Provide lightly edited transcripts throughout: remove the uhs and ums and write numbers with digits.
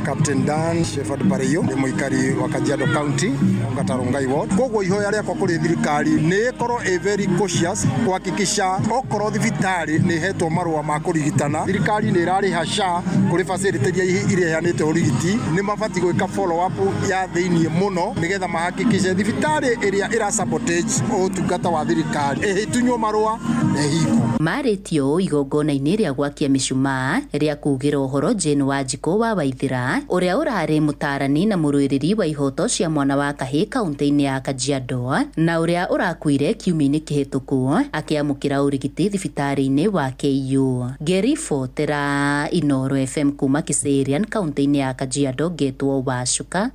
Captain Dan Shepherd Pareyo, ndĩ mũikari wa Kajiado County, Ongata Rongai Ward. Koguo ihoya rĩakwa kũrĩ thirikari nĩ ĩkorwo ĩ very cautious kuhakikisha okorwo thibitarĩ nĩ ĩhetwo marũa ma kũrigitana, thirikari nĩ ĩrarĩha SHA kũrĩ facility iria iheanĩte ũrigiti, nĩ mabatiĩ gwĩka follow up ya thĩiniĩ mũno nĩgetha mahakikishe thibitarĩ ĩrĩa ĩra sabotage ũtungata wa thirikari ĩtunywo marũa na ĩhingwo. Marĩtie ũũ igongona-inĩ rĩa gwakia mĩcumaa rĩa kugĩra ũhoro Jane Wanjikũ wa Waithĩra, ũrĩa ũrarĩ mũtaarani na mũrũĩrĩri wa ihoto cia mwana wa kahĩĩ kaunti-inĩ ya Kajiado na ũrĩa ũrakuire kiumia-inĩ kĩhĩtũku akĩamũkĩra ũrigiti thibitarĩ-inĩ wa KU. Ngĩribotera Inooro FM kuma Kiserian kaunti-inĩ ya Kajiado, ngetwo Wacuka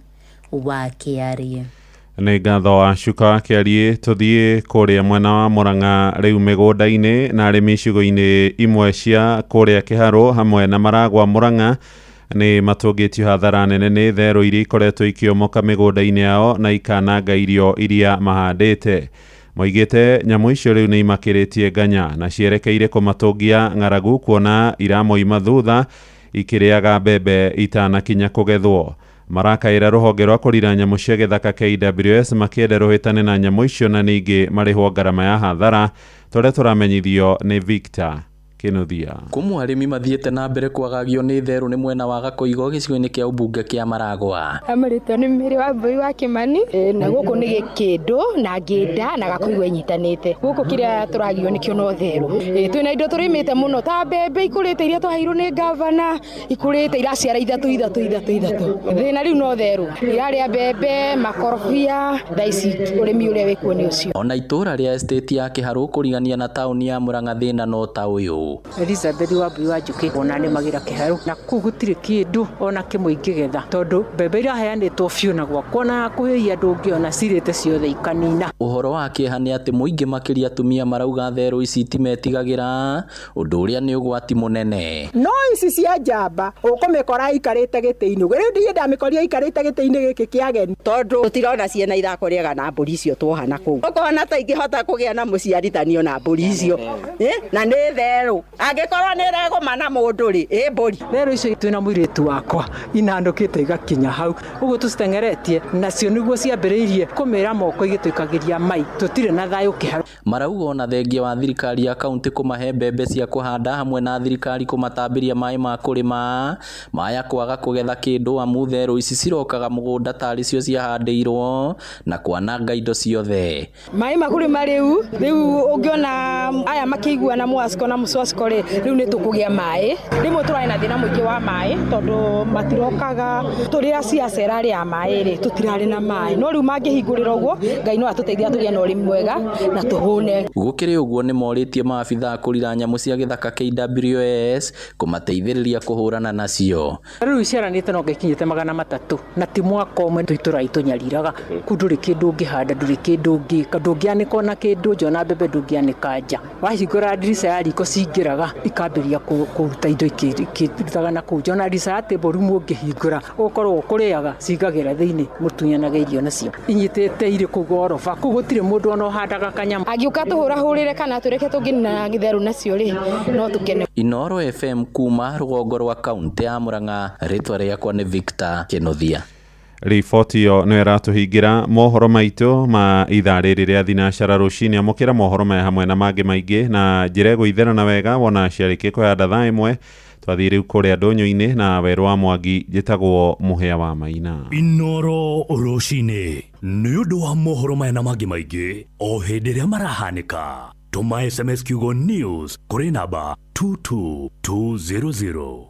wa Kĩarie. Nĩ ngatho wa Cuka wa Kĩariĩ. Tũthiĩ kũrĩa mwena wa Mũrang'a rĩu mĩgũnda-inĩ, na arĩmi icigo-inĩ imwe cia kũrĩa Kĩharũ hamwe na Maragwa Mũrang'a nĩ matũngĩtio hathara nene nĩ therũ iria ikoretwo ikĩomoka mĩgũnda-inĩ yao na ikananga irio iria mahandĩte. Moigĩte nyamũ icio rĩu nĩ imakĩrĩtie nganya na cierekeire kũmatũngia ng'aragu, kuona iramoima thutha ikĩrĩaga mbembe itanakinya kũgethwo. Marakaĩra rũhonge rwa kũrira nyamũ cia gĩthaka KWS makĩenda rũhĩtane na nyamũ icio na ningĩ marĩhwo ngarama ya hathara. Tũrĩa tũramenyithio nĩ Victor Kinuthia. Kũmwe arĩmi mathiĩte na mbere kwagagio nĩ therũ nĩ mwena wa Gakoigo gĩcigo-inĩ kĩa ũmbunge kĩa Maragwa. Amarĩtwo nĩ Mary Wambui wa Kimani, na gũkũ nĩ gĩkĩndũ na ngĩnda na Gakoigo ĩnyitanĩte. Gũkũ kĩrĩa tũragio nĩkĩo no therũ. Twĩna indo tũrĩmĩte mũno ta mbembe ikũrĩte iria twaheirwo nĩ gavana, ikũrĩte iraciara ithatũ ithatũ ithatũ ithatũ. Thĩna rĩu no therũ, irarĩa mbembe, makorobia, thaa ici ũrĩmi ũrĩa wĩkuo nĩ ũcio. Ona itũũra rĩa estate ya Kĩharũ kũrigania na taũni ya Mũrang'a thĩna no ta ũyũ. Elizabeth Wambui wa Njũkĩ ona nĩmagĩra Kĩharũ na kũu gũtirĩ kĩndũ ona kĩmwe ingĩgetha tondũ mbembe iraheanĩtwo biũ na gwakwa na kũhĩhia ndũngĩona cirĩte ciothe ikanina. Ũhoro wa kĩeha nĩ atĩ mũingĩ makĩria atumia marauga therũ ici itimetigagĩra, ũndũ ũrĩa nĩ ũgwati mũnene. No ici cia njamba ũkũmĩkora ikarĩte gĩtĩ-inĩ, rĩu ndiĩ ndamĩkorire ikarĩte gĩtĩ-inĩ gĩkĩ kĩa ageni tondũ tũtirona ciena ithako rĩega na mbũri icio tuoha na kũu. Ũkona ta ingĩhota kũgĩa na mũciarithanio na mbũri icio, na nĩ therũ angĩkorwo nĩ ĩregũma na mũndũ rĩ, ĩ mbũri. Therũ icio twĩna mũirĩtu wakwa inandũkĩte igakinya hau ũguo tũciteng'eretie nacio nĩguo ciambĩrĩirie kũmĩra moko igĩtũikagĩria mai, tũtirĩ na thayũ Kĩharũ. Marauga ona thengia wa thirikari ya kaunti kũmahe mbembe cia kũhanda hamwe na thirikari kũmatambĩria maĩ ma kũrĩma, maya kwaga kũgetha kĩndũ amu therũ ici cirokaga mũgũnda tarĩ cio ciahandĩirwo na kwananga indo ciothe. Maĩ ma kũrĩma rĩu, rĩu ũngĩona aya makĩiguana Mwasco na Mũswasco rĩ, rĩu nĩ tũkũgĩa maĩ. Rĩmwe tũrarĩ na thĩna mũingĩ wa maĩ tondũ matirokaga, tũrĩa ciacera rĩa maĩ rĩ, tũtirarĩ na maĩ. No rĩu mangĩhingũrĩra ũguo, Ngai no atũteithie tũgĩe na ũrĩmi mwega na tũhũne. Gũkĩrĩ ũguo nĩ morĩtie maabithaa kũrira nyamũ cia gĩthaka KWS kũmateithĩrĩria kũhũrana nacio. Rĩu iciaranĩte no ngikinyĩte 300 na ti mwaka ũmwe tũitũra itũnyariraga. Kũu ndũrĩ kĩndũ ũngĩhanda, ndũrĩ kĩndũ ũngĩka, ndũngĩanĩka ona kĩndũ nja, ona mbembe ndũngĩanĩka nja. Wahingũra ndirica ya riko cingĩraga ikambĩrĩria kũruta indo ikĩrutaga na kũu nja. Ona ndirica ya table room ũngĩhingũra ũkorwo ũkũrĩaga cingagĩra thĩinĩ, mũtunyanaga irio nacio. Inyitĩte irĩ kũu goroba, kũu gũtirĩ mũndũ ona ũhandaga kanyamũ. Angĩũka tũhũrahũrĩre kana tũreke tũngĩnina gĩtherũ nacio rĩ, no tũkene. Inooro FM kuma rũgongo rwa kaunti ya Murang'a, rĩtwa rĩakwa nĩ Victor Kinuthia. Riboti ĩyo nĩyo ĩratũhingĩra mohoro maitũ ma ithaa rĩrĩ rĩa thinacara rũcinĩ. Amũkĩra mohoro maya hamwe na mangĩ maingĩ na njĩra ĩgũitherana wega wona ciarĩkia kũhanda thaa ĩmwe. Twathiĩ rĩu kũrĩa ndũnyũ-inĩ na werũ wa Mwangi. Njĩtagwo Mũhĩa wa Maina. Inooro rũcinĩ nĩ ũndũ wa mohoro maya na mangĩ maingĩ o hĩndĩ ĩrĩa marahanĩka. Tũma SMS kiugo news kũrĩ namba 22200.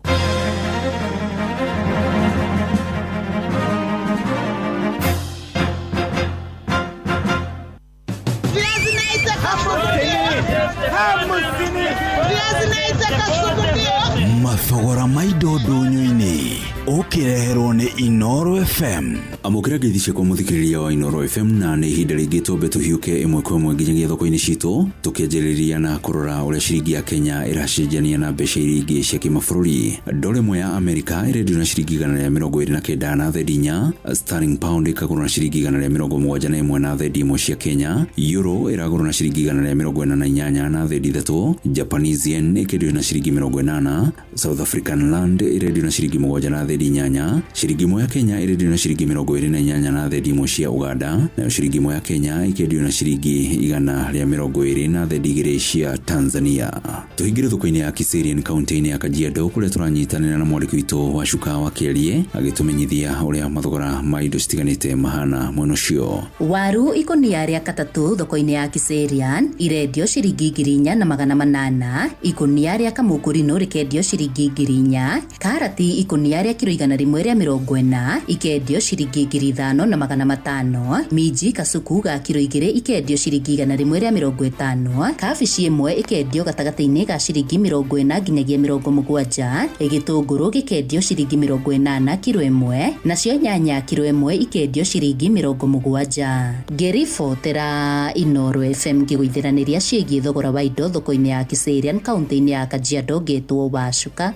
Mathogora ma indo ndũnyũ-inĩ ũkĩreherwo nĩ Inooro FM. Amũkĩra ngeithi ciakwa mũthikĩrĩria wa Inooro FM, na nĩ ihinda rĩngĩ twambe tũhiũke ĩmwe kwa ĩmwe nginyagia thoko-inĩ citũ, tũkĩanjĩrĩria na kũrora ũrĩa ciringi ya Kenya ĩracenjania na mbeca iria ingĩ cia kĩmabũrũri. Ndora ĩmwe ya Amerika ĩrendio na ciringi 129.4, sterling pound ĩkagũrwo na ciringi 171.1 cia Kenya, euro ĩragũrwo na ciringi 148.3, Japanese yen ĩkendio na ciringi 80, South African rand ĩrendio na ciringi 7. thendi 8. Ciringi ĩmwe ya Kenya ĩrendio na ciringi 28 na thendi 1 cia Uganda, nayo ciringi ĩmwe ya Kenya ĩkendio na ciringi 120 na thendi 2 cia Tanzania. Tũhingĩre thoko-inĩ ya Kiserian kaunti-inĩ ya Kajiado kũrĩa tũranyitanĩra na mwandĩki witũ wa Cuka wa Kĩarie agĩtũmenyithia ũrĩa mathogora ma indo citiganĩte mahana mwena ũcio. Waru ikunia rĩa katatũ thoko-inĩ ya Kiserian irendio ciringi 4800, ikunia rĩa kamũkũrinũ rĩkendio ciringi 4000, karati ikunia rĩa kiro 140 ikendio ciringi 5500, minji kasuku ga kiro 2 ikendio ciringi 150, kabici ĩmwe ikendio gatagatĩ-inĩ ga ciringi 40 nginyagia 70, gĩtũngũrũ gĩkendio ciringi 80 kiro ĩmwe, nacio nyanya kiro ĩmwe ikendio ciringi 70. Ngĩribotera Inooro FM ngĩgũithiranĩria ciĩgiĩ thogora wa indo thoko-inĩ ya Kiserian kaunti-inĩ ya Kajiado, ngĩtwo Wacuka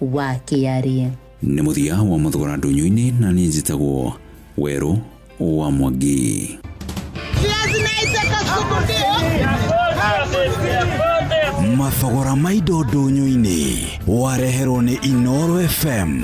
wa Kĩarie. Nĩ mũthia wa mathogora ndũnyũ-inĩ na niĩ njĩtagwo Werũ wa Mwangi. Mathogora ma indo ndũnyũ-inĩ wareherwo nĩ Inooro FM.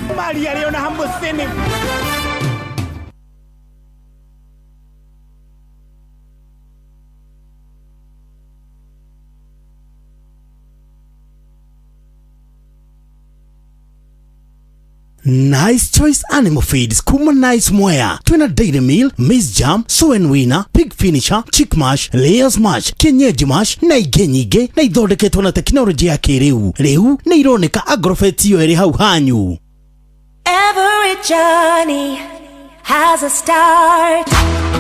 Nice Choice Animal Feeds kuma Nice Mwea twina Dairy Meal, Maize Jam, Soen Winner, Pig Finisher, Chick Mash, Layers Mash, Kienyeji Mash na ingĩ nyingĩ, na ithondeketwo na tekinoronjĩ ya kĩrĩu. Rĩu nĩ ironeka Agrofet iyo ĩrĩ hau hanyu. Every journey has a start.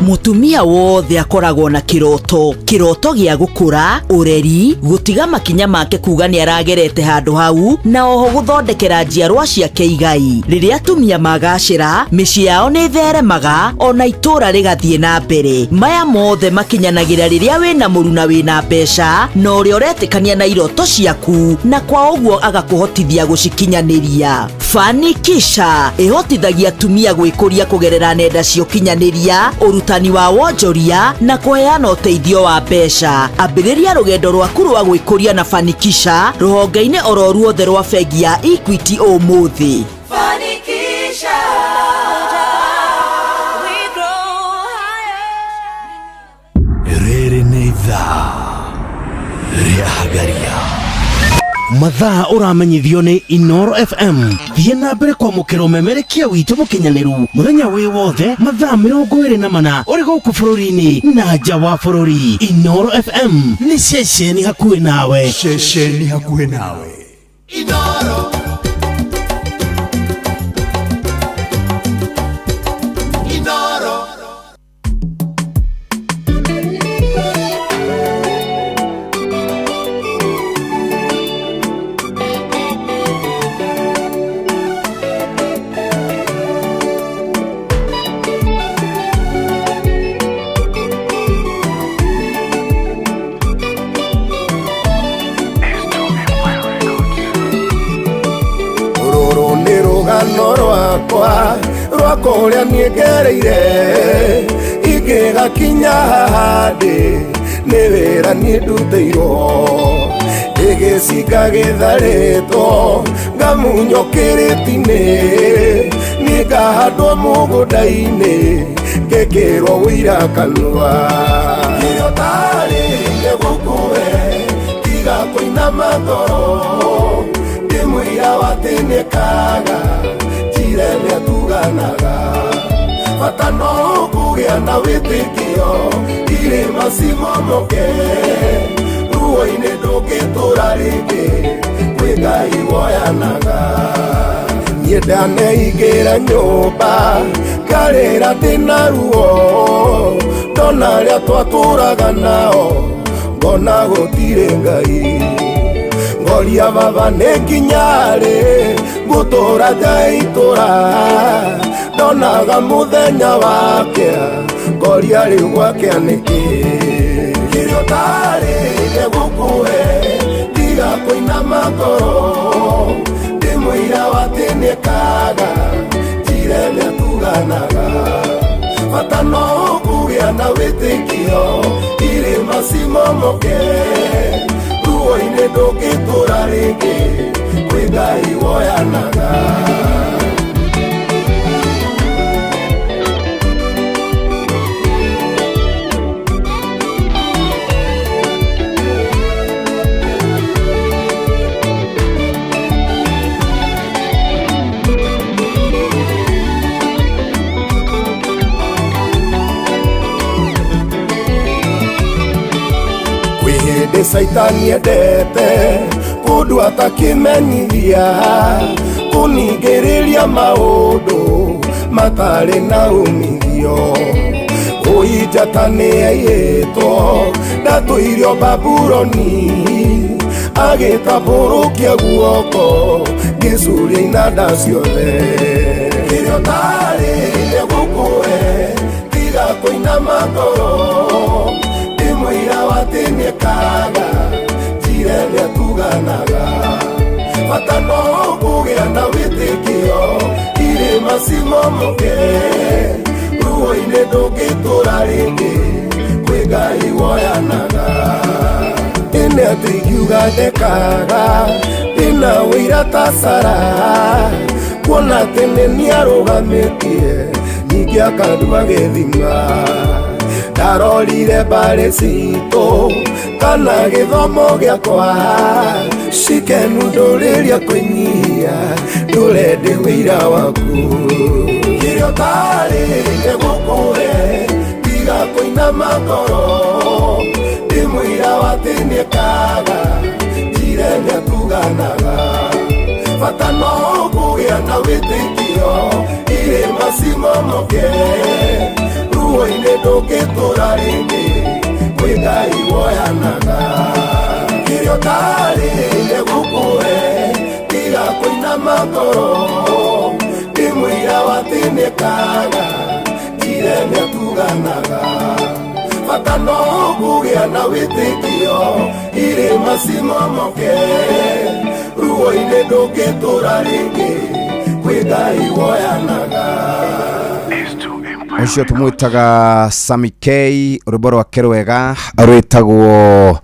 Mutumia wothe akoragwo na kiroto, kiroto gĩa gũkũra, ũreri, gũtiga makinya make kuga nĩ aragerete handũ hau, na oho gũthondekera njiarwa ciake igai. Rĩrĩa atumia magacĩra, mĩciĩ yao nĩ ĩtheremaga, ona itũũra rĩgathiĩ na mbere. Maya mothe makinyanagĩra rĩrĩa wĩna mũruna wĩna mbeca, na ũrĩa ũretĩkania na iroto ciaku, na kwa ũguo agakũhotithia gũcikinyanĩria. Fanikisha ĩhotithagia atumia gwĩkũria kũgerera nenda cia ũkinyanĩria, ũrutani wa wonjoria na kũheana ũteithio wa mbeca. Ambĩrĩria rũgendo rwaku rwa gwĩkũria na Fanikisha rũhonge-inĩ oro ruothe rwa bengi ya Equity ũmũthĩ. Fanikisha, we grow higher. Rĩrĩ nĩ ithaa rĩa Hagaria. Mathaa ũramenyithio nĩ Inooro FM. Thiĩ na mbere kwamũkĩra ũmemerekia witũ mũkinyanĩru mũthenya wĩ wothe mathaa 24 ũrĩ gũkũ bũrũri-inĩ na nja wa bũrũri. Inooro FM nĩ ceceni hakuhĩ nawe. Ceceni hakuhĩ nawe. Inooro. Inooro. Rũgano rwakwa rwa kũrĩa niĩ ngereire ingĩgakinya haha ndĩ nĩ wĩra niĩ ndutĩirwo ndĩgĩcinga gĩtharĩtwo ngamunywo kĩrĩti-inĩ niĩ ngahandwo mũgũnda-inĩ ngĩkĩrwo ũira kanua kĩrĩa ũtarĩire gũkũhe tiga kũinama ngoro ndĩ mũira wa atĩ nĩkaga njira ĩrĩa tuganaga bata no kũgĩa na wĩtĩkio irĩma cimomoke ruo-inĩ ndũngĩtũra rĩngĩ kwĩ Ngai woyanaga niĩ ndaneingĩra nyũmba ngarĩra ndĩna ruo ndona arĩa twatũraga nao ngona gũtirĩ Ngai ngoria baba nĩ nginya rĩ ngũtũra nja itũra ndonaga mũthenya wakĩa ngoria rĩu gwakĩa nĩkĩ kĩrĩa ũtarĩire gũkũhe tiga kũinama ngoro ndĩ mũira wa atĩ nĩkaga njira ĩrĩa tuganaga bata no kũgĩa na wĩtĩkio irĩma cimomoke ruo-inĩ ndũngĩtũra rĩngĩ kwĩ Ngai woyanaga. Ĩndĩ caitani endete kũndũ atakĩmenyithia kũningĩrĩria maũndũ matarĩ na umithio ũi njata nĩ aiyĩtwo ndatũirio Babuloni agĩtambũrũkia guoko ngĩcuria inanda ciothe kĩrĩa ũtarĩ nĩgũkũhe tiga kũinama ngoro ndĩ mũira wa atĩ nĩekaga njira ĩrĩa tuganaga bata no kũgĩa na wĩtĩkio irĩma cimomoke ruo-inĩ ndũngĩtũra rĩngĩ kwĩ Ngai woyanaga ĩnĩ atĩ ingiuga ndekaga ndĩna ũira ta Sara kuona atĩ nĩ niarũgamĩtie ningĩ akandua gĩthima ndarorire mbarĩ citũ kana gĩthomo gĩakwa cikenu ndũrĩria kwĩnyihia ndũre ndĩ wĩira waku kĩrĩa ũtarĩ nĩgũkũhe tiga kũinama ngoro ndĩ mũira wa atĩ nĩekaga njira ĩrĩa tuganaga bata no kũgĩa na wĩtĩkio irĩma cimomoke ruo-inĩ ndũngĩtũra rĩngĩ kwĩ Ngai woyanaga kĩrĩa ũtarĩ nĩgũkũhe tiga kũinama ngoro ndĩ mũira wa atĩ nĩekaga njira ĩrĩa tuganaga bata no kũgĩa na wĩtĩkio irĩma cimomoke ruo-inĩ ndũngĩtũra rĩngĩ kwĩ Ngai woyanaga. Ũcio tũmwĩtaga Sammy K rwĩmbo rwake rwega rwĩtagwo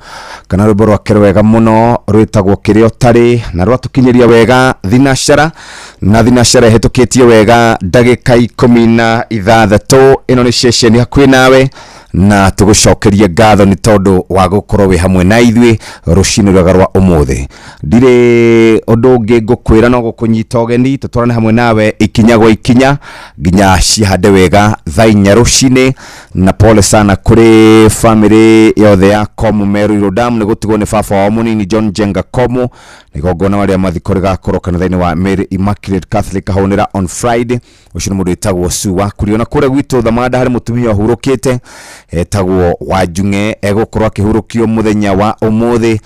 kana rwĩmbo rwake rwega mũno rwĩtagwo kĩrĩa ũtarĩ na rwatũkinyĩria wega thinacara na thinacara ĩhĩtũkĩtie wega ndagĩka 16. Ĩno nĩ ceceni hakuhĩ nawe na tũgũcokerie ngatho nĩ tondũ wa gũkorwo wĩ hamwe na ithuĩ rũcinĩ rwega rwa ũmũthĩ. Ndirĩ ũndũ ũngĩ ngũkwĩra no gũkũnyita ũgeni tũtwarane hamwe nawe ikinya gwa ikinya nginya cihande wega thaa 4 rũcinĩ. Na pole sana kũrĩ famĩlĩ yothe ya Komu Meru Iru Dam nĩ gũtigwo nĩ baba wao mũnini John Njenga Komu. Igongona rĩa mathiko rĩgakorwo kanitha-inĩ wa Mary Immaculate Catholic Kahũnĩra on Friday. Ũcio nĩ mũndũ wĩtagwo Sue wa Kurio. Na kũrĩa gwitũ Thamanda harĩ mũtumia ũhurũkĩte etagwo Wanjung'e, egũkorwo akĩhurũkio mũthenya wa ũmũthĩ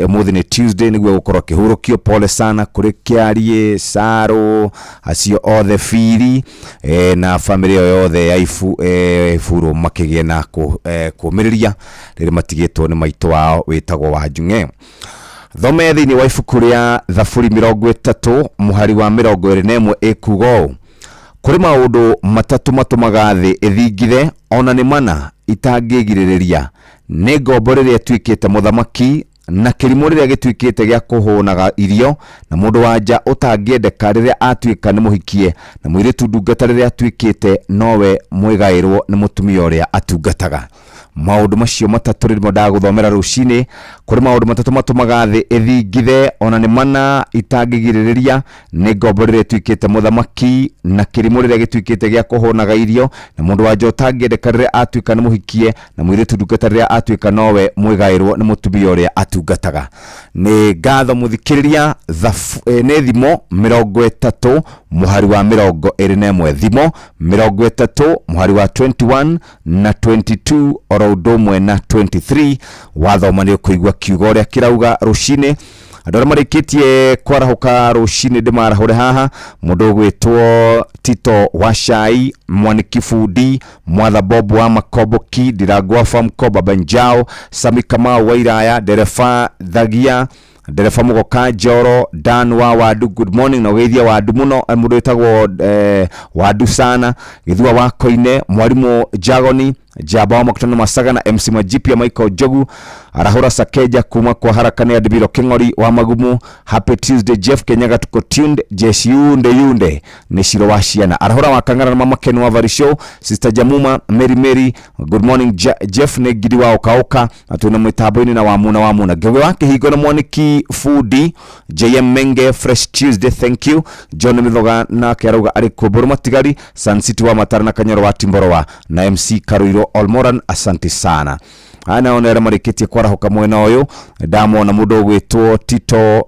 ũmũthĩ nĩ Tuesday nĩguo egũkorwo akĩhurũkio. Pole sana kũrĩ Kĩariĩ, Saro, acio othe Biri na famĩlĩ ĩyo yothe ya Iburu makĩgĩe na kũmĩrĩria rĩrĩa matigĩtwo nĩ maitũ wao wĩtagwo Wanjung'e. Thome thĩinĩ wa ibuku rĩa Thaburi 30 mũhari wa 21 ĩkuga ũũ: kũrĩ maũndũ matatũ matũmaga thĩ ĩthingithe, ona nĩ mana itangĩgirĩrĩria, nĩ ngombo rĩrĩa ĩtuĩkĩte mũthamaki, na kĩrimũ rĩrĩa gĩtuĩkĩte gĩa kũhũnaga irio, na mũndũ wa nja ũtangĩendeka rĩrĩa atuĩka nĩ mũhikie, na mũirĩtu ndungata rĩrĩa atuĩkĩte nowe mwĩgaĩrwo nĩ mũtumia ũrĩa atungataga. Maũndũ macio matatũ rĩrĩa ndagũthomera rũcinĩ, kũrĩ maũndũ matatũ matũmaga thĩ ĩthingithe, ona nĩ mana itangĩgirĩrĩria, nĩ ngombo rĩrĩa ĩtuĩkĩte mũthamaki, na kĩrimũ rĩrĩa gĩtuĩkĩte gĩa kũhũnaga irio, na mũndũ wa nja ũtangĩendeka rĩrĩa atuĩka nĩ mũhikie, na mũirĩtu ndungata rĩrĩa atuĩka nowe mwĩgaĩrwo nĩ mũtumia ũrĩa atungataga. Nĩ ngatho mũthikĩrĩria, nĩ thimo 30 mũhari wa 21, thimo 30 mũhari wa 21 na 22 oro ũndũ ũmwe na 23. Wathoma nĩ ũkũigua kiugo ũrĩa kĩrauga rũcinĩ. Andũ arĩa marĩkĩtie kwarahũka rũcinĩ ndĩmarahũre haha, mũndũ ũgwĩtwo Tito wa Cai, Mwaniki Bundi, Mwatha Bob wa Makomboki, Ndirangwa Famco, Baba Njao, Sami Kamau wa Iraya, Ndereba Thagia, Ndereba Mũgoka Njoro, Dan wa Wadu, good morning, na ũgeithia Wadu mũno, mũndũ wĩtagwo Wadu sana, Gĩthua wa Koine, Mwarimũ Jagoni, Njamba wa Makutano Masaga na MC Majipia Michael Njogu, Arahũra Sakeja kuma kwa Haraka nĩ Adibiro Kĩng'ori wa Magumu, Happy Tuesday Jeff Kenyaga tuko tuned, Jeshi yunde yunde nĩ Ciro wa Ciana, Arahũra wa Kang'ara na Mama Ken wa Varisho, Sister Jamuma, Mary Mary, good morning Jeff nĩ Ngiri wa Ũkaũka, na twĩna mĩtambo-inĩ na Wamuna Wamuna, Ngĩgĩ wa Kĩhingo na Mwaniki Fundi, JM Menge, Fresh Tuesday, thank you. John Mithoga nake arauga arĩ Kũmbũrũ Matigari, Sun City wa Matara na Kanyoro wa Timborowa na MC Karuiro Olmoran, asante sana. Aya nao nĩ arĩa marĩkĩtie kwarahũka mwena ũyũ. Ndamona mũndũ ũgwĩtwo Tito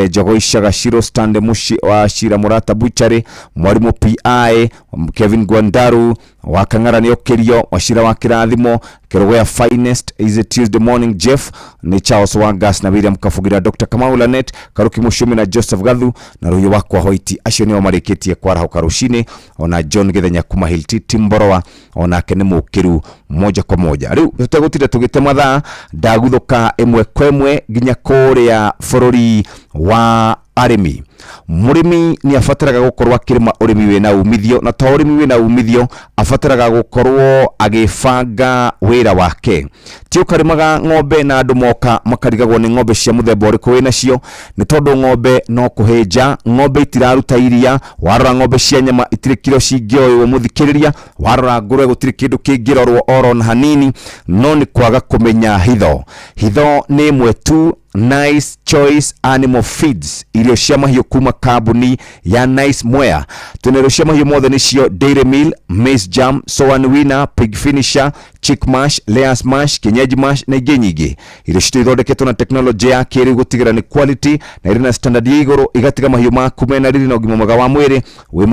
Njogoica Gaciro, Stanley Mushi wa Shira Murata Butchery, Mwarimu PI Kevin Gwandaru wa Kang'ara nĩ Okirio Wacira wa Kĩrathimo, Kĩrũgũya Finest is a Tuesday morning, Jeff nĩ Charles Wangas na William Kabugira, Dr. Kamau Lanet Karuki Mushumi na Joseph Gathu na Rũhiũ wakwa Hoiti, acio nĩo marĩkĩtie kwarahũka rũcinĩ. Ona John Gĩthenya kuma Hilti Timboroa onake nĩ mũkĩru moja kwa moja. Rĩu tũtegũtinda tũgĩte mathaa, ndaguthũka ĩmwe kwa ĩmwe nginya kũrĩa bũrũri wa arĩmi. Mũrĩmi nĩ abataraga gũkorwo akĩrĩma ũrĩmi wĩna umithio, na to ũrĩmi wĩna umithio, abataraga gũkorwo agĩbanga wĩra wake. Ti ũkarĩmaga ng'ombe na andũ moka makarigagwo nĩ ng'ombe cia mũthemba ũrĩkũ wĩnacio, nĩ tondũ ng'ombe no kũhĩnja, ng'ombe itiraruta iria, warora ng'ombe cia nyama itirĩ kiro cingĩoywo mũthikĩrĩria, warora ngũrwe gũtirĩ kĩndũ kĩngĩrorwo oro na hanini, no nĩ kwaga kũmenya hitho. Hitho nĩ ĩmwe tu, Nice Choice Animal Feeds, irio cia mahiũ kuma kambuni ya Nice Mwea. Twĩna irio cia mahiũ mothe nĩcio Dairy Meal, Maize Jam, Soan Winner, Pig Finisher, Chick Mash, Layers Mash, Kienyeji Mash na ingĩ nyingĩ. Irio citũ ithondeketwo na tekinoronjĩ ya kĩrĩu gũtigĩrĩra nĩ quality na irĩ na standard ya igũrũ, igatiga mahiũ maku mena riri na ũgima mwega wa mwĩrĩ. Wĩ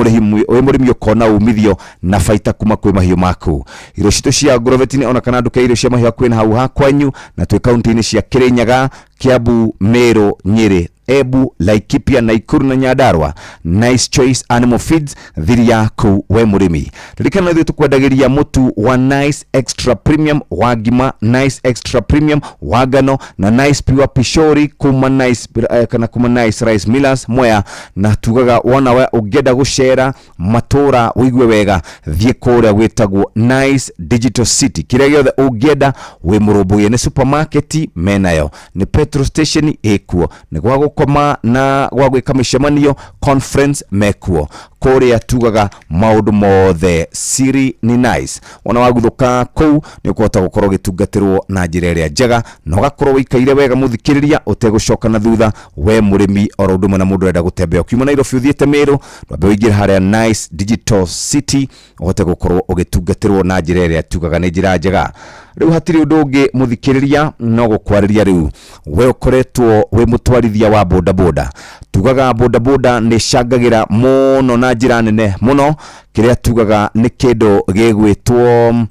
mũrĩmi ũkona umithio na baita kuma kwĩ mahiũ maku. Irio citũ cia Agrovet-inĩ ona kana nduka ya irio cia mahiũ hakuhĩ na hau ha kwanyu, na twĩ kaunti-inĩ cia Kĩrĩnyaga, Kiambu, Meru, Nyeri, Embu, Laikipia, Nakuru na Nyandarua. Nice Choice Animal Feeds, thiri yaku we mũrĩmi. Ririkana ithuĩ tũkwendagĩria mũtu wa Nice Extra Premium wa ngima, Nice Extra Premium wa ngano na Nice Pure Pishori kuma Nice kana kuma Nice Rice Millers Mwea, na tugaga wona we ũngĩenda gũcera matũra ũigue wega, thiĩ kũrĩa gwĩtagwo Nice Digital City. Kĩrĩa gĩothe ũngĩenda wĩ mũrũmbũiye, nĩ supermarket menayo, nĩ petrol station ĩkuo, nĩ gwa gũkoma na gwa gwĩka mĩcemanio conference mekuo. Kũrĩa tugaga maũndũ mothe siri ni nice. Wona waguthũka kũu nĩ ũkũhota gũkorwo ũgĩtungatĩrwo na njĩra ĩrĩa njega na ũgakorwo ũikaire wega mũthikĩrĩria, ũtegũcoka na thutha we mũrĩmi, oro ũndũ ũmwe na mũndũ ũrenda gũtembea ũkiuma Nairobi ũthiĩte Meru, ndwambe ũingĩre harĩa Nice Digital City ũhote gũkorwo ũgĩtungatĩrwo na njĩra ĩrĩa tugaga nĩ njĩra njega. Rĩu hatirĩ ũndũ ũngĩ mũthikĩrĩria no gũkwarĩria. Rĩu we ũkoretwo wĩ mũtwarithia wa bodaboda, tugaga bodaboda nĩ cangagĩra mũno na njĩra nene mũno kĩrĩa tugaga nĩ kĩndũ gĩgwĩtwo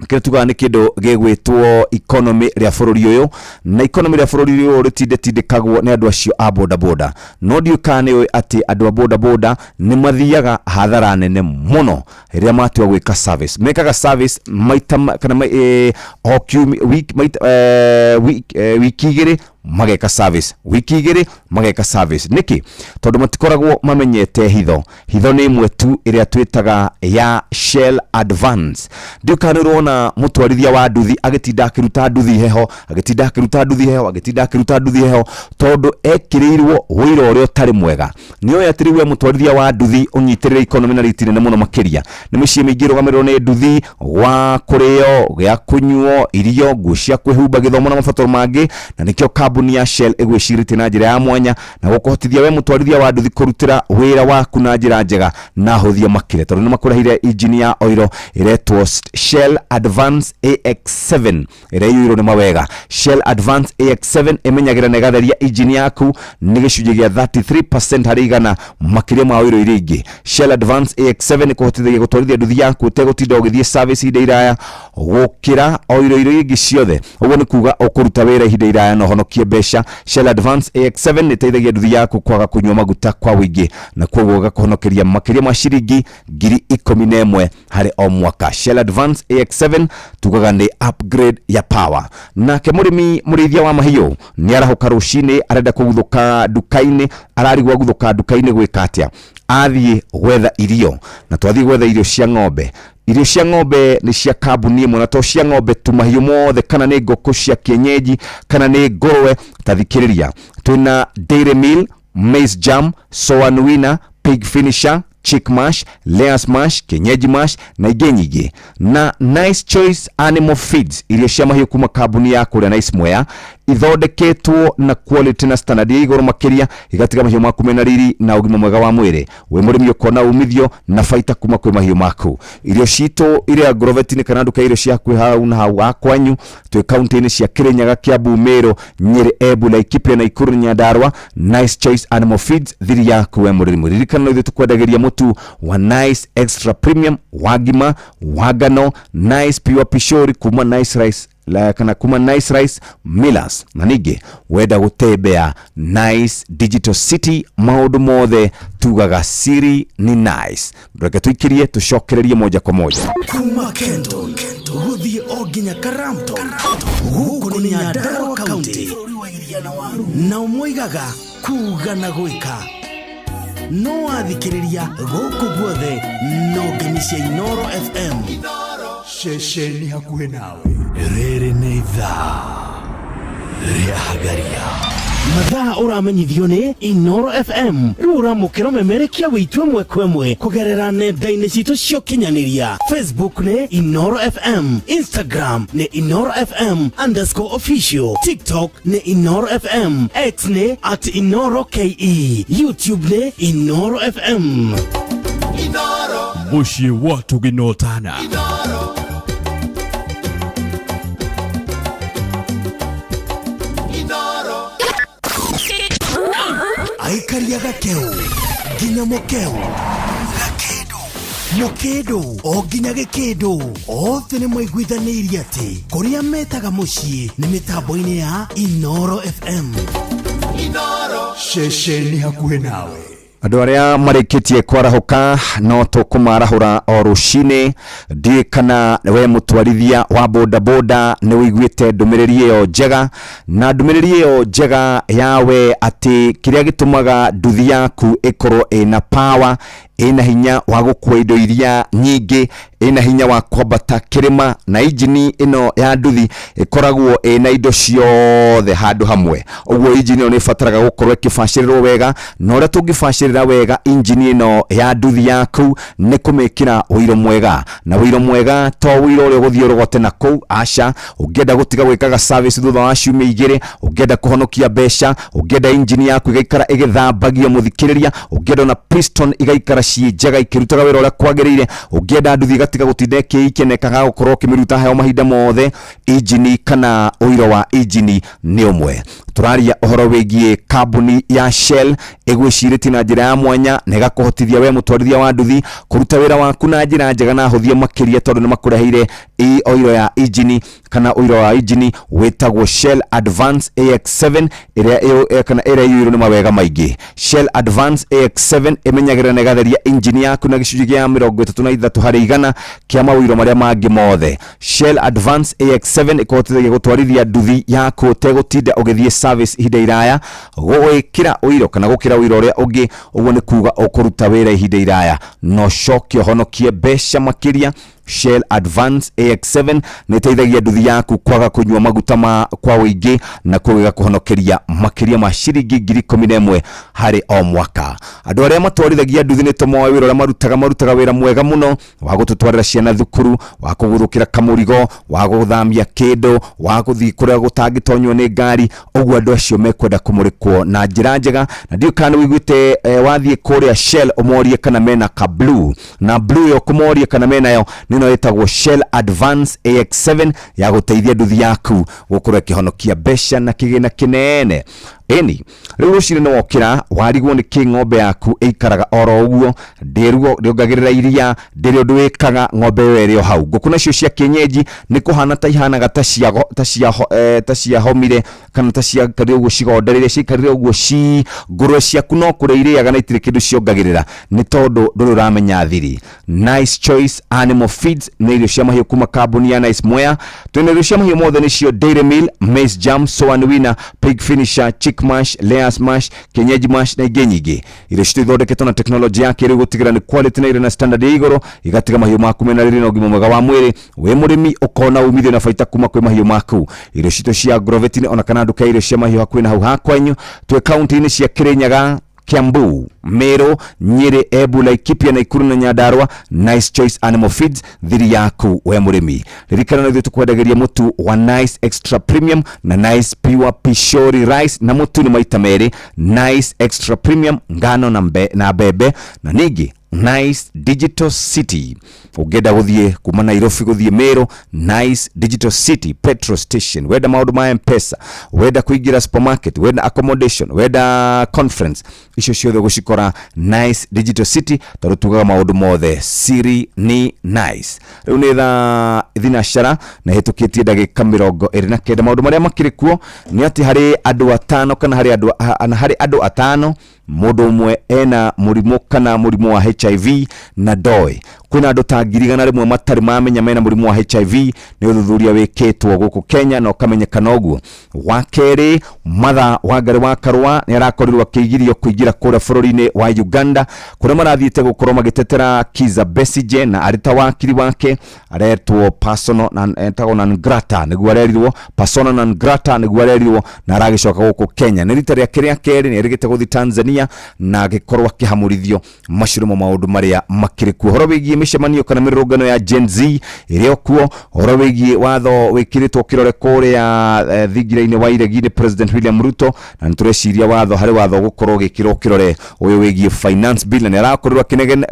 kĩrĩa tugaga nĩ kĩndũ gĩgwĩtwo economy rĩa bũrũri ũyũ, na economy rĩa bũrũri ũyũ rĩtindĩtindĩkagwo nĩ andũ acio a bodaboda. No ndiũĩ kana nĩ ũĩ atĩ andũ a bodaboda nĩ mathiaga hathara nene mũno rĩrĩa matua gwĩka service. Mekaga service maita kana o kiumi, week, maita, week, wiki igĩrĩ mageka service, wiki igĩrĩ mageka service. Nĩkĩ? Tondũ matikoragwo mamenyete hitho. Hitho nĩ ĩmwe tu ĩrĩa twĩtaga ya Shell Advance. Ndiũ kana nĩ ũrona mũtwarithia wa nduthi agĩtinda akĩruta nduthi heho, agĩtinda akĩruta nduthi heho, agĩtinda akĩruta nduthi heho, tondũ ekĩrĩirwo wĩra ũrĩa ũtarĩ mwega. Nĩ ũĩ atĩ rĩu we mũtwarithia wa nduthi ũnyitĩrĩre economy na rĩti nene mũno makĩria. Nĩ mĩciĩ mĩingĩ ĩrũgamĩrĩrwo nĩ nduthi, gwa kũrĩo, gĩa kũnyuo, irio, nguo cia kwĩhumba, gĩthomo na mabataro mangĩ, na nĩkĩo kambuni ya Shell ĩgwĩcirĩtie na njĩra ya mwanya na gũkũhotithia we mũtwarithia wa nduthi kũrutĩra wĩra waku na njĩra njega na hũthia makĩria, tondũ nĩ makũrehire injini ya oiro ĩretwo Shell Advance AX7 ĩrĩa iyũirwo nĩ mawega. Shell Advance AX7 ĩmenyagĩra na ĩgatheria injini yaku nĩ gĩcunjĩ gĩa 33% harĩ igana makĩria ma oiro iria ingĩ. Shell Advance AX7 ĩkũhotithagia gũtwarithia nduthi yaku ũtegũtinda ũgĩthiĩ service ihinda iraya gũkĩra oiro iria ingĩ ciothe. Ũguo nĩ kuga ũkũruta wĩra ihinda iraya na ũhonokie mbeca. Shell Advance AX7 nĩ ĩteithagia nduthi yaku kwaga kũnyua maguta kwa ũingĩ, na koguo ĩgakũhonokeria makĩria ma ciringi 11,000 harĩ o mwaka. Shell Advance AX7 tugaga nĩ upgrade ya power. Nake mũrĩmi mũrĩithia wa mahiũ nĩ arahũka rũcinĩ arenda kũguthũka nduka-inĩ, ararigwo aguthũka nduka-inĩ gwĩka atĩa. Athiĩ gwetha irio, na twathiĩ gwetha irio cia ng'ombe. Irio cia ng'ombe nĩ cia kambuni ĩmwe, na to cia ng'ombe tu, mahiũ mothe, kana nĩ ngũkũ cia kienyeji kana nĩ ngũrwe. Ta thikĩrĩria, twĩna Dairy Meal, Maize Jam, Soan Winner, Pig Finisher, Chick Mash, Layers Mash, Kienyeji Mash na ingĩ nyingĩ. Na Nice Choice Animal Feeds, irio cia mahiũ kuma kambuni ya kũrĩa Nice Mwea, ithondeketwo na quality na standard ya igũrũ makĩria, igatiga mahiũ maku mena riri na ũgima mwega wa mwĩrĩ. Wĩ mũrĩmi ũkona umithio na baita kuma kwĩ mahiũ maku. Irio citũ iria agrovet-inĩ kana nduka ya irio cia hakuhĩ hau na hau ha kwanyu, twĩ kaunti-inĩ cia Kirinyaga, Kiambu, Meru, Nyeri, Embu, Laikipia, Nakuru, Nyandarua. Nice Choice Animal Feeds, thiri yaku we mũrĩmi. Ririkana no ithuĩ tũkwendagĩria mũtu wa Nice Extra Premium, wa ngima, wa ngano, Nice Pure Pishori kuma Nice Rice la, kana kuma Nice Rice Millers. Na ningĩ wenda gũtembea Nice Digital City, maũndũ mothe tugaga siri ni nice. Reke tũikĩrie tũcokererie moja kwa moja. Kuma Kenton gũthiĩ o nginya Karamton, gũkũ nĩ Nyandarua County, nao moigaga kuga na gwĩka no wathikĩrĩria gũkũ guothe no ngemi cia Inoro FM. Ceceni hakuhĩ nawe. Rĩrĩ nĩ ithaa rĩa Hagaria. Mathaa ũramenyithio nĩ Inoro FM. Rĩu ũramũkĩra ũmemerekia witũ ĩmwe kwa ĩmwe kũgerera nenda-inĩ citũ cia ũkinyanĩria. Facebook nĩ Inoro FM, Instagram nĩ Inoro FM underscore official, TikTok nĩ Inoro FM, X nĩ at Inoro KE, YouTube nĩ Inoro FM. Mũciĩ wa tũginotana. Aikaria gakeu nginya mũkeu, gakĩndũ mũkĩndũ o nginya gĩkĩndũ, othe nĩ maiguithanĩirie atĩ kũrĩa metaga mũciĩ nĩ mĩtambo-inĩ ya Inoro FM. Ceceni hakuhĩ nawe. Andũ arĩa marĩkĩtie kwarahũka no tũkũmarahũra o rũcinĩ. Ndiũĩ kana we mũtwarithia wa bodaboda nĩ ũiguĩte ndũmĩrĩri ĩyo njega, na ndũmĩrĩri ĩyo njega yawe atĩ kĩrĩa gĩtũmaga nduthi yaku ĩkorwo ĩna power, ĩna hinya wa gũkua indo iria nyingĩ, ĩna hinya wa kwambata kĩrĩma, na injini ĩno ya nduthi ĩkoragwo ĩna indo ciothe handũ hamwe. Ũguo injini ĩno nĩ ĩbataraga gũkorwo ĩkĩbacĩrĩrwo wega, na ũrĩa tũngĩbacĩrĩra wega injini ĩno ya nduthi yaku nĩ kũmĩkĩra ũiro mwega. Na ũiro mwega to ũiro ũrĩa ũgũthiĩ ũrogote na kũu, aca. Ũngĩenda gũtiga gwĩkaga service thutha wa ciumia igĩrĩ, ũngĩenda kũhonokia mbeca, ũngĩenda injini yaku ĩgaikara ĩgĩthambagio mũthikĩrĩria, ũngĩenda ona piston igaikara ciĩ njega ikĩrutaga wĩra ũrĩa kwagĩrĩire, ũngĩenda nduthi ĩgatiga gũtinda ĩkĩikia na ĩkaga gũkorwo ũkĩmĩruta heho mahinda mothe, injini kana ũiro wa injini nĩ ũmwe. Tũraria ũhoro wĩgiĩ kambuni ya Shell ĩgwĩcirĩtie na njĩra ya mwanya na ĩgakũhotithia we mũtwarithia wa nduthi kũruta wĩra waku na njĩra njega na hũthie makĩria, tondũ nĩ makũreheire oiro ya injini kana ũiro wa injini wĩtagwo Shell Advance AX7, ĩrĩa kana ĩrĩa iyũirwo nĩ mawega maingĩ. Shell Advance AX7 ĩmenyagĩrĩra na ĩgatheria injini yaku na gĩcunjĩ kĩa 33 harĩ igana kĩa mawĩiro marĩa mangĩ mothe. Shell Advance AX7 ĩkũhotithagia gũtwarithia nduthi yaku ũtegũtinda ũgĩthiĩ service ihinda iraya, gwĩkĩra ũiro kana gũkĩra ũiro ũrĩa ũngĩ. Ũguo nĩ kuga ũkũruta wĩra ihinda iraya na ũcoke ũhonokie mbeca makĩria. Shell Advance AX7 nĩ ĩteithagia nduthi yaku kwaga kũnyua maguta ma kwa ũingĩ, na koguo ĩgakũhonokeria makĩria ma ciringi 11,000 harĩ o mwaka. Andũ arĩa matwarithagia nduthi nĩ tũmoĩ wĩra ũrĩa marutaga, marutaga wĩra mwega mũno wa gũtũtwarĩra ciana thukuru, wa kũgũthũkĩra kamũrigo, wa gũthamia kĩndũ, wa gũthiĩ kũrĩa gũtangĩtonywo nĩ ngari. Ũguo andũ acio mekwenda kũmũrĩkwo na njĩra njega, na ndiũĩ kana nĩ ũiguĩte wathiĩ kũrĩa Shell ũmorie kana mena ka blue, na blue ĩyo kũmoria kana menayo nĩ ĩno ĩtagwo Shell Advance AX7 ya gũteithia nduthi yaku gũkorwo ĩkĩhonokia mbeca na kĩgĩna kĩnene. Ĩni rĩu rũcinĩ nĩ wokĩra warigwo nĩ kĩ ng'ombe yaku ĩikaraga oro ũguo, ndĩruo ndĩongagĩrĩra iria, ndĩrĩ ũndũ ĩkaga, ng'ombe ĩyo ĩrĩ o hau. Ngũkũ nacio cia kĩenyenji nĩ kũhana ta ihanaga ta cia ta cia ta ciahomire kana ta ciaikarire ũguo cigondereire, ciaikarire ũguo ci ngũrwe ciaku no kũrĩa irĩaga na itirĩ kĩndũ ciongagĩrĩra, nĩ tondũ ndũrĩ ũramenya thiri. Nice Choice Animal Feeds nĩ irio cia mahiũ kuma kambuni ya Nice Mwea. Twĩna irio cia mahiũ mothe, nĩcio Dairy Meal, Maize Jam, Soan Winner, Pig Finisher, Chick Mash, Layers Mash, Kienyeji Mash na ingĩ nyingĩ. Irio citũ ithondeketwo na tekinoronjĩ ya kĩrĩu gũtigĩrĩra nĩ quality na irĩ na standard ya igũrũ, igatiga mahiũ maku mena riri na ũgima mwega wa mwĩrĩ. Wĩ mũrĩmi ũkona umithio na baita kuma kwĩ mahiũ maku. Irio citũ cia agrovet-inĩ ona kana nduka ya irio cia mahiũ hakuhĩ na hau ha kwanyu. Twĩ kaunti-inĩ cia Kirinyaga, Kiambu, Meru, Nyeri, Embu, Laikipia, Nakuru na Nyandarua. Nice Choice Animal Feeds, thiri yaku we mũrĩmi. Ririkana ithuĩ tũkwendagĩria mũtu wa Nice Extra Premium na Nice Pure Pishori Rice, na mũtu nĩ maita merĩ, Nice Extra Premium ngano na, na mbembe, na ningĩ Nice Digital City. Ũngĩenda gũthiĩ kuma Nairobi gũthiĩ Meru, Nice Digital City petrol station. Wenda maũndũ ma Mpesa, wenda kũingĩra supermarket, wenda accommodation, wenda conference, icio ciothe gũcikora Nice Digital City, tondũ tugaga maũndũ mothe siri ni nice. Rĩu nĩ thaa thinacara na hĩtũkĩtie ndagĩka 29. Maũndũ marĩa makĩrĩ kuo nĩ atĩ harĩ andũ atano kana harĩ andũ harĩ andũ atano mũndũ ũmwe ena mũrimũ kana mũrimũ wa HIV na ndoĩ. Kwĩna andũ ta 100,000 matarĩ mamenya mena mũrimũ wa HIV, nĩ ũthuthuria wĩkĩtwo gũkũ Kenya na ũkamenyekana ũguo. Wa kerĩ, Martha Wangari wa Karũa nĩ arakorirwo akĩgirio kũingĩra kũrĩa bũrũri-inĩ wa Uganda, kũrĩa marathiĩte gũkorwo magĩtetera Kizza Besigye, na arĩ ta wakiri wake aretwo persona non, etagwo non grata, nĩguo arerirwo persona non grata, nĩguo arerirwo, na aragĩcoka gũkũ Kenya. Nĩ rita rĩake rĩa kerĩ, nĩ erĩgĩte gũthiĩ Tanzania na agĩkorwo akĩhamũrithio. Macio nĩmo maũndũ marĩa makĩrĩ kuo. Ũhoro wĩgiĩ mĩcemanio kana mĩrũrũngano ya Gen Z ĩrĩa kuo, ũhoro wĩgiĩ watho wĩkĩrĩtwo kĩrore kũrĩa thingira-inĩ wa iregi nĩ President William Ruto, na nĩ tũreciria watho harĩ watho ũgũkorwo ũgĩkĩrwo kĩrore ũyũ wĩgiĩ finance bill, na nĩ arakorirwo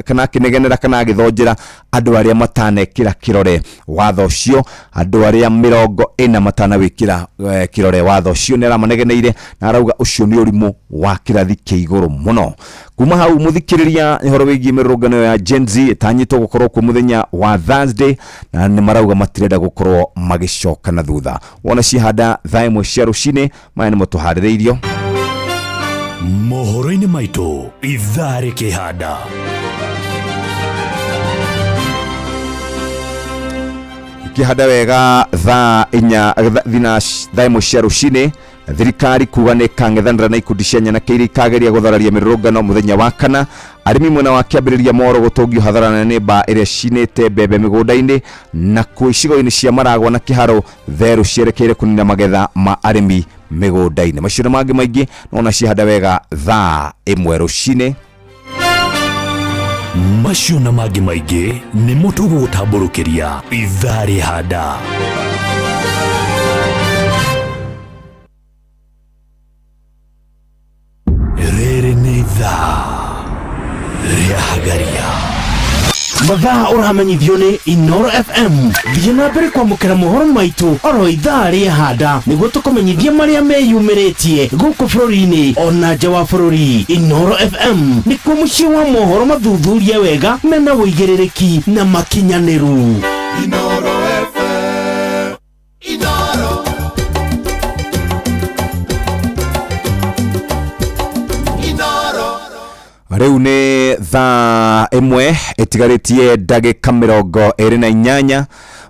kana akĩnegenera kana agĩthonjera andũ arĩa matanekĩra kĩrore watho ũcio, andũ arĩa 40 matanawĩkĩra kĩrore watho ũcio nĩ aramanegeneire na arauga ũcio nĩ ũrimũ wa kĩrathi kĩa igũrũ mũno. Kuma hau mũthikĩrĩria, ũhoro wĩgiĩ mĩrũrũngano ya Gen Z ĩtanyĩtwo gũkorwo kuo mũthenya wa Thursday, na nĩ marauga matirenda gũkorwo magĩcoka na thutha. Wona cihanda thaa 1 cia rũcinĩ, maya nĩmo tũharĩrĩirio mohoro-inĩ maitũ ithaa rĩkĩhanda. Ikĩhanda wega thaa inya thina thaa 1 cia rũcinĩ, thirikari kuga nĩ ĩkang'ethanĩra na ikundi cia nyanake iria ikageria gũthararia mĩrũrũngano mũthenya wa kana. Arĩmi mwena wa kĩambĩrĩria moro gũtũngio hathara nene nĩ mbaa ĩrĩa cinĩte mbembe mĩgũnda-inĩ, na kuo icigo-inĩ cia Maragwa na Kĩharũ therũ cierekeire kũnina magetha ma arĩmi mĩgũnda-inĩ. Macio na mangĩ maingĩ nona cihanda wega thaa 1 rũcinĩ. Macio na mangĩ maingĩ nĩmo tũgũgũtambũrũkĩria ithaa rĩhanda. Rĩrĩ nĩ ithaa rĩa Hagaria. Mathaa ũramenyithio nĩ Inoro FM. Thiĩ na mbere kwamũkĩra mohoro maitũ oro ithaa rĩahanda, nĩguo tũkũmenyithie marĩa meyumĩrĩtie gũkũ bũrũri-inĩ ona nja wa bũrũri. Inoro FM nĩkuo mũciĩ wa mohoro mathuthurie wega mena ũigĩrĩrĩki na makinyanĩru. Inoro FM. Inoro. Inoro. Rĩu nĩ thaa 1 ĩtigarĩtie ndagĩka 28.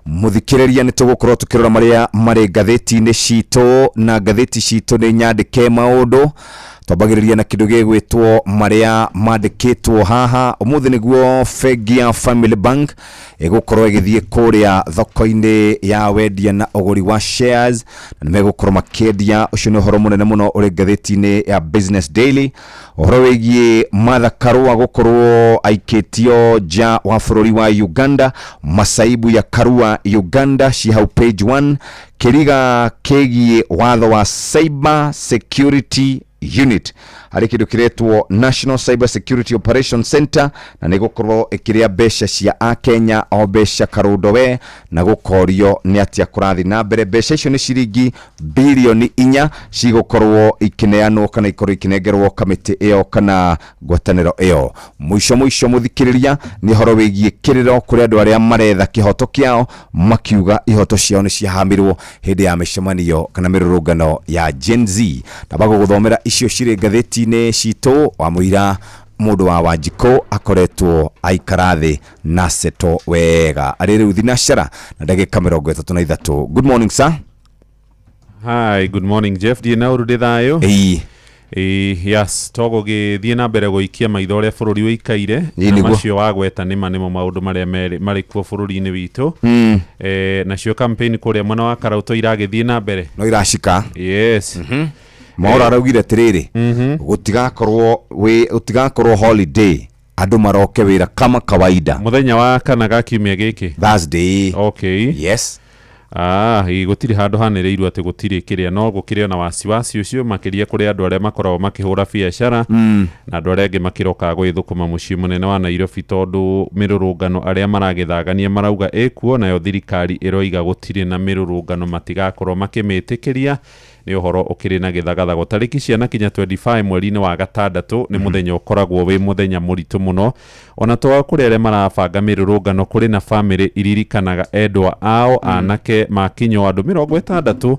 Mũthikĩrĩria, nĩ tũgũkorwo tũkĩrora marĩa marĩ ngathĩti-inĩ citũ, na ngathĩti citũ nĩ nyandĩke maũndũ. Twambagĩrĩria na kĩndũ gĩgwĩtwo marĩa mandĩkĩtwo haha ũmũthĩ, nĩguo bengi ya Family Bank ĩgũkorwo ĩgĩthiĩ kũrĩa thoko-inĩ ya wendia na ũgũri wa shares, na nĩ megũkorwo makĩendia. Ũcio nĩ ũhoro mũnene mũno ũrĩ ngathĩti-inĩ ya Business Daily. Ũhoro wĩgiĩ Martha Karua gũkorwo aikĩtio nja wa bũrũri wa Uganda, masaibu ya Karua Uganda, ci hau page 1. Kĩriga kĩgiĩ watho wa Cyber Security Unit, harĩ kĩndũ kĩretwo National Cyber Security Operation Center, na nĩ gũkorwo ĩkĩrĩa mbeca cia akenya o mbeca karũndo we, na gũkorio nĩ atĩa kũrathiĩ na mbere. Mbeca icio nĩ ciringi bilioni 4 cigũkorwo ikĩneanwo kana ikorwo ikĩnengerwo kamĩtĩ ĩyo kana ngwatanĩro ĩyo. Mũico mũico mũthikĩrĩria, nĩ ũhoro wĩgiĩ kĩrĩro kũrĩ andũ arĩa maretha kĩhoto kĩao, makiuga ihoto ciao nĩ ciahamirwo hĩndĩ ya mĩcemanio kana mĩrũrũngano ya Gen Z. Ndamba gũgũthomera icio cirĩ ngathĩti-inĩ citũ. Wa mũira mũndũ wa Wanjikũ akoretwo aikara thĩ na seto wega, arĩ rĩu thinacara na ndagĩka 33. Good morning sir. Hi, good morning Jeff. Ndiĩ na ũru, ndĩ thayũ. Ĩĩ. Yes, togũgĩthiĩ na mbere gũikia maitho ũrĩa bũrũri ũikaire, Ĩĩ, na nĩguo. macio wagweta nĩma nĩmo maũndũ marĩa marĩ kuo bũrũri-inĩ witũ. Nacio campaign kũrĩa mwena wa Karauto iragĩthiĩ na mbere. No iracika. Yes. Mwaura araugire atiriri, gutigakorwo wi gutigakorwo holiday, andu maroke wira kama kawaida. Muthenya wa kana ga kiumia giki. Thursday. Okay. Yes. Ĩ gũtirĩ handũ hanĩrĩirwo atĩ gũtirĩ kĩrĩa, no gũkĩrĩ ona wasiwasi ũcio makĩria kũrĩ andũ arĩa makoragwo makĩhũra biacara na andũ arĩa angĩ makĩroka gwĩthũkũma mũciĩ mũnene wa Nairobi, tondũ mĩrũrũngano arĩa maragĩthagania marauga ĩkuo, nayo thirikari ĩroiga gũtirĩ na mĩrũrũngano, matigakorwo makĩmĩtĩkĩria. Nĩ ũhoro ũkĩrĩ na gĩthagathago. Tarĩki ciana kinya 25 mweri-inĩ wa gatandatũ nĩ mũthenya ũkoragwo wĩ mũthenya mũritũ mũno, ona to kũrĩ arĩa marabanga mĩrũrũngano, kũrĩ na bamĩrĩ iririkanaga endwa ao anake makinywo andũ 60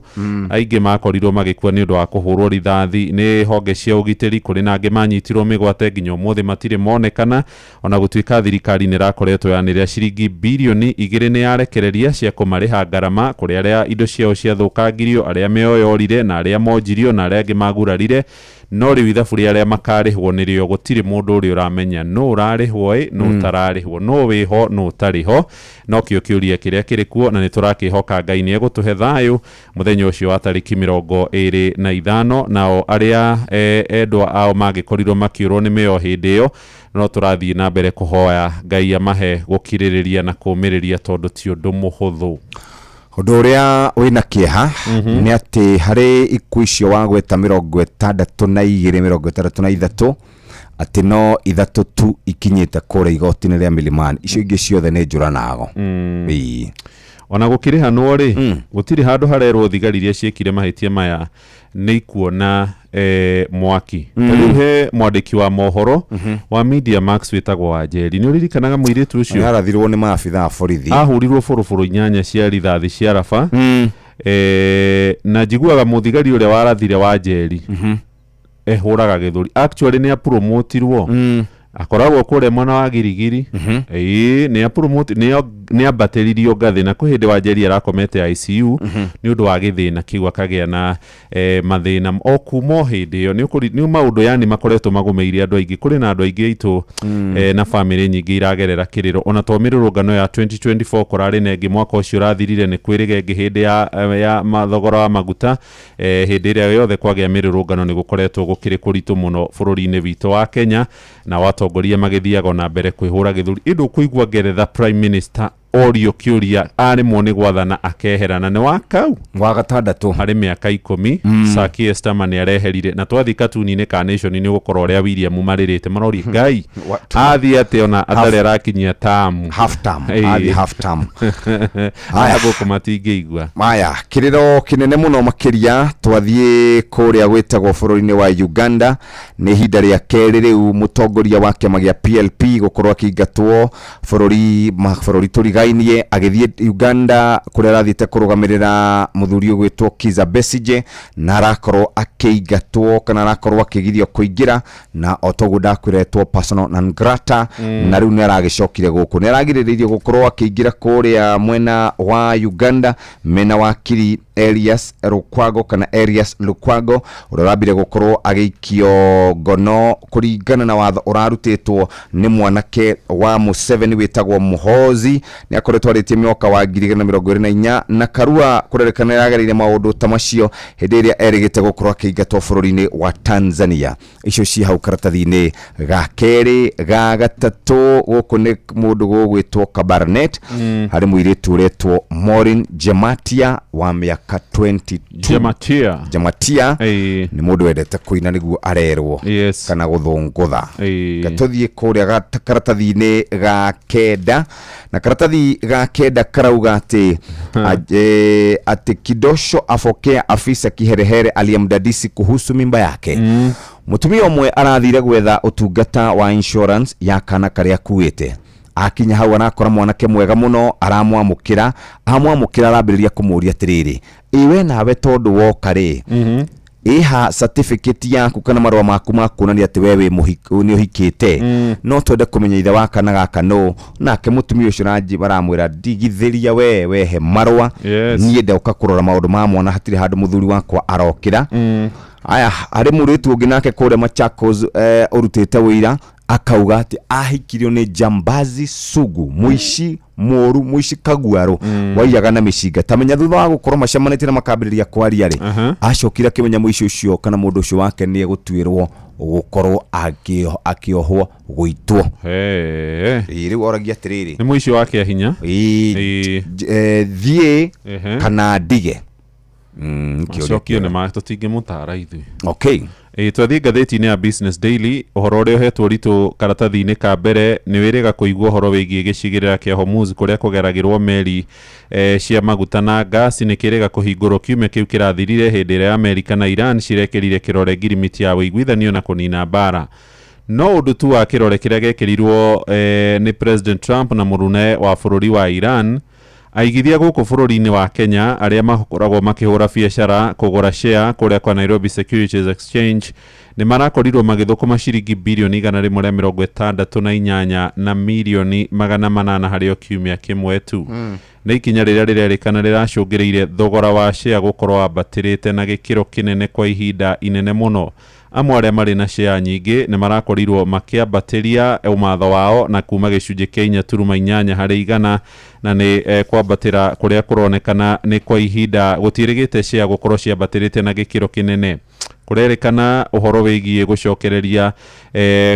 aingĩ makorirwo magĩkua nĩ ũndũ wa kũhũrwo rithathi nĩ honge cia ũgitĩri. Kũrĩ na angĩ manyitirwo mĩgwate nginya ũmũthĩ matirĩ monekana, ona gũtuĩka thirikari nĩ ĩrakoretwo yanĩrĩra ciringi birioni 2 nĩ yarekereria cia kũmarĩha ngarama kũrĩ arĩa indo ciao ciathũkangirio, arĩa mĩoyo yorire, na arĩa monjirio, na arĩa angĩ magurarire. No rĩu ithabu rĩa arĩa makarĩhwo nĩrĩo gũtirĩ mũndũ ũrĩa ũramenya nũ ũrarĩhwo ĩ, nũ ũtararĩhwo, nũ wĩho, nũ ũtarĩ ho. No kĩo kĩũria kĩrĩa kĩrĩ kuo, na nĩ tũrakĩhoka Ngai nĩ egũtũhe thayũ mũthenya ũcio wa tarĩki 25. Nao arĩa endwa ao mangĩkorirwo makĩũrwo nĩ mĩoyo hĩndĩ ĩyo, no tũrathiĩ na mbere kũhoya Ngai amahe gũkirĩrĩria na kũũmĩrĩria, tondũ ti ũndũ mũhũthũ. Ũndũ ũrĩa wĩna kĩeha nĩ atĩ harĩ ikuũ icio wagweta 62, 63, atĩ no 3 tu ikinyĩte kũrĩa igoti-inĩ rĩa Milimani, icio ingĩ ciothe nĩ njũranago. Ĩĩ. Ona gũkĩrĩhanwo rĩ, gũtirĩ handũ harerwo thigari iria ciĩkire mahĩtia maya nĩ ikuona mwaki. Rĩu he mwandĩki wa mohoro wa Media Max wĩtagwo Wanjeri, nĩ ũririkanaga mũirĩtu ũcio? Arathirwo nĩ maabitha a borithi. Ahũrirwo bũrũbũrũ 8 cia rithathi cia raba. Na njiguaga mũthigari ũrĩa warathire Wanjeri ehũraga gĩthũri. Actually nĩ apromotirwo, akoragwo kũrĩa mwena wa Girigiri. Ĩĩ, nĩ apromote, nĩ ambatĩririo ngathĩ, na kwĩ hĩndĩ Wanjeri arakomete ICU nĩ ũndũ wa gĩthĩna kĩu, akagĩa na mathĩna o kuma o hĩndĩ ĩyo. Nĩ maũndũ yani makoretwo magũmĩire andũ aingĩ. Kũrĩ na andũ aingĩ aitũ na bamĩrĩ nyingĩ iragerera kĩrĩro, ona to mĩrũrũngano ya 2024 kũrarĩ na ĩngĩ mwaka ũcio ũrathirire, nĩ kwĩrĩga ĩngĩ hĩndĩ ya mathogora wa maguta. Hĩndĩ ĩrĩa yothe kwagĩa mĩrũrũngano nĩ gũkoretwo gũkĩrĩ kũritũ mũno bũrũri-inĩ witũ wa Kenya, na watongoria magĩthiaga na mbere kwĩhũra gĩthũri. Ĩndũ ũkũigua Ngeretha Prime Minister orio kĩũria aremwo nĩ gwathana akeherana, nĩ wa kau wa gatandatũ harĩ mĩaka 10. Sir Keir Starmer nĩ areherire, na twathiĩ katuni-inĩ ka Nation nĩ gũkorwo ũrĩa William marĩrĩte maroria Ngai athiĩ atĩ ona atarĩ arakinyia tamu half term, athiĩ half term. Aya gũkũ matingĩigua. Maya kĩrĩro kĩnene mũno makĩria twathiĩ kũrĩa gwĩtagwo bũrũri-inĩ wa Uganda. Nĩ ihinda rĩa kerĩ rĩu mũtongoria wa kĩama gĩa PLP gũkorwo akĩingatwo bũrũri tũrigainie, agĩthiĩ Uganda kũrĩa arathiĩte kũrũgamĩrĩra mũthuri ũgwĩtwo Kizza Besigye, na arakorwo akĩingatwo kana arakorwo akĩgirio kũingĩra, na o toguo ndakwĩretwo personal non grata. Na rĩu nĩ aragĩcokire gũkũ, nĩ aragirĩrĩirio gũkorwo akĩingĩra kũrĩa mwena wa Uganda mena wakiri Elias Lukwago kana Elias Lukwago ũrĩa ũrambire gũkorwo agĩikio ngono kũringana na watho ũrarutĩtwo nĩ mwanake wa Museveni wĩtagwo Muhoozi. Nĩ akoretwo arĩtie mwaka wa 2024, na Karua kũrerĩkana nĩaragereire maũndũ ta macio hĩndĩ ĩrĩa erĩgĩte gũkorwo akĩingatwo bũrũri-inĩ wa Tanzania. Icio ci hau karatathi-inĩ ga kerĩ. Ga gatatũ gũkũ nĩ mũndũ gũgwĩtwo Kabarnet, harĩ mũirĩtu ũretwo Maureen Jematia wa mĩaka 22. Jematia. Jematia nĩ mũndũ wendete kũina nĩguo arerwo kana gũthũngũtha. Gatũthiĩ kũrĩa karatathi-inĩ ga kenda, na karatathi ga kenda karauga atĩ atĩ Kidosho afokea afisa kiherehere aliyemdadisi kuhusu mimba yake. Mũtumia ũmwe arathire gwetha ũtungata wa insurance ya kana karĩa akuĩte. Akinya hau arakora mwanake mwega mũno, aramwamũkĩra, amwamũkĩra arambĩrĩria kũmũria atĩrĩrĩ, ĩ we nawe tondũ woka rĩ, ĩha certificate yaku kana marũa maku ma kuonania atĩ we wĩ nĩ ũhikĩte, no twende kũmenya ithe wa kana gaka nũ. Nake mũtumia ũcio aramwĩra ndigithĩria we wehe marũa, niĩ ndoka kũrora maũndũ ma mwana, hatirĩ handũ mũthuri wakwa arokĩra. Aya harĩ mũirĩtu ũngĩ nake kũrĩa Machakos ũrutĩte wĩira Akauga atĩ ahikirio nĩ jambazi sugu, mũici mũru, mũici kaguarũ, waiyaga na mĩcinga. Tamenya thutha wa gũkorwo macemanĩtie na makambĩrĩria kwaria rĩ, acokire akĩmenya mũici ũcio kana mũndũ ũcio wake nĩ egũtuĩrwo gũkorwo akĩohwo gũitwo. Ĩĩ, rĩu oragia atĩrĩrĩ, Nĩ mũici wa kĩa hinya. Ĩĩ, thiĩ kana ndige? Kĩũria Macokio kĩega. Nĩ ma tũtingĩmũtara ithuĩ. Ĩĩ, twathiĩ ngathĩti-inĩ ya Business Daily, ũhoro ũrĩa ũhetwo ũritũ karatathi-inĩ ka mbere nĩ wĩrĩga kũigua ũhoro wĩgiĩ gĩcigĩrĩra kĩa Hormuz kũrĩa kũgeragĩrwo meri cia maguta na ngasi nĩ kĩrĩga kũhingũrwo kiumia kĩu kĩrathirire hĩndĩ ĩrĩa Amerika na Iran cirekĩrire kĩrore ngirimiti ya ũiguithanio na kũnina mbara. No ũndũ tu wa kĩrore kĩrĩa gĩekĩrirwo nĩ President Trump na mũrune wa bũrũri wa Iran. Aigithia gũkũ bũrũri-inĩ wa Kenya arĩa makoragwo makĩhũra biacara kũgũra share kũrĩa kwa Nairobi Securities Exchange nĩ marakorirwo magĩthũkũma ciringi birioni 168 na mirioni 800 harĩ o kiumia kĩmwe tu. Nĩ ikinya rĩrĩa rĩrerĩkana rĩracũngĩrĩire thogora wa share gũkorwo wambatĩrĩte na gĩkĩro kĩnene kwa ihinda inene mũno. Amwe arĩa marĩ na share nyingĩ nĩ marakorirwo makĩambatĩria ũmatho wao na kuma gĩcunjĩ kĩa 4.8 harĩ igana, na nĩ kwambatĩra kũrĩa kũronekana nĩ kwa ihinda gũtiĩrĩgĩte share gũkorwo ciambatĩrĩte na gĩkĩro kĩnene. Kũrerĩkana ũhoro wĩgiĩ gũcokereria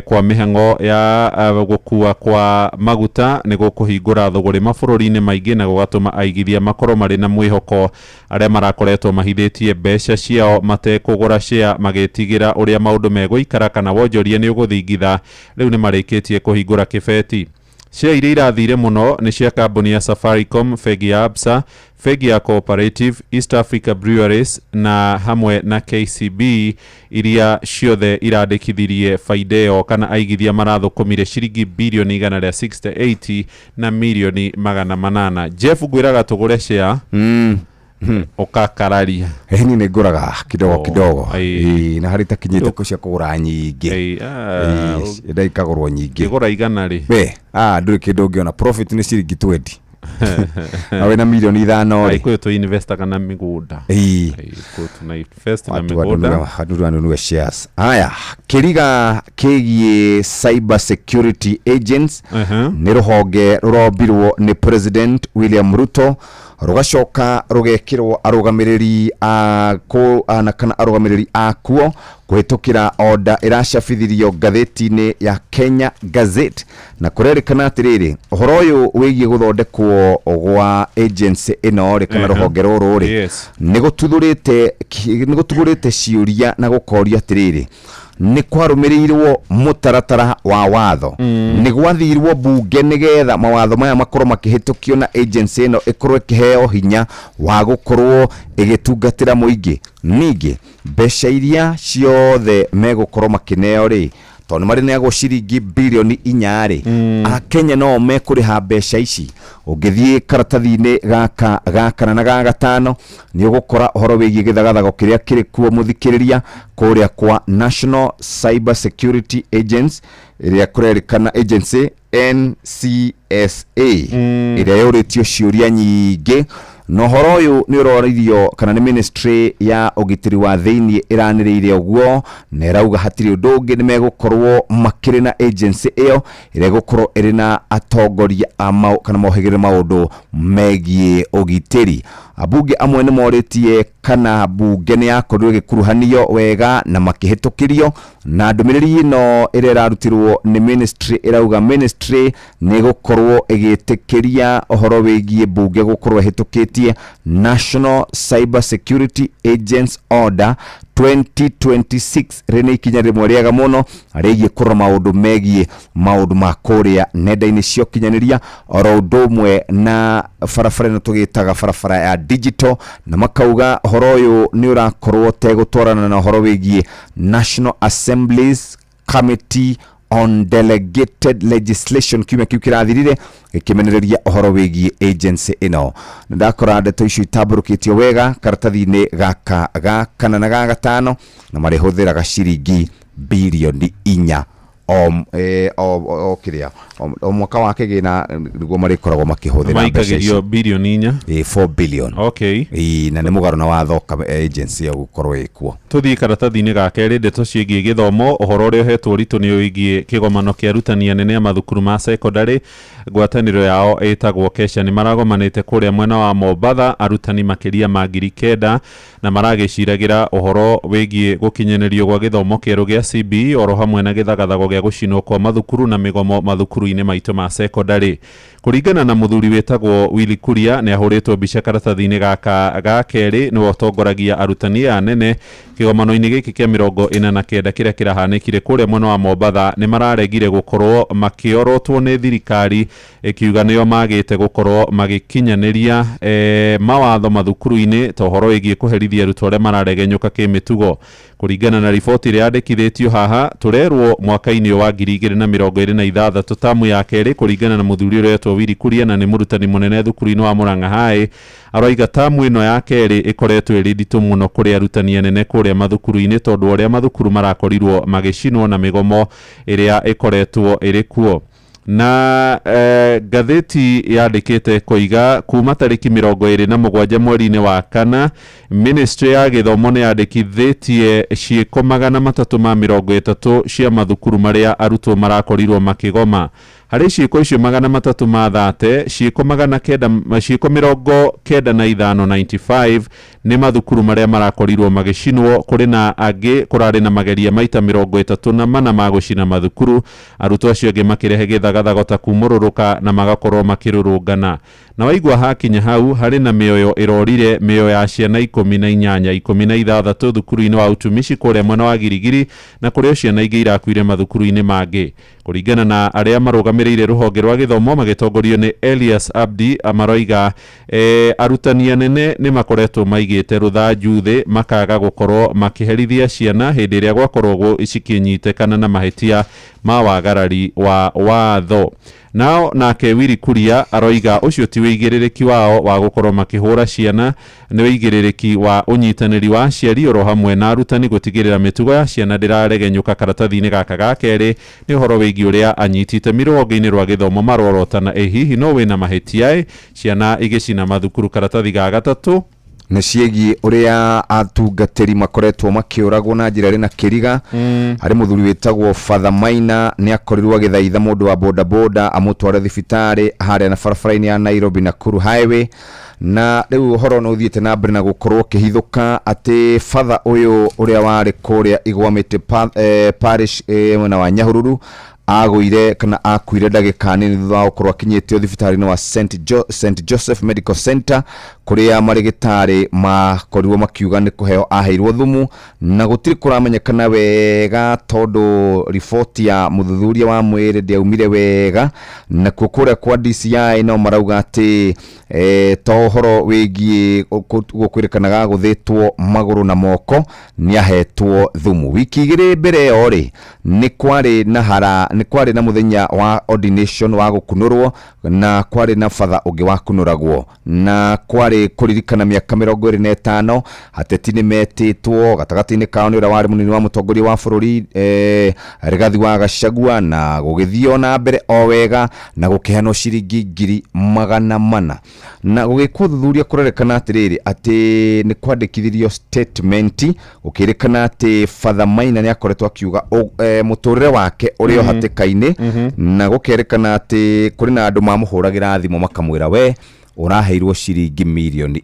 kwa mĩhang'o ya gũkua kwa maguta nĩ gũkũhingũra thũgũrĩ mabũrũri-inĩ maingĩ na gũgatũma aigithia makorwo marĩ na mwĩhoko arĩa marakoretwo mahithĩtie mbeca ciao matekũgũra share magĩtigĩra ũrĩa maũndũ megũikara kana wonjoria nĩ ũgũthingitha, rĩu nĩ marĩkĩtie kũhingũra kĩbeti. Share iria irathire mũno nĩ cia kambuni ya Safaricom, bengi ya Absa, bengi ya Cooperative, East Africa Breweries na hamwe na KCB, iria ciothe irandĩkithirie baida ĩyo kana aigithia marathũkũmire ciringi birioni 168 na mirioni 800. Jeff, ngwĩraga tũgũre share ũkakararia. Niĩ nĩ ngũraga kidogo kidogo. Ĩĩ, na harĩ takinyĩte kũ cia kũgũra nyingĩ. Ĩĩ, enda ikagũrwo nyingĩ. Kĩgũra 100 rĩ? We, ndũrĩ kĩndũ ũngĩona, profit nĩ ciringi 20 na wĩna mirioni 5 rĩ. Agĩkũyũ tũinvestaga na mĩgũnda. Ĩĩ. Agĩkũyũ tuna invest na Watu mĩgũnda. Watu wanunue shares. Haya, kĩriga kĩgiĩ cyber security agents nĩ rũhonge rũrombirwo nĩ President William Ruto, rũgacoka rũgekĩrwo arũgamĩrĩri a kũ na kana arũgamĩrĩri akuo kũhĩtũkĩra order ĩracabithirio ngathĩti-inĩ ya Kenya Gazette, na kũrerĩkana atĩrĩrĩ, ũhoro ũyũ wĩgiĩ gũthondekwo gwa agency ĩno rĩ, kana rũhonge rũrũ rĩ, nĩ gũtuthũrĩte ciũria na gũkoria atĩrĩrĩ, nĩ kwarũmĩrĩirwo mũtaratara wa watho, nĩ gwathirwo bunge nĩgetha mawatho maya makorwo makĩhĩtũkio na agency ĩno ĩkorwo ĩkĩheo hinya wa gũkorwo ĩgĩtungatĩra mũingĩ. Ningĩ mbeca iria ciothe megũkorwo makĩneo rĩ, tondũ nĩ marĩneagwo ciringi birioni 4 rĩ, Akenya no mekũrĩha mbeca ici? Ũngĩthiĩ karatathi-inĩ gaka ga kana na ga gatano nĩ ũgũkora ũhoro wĩgiĩ gĩthagathago kĩrĩa kĩrĩ kuo, mũthikĩrĩria, kũrĩa kwa National Cyber Security Agents ĩrĩa kũrerĩkana agency NCSA ĩrĩa yũrĩtio ciũria nyingĩ, na ũhoro ũyũ nĩ ũroririo kana nĩ ministry ya ũgitĩri wa thĩiniĩ ĩranĩrĩire ũguo na ĩrauga hatirĩ ũndũ ũngĩ, nĩ megũkorwo makĩrĩ na agency ĩyo ĩrĩa ĩgũkorwo ĩrĩ na atongoria a kana mohĩgĩrĩre maũndũ megiĩ ũgitĩri. Ambunge amwe nĩ morĩtie kana bunge nĩ yakorirwo ĩgĩkuruhanio wega na makĩhĩtũkĩrio na ndũmĩrĩri ĩno ĩrĩa ĩrarutirwo nĩ ministry. Ĩrauga ministry nĩ ĩgũkorwo ĩgĩtĩkĩria ũhoro wĩgiĩ bunge gũkorwo ĩhĩtũkĩtie National Cyber Security Agents Order 2026. Rĩ nĩ ikinya rĩmwe rĩega mũno rĩgiĩ kũrora maũndũ megiĩ maũndũ ma kũrĩa nenda-inĩ cia ũkinyanĩria, oro ũndũ ũmwe na barabara ĩno tũgĩtaga barabara ya digital, na makauga ũhoro ũyũ nĩ ũrakorwo tegũtwarana na ũhoro wĩgiĩ National Assemblies Committee on Delegated Legislation kiumia kĩu kĩrathirire gĩkĩmenereria ũhoro wĩgiĩ agency ĩno. Nĩ ndakora ndeto icio itambũrũkĩtio wega karatathi-inĩ gaka ga kana na ga gatano, na marĩhũthĩraga ciringi birioni 4 O o kĩrĩa o mwaka wa kĩgĩna nĩguo marĩkoragwo makĩhũthĩra mbeca Maikagĩrio icio. 4 birioni. 4 billion. Ĩĩ, na nĩ mũgarũ na watho agency ĩyo gũkorwo ĩkuo. Tũthiĩ karatathi-inĩ ga kerĩ, ndeto ciĩgiĩ gĩthomo. Ũhoro ũrĩa ũhetwo ũritũ nĩ wĩgiĩ kĩgomano kĩa arutani anene a mathukuru ma sekondarĩ, ngwatanĩro yao ĩtagwo KESHA. Nĩ maragomanĩte kũrĩa mwena wa Mombatha, arutani makĩria ma 9,000, na maragĩciragĩra ũhoro wĩgiĩ gũkinyanĩrio gwa gĩthomo kĩerũ gĩa CBE, oro hamwe na gĩthagathago gĩa gũcinwo kwa mathukuru na mĩgomo mathukuru-inĩ maitũ ma sekondarĩ. Kũringana na mũthuri wĩtagwo Willy Kuria, nĩ ahũrĩtwo mbica karatathi-inĩ gaka ga kerĩ, nĩwe ũtongoragia arutani aya anene kĩgomano-inĩ gĩkĩ kĩa 49 kĩrĩa kĩrahanĩkire kũrĩa mwena wa Mombatha. Nĩ mararegire gũkorwo makĩorotwo nĩ thirikari ĩkiuga nĩo magĩte gũkorwo magĩkinyanĩria mawatho mathukuru-inĩ, ta ũhoro wĩgiĩ kũherithia arutwo arĩa mararegenyũka kĩmĩtugo. Kũringana na riboti ĩrĩa yandĩkithĩtio haha, tũrerwo mwaka-inĩ wa 2026, tamu ya kerĩ, kũringana na mũthuri ũrĩa wetwo Willy Kuria na nĩ mũrutani mũnene thukuru-inĩ wa Murang'a High, aroiga tamu ĩno ya kerĩ ĩkoretwo ĩrĩ nditũ mũno kũrĩ arutani anene kũrĩa mathukuru-inĩ, tondũ ũrĩa mathukuru marakorirwo magĩcinwo na mĩgomo ĩrĩa ĩkoretwo ĩrĩ kuo. Na ngathĩti yandĩkĩte koiga kuma tarĩki 27 mweri-inĩ wa kana, ministry ya gĩthomo nĩ yandĩkithĩtie ciĩko 330 cia mathukuru marĩa arutwo marakorirwo makĩgoma. Harĩ ciĩko icio 330, ciĩko 900, ciĩko 95, 95, nĩ mathukuru marĩa marakorirwo magĩcinwo. Kũrĩ na angĩ kũrarĩ na mageria maita 34 ma gũcina mathukuru, arutwo acio angĩ makĩrehe gĩthagathago ta kumũrũrũka na magakorwo makĩrũrũngana. Na waigua hakinya hau, harĩ na mĩoyo ĩrorire, mĩoyo ya ciana 18, 16 thukuru-inĩ wa utumishi kũrĩa mwena wa Girigiri, na kũrĩ o ciana ingĩ irakuire mathukuru-inĩ mangĩ. Kũringana na arĩa marũgamĩrĩire rũhonge rwa gĩthomo magĩtongorio nĩ Elias Abdi, maroiga arutani anene nĩ makoretwo maigĩte rũthanju thĩ, makaga gũkorwo makĩherithia ciana hĩndĩ ĩrĩa gwakorwo cikĩnyitĩkana na mahĩtia ma wagarari wa watho. Nao nake Willy Kuria aroiga ũcio ti wĩigĩrĩrĩki wao wa gũkorwo makĩhũra ciana, nĩ wĩigĩrĩrĩki wa ũnyitanĩri wa aciari oro hamwe na arutani gũtigĩrĩra mĩtugo ya ciana ndĩraregenyũka. Karatathi-inĩ gaka ga kerĩ nĩ ũhoro wĩgiĩ ũrĩa anyiti itemi rũhonge-inĩ rwa gĩthomo marorotana ĩ hihi no wĩna mahĩtia ĩ ciana igĩcina mathukuru. Karatathi ga gatatũ Nĩ ciĩgiĩ ũrĩa atungatĩri makoretwo makĩũragwo na njĩra ĩrĩ na kĩriga. Harĩ mũthuri wĩtagwo Father Maina, nĩ akorirwo agĩthaitha mũndũ wa bodaboda amũtware thibitarĩ harĩa na barabara-inĩ ya Nairobi Nakuru Highway, na rĩu ũhoro nĩ ũthiĩte na mbere na gũkorwo ũkĩhithũka atĩ father ũyũ ũrĩa warĩ kũrĩa Igwamĩtĩ parish, mwena wa Nyahururu, agũire kana akuire ndagĩka nini thutha wa gũkorwo akinyĩtio thibitarĩ-inĩ wa St Joseph Medical Center, kũrĩa marĩgĩtarĩ makorirwo makiuga nĩ kũheo aheirwo thumu, na gũtirĩ kũramenyekana wega tondũ riboti ya mũthuthuria wa mwĩrĩ ndĩaumire wega. Nakuo kũrĩa kwa DCI no marauga atĩ to ũhoro wĩgiĩ gũkwĩrĩkanaga gũthĩtwo magũrũ na moko, nĩ ahetwo thumu. Wiki 2 mbere ĩyo rĩ, nĩ kwarĩ na hara, nĩ kwarĩ na mũthenya wa ordination wa gũkunũrwo, na kwarĩ na batha ũngĩ wakunũragwo, na kwarĩ kũririkana mĩaka 25. Ateti nĩ metĩtwo, gatagatĩ-inĩ kao nĩ ũrĩa warĩ mũnini wa mũtongoria wa bũrũri, Rigathi wa Gachagua, na gũgĩthiĩ na mbere o wega na gũkĩheanwo ciringi 400,000. Na gũgĩkwo ũthuthuria, kũrerekana atĩrĩrĩ atĩ nĩ kwandĩkithirio statement, gũkĩrĩkana atĩ Father Maina nĩ akoretwo akiuga mũtũrĩre wake ũrĩ o hatĩka-inĩ, na gũkerĩkana atĩ kũrĩ na andũ mamũhũragĩra thimũ makamwĩra, "We ũraheirwo ciringi 4 mirioni,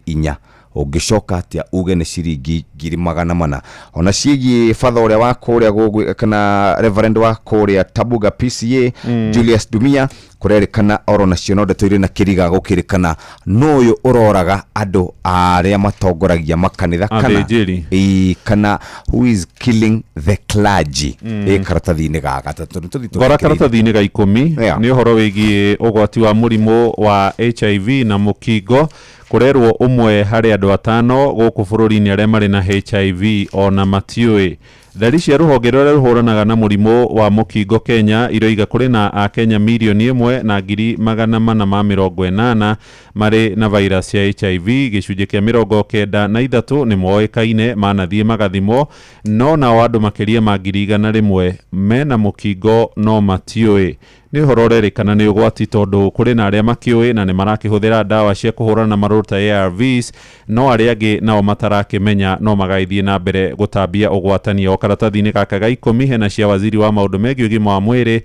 ũngĩcoka atĩa uge nĩ ciringi 400,000?" Ona ciĩgiĩ batha ũrĩa wa kũrĩa kana reverend wa kũrĩa Tabuga PCA, Julius Dumia, kũrerĩkana oro nacio no ndeto irĩ na kĩriga, gũkĩrĩkana no ũyũ ũroraga andũ arĩa matongoragia makanitha kana Athĩnjĩri. Ĩĩ, kana who is killing the clergy. Ĩ karatathi-inĩ ga gatatũ. Nĩ tũthiĩ Ngora tũrĩkĩrĩirie. Karatathi-inĩ ga 10 nĩ ũhoro wĩgiĩ ũgwati wa mũrimũ wa HIV na mũkingo. Kũrerwo ũmwe harĩ andũ atano gũkũ bũrũri-inĩ arĩa marĩ na HIV ona matiũĩ. Ndari cia rũhonge rũrĩa rũhũranaga na mũrimũ wa mũkingo Kenya iroiga kũrĩ na akenya 1,480,000 marĩ na virus ya HIV. Gĩcunjĩ kĩa 93 nĩ moĩkaine manathiĩ magathimwo, no nao andũ makĩria ma 100,000 mena mũkingo no matiũĩ. Nĩ ũhoro ũrerĩkana nĩ ũgwati tondũ kũrĩ na arĩa makĩũĩ na nĩ marakĩhũthĩra ndawa cia kũhũrana na marũrũ ta ARVs, no arĩa angĩ nao matarakĩmenya no magagĩthiĩ na mbere gũtambia ũgwatania. O karatathi-inĩ gaka ga 10 hena cia waziri wa maũndũ megiĩ ũgima wa mwĩrĩ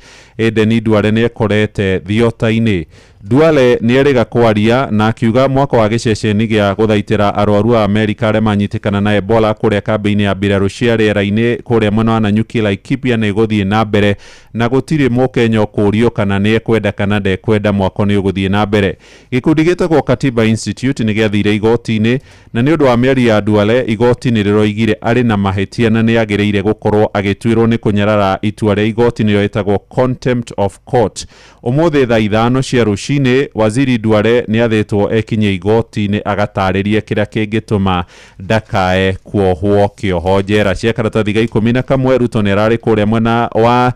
Aden Duale nĩ ekorete thiota-inĩ. Duale nĩ erĩga kwaria na akiuga mwaka wa gĩceceni gĩa gũthaitĩra arwaru a Amerika arĩa manyitĩkana na Ebola kũrĩa kambĩ-inĩ ya mbirarũ cia rĩera-inĩ kũrĩa mwena wa Nanyuki Laikipia nĩ ĩgũthiĩ na mbere na gũtirĩ mũkenya ũkũrio kana nĩ ekwenda kana ndekwenda, mwako nĩ ũgũthiĩ na mbere. Gĩkundi gĩtagwo Katiba Institute nĩ gĩathire igoti-inĩ na nĩ ũndũ wa mĩario ya Duale igoti nĩ rĩroigire arĩ na mahĩtia na nĩ agĩrĩire gũkorwo agĩtuĩrwo nĩ kũnyarara itua rĩa igoti nĩyo ĩtagwo contempt of court. Ũmũthĩ thaa 5 cia rũcinĩ waziri Duale nĩ athĩtwo ekinye igoti-inĩ agatarĩrie kĩrĩa kĩngĩtũma ndakae kuohwo kĩoho njera. Cia karatathi ga 11 Ruto nĩ ararĩ kũrĩa mwena wa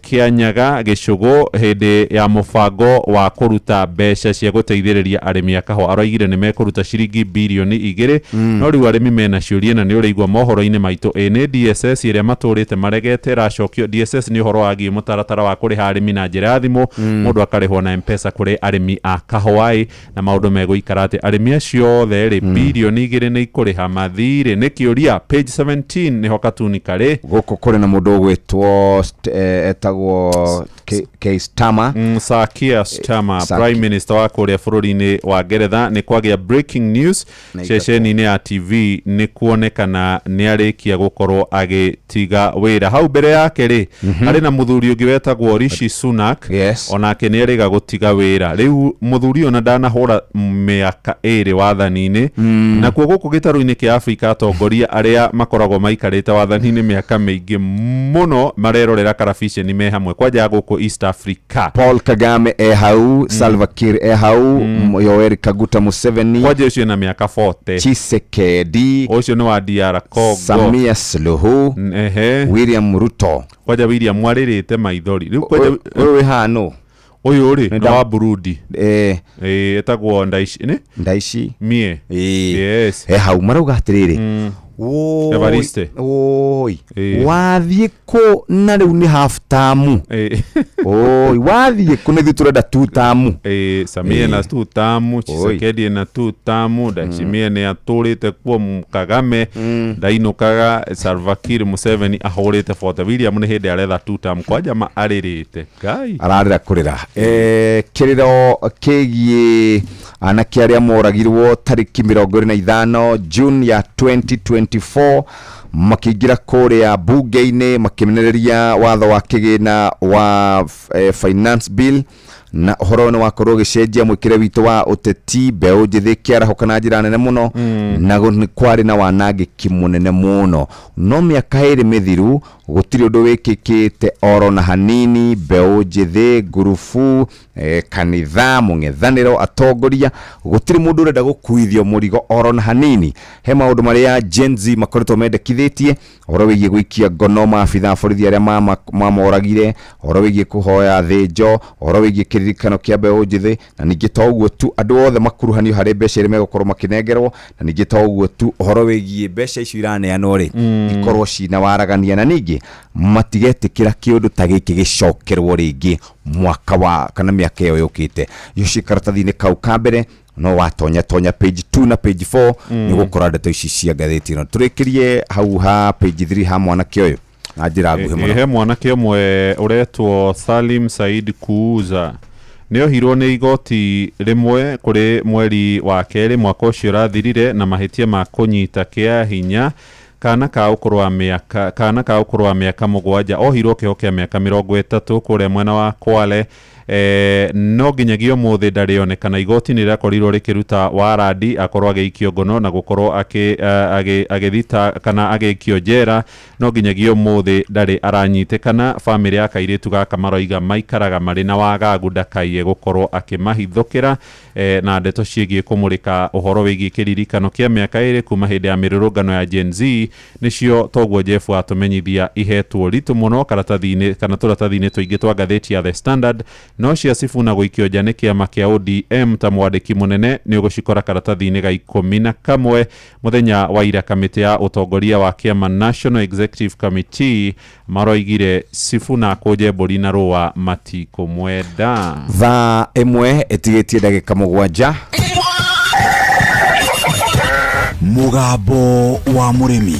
Kĩanyaga Gĩcũgũ hĩndĩ ya mũbango wa kũruta mbeca cia gũteithĩrĩria arĩmi a kahũa. Aroigire nĩ mekũruta ciringi birioni 2, no rĩu arĩmi mena ciũria na nĩ ũrĩigua mohoro-inĩ maitũ. Ĩ nĩ DSS ĩrĩa matũrĩte maregete ĩracokio. DSS nĩ ũhoro wagiĩ mũtaratara wa kũrĩha arĩmi na njĩra ya thimũ, mũndũ akarĩhwo na M-Pesa kũrĩ arĩmi a kahũa, na maũndũ megũikara atĩ arĩmi acio othe rĩ birioni 2 nĩ ikũrĩha mathirĩ. Nĩ kĩũria page 17 nĩho katuni karĩ. Gũkũ kũrĩ na mũndũ ũgwĩtwo etagwo Keir Starmer, Sir Keir Starmer, Prime Minister wa kũrĩa bũrũri-inĩ wa Ngeretha. Nĩ kwagĩa breaking news ceceni-inĩ ya TV nĩ kuonekana nĩ arĩkia gũkorwo agĩtiga wĩra. Hau mbere yake rĩ harĩ na mũthuri ũngĩ wetagwo Rishi Sunak, onake nĩ arĩga gũtiga wĩra. Rĩu mũthuri ũyũ na ndanahũra mĩaka 2 wathani-inĩ. Nakuo gũkũ gĩtarũ-inĩ kĩa Afrika atongoria arĩa makoragwo maikarĩte wathani-inĩ mĩaka mĩingĩ mũno marerorera karabiceni me hamwe kwanja gũkũ East Africa. Paul Kagame e hau, Salva Kiir e hau, Yoweri Kaguta Museveni kwanja ũcio na mĩaka 40, Tshisekedi ũcio nĩ wa DR Congo, Samia Suluhu, William Ruto kwanja William warĩrĩte maithori. Rĩu kwanja ũyũ wĩ haha ũyũ rĩ nĩ wa Burundi, etagwo Ndaishi, nĩ Ndaishi mie, yes, e hau marauga atĩrĩrĩ, Evariste oi wathiĩ kũ na rĩu nĩ half term, oi wathiĩ kũ nĩ ithuĩ tũrenda two term. Samia na two term, Tshisekedi na two term, Ndayishimiye nĩ atũrĩte kuo, Kagame ndainũkaga, Salva Kiir Museveni ahũrĩte 40, William nĩ hĩndĩ aretha two term kwanja ma arĩrĩte Ngai ararĩra kũrĩra. Kĩrĩro kĩgiĩ anake arĩa moragirwo tarĩki 25 June ya 2024 makĩingĩra kũrĩa bunge-inĩ makĩmenereria watho wa kĩgĩna wa finance bill, na ũhoro nĩ wakorwo ũgĩcenjia mwĩkĩre witũ wa ũteti. Mbeũ njĩthĩ ĩkĩarahũka na njĩra nene mũno, na nĩ kwarĩ na wanangĩki mũnene mũno, no mĩaka 2 mĩthiru gũtirĩ ũndũ wĩkĩkĩte oro na hanini. Mbeũ njĩthĩ, ngurubu, kanitha, mũng'ethanĩro, atongoria, gũtirĩ mũndũ ũrenda gũkuithio mũrigo oro na hanini. He maũndũ marĩa Gen Z makoretwo mendekithĩtie, ũhoro wĩgiĩ gũikia ngono maabitha a borithi arĩa mamoragire, ũhoro wĩgiĩ kũhoya thĩnjo, ũhoro wĩgiĩ kĩririkano kĩa mbeũ njĩthĩ, na ningĩ to ũguo tu andũ othe makuruhanio harĩ mbeca iria megũkorwo makĩnengerwo, na ningĩ to ũguo tu ũhoro wĩgiĩ mbeca icio iraneanwo rĩ ikorwo cina waragania, na ningĩ matigetĩkĩra kĩũndũ ta gĩkĩ gĩcokerwo rĩngĩ mwaka wa kana mĩaka ĩyo yũkĩte. Icio karatathi-inĩ kau ka mbere no watonya tonya page 2 na page 4 nĩ gũkora ndeto ici cia ngathĩti ĩno. Tũrĩkĩrie hau ha page 3 ha mwanake ũyũ na njĩra nguhĩ mũno. He mwanake ũmwe ũretwo Salim Said Kuuza nĩ ohirwo nĩ igoti rĩmwe kũrĩ mweri wa 2 mwaka ũcio ũrathirire na mahĩtia ma kũnyita kĩa hinya kana ka ũkũrũ wa mĩaka 7. Ohirwo kĩoho kĩa mĩaka 30 kũrĩa mwena wa Kwale. No nginyagia ũmũthĩ ndarĩ onekana. Igoti nĩ rĩrakorirwo rĩkĩruta warandi akorwo agĩikio ngono na gũkorwo agĩthita kana agĩikio njera, no nginyagia ũmũthĩ ndarĩ aranyitĩkana. Bamĩrĩ ya kairĩtu gaka maroiga maikaraga marĩ na wagagu ndakaiye gũkorwo akĩmahithũkĩra. Na ndeto ciĩgiĩ kũmũrĩka ũhoro wĩgiĩ kĩririkano kĩa mĩaka 2 kuma hĩndĩ ya mĩrũrũngano ya Gen Z nĩcio toguo Jeff atũmenyithia ihetwo ritũ mũno karatathi-inĩ kana tũratathi-inĩ tũingĩ twa ngathĩti ya The Standard. No cia Sifuna gũikio nja nĩ kĩama kĩa ODM ta mwandĩki mũnene nĩ ũgũcikora karatathi-inĩ ga 11. Mũthenya wa ira kamĩtĩ ya ũtongoria wa kĩama National Executive Committee maroigire Sifuna akũnje mbũri na rũa matikũmwenda. Thaa 1 ĩtigĩtie ndagĩka 7. Mũgambo wa mũrĩmi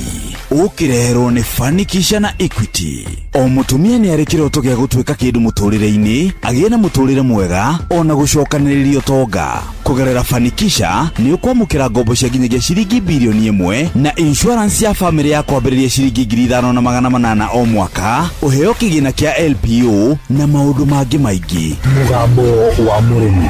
ũkĩreherwo nĩ Fanikisha na Equity. O mũtumia nĩ arĩ kĩroto gĩa gũtuĩka kĩndũ mũtũrĩre-inĩ, agĩe na mũtũrĩre mwega ona gũcokanĩrĩria ũtonga. Kũgerera Fanikisha nĩ ũkwamũkĩra ngombo cia nginyagia ciringi birioni 1 na insurance ya famĩlĩ ya kwambĩrĩria ciringi 5800 o mwaka, ũheo kĩgĩna kĩa LPO na maũndũ mangĩ maingĩ. Mũgambo wa mũrĩmi.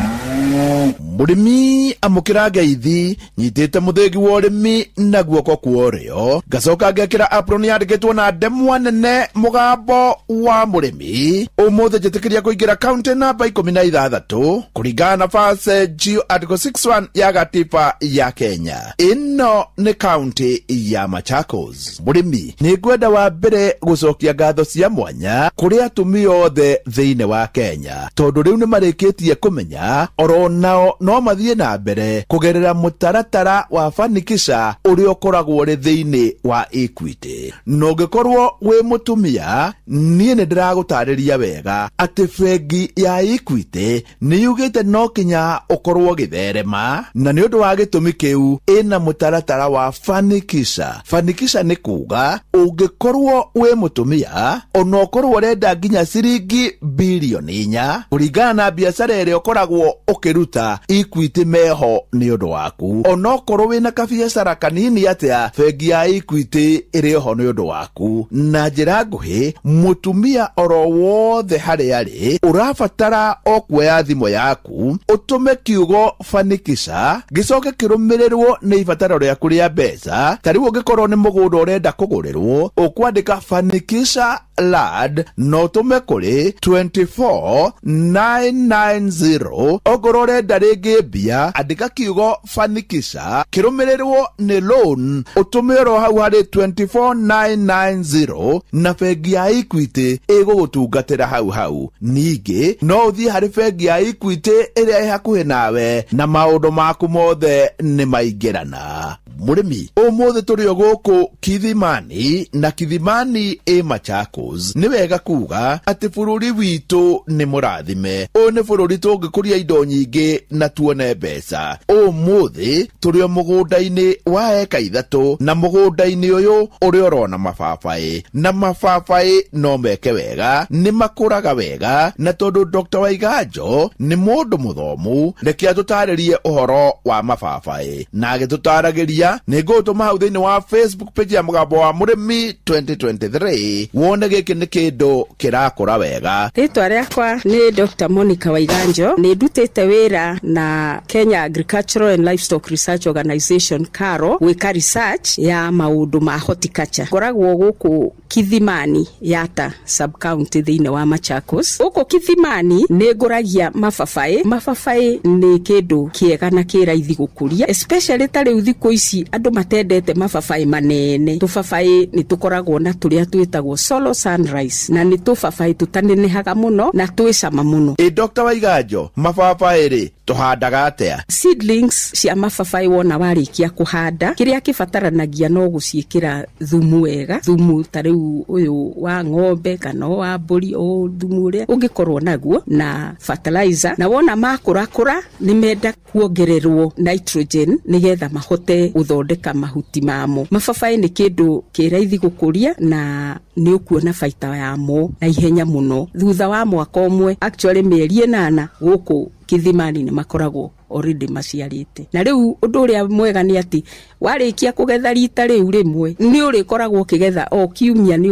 Mũrĩmi amũkĩra ngeithi nyitĩte mũthĩgi wa ũrĩmi na guoko kwa ũrĩo, ngacoka ngekĩra apron yandĩkĩtwo na ndemwa nene mũgambo wa mũrĩmi. Ũmũthĩ njĩtĩkĩria kũingĩra kaunti namba 16 kũringana na verse G article 61 ya gatiba ya Kenya. Ĩno nĩ kaunti ya Machakos. Mũrĩmi, nĩ ngwenda wa mbere gũcokia ngatho cia mwanya kũrĩ atumia othe thĩinĩ wa Kenya, tondũ rĩu nĩ marĩkĩtie kũmenya oro nao no mathiĩ na mbere kũgerera mũtaratara wa Fanikisha ũrĩa ũkoragwo ũrĩ thĩinĩ wa Equity. Na ũngĩkorwo wĩ mũtumia, niĩ nĩ ndĩragũtarĩria wega atĩ bengi ya Equity nĩ yugĩte no kinya ũkorwo ũgĩtherema, na nĩ ũndũ wa gĩtũmi kĩu ĩna mũtaratara wa Fanikisha. Fanikisha nĩ kuga ũngĩkorwo wĩ mũtumia ona ũkorwo ũrenda nginya ciringi birioni 4 kũringana na biacara ĩrĩa ũkoragwo ũkĩruta, Equity meho nĩ ũndũ waku. Ona ũkorwo wĩna kabiacara kanini atĩa, bengi ya Equity ĩrĩ oho nĩ ũndũ waku. Na njĩra nguhĩ, mũtumia oro wothe harĩa arĩ ũrabatara o kuoya thimũ yaku ũtũme kiugo Fanikisha gĩcoke kĩrũmĩrĩrwo nĩ ibataro rĩaku rĩa mbeca. Ta rĩu ũngĩkorwo nĩ mũgũnda ũrenda kũgũrĩrwo, ũkwandĩka Fanikisha land na ũtũme kũrĩ 24990. Ongorwo ũrenda rĩngĩ mbia, andĩka kiugo Fanikisha kĩrũmĩrĩrwo nĩ loan ũtũme oro hau harĩ 24990 na bengi ya Equity ĩgũgũtungatĩra hau hau. Ningĩ no ũthiĩ harĩ bengi ya Equity ĩrĩa ĩ hakuhĩ nawe na maũndũ maku mothe nĩ maingĩrana. Mũrĩmi, ũmũthĩ tũrĩ o gũkũ Kithimani, na Kithimani ĩ Machakos. Nĩ wega kuga atĩ bũrũri witũ nĩ mũrathime. Ũyũ nĩ bũrũri tũngĩkũria indo nyingĩ na tuone mbeca. Ũmũthĩ tũrĩ o mũgũnda-inĩ wa eka 3, na mũgũnda-inĩ ũyũ ũrĩa ũrona mababaĩ, na mababaĩ no meke wega, nĩ makũraga wega, na tondũ Dr. Waiganjo nĩ mũndũ mũthomu, reke atũtarĩrie ũhoro wa mababaĩ. Na agĩtũtaragĩria, nĩ ngũgũtũma hau thĩinĩ wa Facebook page ya Mũgambo wa Mũrĩmi 2023 wone gĩkĩ nĩ kĩndũ kĩrakũra wega. Rĩtwa rĩakwa nĩ Dr. Monica Waiganjo. Nĩ ndutĩte wĩra na Kenya Agricultural and Livestock Research Organization KARO gwĩka research ya maũndũ ma horticulture. Ngoragwo gũkũ Kithimani Yata sub-county thĩinĩ wa Machakos. Gũkũ Kithimani nĩ ngũragia mababaĩ. Mababaĩ nĩ kĩndũ kĩega na kĩ raithi gũkũria, especially ta rĩu thikũ ici andũ matendete mababaĩ manene. Tũbabaĩ nĩ tũkoragwo na tũrĩa twĩtagwo solo sunrise, na nĩ tũbabaĩ tũtanenehaga mũno na twĩ cama mũno. Ĩ Dr. Waiganjo, mababaĩ rĩ tũhandaga atĩa? Seedlings cia mababaĩ wona warĩkia kũhanda, kĩrĩa kĩbataranagia no gũciĩkĩra thumu wega, thumu ta rĩu ũyũ wa ng'ombe kana wa mbũri, o thumu ũrĩa ũngĩkorwo naguo, na fertilizer. Na wona makũrakũra nĩ menda kuongererwo nitrogen nĩgetha mahote gũthondeka mahuti mamo. Mababaĩ nĩ kĩndũ kĩ raithi gũkũria na Nĩ ũkuona baita yamo na ihenya mũno thutha wa mwaka ũmwe, actually mĩeri 8 gũkũ Kithimani nĩ makoragwo already maciarĩte. Na rĩu ũndũ ũrĩa mwega nĩ atĩ warĩkia kũgetha rita rĩu rĩmwe, nĩ ũrĩkoragwo ũkĩgetha o kiumia, nĩ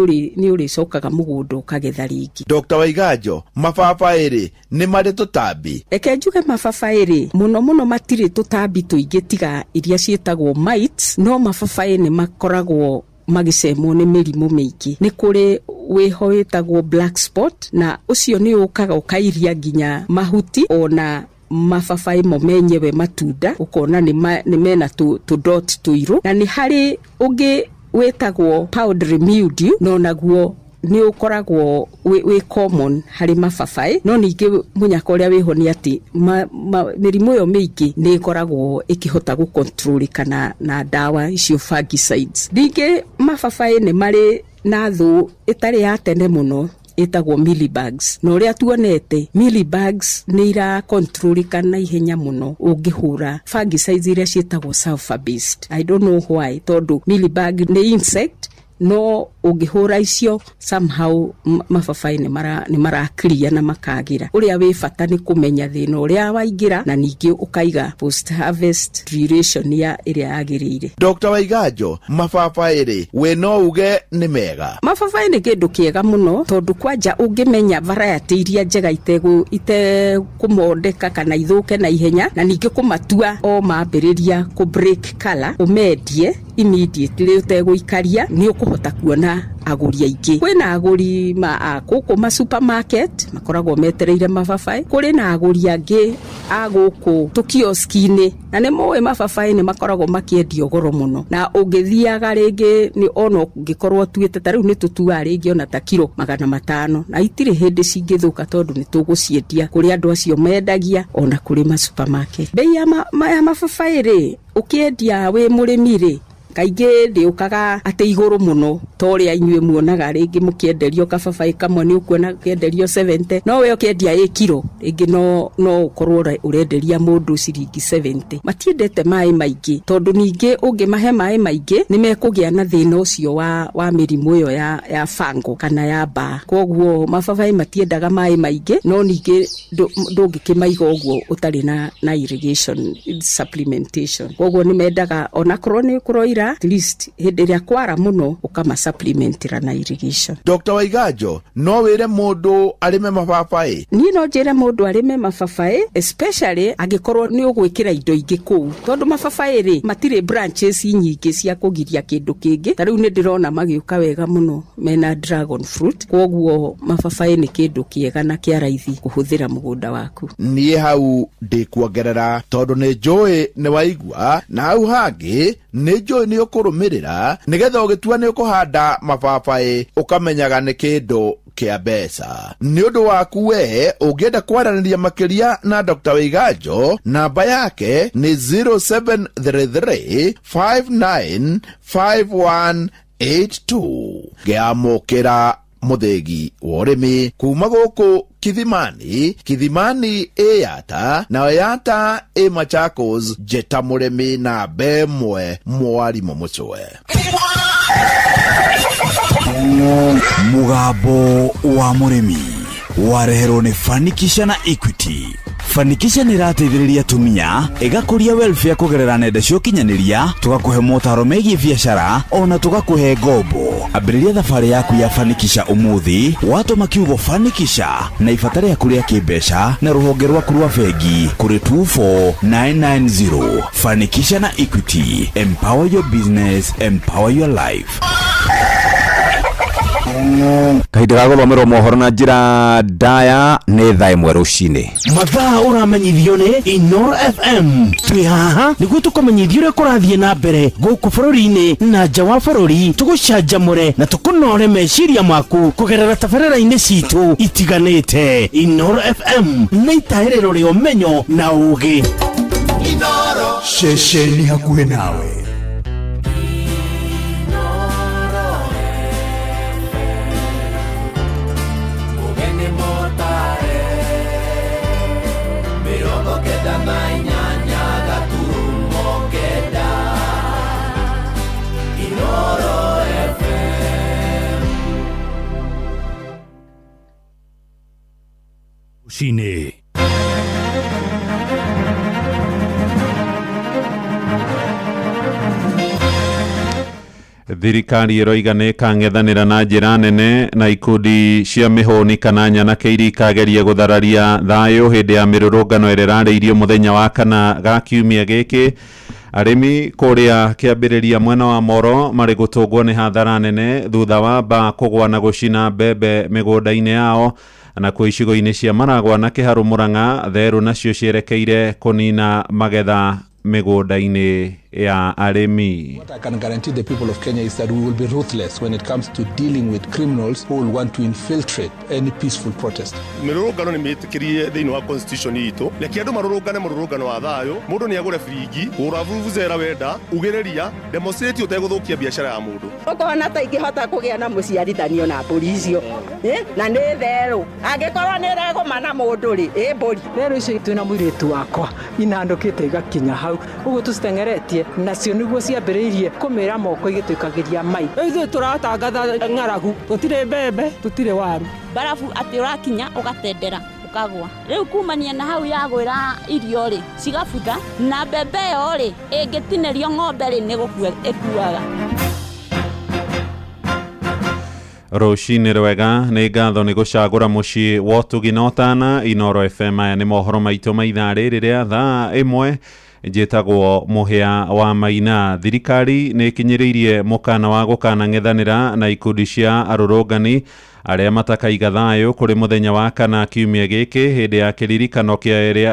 ũrĩcokaga mũgũnda ũkagetha rĩngĩ. Dr. Waiganjo, mababaĩ-rĩ nĩ marĩ tũtambi? Reke njuge mababaĩ-rĩ, mũno mũno matirĩ tũtambi tũingĩ tiga iria ciĩtagwo mites, no mababaĩ nĩ makoragwo magĩcemwo nĩ mĩrimũ mĩingĩ. Nĩ kũrĩ wĩho wĩtagwo black spot, na ũcio nĩ ũkaga ũkairia nginya mahuti ona mababaĩ mo menyewe matunda, ũkona nĩ mena tũ dot tũirũ. Na nĩ harĩ ũngĩ wĩtagwo powdery mildew, no naguo nĩ ũkoragwo wĩ common harĩ mababaĩ. No ningĩ mũnyaka ũrĩa wĩho nĩ atĩ mĩrimũ ĩyo mĩingĩ nĩ ĩkoragwo ĩkĩhota gũcontrolĩka na ndawa icio fungicides. Ningĩ mababaĩ nĩ marĩ na thũ ĩtarĩ ya tene mũno ĩtagwo mealybugs, na ũrĩa tuonete mealybugs nĩ iracontrolĩka na ihenya mũno ũngĩhũra fungicides iria ciĩtagwo sulfur based. I don't know why, tondũ mealybug nĩ insect, no ũngĩhũra icio somehow mababaĩ nĩ mara clear na makagĩra. Ũrĩa wĩ bata nĩ kũmenya thĩna ũrĩa waingĩra, na ningĩ ũkaiga post harvest duration ya ĩrĩa yagĩrĩire. Dr. Waiganjo, mababaĩ-rĩ, we no uge nĩ mega? Mababaĩ nĩ kĩndũ kĩega mũno, tondũ kwanja ũngĩmenya variety iria njega itekũmondeka kana ithũke na ihenya, na ningĩ kũmatua o mambĩrĩria kũ break color, ũmendie immediately ũtegũikaria, nĩ ũkũhota kuona agũri aingĩ. Kwĩna agũri ma a gũkũ ma supermarket makoragwo metereire mababaĩ, kũrĩ na agũri angĩ a gũkũ tũkioski-inĩ, na nĩ moĩ mababaĩ nĩ makoragwo makĩendio goro mũno. Na ũngĩthiaga rĩngĩ nĩ ona ũngĩkorwo ũtuĩte ta rĩu nĩ tũtuaga rĩngĩ ona ta kiro 500, na itirĩ hĩndĩ cingĩthũka, tondũ nĩ tũgũciendia kũrĩ andũ acio mendagia ona kũrĩ ma supermarket. Bei ya mababaĩ rĩ, ũkĩendia wĩ mũrĩmi rĩ, kaingĩ ndĩũkaga atĩ igũrũ mũno ta ũrĩa inyuĩ muonaga rĩngĩ mũkĩenderio kababaĩ kamwe nĩ ũkuona kĩenderio 70, no we ũkĩendia ĩ kiro rĩngĩ no ũkorwo ũrenderia mũndũ ciringi 70. Matiendete maĩ maingĩ, tondũ ningĩ ũngĩmahe maĩ maingĩ nĩ mekũgĩa na thĩna ũcio wa mĩrimũ ĩyo ya fango kana ya mbaa. Koguo mababaĩ matiendaga maĩ maingĩ, no ningĩ ndũngĩkĩmaiga ũguo ũtarĩ na irrigation supplementation. Koguo nĩ mendaga onakorwo nĩ kũroira, at least hĩndĩ ĩrĩa kwara mũno ũkama supplementĩra na irrigation. Dr. Waiganjo, no wĩre mũndũ arĩme mababaĩ? Niĩ no njĩre mũndũ arĩme mababaĩ, especially angĩkorwo nĩ ũgwĩkĩra indo ingĩ kũu, tondũ mababaĩ rĩ matirĩ branches nyingĩ cia kũgiria kĩndũ kĩngĩ. Ta rĩu nĩ ndĩrona magĩũka wega mũno mena dragon fruit, koguo mababaĩ nĩ kĩndũ kĩega na kĩa raithi kũhũthĩra mũgũnda waku. Niĩ hau ndĩkuongerera, tondũ nĩ njũĩ nĩ waigua, na hau hangĩ nĩ njũĩ nĩ ũkũrũmĩrĩra, nĩgetha ũgĩtua nĩ ũkũhanda mababaĩ ũkamenyaga nĩ kĩndũ kĩa mbeca. Nĩ ũndũ waku we ũngĩenda kwaranĩria makĩria na Dr. Waiganjo, namba yake nĩ 0733 595182. Ngĩamũkĩra mũthĩgi wa ũrĩmi kuma gũkũ Kithimani. Kithimani ĩ Yata, nayo Yata ĩ Machakos. Njĩta mũrĩmi namba ĩmwe, mwarimũ mũcwe. Mũgambo wa mũrĩmi wareherwo nĩ Fanikisha na Equity. Fanikisha nĩ ĩrateithĩrĩria atumia ĩgakũria welfare kũgerera nenda cia ũkinyanĩria, tũgakũhe motaro megiĩ biacara ona tũgakũhe ngombo. Ambĩrĩria thabarĩ yaku ya Fanikisha ũmũthĩ watũma kiugo Fanikisha na ibata rĩaku rĩa kĩmbeca na rũhonge rwaku rwa bengi kũrĩ 24990. Fanikisha na Equity, empower your business, empower your life. Kahinda ga gũthomerwo mohoro na njĩra ndaya nĩ thaa 1 rũcinĩ. Mathaa ũramenyithio nĩ Inoro FM. Twĩ haha nĩguo tũkũmenyithia ũrĩa kũrathiĩ na mbere gũkũ bũrũri-inĩ na nja wa bũrũri, tũgũcanjamũre na tũkũnore meciria maku kũgerera tabarĩra-inĩ citũ itiganĩte. Inoro FM nĩ itahĩrĩro rĩa ũmenyo na ũũgĩ. Ceceni hakuhĩ nawe. Ũgeni mũtare 98.9 Inoro FM. Rũcinĩ. Thirikari ĩroiga nĩ ĩkang'ethanĩra na njĩra nene na ikundi cia mĩhũni kana nyanake iria ikageria gũthararia thayũ hĩndĩ ya mĩrũrũngano ĩrĩa ĩrarĩirio mũthenya wa kana ga kiumia gĩkĩ. Arĩmi kũrĩa kĩambĩrĩria mwena wa Moro marĩ gũtũngwo nĩ hathara nene thutha wa mbaa kũgwa na gũcina mbembe mĩgũnda-inĩ yao. Na icigo-inĩ cia Maragwa na Kĩharũ Mũrang'a, therũ nacio cierekeire kũnina magetha mĩgũnda-inĩ ya arĩmi. What I can guarantee the people of Kenya is that we will be ruthless when it comes to dealing with criminals who will want to infiltrate any peaceful protest. Mĩrũrũngano nĩ mĩtĩkĩrie thĩinĩ wa constitution itũ. Reke andũ marũrũngane mũrũrũngano wa thayũ. Mũndũ nĩ agũre biringi, gũra vuvuzela wenda, ugĩrĩria, demonstrate ũtegũthũkia biacara ya mũndũ. Ũkona ta ingĩhota kũgĩa na mũciarithanio na mbũri icio, na nĩ therũ. Angĩkorwo nĩ ĩregũma na mũndũ rĩ, ĩ mbũri. Therũ icio twĩna mũirĩtu wakwa inandũkĩte igakinya hau ũguo tũciteng'eretie nacio nĩguo ciambĩrĩirie kũmĩra moko igĩtũikagĩria mai. Ithuĩ tũratangatha ng'aragu, tũtirĩ mbembe, tũtirĩ waru. Barabu atĩ ũrakinya ũgatendera ũkagwa. Rĩu kumania na hau yagwĩra irio rĩ, cigabutha na mbembe ĩyo rĩ, ĩngĩtinĩrio ng'ombe rĩ, nĩ gũkua ĩkuaga. Rũcinĩ rwega, nĩ ngatho nĩ gũcagũra mũciĩ wa ũtugi na ũtana. Inoro FM, aya nĩ mohoro maitũ ma ithaa rĩrĩ rĩa thaa 1. Njĩtagwo Mũhĩa wa Maina. Thirikari nĩ ĩkinyĩrĩirie mũkana wa gũkanang'ethanĩra na ikundi cia arũrũngani arĩa matakaiga thayũ kũrĩ mũthenya wa kana kiumia gĩkĩ hĩndĩ ya kĩririkano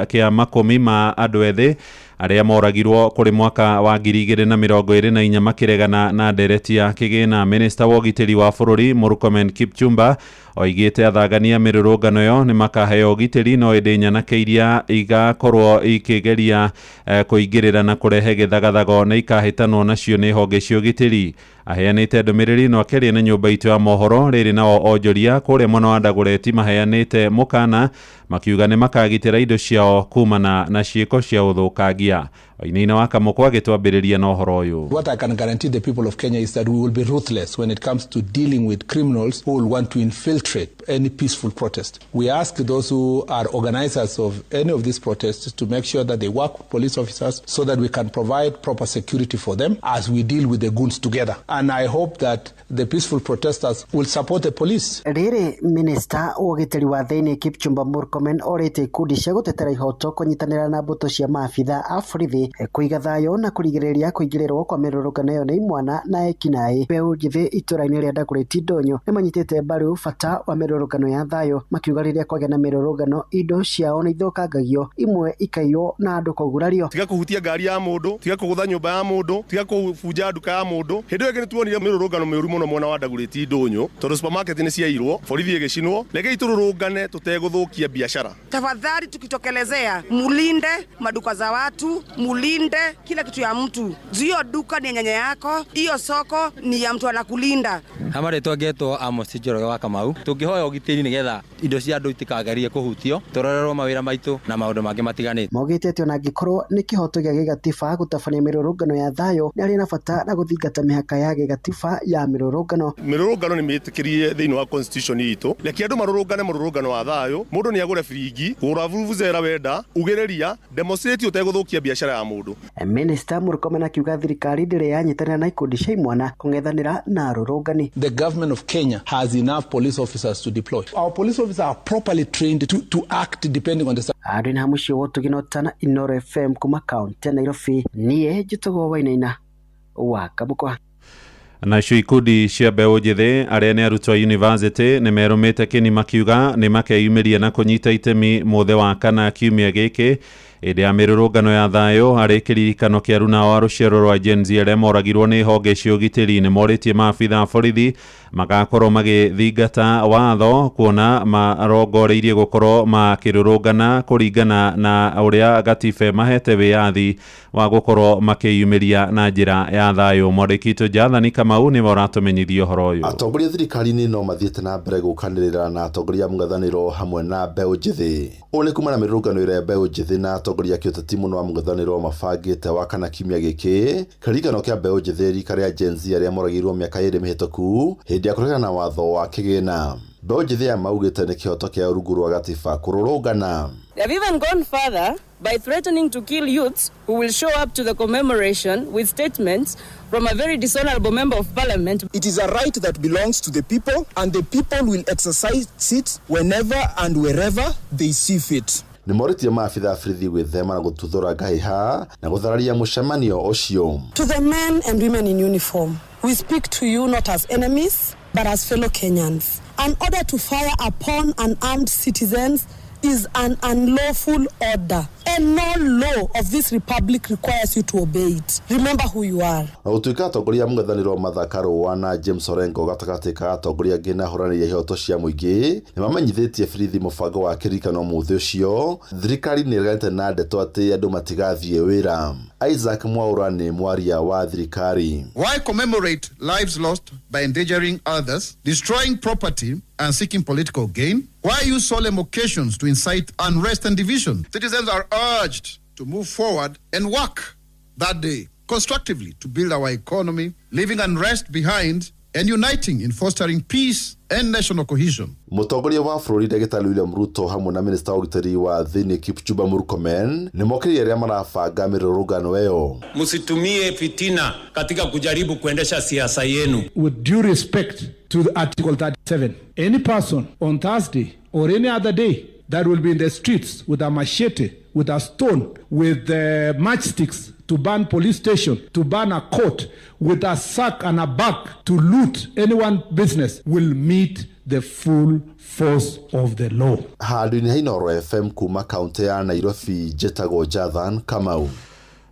kĩa makũmi ma andũ ethĩ arĩa moragirwo kũrĩ mwaka wa 2024 makĩregana na ndereti ya kĩgĩna. Minista wa ũgitĩri wa bũrũri Murkomen Kipchumba oigĩte athagania mĩrũrũngano ĩyo nĩ makaheo ũgitĩri, no ĩndĩ nyanake iria igakorwo ikĩgeria kũingĩrĩra na kũrehe gĩthagathago nĩ ikahĩtanwo nacio nĩ honge cia ũgitĩri. Aheanĩte ndũmĩrĩri no akĩaria na nyũmba itũ ya mohoro. Rĩrĩ nao onjoria kũrĩa mwena wa Dagoretti maheanĩte mũkana makiuga nĩ makagitĩra indo ciao kumana na ciĩko cia ũthũkangia. Wainaina wa Kamũkwa agĩtwambĩrĩria na ũhoro ũyũ. What I can guarantee the people of Kenya is that we will be ruthless when it comes to dealing with criminals who will want to infiltrate any peaceful protest. We ask those who are organizers of any of these protests to make sure that they work with police officers so that we can provide proper security for them as we deal with the goons together. And I hope that the peaceful protesters will support the police. Rĩrĩ minista wa ũgitĩri wa thĩinĩ Kipchumba Murkomen orĩtie ikundi cia gũtetera ihoto kũnyitanĩra na mbũtũ cia maabitha a borithi kũiga thayũ na kũrigĩrĩria kũingĩrĩrwo kwa mĩrũrũngano ĩyo nĩ imwana na ekinaĩ. Mbeũ njĩthĩ itũra-inĩ rĩa Dagoretti Ndũnyũ nĩ manyitĩte mbaru bata wa mĩrũrũngano ya thayũ, makiuga rĩrĩa kwagĩa na mĩrũrũngano indo ciao nĩ ithũkangagio, imwe ikaiywo na andũ kũgurario. Tiga kũhutia ngari ya mũndũ, tiga kũgũtha nyũmba ya mũndũ, tiga kũbunja nduka ya mũndũ. Hĩndĩ ĩyo ĩngĩ nĩtuonire mĩrũrũngano mĩũru mũno mwena wa Dagoretti Ndũnyũ tondũ supermarket nĩ ciairwo, borithi ĩgĩcinwo. Rekei tũrũrũngane tũtegũthũkia biashara. Tafadhali tukitokelezea, mulinde maduka za watu, mulinde kila kitu ya mtu. Hiyo duka ni nyanya yako, hiyo soko ni ya mtu anakulinda. Hama rĩtwa ngetwo Amos Njoroge wa Kamau. Tũngĩhoya ũgitĩri nĩgetha indo cia andũ itikagerie kũhutio, tũrorerwo mawĩra maitũ na maũndũ mangĩ matiganĩte. Maugĩte atĩ ona angĩkorwo nĩ kĩhoto gĩa gĩgatiba gũtabania mĩrũrũngano ya thayũ, nĩ arĩ na bata na gũthingata mĩhaka ya gĩgatiba ya mĩrũrũngano. Mĩrũrũngano nĩ mĩtĩkĩrie thĩinĩ wa constitution itũ. Reke andũ marũrũngane mũrũrũngano wa thayũ. Mũndũ nĩ agũre biringi, gũra vuvuzela wenda, ugĩrĩria, demonstrate ũtegũthũkia biacara ya mũndũ. Minista Murkomen akiuga thirikari ndĩrĩ yanyitanĩra na ikundi cia imwana kũng'ethanĩra na arũrũngani. The government of Kenya has enough police officers to deploy. Our police officers are properly trained to act depending on the... Andũ na mũciĩ wa ũtugi na ũtana, Inoro FM kuma kaunti ya Nairobi, niĩ njĩtagwo Wainaina wa Kamũkwa. Nacio ikundi cia mbeũ njĩthĩ arĩa nĩ arutwo a university nĩ merũmĩte kĩni makiuga nĩ makeyumĩria na kũnyita itemi mũthĩ wa kana kiumia gĩkĩ hĩndĩ ya mĩrũrũngano ya thayũ harĩ kĩririkano kĩa aruna wa rũciaro rwa Gen Z arĩa moragirwo nĩ honge cia ũgitĩri. Nĩ morĩtie maabitha a borithi magakorwo magĩthingata watho kuona marongoreirie gũkorwo makĩrũrũngana kũringana na ũrĩa gatiba mahete wĩyathi wa gũkorwo makĩyumĩria na njĩra ya thayũ. Mwandĩki witũ Jathani Kamau nĩwe ũratũmenyithia ũhoro ũyũ. Atongoria thirikari-inĩ no mathiĩte na mbere gũkanĩrĩra na atongoria a mũng'ethanĩro hamwe na mbeũ njĩthĩ. Ũũ nĩ kumana na mĩrũrũngano ĩrĩa mbeũ njĩthĩ na atongoria atongoria a kĩũteti mũno wa mũng'ethanĩro mabangĩte wa kana kiumia gĩkĩ kĩririkano kĩa mbeũ njĩthĩ rika rĩa Gen Z arĩa moragirwo mĩaka 2 mĩhĩtũku hĩndĩ ya kũregana na watho wa kĩgĩna. Mbeũ njĩthĩ aya maugĩte nĩ kĩhoto kĩa rungu rwa gatiba kũrũrũngana. They have even gone further by threatening to kill youths who will show up to the commemoration with statements from a very dishonorable member of parliament. It is a right that belongs to the people, and the people will exercise it whenever and wherever they see fit. Nĩ morĩtie maabitha a borithi gwĩthema na gũtuthũra ngahĩha na gũthararia mũcemanio ũcio. To the men and women in uniform, we speak to you not as enemies, but as fellow Kenyans. An order to fire upon unarmed citizens is an unlawful order, and no law of this republic requires you to obey it. Remember who you are. Na gũtuĩka atongoria a mũng'ethanĩro Martha Karua na James Orengo gatagatĩ ka atongoria angĩ na ahũranĩri a ihoto cia mũingĩ nĩ mamenyithĩtie borithi mũbango wa kĩririkano mũthĩ ũcio, thirikari nĩ ĩreganĩte na ndeto atĩ andũ matigathiĩ wĩra. Isaac Mwaura nĩ mwaria wa thirikari. Why commemorate lives lost by endangering others, destroying property and seeking political gain? Why use solemn occasions to incite unrest and division? Citizens are urged to move forward and work that day constructively to build our economy, leaving unrest behind and uniting in fostering peace and national cohesion. Mũtongoria wa bũrũri Ndagĩtarĩ William Ruto hamwe na minista wa ũgitĩri wa thĩinĩ Kipchumba Murkomen nĩ mokĩrĩire arĩa marabanga mĩrũrũngano ĩyo. Msitumie fitina katika kujaribu kuendesha siasa yenu. With due respect to the Article 37, any person on Thursday or any other day that will be in the streets with a machete, with a stone, with matchsticks to burn police station, to burn a court, with a sack and a bag to loot anyone business will meet the full force of the law. Handũ-inĩ ha Inooro FM kuma kaunti ya Nairobi, njĩtagwo Jathan Kamau.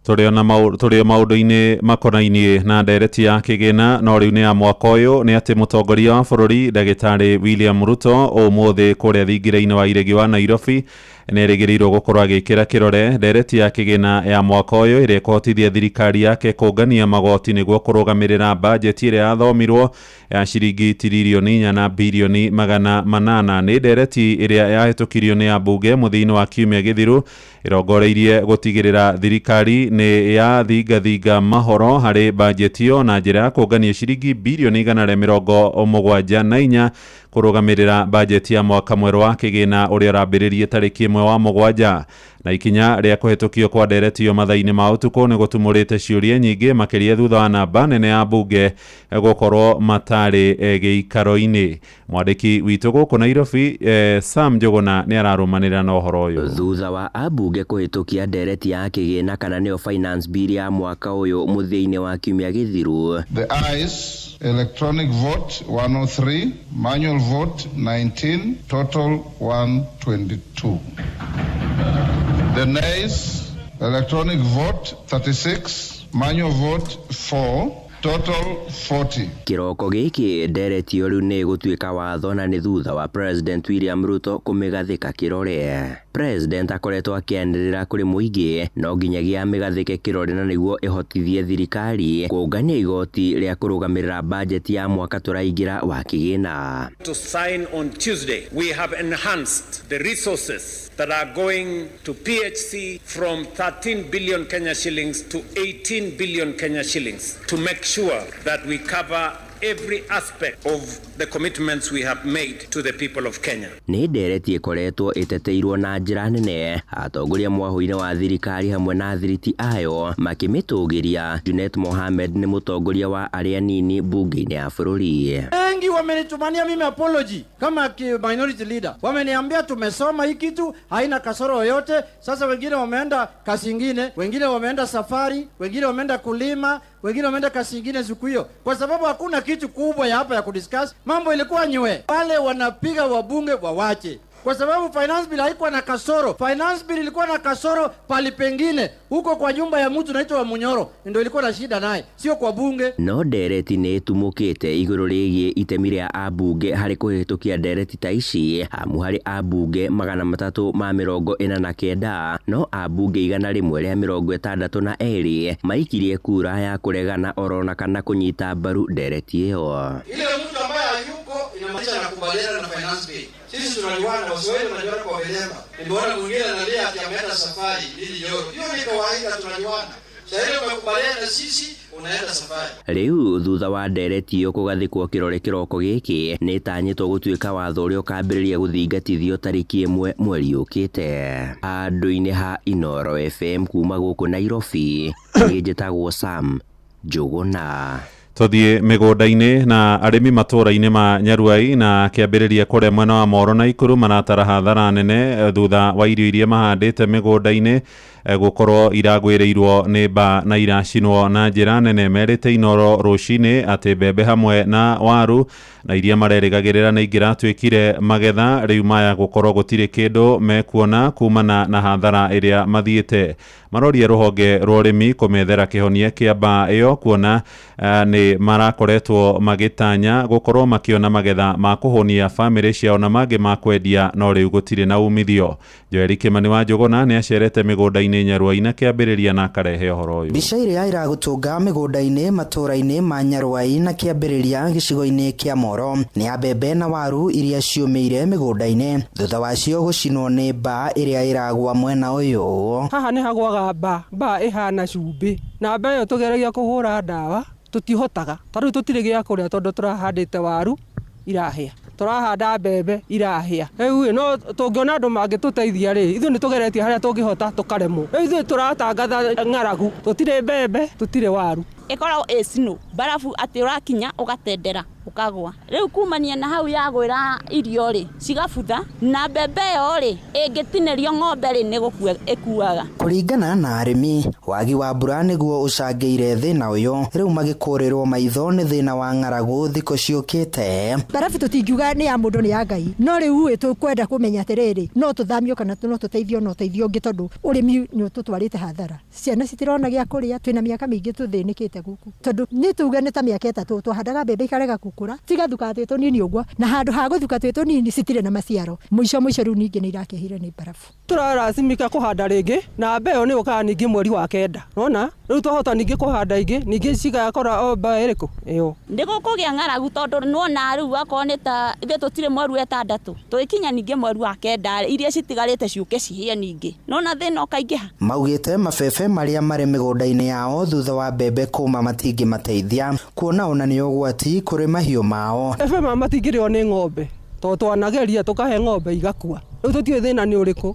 Tũrĩ maũndũ-inĩ makonainie na ndereti ya kĩgĩna no rĩu nĩ ya mwaka ũyũ nĩ atĩ mũtongoria wa bũrũri Ndagĩtarĩ William Ruto ũmũthĩ kũrĩa thingira-inĩ wa iregi wa Nairobi nĩ erĩgĩrĩirwo gũkorwo agĩkĩra kĩrore ndereti ya kĩgĩna ya mwaka ũyũ ĩrĩa ĩkũhotithia thirikari yake kũngania magoti nĩguo kũrũgamĩrĩra bajeti ĩrĩa yathomirwo ya ciringi tiririoni 4 na birioni 800. Nĩ ndereti ĩrĩa yahĩtũkirio nĩ ambunge mũthia-inĩ wa kiumia gĩthiru ĩrongoreirie gũtigĩrĩra thirikari nĩ yathingathinga mahoro harĩ bajeti ĩyo na njĩra ya kũngania ciringi birioni 174 kũrũgamĩrĩra bajeti ya mwaka mwerũ wa kĩgĩna ũrĩa ũrambĩrĩrie tarĩki 1 wa mũgwanja. Na ikinya rĩa kũhĩtũkio kwa ndereti ĩyo mathaa-inĩ ma ũtukũ nĩ gũtumũrĩte ciũria nyingĩ makĩria thutha wa namba nene ya mbunge gũkorwo matarĩ gĩikaro-inĩ. Mwandĩki witũ gũkũ Nairobi Sam Njuguna nĩ ararũmanĩrĩra na ũhoro ũyũ. Thutha wa ambunge kũhĩtũkia ndereti ya kĩgĩna kana nĩyo finance bill ya mwaka ũyũ mũthia-inĩ wa kiumia gĩthiru, The ayes, electronic vote 103, manual vote 19, total 122. The nays, electronic vote 36, manual vote 4, total 40. Kĩroko gĩkĩ ndereti ĩyo rĩu nĩ ĩgũtuĩka watho na nĩ thutha wa President William Ruto kũmĩgathĩka kĩrore. President akoretwo akĩanĩrĩra kũrĩ mũingĩ no nginyagia amĩgathĩke kĩrore na nĩguo ĩhotithie thirikari kũngania igoti rĩa kũrũgamĩrĩra bajeti ya mwaka tũraingĩra wa kĩgĩna. To sign on Tuesday, we have enhanced the resources that are going to PHC from 13 billion Kenya shillings to 18 billion Kenya shillings to make sure that we cover every aspect of the commitments we have made to the people of Kenya. Nĩ ndereti ĩkoretwo ĩteteirwo na njĩra nene atongoria mwahũ-inĩ wa thirikari hamwe na athiriti ayo makĩmĩtũgĩria. Junet Mohamed nĩ mũtongoria wa arĩa nini bunge-inĩ ya bũrũri. Wengi wamenitumania mimi apology kama minority leader, wameniambia tumesoma hii kitu haina kasoro yoyote. Sasa wengine wameenda kasi ingine, wengine wameenda safari, wengine wameenda kulima, wengine wameenda kasi ingine siku hiyo, kwa sababu hakuna kitu kubwa ya hapa ya kudiscuss. Mambo ilikuwa nywe wale wanapiga wabunge wawache, kwa sababu finance bill haikuwa na kasoro. Finance bill ilikuwa na kasoro pali pengine huko kwa nyumba ya mtu naitwa wa Munyoro, ndio ilikuwa na shida naye, sio kwa bunge. No ndereti nĩ ĩtumũkĩte igũrũ rĩgiĩ itemi rĩa ambunge harĩ kũhĩtũkia ndereti ta ici, amu harĩ ambunge 349 no ambunge 162 maikirie kura ya kũregana orona kana kũnyita mbaru ndereti ĩyo. Ile mtu ambaye hayuko inamaanisha anakubaliana na finance bill. Sisi tunajuana, Waswahili wanajuana kwa vilema. Nimeona mwingine analia ati ameenda safari ili Joro. Hiyo ni kawaida, tunajuana. Sasa umekubaliana na sisi, unaenda safari. Rĩu thutha wa ndereti ĩyo kũgathĩkwo kĩrore kĩroko gĩkĩ nĩ ĩtanyĩtwo gũtuĩka watho ũrĩa ũkambĩrĩria gũthingatithio tarĩki 1 mweri ũkĩte. Handũ-inĩ ha Inooro FM kuma gũkũ Nairobi, niĩ njĩtagwo Sam Njũgũna. Tuthiĩ mĩgũnda-inĩ na arĩmi matũũra-inĩ ma Nyaruai na kĩambĩrĩria kũrĩa mwena wa Moro na Ikuru maratara hathara nene thutha wa irio iria mahandĩte mĩgũnda-inĩ gũkorwo iragwĩrĩirwo nĩ mbaa na iracinwo na njĩra nene. Merĩte Inooro rũcinĩ atĩ mbembe hamwe na waru na iria marerĩgagĩrĩra nĩ ingĩratuĩkire magetha rĩu maya gũkorwo gũtirĩ kĩndũ mekuona kumana na hathara ĩrĩa mathiĩte. Maroria rũhonge rwa ũrĩmi kũmethera kĩhonia kĩa mbaa ĩyo kuona nĩ marakoretwo magĩtanya gũkorwo makĩona magetha ma kũhũnia bamĩrĩ ciao na mangĩ ma kwendia no rĩu gũtirĩ na umithio. Joel Kimani wa Njũgũna nĩ acerete mĩgũnda-inĩ Nyaruai na kĩambĩrĩria na akarehe ũhoro ũyũ. Mbica ĩrĩa ĩragũtũnga mĩgũnda-inĩ matũũra-inĩ ma Nyaruai na kĩambĩrĩria gĩcigo-inĩ kĩa Moro nĩ ya mbembe na waru iria ciũmĩire mĩgũnda-inĩ thutha wacio gũcinwo nĩ mbaa ĩrĩa ĩragwa mwena ũyũ. Haha nĩ hagwaga mbaa, mbaa ĩhana cumbĩ na mbaa ĩyo tũgeragia kũhũra ndawa tũtihotaga ta rĩu tũtirĩ gĩa kũrĩa tondũ tũrahandĩte waru irahĩa, tũrahanda mbembe irahĩa. Rĩu no tũngĩona andũ mangĩtũteithia rĩ, ithuĩ nĩ tũgeretie harĩa tũngĩhota tũkaremwo. Rĩu ithuĩ tũratangatha ng'aragu, tũtirĩ mbembe, tũtirĩ waru. Ĩkoragwo ĩ snow, barabu atĩ ũrakinya ũgatendera ũkagwa. Rĩu kumania na hau yagwĩra irio rĩ, cigabutha na mbembe ĩyo rĩ, ĩngĩtinĩrio ng'ombe rĩ, nĩ gũkua ĩkuaga. Kũringana na arĩmi, wagi wa mbura nĩguo ũcangĩire thĩna ũyũ, rĩu magĩkũrĩrwo maitho nĩ thĩna wa ng'aragu thikũ ciũkĩte. Barabu tũtingiuga nĩ ya mũndũ nĩ ya Ngai, no rĩu ĩ tũkwenda kũmenya atĩrĩrĩ, no tũthamio kana no tũteithio no ũteithio ũngĩ tondũ ũrĩmi nĩ ũtũtwarĩte hathara. Ciana citirona gĩa kũrĩa, twĩna mĩaka mĩingĩ tũthĩnĩkĩte gũkũ tondũ nĩ tuge nĩ ta mĩaka 3 twahandaga mbembe ikarega gũkũra, tigathuka twĩ tũnini ũguo, na handũ ha gũthuka twĩ tũnini citirĩ na maciaro. Mũico mũico rĩu ningĩ nĩ irakĩhire nĩ barabu. Tũrarasimika kũhanda rĩngĩ na mbeo nĩ ũkaga ningĩ mweri wa 9 nona rĩu twahota ningĩ kũhanda ingĩ ningĩ cigakora o mbaa ĩrĩkũ ĩyo. Nĩ gũkũgĩa ng'aragu tondũ nĩwona rĩu akorwo nĩ ta ithuĩ tũtirĩ mweri wa 6 tũgĩkinya ningĩ mweri wa 9 iria citigarĩte ciũke cihĩe ningĩ, nona thĩna ũkaingĩha. Maugĩte mabebe marĩa marĩ mĩgũnda-inĩ yao thutha wa mbembe kũma matingĩmateithia kuona ona nĩ ũgwati kũrĩ mahiũ mao. Mbembe ma matingĩrĩo nĩ ng'ombe tondũ twanageria tũkahe ng'ombe igakua, rĩu tũtiũĩ thĩna nĩ ũrĩkũ,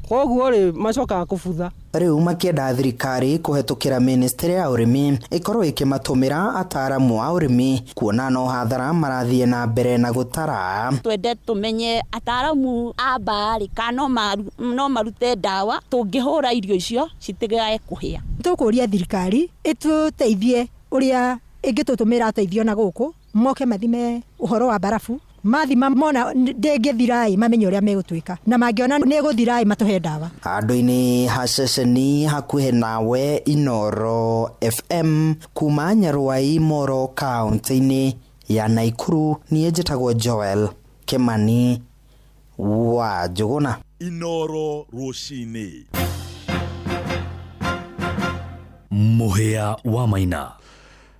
koguo rĩ macokaga kũbutha. Rĩu makĩenda thirikari kũhetũkĩra ministry ya ũrĩmi ĩkorwo ĩkĩmatũmĩra ataaramu a ũrĩmi kuona no hathara marathiĩ na mbere na gũtara. Twende tũmenye ataaramu a mbaa rĩ kana no marute ndawa tũngĩhũra irio icio citigae kũhĩa. Tũkũria thirikari ĩtũteithie ũrĩa ĩngĩtũtũmĩra ateithio na gũkũ moke mathime ũhoro wa barabu, mathima mona ndĩngĩthira mamenye ũrĩa megũtuĩka na mangĩona nĩ ĩgũthira matũhe ndawa. Handũ-inĩ ha ceceni hakuhĩ nawe Inooro FM kuma Nyaruai Moro kaunti-inĩ ya Naikuru, niĩ njĩtagwo Joel Kimani wa Njũgũna. Inooro rũcinĩ. Mũhĩa wa Maina.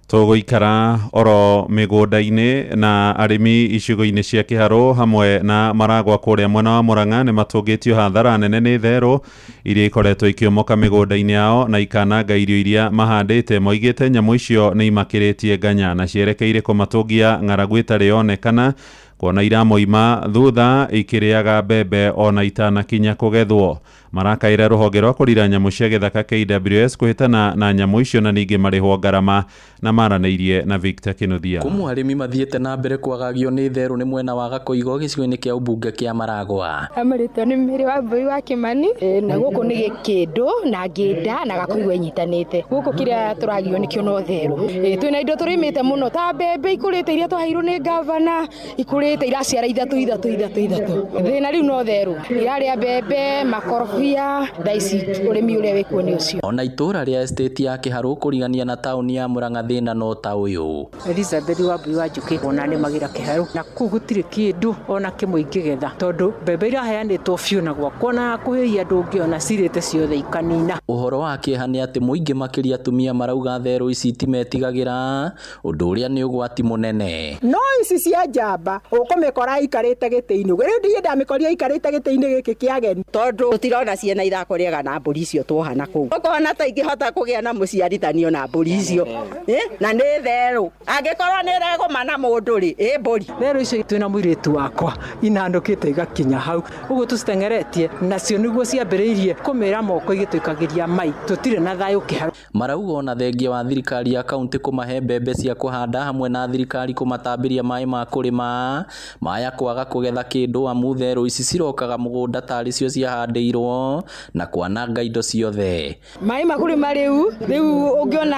Tũgũikara oro mĩgũnda-inĩ na arĩmi icigo-inĩ cia Kĩharũ hamwe na Maragwa kũrĩa mwena wa Murang'a nĩ matũngĩtio hathara nene nĩ therũ iria ikoretwo ikĩomoka mĩgũnda-inĩ yao na ikananga irio iria mahandĩte. Moigĩte nyamũ icio nĩ imakĩrĩtie nganya na cierekeire kũmatũngia ng'aragu ĩtarĩ yonekana kuona iramoima thutha ikĩrĩaga mbembe ona itanakinya kũgethwo. Marakaĩra rũhonge rwa kũrira nyamũ cia gĩthaka KWS kũhĩtana na nyamũ icio na ningĩ marĩhwo ngarama na maranĩirie na Victor Kinuthia. Kũmwe arĩmi mathiĩte na mbere kwagagio nĩ therũ nĩ mwena wa Gakoigo gĩcigo-inĩ kĩa ũmbunge kĩa Maragwa. Amarĩtwo nĩ Mary wa Mbui wa Kimani na gũkũ nĩ gĩkĩndũ na ngĩnda na Gakoigo ĩnyitanĩte. Gũkũ kĩrĩa tũragio nĩkĩo no therũ. Twĩna indo tũrĩmĩte mũno ta mbembe ikũrĩte iria twaheirwo nĩ gavana, ikũrĩte iraciara ithatũ ithatũ ithatũ ithatũ. Thĩna rĩu no therũ. Irarĩa mbembe, makorobia Huia thaa ici ũrĩmi ũrĩa wĩkuo nĩ ũcio. Ona itũra rĩa estate ya Kĩharũ kũrigania na taũni ya Murang'a thĩna no ta ũyũ. Elizabeth Wambui wa Njũkĩ ona nĩmagĩra Kĩharũ na kũu gũtirĩ kĩndũ ona kĩmwe ingĩgetha tondũ mbembe iraheanĩtwo biũ na gwakwa na kũhĩhia ndũngĩona cirĩte ciothe ikanina. Ũhoro wa kĩeha nĩ atĩ mũingĩ makĩria atumia marauga therũ ici timetigagĩra, ũndũ ũrĩa nĩ ũgwati mũnene. No ici cia njamba ũkũmĩkora ikarĩte gĩtĩ-inĩ rĩu ndiĩ ndamĩkoria ikarĩte gĩtĩ-inĩ gĩkĩ kĩa ageni tondũ tũtirona ciana ithako rĩega na mbũri icio tuoha na kũu. Ũkona ta ingĩhota kũgĩa na mũciarithanio na mbũri icio na nĩ therũ angĩkorwo nĩ ĩregũma na mũndũ rĩ ĩ mbũri. Therũ icio twĩna mũirĩtu wakwa inandũkĩte igakinya hau ũguo tũciteng'eretie nacio nĩguo ciambĩrĩirie kũmĩra moko igĩtũikagĩria mai tũtirĩ na thayũ Kĩharũ. Marauga ona thengia wa thirikari ya kaunti kũmahe mbembe cia kũhanda hamwe na thirikari kũmatambĩria maĩ ma kũrĩma maya kwaga kũgetha kĩndũ amu therũ ici cirokaga mũgũnda tarĩ cio ciahandĩirwo na kwananga indo ciothe. Maĩ ma kũrĩma rĩu ũngĩona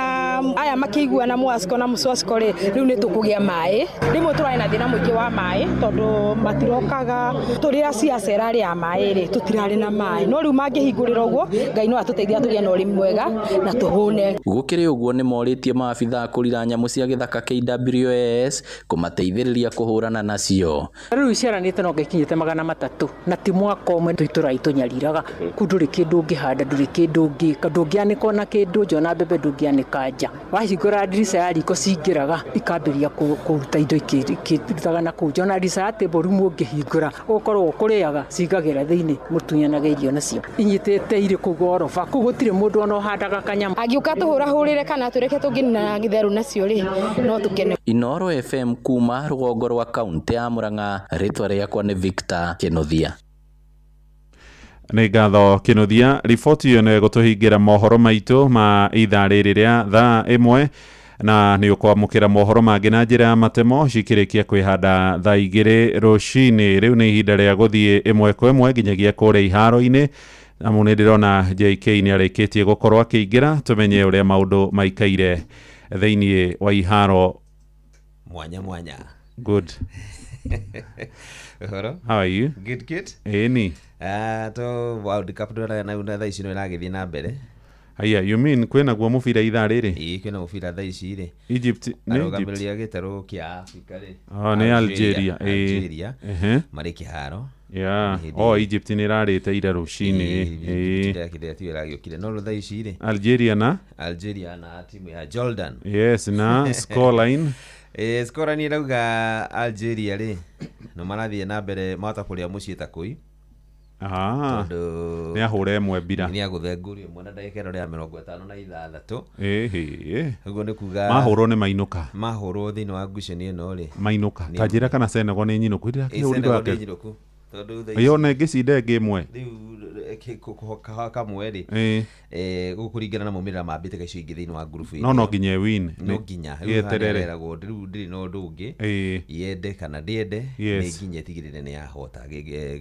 aya makĩiguana Mwasco na Mũswasco rĩ rĩu nĩ tũkũgĩa maĩ. Rĩmwe tũrarĩ na thĩna mũingĩ wa maĩ tondũ matirokaga tũrĩa ciacera rĩa maĩ rĩ tũtirarĩ na maĩ no rĩu mangĩhingũrĩra ũguo Ngai no atũteithia tũgĩe na ũrĩmi mwega na tũhũne. Gũkĩrĩ ũguo nĩ morĩtie maabithaa kũrira nyamũ cia gĩthaka KWS kũmateithĩrĩria kũhũrana nacio. Rĩu iciaranĩte no ngikinyĩte 300 na ti mwaka ũmwe tũitũra itũnyariraga kũu ndũrĩ kĩndũ ũngĩhanda ndũrĩ kĩndũ ũngĩka ndũngĩanĩka ona kĩndũ nja ona mbembe ndũngĩanĩka nja wahingũra ndirica ya riko cingĩraga ikambĩrĩria kũruta indo ikĩrutaga na kũu nja ona ndirica ya table room ũngĩhingũra ũkorwo ũkũrĩaga cingagĩra thĩinĩ mũtunyanaga irio nacio inyitĩte irĩ kũu goroba kũu gũtirĩ mũndũ ona ũhandaga kanyamũ. Angĩũka tũhũrahũrĩre kana tũreke tũngĩnina therũ nacio rĩ no tũkene. Inoro FM kuma rũgongo rwa kaunti ya Murang'a, rĩtwa rĩakwa nĩ Victor Kĩnuthia. Nĩ ngatho Kĩnuthia. Riboti ĩyo nĩ ĩgũtũhingĩra mohoro maitũ ma ithaa rĩrĩ rĩa thaa 1 na nĩ ũkwamũkĩra mohoro mangĩ na njĩra ya matemo cikĩrĩkia kwĩhanda thaa 2 rũcinĩ. Rĩu nĩ ihinda rĩa gũthiĩ ĩmwe kwa ĩmwe nginyagia kũrĩa iharo-inĩ amu nĩ ndĩrona JK nĩ arĩkĩtie gũkorwo akĩingĩra tũmenye ũrĩa maũndũ maikaire thĩinĩ wa iharo mwanya mwanya. Good. Uhoro? How are you? Good, good. Ĩni. To World Cup ndona na thaa ici no ĩragĩthiĩ na mbere. Haya, you mean kwĩna guo mũbira ithaa rĩrĩ? Ĩĩ kwĩna mũbira thaa ici rĩ. Egypt nĩ Egypt. Arũgamĩrĩri a gĩtarũ kĩa Afrika rĩ. Oh, nĩ Algeria. Algeria. Marĩ kĩharo. Yeah. Oh, Egypt nĩ ĩrarĩte ira rũcinĩ. Ĩĩ. Tiyo ĩragĩũkire no thaa ici rĩ. Algeria na? Algeria na timu ya Jordan. Yes, na scoreline. Scoreline ĩrauga Algeria rĩ no marathiĩ na mbere mahota kũrĩa mũciĩ ta kũi. Tondũ nĩ ahũre ĩmwe mbira. Nĩ agũthe ngũri ĩmwe na ndagĩka ĩno rĩa 56. Ĩhĩ. Ũguo nĩ kuga mahũrwo nĩ mainũka. Mahũrwo thĩinĩ wa ngucanio ĩno rĩ. Mainũka. Ta njĩra kana Senegal nĩ nyinũku. Senegal nĩ nyinũku. Tondũ thaa ici Yona ĩngĩcinda ĩngĩ ĩmwe. Rĩu kamwe rĩ. Gũkũringana na maumĩrĩra ma mbĩtĩka icio ingĩ thĩinĩ wa ngurubu ĩno. No nginya win. No nginya. Yeterere. Rĩu ndĩrĩ na ũndũ ũngĩ. Yende kana ndĩende nĩ nginya ĩtigĩrĩre nĩ yahota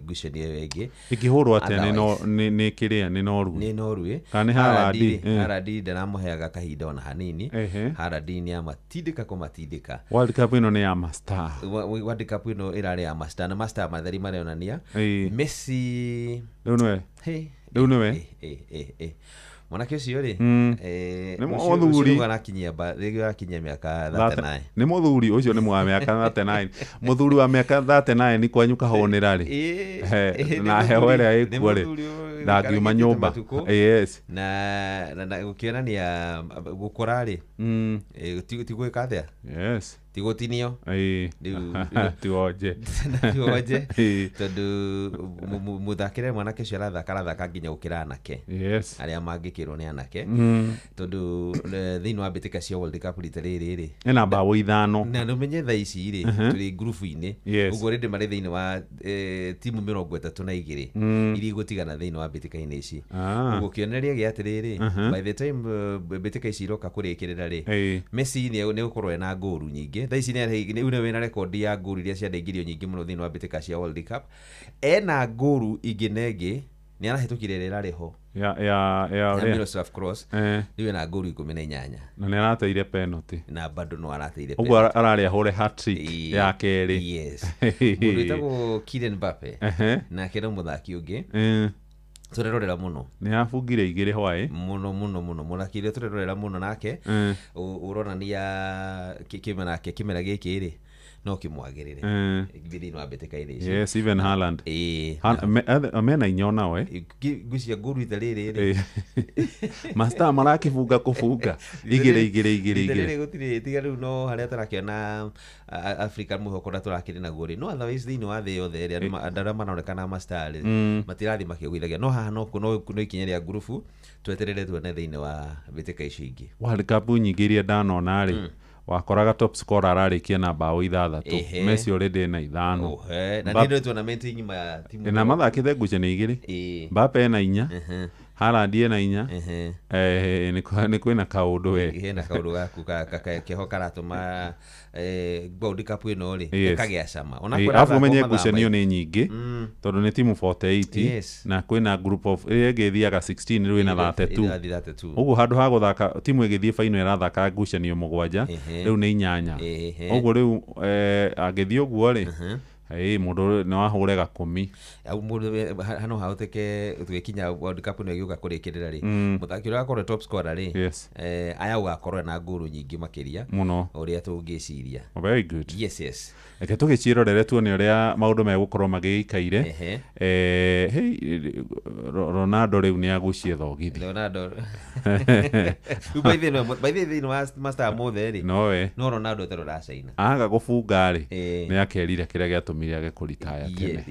ngucanio ĩyo ĩngĩ. Ĩngĩhũrwo atĩa nĩ kĩrĩa nĩ Norway. Nĩ Norway. Kana nĩ Haaland. Haaland ndaramũheaga kahinda ona hanini. Haaland nĩ amatindĩka kũmatindĩka. World Cup ĩno nĩ ya mastar. World Cup ĩno ĩrarĩ ya mastar na mastar matheri maronania Messi rĩu nĩwe. Rĩu nĩwe. Mwanake ũcio rĩ nĩ mũthuri arakinyia rĩngĩ arakinyia mĩaka 39. Nĩ mũthuri ũcio nĩ wa mĩaka 39. Mũthuri wa mĩaka 39 nĩ kwanyu kahũnĩra rĩ na heho ĩrĩa ĩkuo rĩ ndangiuma nyũmba. Yes. Na gũkĩonania gũkũra rĩ ti gwĩka atĩa? Yes. Ti gũtinio. Ti wonje. Ti wonje tondũ mũthakĩre mwanake ũcio arathaka nginya gũkĩra anake. Yes. Arĩa mangĩkĩrwo nĩ anake. Tondũ thĩinĩ wa mbĩtĩka cia World Cup rita rĩrĩ rĩ ena mbaũ 5. Na nũmenye thaa ici rĩ tũrĩ ngurubu-inĩ ũguo rĩndĩ marĩ thĩinĩ wa timu 32 iria igũtigana thĩinĩ wa mbĩtĩka-inĩ ici. Ũguo kĩonereria gĩa atĩrĩrĩ by the time mbĩtĩka ici iroka kũrĩkĩrĩra rĩ Messi nĩ gũkorwo ena ngũru nyingĩ. Thaa ici nĩ wĩna rekondi ya ngũru iria ciandaingĩrio nyingĩ mũno thĩinĩ wa mbĩtĩka cia World Cup. Ena ngũru ingĩ na ĩngĩ nĩ arahĩtũkire ĩrĩa ĩrarĩ ho ya Miroslav Klose. Rĩu ena ngũru 18 na nĩ arateire penalty. Na bado no arateire penalty. Ũguo ararĩ ahũre hat-trick ya kerĩ. Yes. Mũndũ wĩtagwo Kylian Mbappe nake no mũthaki ũngĩ. Tũrerorera mũno. Nĩ abungire igĩrĩ hwaĩ. Mũno mũno mũno mũthaki ũrĩa tũrerorera mũno nake ũronania kĩmera kĩmera gĩkĩ rĩ no kĩmwagĩrĩre thĩinĩ wa mbĩtĩka-inĩ ici. Yes, even Haaland. Mena inya onao, eh? Ngwĩciria ngũru ita rĩrĩ rĩ. Master marakĩbunga kũbunga igĩrĩ igĩrĩ igĩrĩ Ita igĩrĩ. rĩrĩ gũtirĩ tiga rĩu no harĩa tũrakĩona Africa mwĩhoko ũrĩa tũrakĩrĩ naguo rĩ, no otherwise thĩinĩ wa thĩ yothe rĩ, andũ arĩa maronekana mastar rĩ, matirathiĩ makĩgũithagia, no haha no ikinya rĩa ngurubu tweterere tuone thĩinĩ wa mbĩtĩka icio ingĩ. World Cup nyingĩ iria ndanona rĩ, wakoraga top scorer ararĩkia na bao 6. Messi already ena 5. Ohe, na nĩ tournament ng'ima ya timu. Na mathakĩte ngucanio 2. Mbappe ena 4. Haaland ena 4. Nĩ kwĩna kaũndũ we. Hena kaũndũ gaku keho karatũma World Cup ĩno rĩ ĩkagĩa cama. Ona Arabu ũmenye ngucanio nĩ nyingĩ tondũ nĩ timu 48 na kwĩna group of ĩrĩa ĩngĩ ĩthiaga 16, rĩu ĩna 32. Ĩrathiĩ 32. Ũguo handũ ha gũthaka timu ĩgĩthiĩ final ĩrathaka ngucanio 7, rĩu nĩ 8. Ũguo rĩu angĩthiĩ ũguo rĩ, mũndũ no ahũre gakũmi. Au mũndũ hano hahoteke tũgĩkinya World Cup ĩno ĩgĩũka kũrĩkĩrĩra rĩ, mũthaki ũrĩa akorwo top scorer rĩ, aya ũgakorwo na ngũrũ nyingĩ makĩria mũno ũrĩa tũngĩciria. Very good. Yes. Reke tũgĩciĩrorere tuone ũrĩa maũndũ megũkorwo magĩikaire. Hey, Ronaldo rĩu nĩ agucie thogithi. Leonardo rĩu by the way, by the way, thĩinĩ wa master mothe rĩ, Nowe. no Ronaldo ũtarĩ ũracaina. Aga gũbunga rĩ, nĩ akerire kĩrĩa gĩatũmire age kũritaya tene.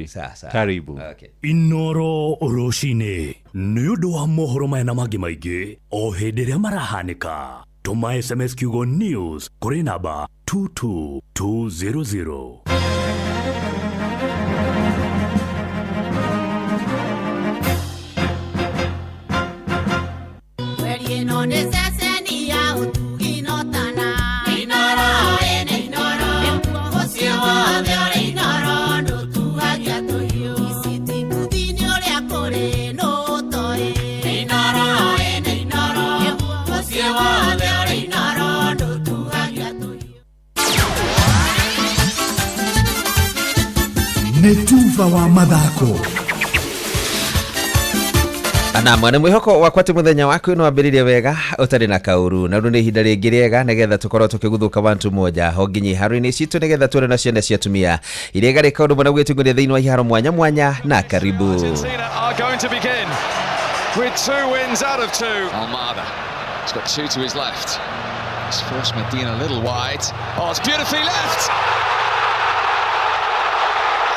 Sasa. Karibu. Okay. Inoro rũcinĩ nĩ ũndũ wa mohoro maya na mangĩ maingĩ o hĩndĩ ĩrĩa marahanĩka, tũma SMS kiugo news kũrĩ namba 22200. Mweri ĩno nĩ ceceni ya ũtugi no tana. Inoro ĩnĩ Inoro. Mũciĩ wothe ũrĩ Inoro ndũtuhagia tũhiũ. Ici ti nguthi-inĩ ũrĩa kũrĩ nũ ũtoĩ. Inoro ĩnĩ Inoro. Mũciĩ wothe ũrĩ Inoro ndũtuhagia tũhiũ. Nĩ tuba wa mathako. Na mwana mwĩhoko wakwa atĩ mũthenya waku no wambĩrĩrie wega ũtarĩ na kaũru, na rĩu nĩ ihinda rĩngĩ rĩega nĩgetha tũkorwo tũkĩguthũka wantu moja ho nginya iharo-inĩ citũ nĩgetha tuone na ciana cia atumia iria igarĩka ũndũ mũna gwĩtungũria thĩinĩ wa iharo mwanya mwanya, na karibu. Argentina are going to begin with 2 wins out of 2. Almada has got 2 to his left. He's forced Medina a little wide. Oh, it's beautifully left.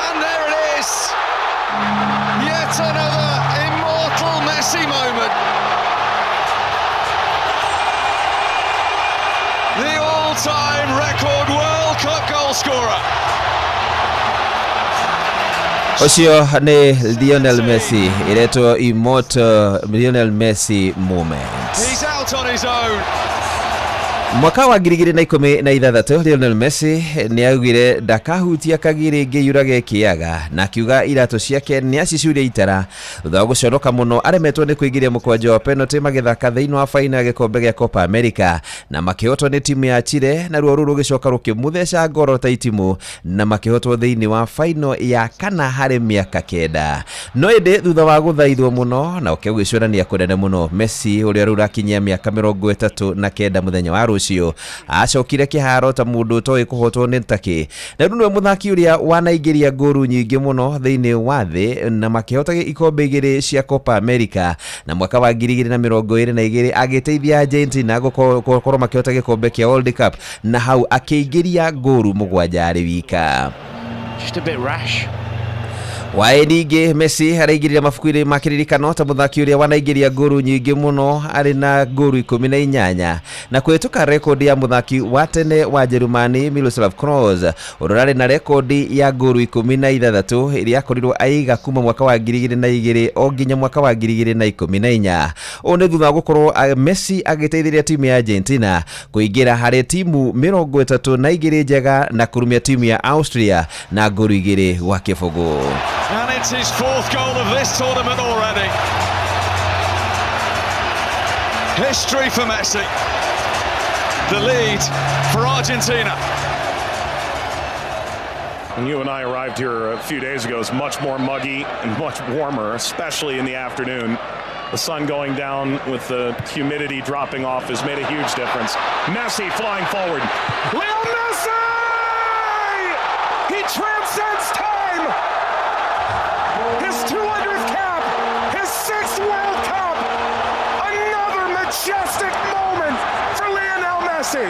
And there it is. Yet another immortal Messi moment. The all-time record World Cup goal scorer. Ũcio nĩ Lionel Messi, iretwo immortal Lionel Messi moment. He's out on his own. Mwaka wa 2016 Lionel Messi nĩ augire ndakahutia kagiri ĩngĩ yurage kĩaga, na akiuga iratũ ciake nĩ acicuria itara thutha wa gũconoka mũno aremetwo nĩ kũingĩria mũkwanja wa penalty magĩthaka thĩinĩ wa faina ya gĩkombe gĩa Copa America na makĩhotwo nĩ timu ya Chile, na ruo rũu rũgĩcoka rũkĩmũtheca ngoro ta itimũ na makĩhotwo thĩinĩ wa faino ya kana harĩ mĩaka 9. No ĩndĩ thutha wa gũthaithwo mũno na ũke gwĩcũrania kũnene mũno, Messi ũrĩa rĩu ũrakinyia mĩaka 39 mũthenya wa rũciũ acokire kĩharo ta mũndũ ũtoĩ kũhotwo nĩ takĩ, na rĩu nĩwe mũthaki ũrĩa wanaingĩria ngũru nyingĩ mũno thĩinĩ wa thĩ na makĩhota ikombe 2 cia Copa America, na mwaka wa 2022 agĩteithia Argentina gũkorwo makĩhota gĩkombe kĩa World Cup, na hau akĩingĩria ngũru 7 arĩ wika. Just a bit rash. Waĩ ningĩ Messi araingĩrire mabuku-inĩ ma kĩririkano ta mũthaki ũrĩa wanaingĩria ngũru nyingĩ mũno arĩ na ngũru 18 na kũhĩtũka rekondi ya mũthaki wa tene wa Jerumani Miroslav Klose ũrĩa ũrarĩ na rekondi ya ngũru 16 ĩrĩa akorirwo aiga kuma mwaka wa 2002 o nginya mwaka wa 2014. Ũũ nĩ thutha wa gũkorwo Messi agĩteithĩrĩria timu ya Argentina kũingĩra harĩ timu 32 njega na kũrumia timu ya Austria na ngũru 2-0. And it's his 4th goal of this tournament already. History for Messi. The lead for Argentina. When you and I arrived here a few days ago, it's much more muggy and much warmer, especially in the afternoon. The sun going down with the humidity dropping off has made a huge difference. Messi flying forward. Leo Messi! He transcends time! His 200th cap, his sixth World Cup. Another majestic moment for Lionel Messi.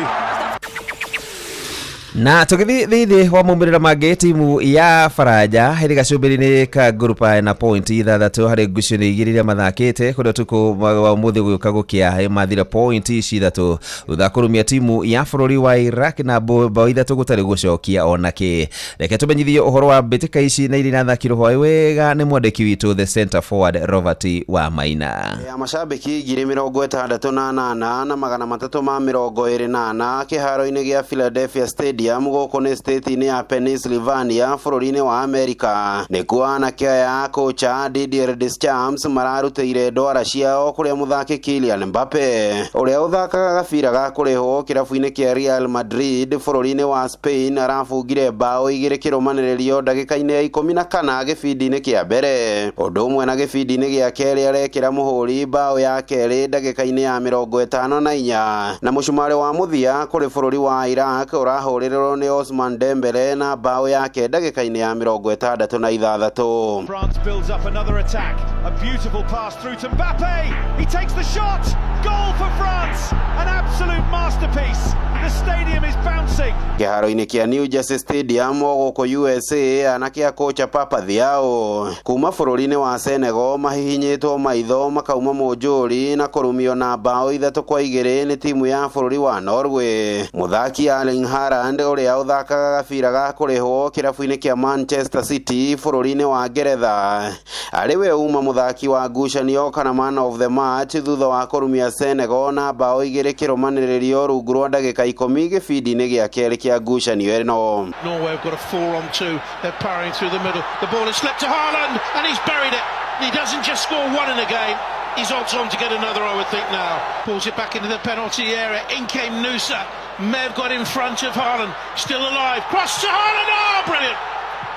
Na tũgĩthiĩ thĩinĩ wa maumĩrĩra mangĩ, timu ya Faranja ĩrĩ gacũmbĩrĩ-inĩ ka nguruba na point ithathatũ harĩ ngucanio igĩrĩ iria mathakĩte, kũrĩa ũtukũ wa ũmũthĩ gũgĩũka gũkĩa mathira point ici ithatũ thutha kũrumia timu ya bũrũri wa Iraq na bao ithatũ gũtarĩ gũcokia ona kĩ. Reke tũmenyithie ũhoro wa mbĩtĩka ici na iria irathakirwo hwaĩ wega nĩ mwandĩki witũ the center forward Robert wa Maina. Ya macambĩki 68324 kĩharo-inĩ gĩa Philadelphia Stadium gũkũ nĩ state-inĩ ya Pennsylvania bũrũri-inĩ wa Amerika. Nĩkuo anake aya a kocha Didier Deschamps mararutĩire ndwara ciao kũrĩa mũthaki Kylian Mbappe ũrĩa ũthakaga gabira ga kũrĩhwo kĩrabu-inĩ kĩa Real Madrid bũrũri-inĩ wa Spain arabungire bao igĩrĩ kĩrũmanĩrĩrio ndagĩka-inĩ ya 14 gĩbindi-inĩ kĩa mbere, ũndũ ũmwe na gĩbindi-inĩ gĩa kerĩ arekĩra mũhũri bao ya kerĩ ndagĩka-inĩ ya 54, na mũcumarĩ wa mũthia kũrĩ bũrũri wa Iraq ũrahũrĩrĩrwo nĩ Osman Dembele na bao yake ndagĩka-inĩ ya 66. France builds up another attack. A beautiful pass through to Mbappe. He takes the shot. Goal for France. An absolute masterpiece. The stadium is bouncing. Kĩharo-inĩ kĩa New Jersey Stadium o gũkũ USA, anake a kocha Papa Thiaw kuma bũrũri-inĩ wa Senegal mahihinyĩtwo maitho makauma mũnjũri na kũrumio na bao 3-2 nĩ timu ya bũrũri wa Norway. Mũthaki Erling Haaland ũrĩa ũthakaga gabira ga kũrĩhwo kĩrabu-inĩ kĩa Manchester City bũrũri-inĩ wa Ngeretha arĩ we uma mũthaki wa ngucanio kana man of the match thutha wa kũrumia Senegal na bao igĩrĩ kĩrũmanĩrĩrio rungu rwa ndagĩka 10 gĩbindi-inĩ gĩa kerĩ kĩa ngucanio ĩno. Norway have got a 4-on-2. They're powering through the middle. The ball has slipped to Haaland and he's buried it. He doesn't just score one in a game. He's odds on to get another, I would think now. Pulls it back into the penalty area. In came Noosa. May have got in front of Haaland. Still alive. Cross to Haaland. Oh, brilliant.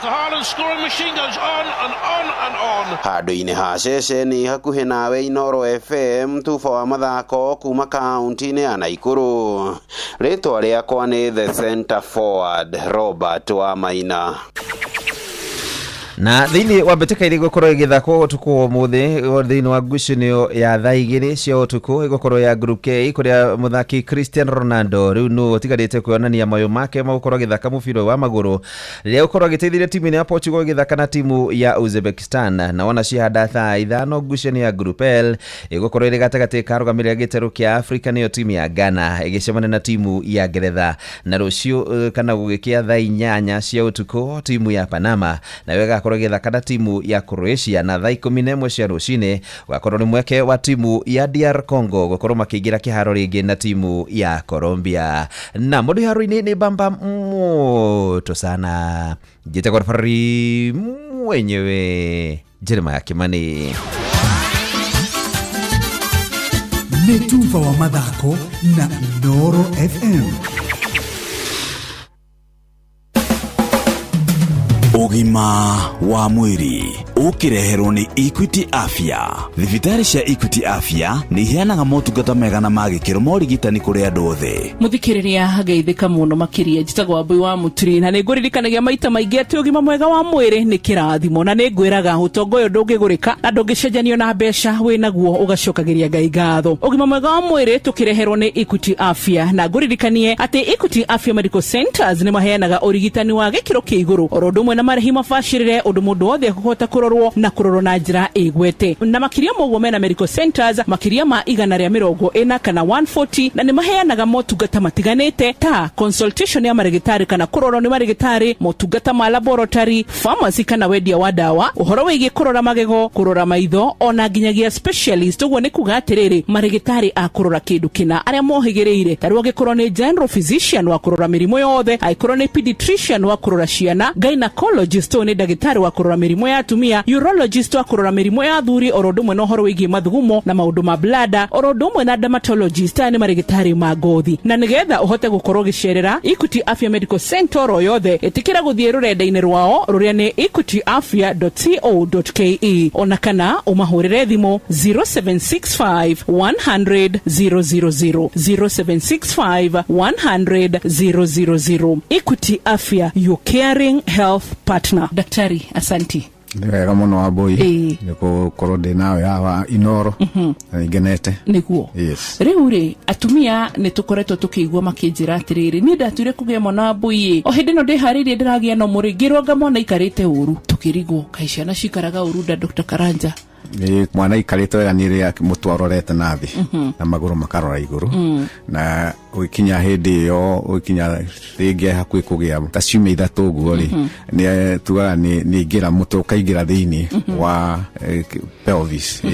The Haaland scoring machine goes on and on and on. Handũ-inĩ ha ceceni hakuhĩ nawe Inooro FM, tuba wa mathako kuma kaunti-inĩ ya Naikuru. Rĩtwa rĩakwa nĩ the center forward Robert wa Maina. Na thĩinĩ wa mbĩtĩka iria igũkorwo ĩgĩthakwo ũtukũ wa ũmũthĩ thĩinĩ wa ngucanio ya thaa igĩrĩ cia ũtukũ ĩgũkorwo ya Group K, kũrĩa mũthaki Cristiano Ronaldo rĩu nũ ũtigarĩte kuonania mayũ make ma gũkorwo agĩthaka mũbira wa magũrũ rĩrĩa gũkorwo agĩteithĩrĩria timu ya Portugal ĩgĩthaka na timu ya Uzbekistan. Na wona cihanda thaa ithano ngucanio ya Group L ĩgũkorwo ĩrĩ gatagatĩ ka arũgamĩrĩri a gĩtarũ kĩa Afrika nĩyo timu ya Ghana ĩgĩcemania na timu ya Ngeretha, na rũciũ kana gũgĩkĩa thaa inyanya cia ũtukũ timu ya Panama nayo ĩgakorwo ĩgĩthaka na timu ya Croatia, na thaa 11 cia rũcinĩ ũgakorwo nĩ mweke wa timu ya DR Congo gũkorwo makĩingĩra kĩharo rĩngĩ na timu ya Colombia. Na mũndũ iharo-inĩ nĩ bamba moto sana, njĩtagwo referee mwenyewe Jeremiah Kimani. Nĩ tuba wa mathako na Inooro FM. Ũgima wa mwĩrĩ ũkĩreherwo nĩ Equity Afya. Thibitarĩ cia Equity Afya nĩ iheanaga motungata mega na ma gĩkĩro ma ũrigitani kũrĩ andũ othe. Muthikiriria geithĩka mũno makĩria, njĩtagwo Wambui wa Mũturi na nĩngũririkanagia maita maingĩ atĩ ũgima mwega wa mwĩrĩ nĩ kĩrathimo, na nĩngwĩraga ũtonga ũyũ ndũngĩgũrĩka na ndũngĩcenjanio na mbeca, wĩnaguo ũgacokagĩria Ngai ngatho. Ũgima mwega wa mwĩrĩ tũkĩreherwo nĩ Equity Afya, na ngũririkanie atĩ Equity Afya Medical Centers nĩ maheanaga ũrigitani wa gĩkĩro kĩa igũrũ oro ũndũ ũmwe na marĩhi mabacĩrĩre, ũndũ mũndũ wothe ekũhota kũrorwo na kũrorwo na njĩra ĩgwete. Na makĩria ma ũguo mena medical centers makĩria ma 140 kana 140, na nĩ maheanaga motungata matiganĩte ta consultation ya marĩgĩtarĩ kana kũrorwo nĩ marĩgĩtarĩ, motungata ma laboratory, pharmacy kana wendia wa ndawa, ũhoro wĩgiĩ kũrora magego, kũrora maitho, ona nginyagia specialist. Ũguo nĩ kuga atĩrĩrĩ, marĩgĩtarĩ a kũrora kĩndũ kĩna arĩa mohĩgĩrĩire, ta rĩu angĩkorwo nĩ general physician wa kũrora mĩrimũ yothe, angĩkorwo nĩ pediatrician wa kũrora ciana, gynecologist ũyũ nĩ ndagĩtarĩ wa kũrora mĩrimũ ya atumia, atumia, urologist wa kũrora mĩrimũ ya athuri oro ũndũ ũmwe na ũhoro wĩgiĩ mathugumo na maũndũ ma blada oro ũndũ ũmwe na dermatologist. Aya nĩ marĩgĩtarĩ ma ngothi. Na nĩgetha ũhote gũkorwo ũgĩcerera Equity Afya Medical Center oro yothe, ĩtĩkĩra gũthiĩ rũrenda-inĩ rwao rũrĩa nĩ equityafya.co.ke, ona kana ũmahũrĩre thimũ 0765 100 000, 0765 100 000. Equity Afya, your caring health partner. Daktari, asanti. Nĩ wega mũno Wambũi Ĩĩ. nĩ gũkorwo ndĩ nawe haha Inoro na nĩ ngenete. Nĩguo. Yes. Rĩu rĩ, atumia nĩ tũkoretwo tũkĩigua makĩnjĩra atĩrĩrĩ, niĩ ndatuire kũgĩa mwana wa mbũi ĩ, o hĩndĩ ĩno ndĩharĩirie ndĩragĩa no mũrĩ ngĩrwo mwana aikarĩte ũru, tũkĩrigwo kaĩ ciana cikaraga ũru nda. Dr. Karanja. Nĩ mwana aikarĩte wega nĩ rĩrĩa mũtwe arorete na thĩ na magũrũ makarora igũrũ, na ũgĩkinya hĩndĩ ĩyo, ũgĩkinya rĩngĩ hakuhĩ kũgĩa ta ciumia 3 ũguo rĩ, nĩ tugaga nĩ aingĩra, mũtwe ũkaingĩra thĩinĩ wa pelvis,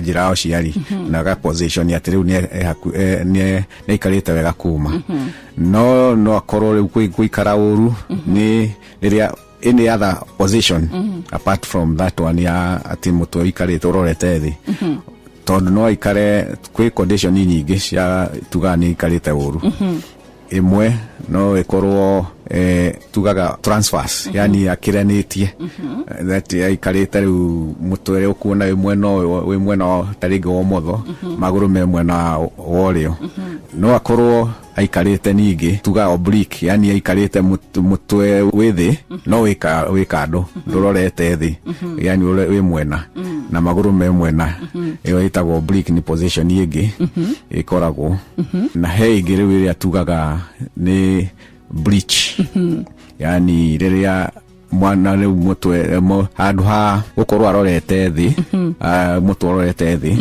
njĩra ya ũciari, na ga position atĩ rĩu nĩ aikarĩte wega kuma. No akorwo rĩu gũikara ũru nĩ rĩrĩa any other position apart from that one ya atĩ mũtwe ũikarĩte ũrorete thĩ, tondũ no aikare kwĩ condition nyingĩ cia tugaga nĩ aikarĩte ũru. Ĩmwe no ĩkorwo tugaga transfers, yani akĩranĩtie, that aikarĩte rĩu mũtwe ũrĩa ũkuona wĩ mwena ũyũ, wĩ mwena ta rĩngĩ wa ũmotho, magũrũ me mwena wa ũrĩo. No akorwo aikarĩte ningĩ tuga oblique, yani aikarĩte mũtwe wĩ thĩ no wĩ kando, ndũrorete thĩ, yani wĩ mwena na magũrũ me mwena. Ĩyo ĩtagwo oblique, nĩ position ĩngĩ ĩkoragwo. Na he ĩngĩ rĩu ĩrĩa tugaga nĩ breech, yani rĩrĩa mwana rĩu mũtwe handũ ha gũkorwo arorete thĩ, mũtwe ũrorete thĩ,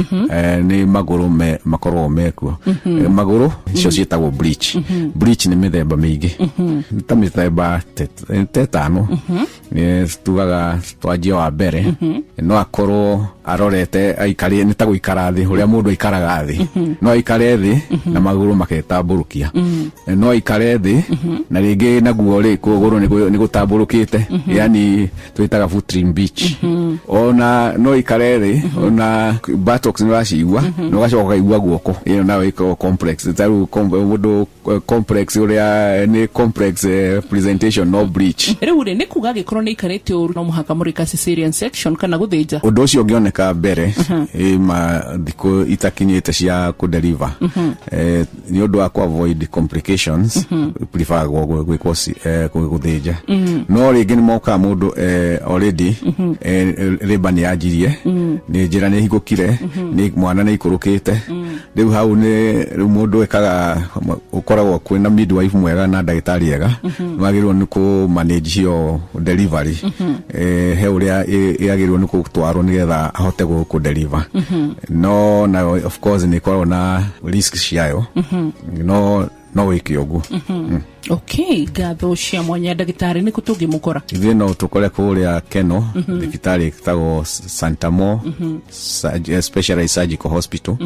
nĩ magũrũ makoragwo mekuo. Magũrũ icio ciĩtagwo breech. Breech nĩ mĩthemba mĩingĩ, nĩ ta mĩthemba ta 5. Nĩ tugaga twanjia wa mbere, no akorwo arorete aikarĩte, nĩ ta gũikara thĩ ũrĩa mũndũ aikaraga thĩ, no aikare thĩ na magũrũ maketambũrũkia, no aikare thĩ na rĩngĩ naguo rĩ kũgũrũ nĩ gũtambũrũkĩte, yani twĩtaga foot beach. Ona no ikare thĩ, ona buttocks nĩ ũracigua na ũgacoka ũkaigua guoko, ĩyo nayo ĩkoragwo complex. Ta rĩu mũndũ complex ũrĩa nĩ complex presentation no breech. Rĩu rĩ, nĩ kuga angĩkorwo nĩ aikarĩte ũru no mũhaka mũrĩka cesarean section kana gũthĩnja? Ũndũ ũcio ũngĩoneka mbere ma thikũ itakinyĩte cia kũdeliver, nĩ ũndũ wa ku avoid complications, preferagwo gwĩkwo gũthĩnja. No rĩngĩ nĩ mokaga mũndũ already labour nĩ yanjirie, nĩ njĩra nĩ hingũkire, nĩ mwana nĩ aikũrũkĩte, rĩu hau nĩ rĩu mũndũ ekaga ũkoragwo kwĩna midwife mwega na ndagĩtarĩ ega, magĩrĩirwo nĩ kũ manage hiyo delivery, he ũrĩa yagĩrĩirwo nĩ gũtwarwo nĩgetha ahote kũ deliver. No nayo of course nĩ ĩkoragwo na risk ciayo, no wĩke ũguo. Okay, ngatho cia mwanya ndagĩtarĩ, nĩ kũ tũngĩmũkora? Ithuĩ no tũkore kũrĩa Keno, thibitarĩ ĩtagwo Santamo Specialized Surgical Hospital.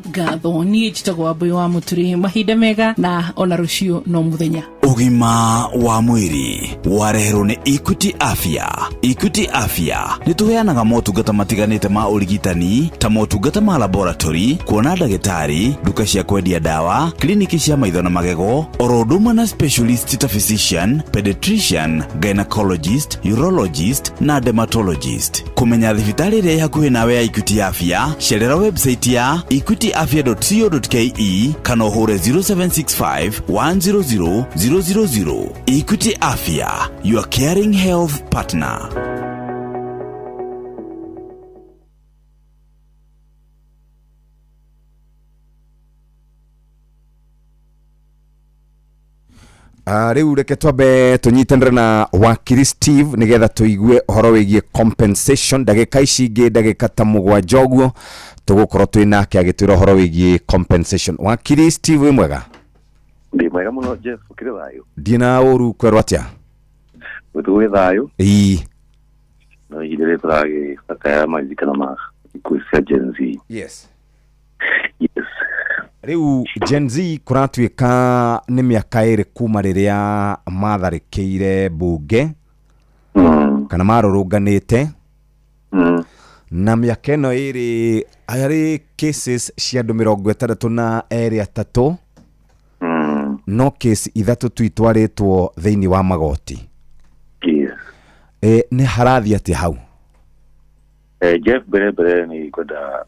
Ngatho, niĩ njĩtagwo Wambũi wa Mũturi, mahinda mega na ona rũciũ no mũthenya. Ũgima wa mwĩrĩ wareherwo nĩ Equity Afya. Equity Afya nĩ tũheanaga motungata matiganĩte ma ũrigitani ta motungata ma laboratory, kuona ndagĩtarĩ, nduka cia kwendia ndawa, kliniki cia maitho na magego, oro ũndũ ũmwe na specialist ta physician, pediatrician, gynecologist, urologist na dermatologist. Kũmenya thibitarĩ ĩrĩa ĩ hakuhĩ nawe ya Equity Afya, cerera website ya equityafya.co.ke kana ũhũre 0765 100 000. Equity Afya, your caring health partner. Rĩu reke twambe tũnyitanĩre na wakiri Steve nĩgetha tũigue ũhoro wĩgiĩ compensation. Ndagĩka ici ingĩ, ndagĩka ta 7 ũguo, tũgũkorwo twĩ nake agĩtwĩra ũhoro wĩgiĩ compensation. Wakiri Steve, wĩ mwega? Ndĩ mwega mũno Jeff, ũkĩrĩ thayũ? Ndiĩ na ũru, kwerwo atĩa? Gwitũ gwĩ thayũ. Ĩĩ. No ihinda rĩrĩ tũragĩcakaya maririkano ma ikuũ cia Gen Z. Yes. Yes. Rĩu Gen Z kũratuĩka nĩ mĩaka 2 kuma rĩrĩa matharĩkĩire mbunge, kana marũrũnganĩte. Na mĩaka ĩno ĩrĩ harĩ cases cia andũ 62, no case 3 tu itwarĩtwo thĩinĩ wa magoti. Yes. Nĩ harathiĩ atĩa hau? Jeff, mbere nĩ ngwenda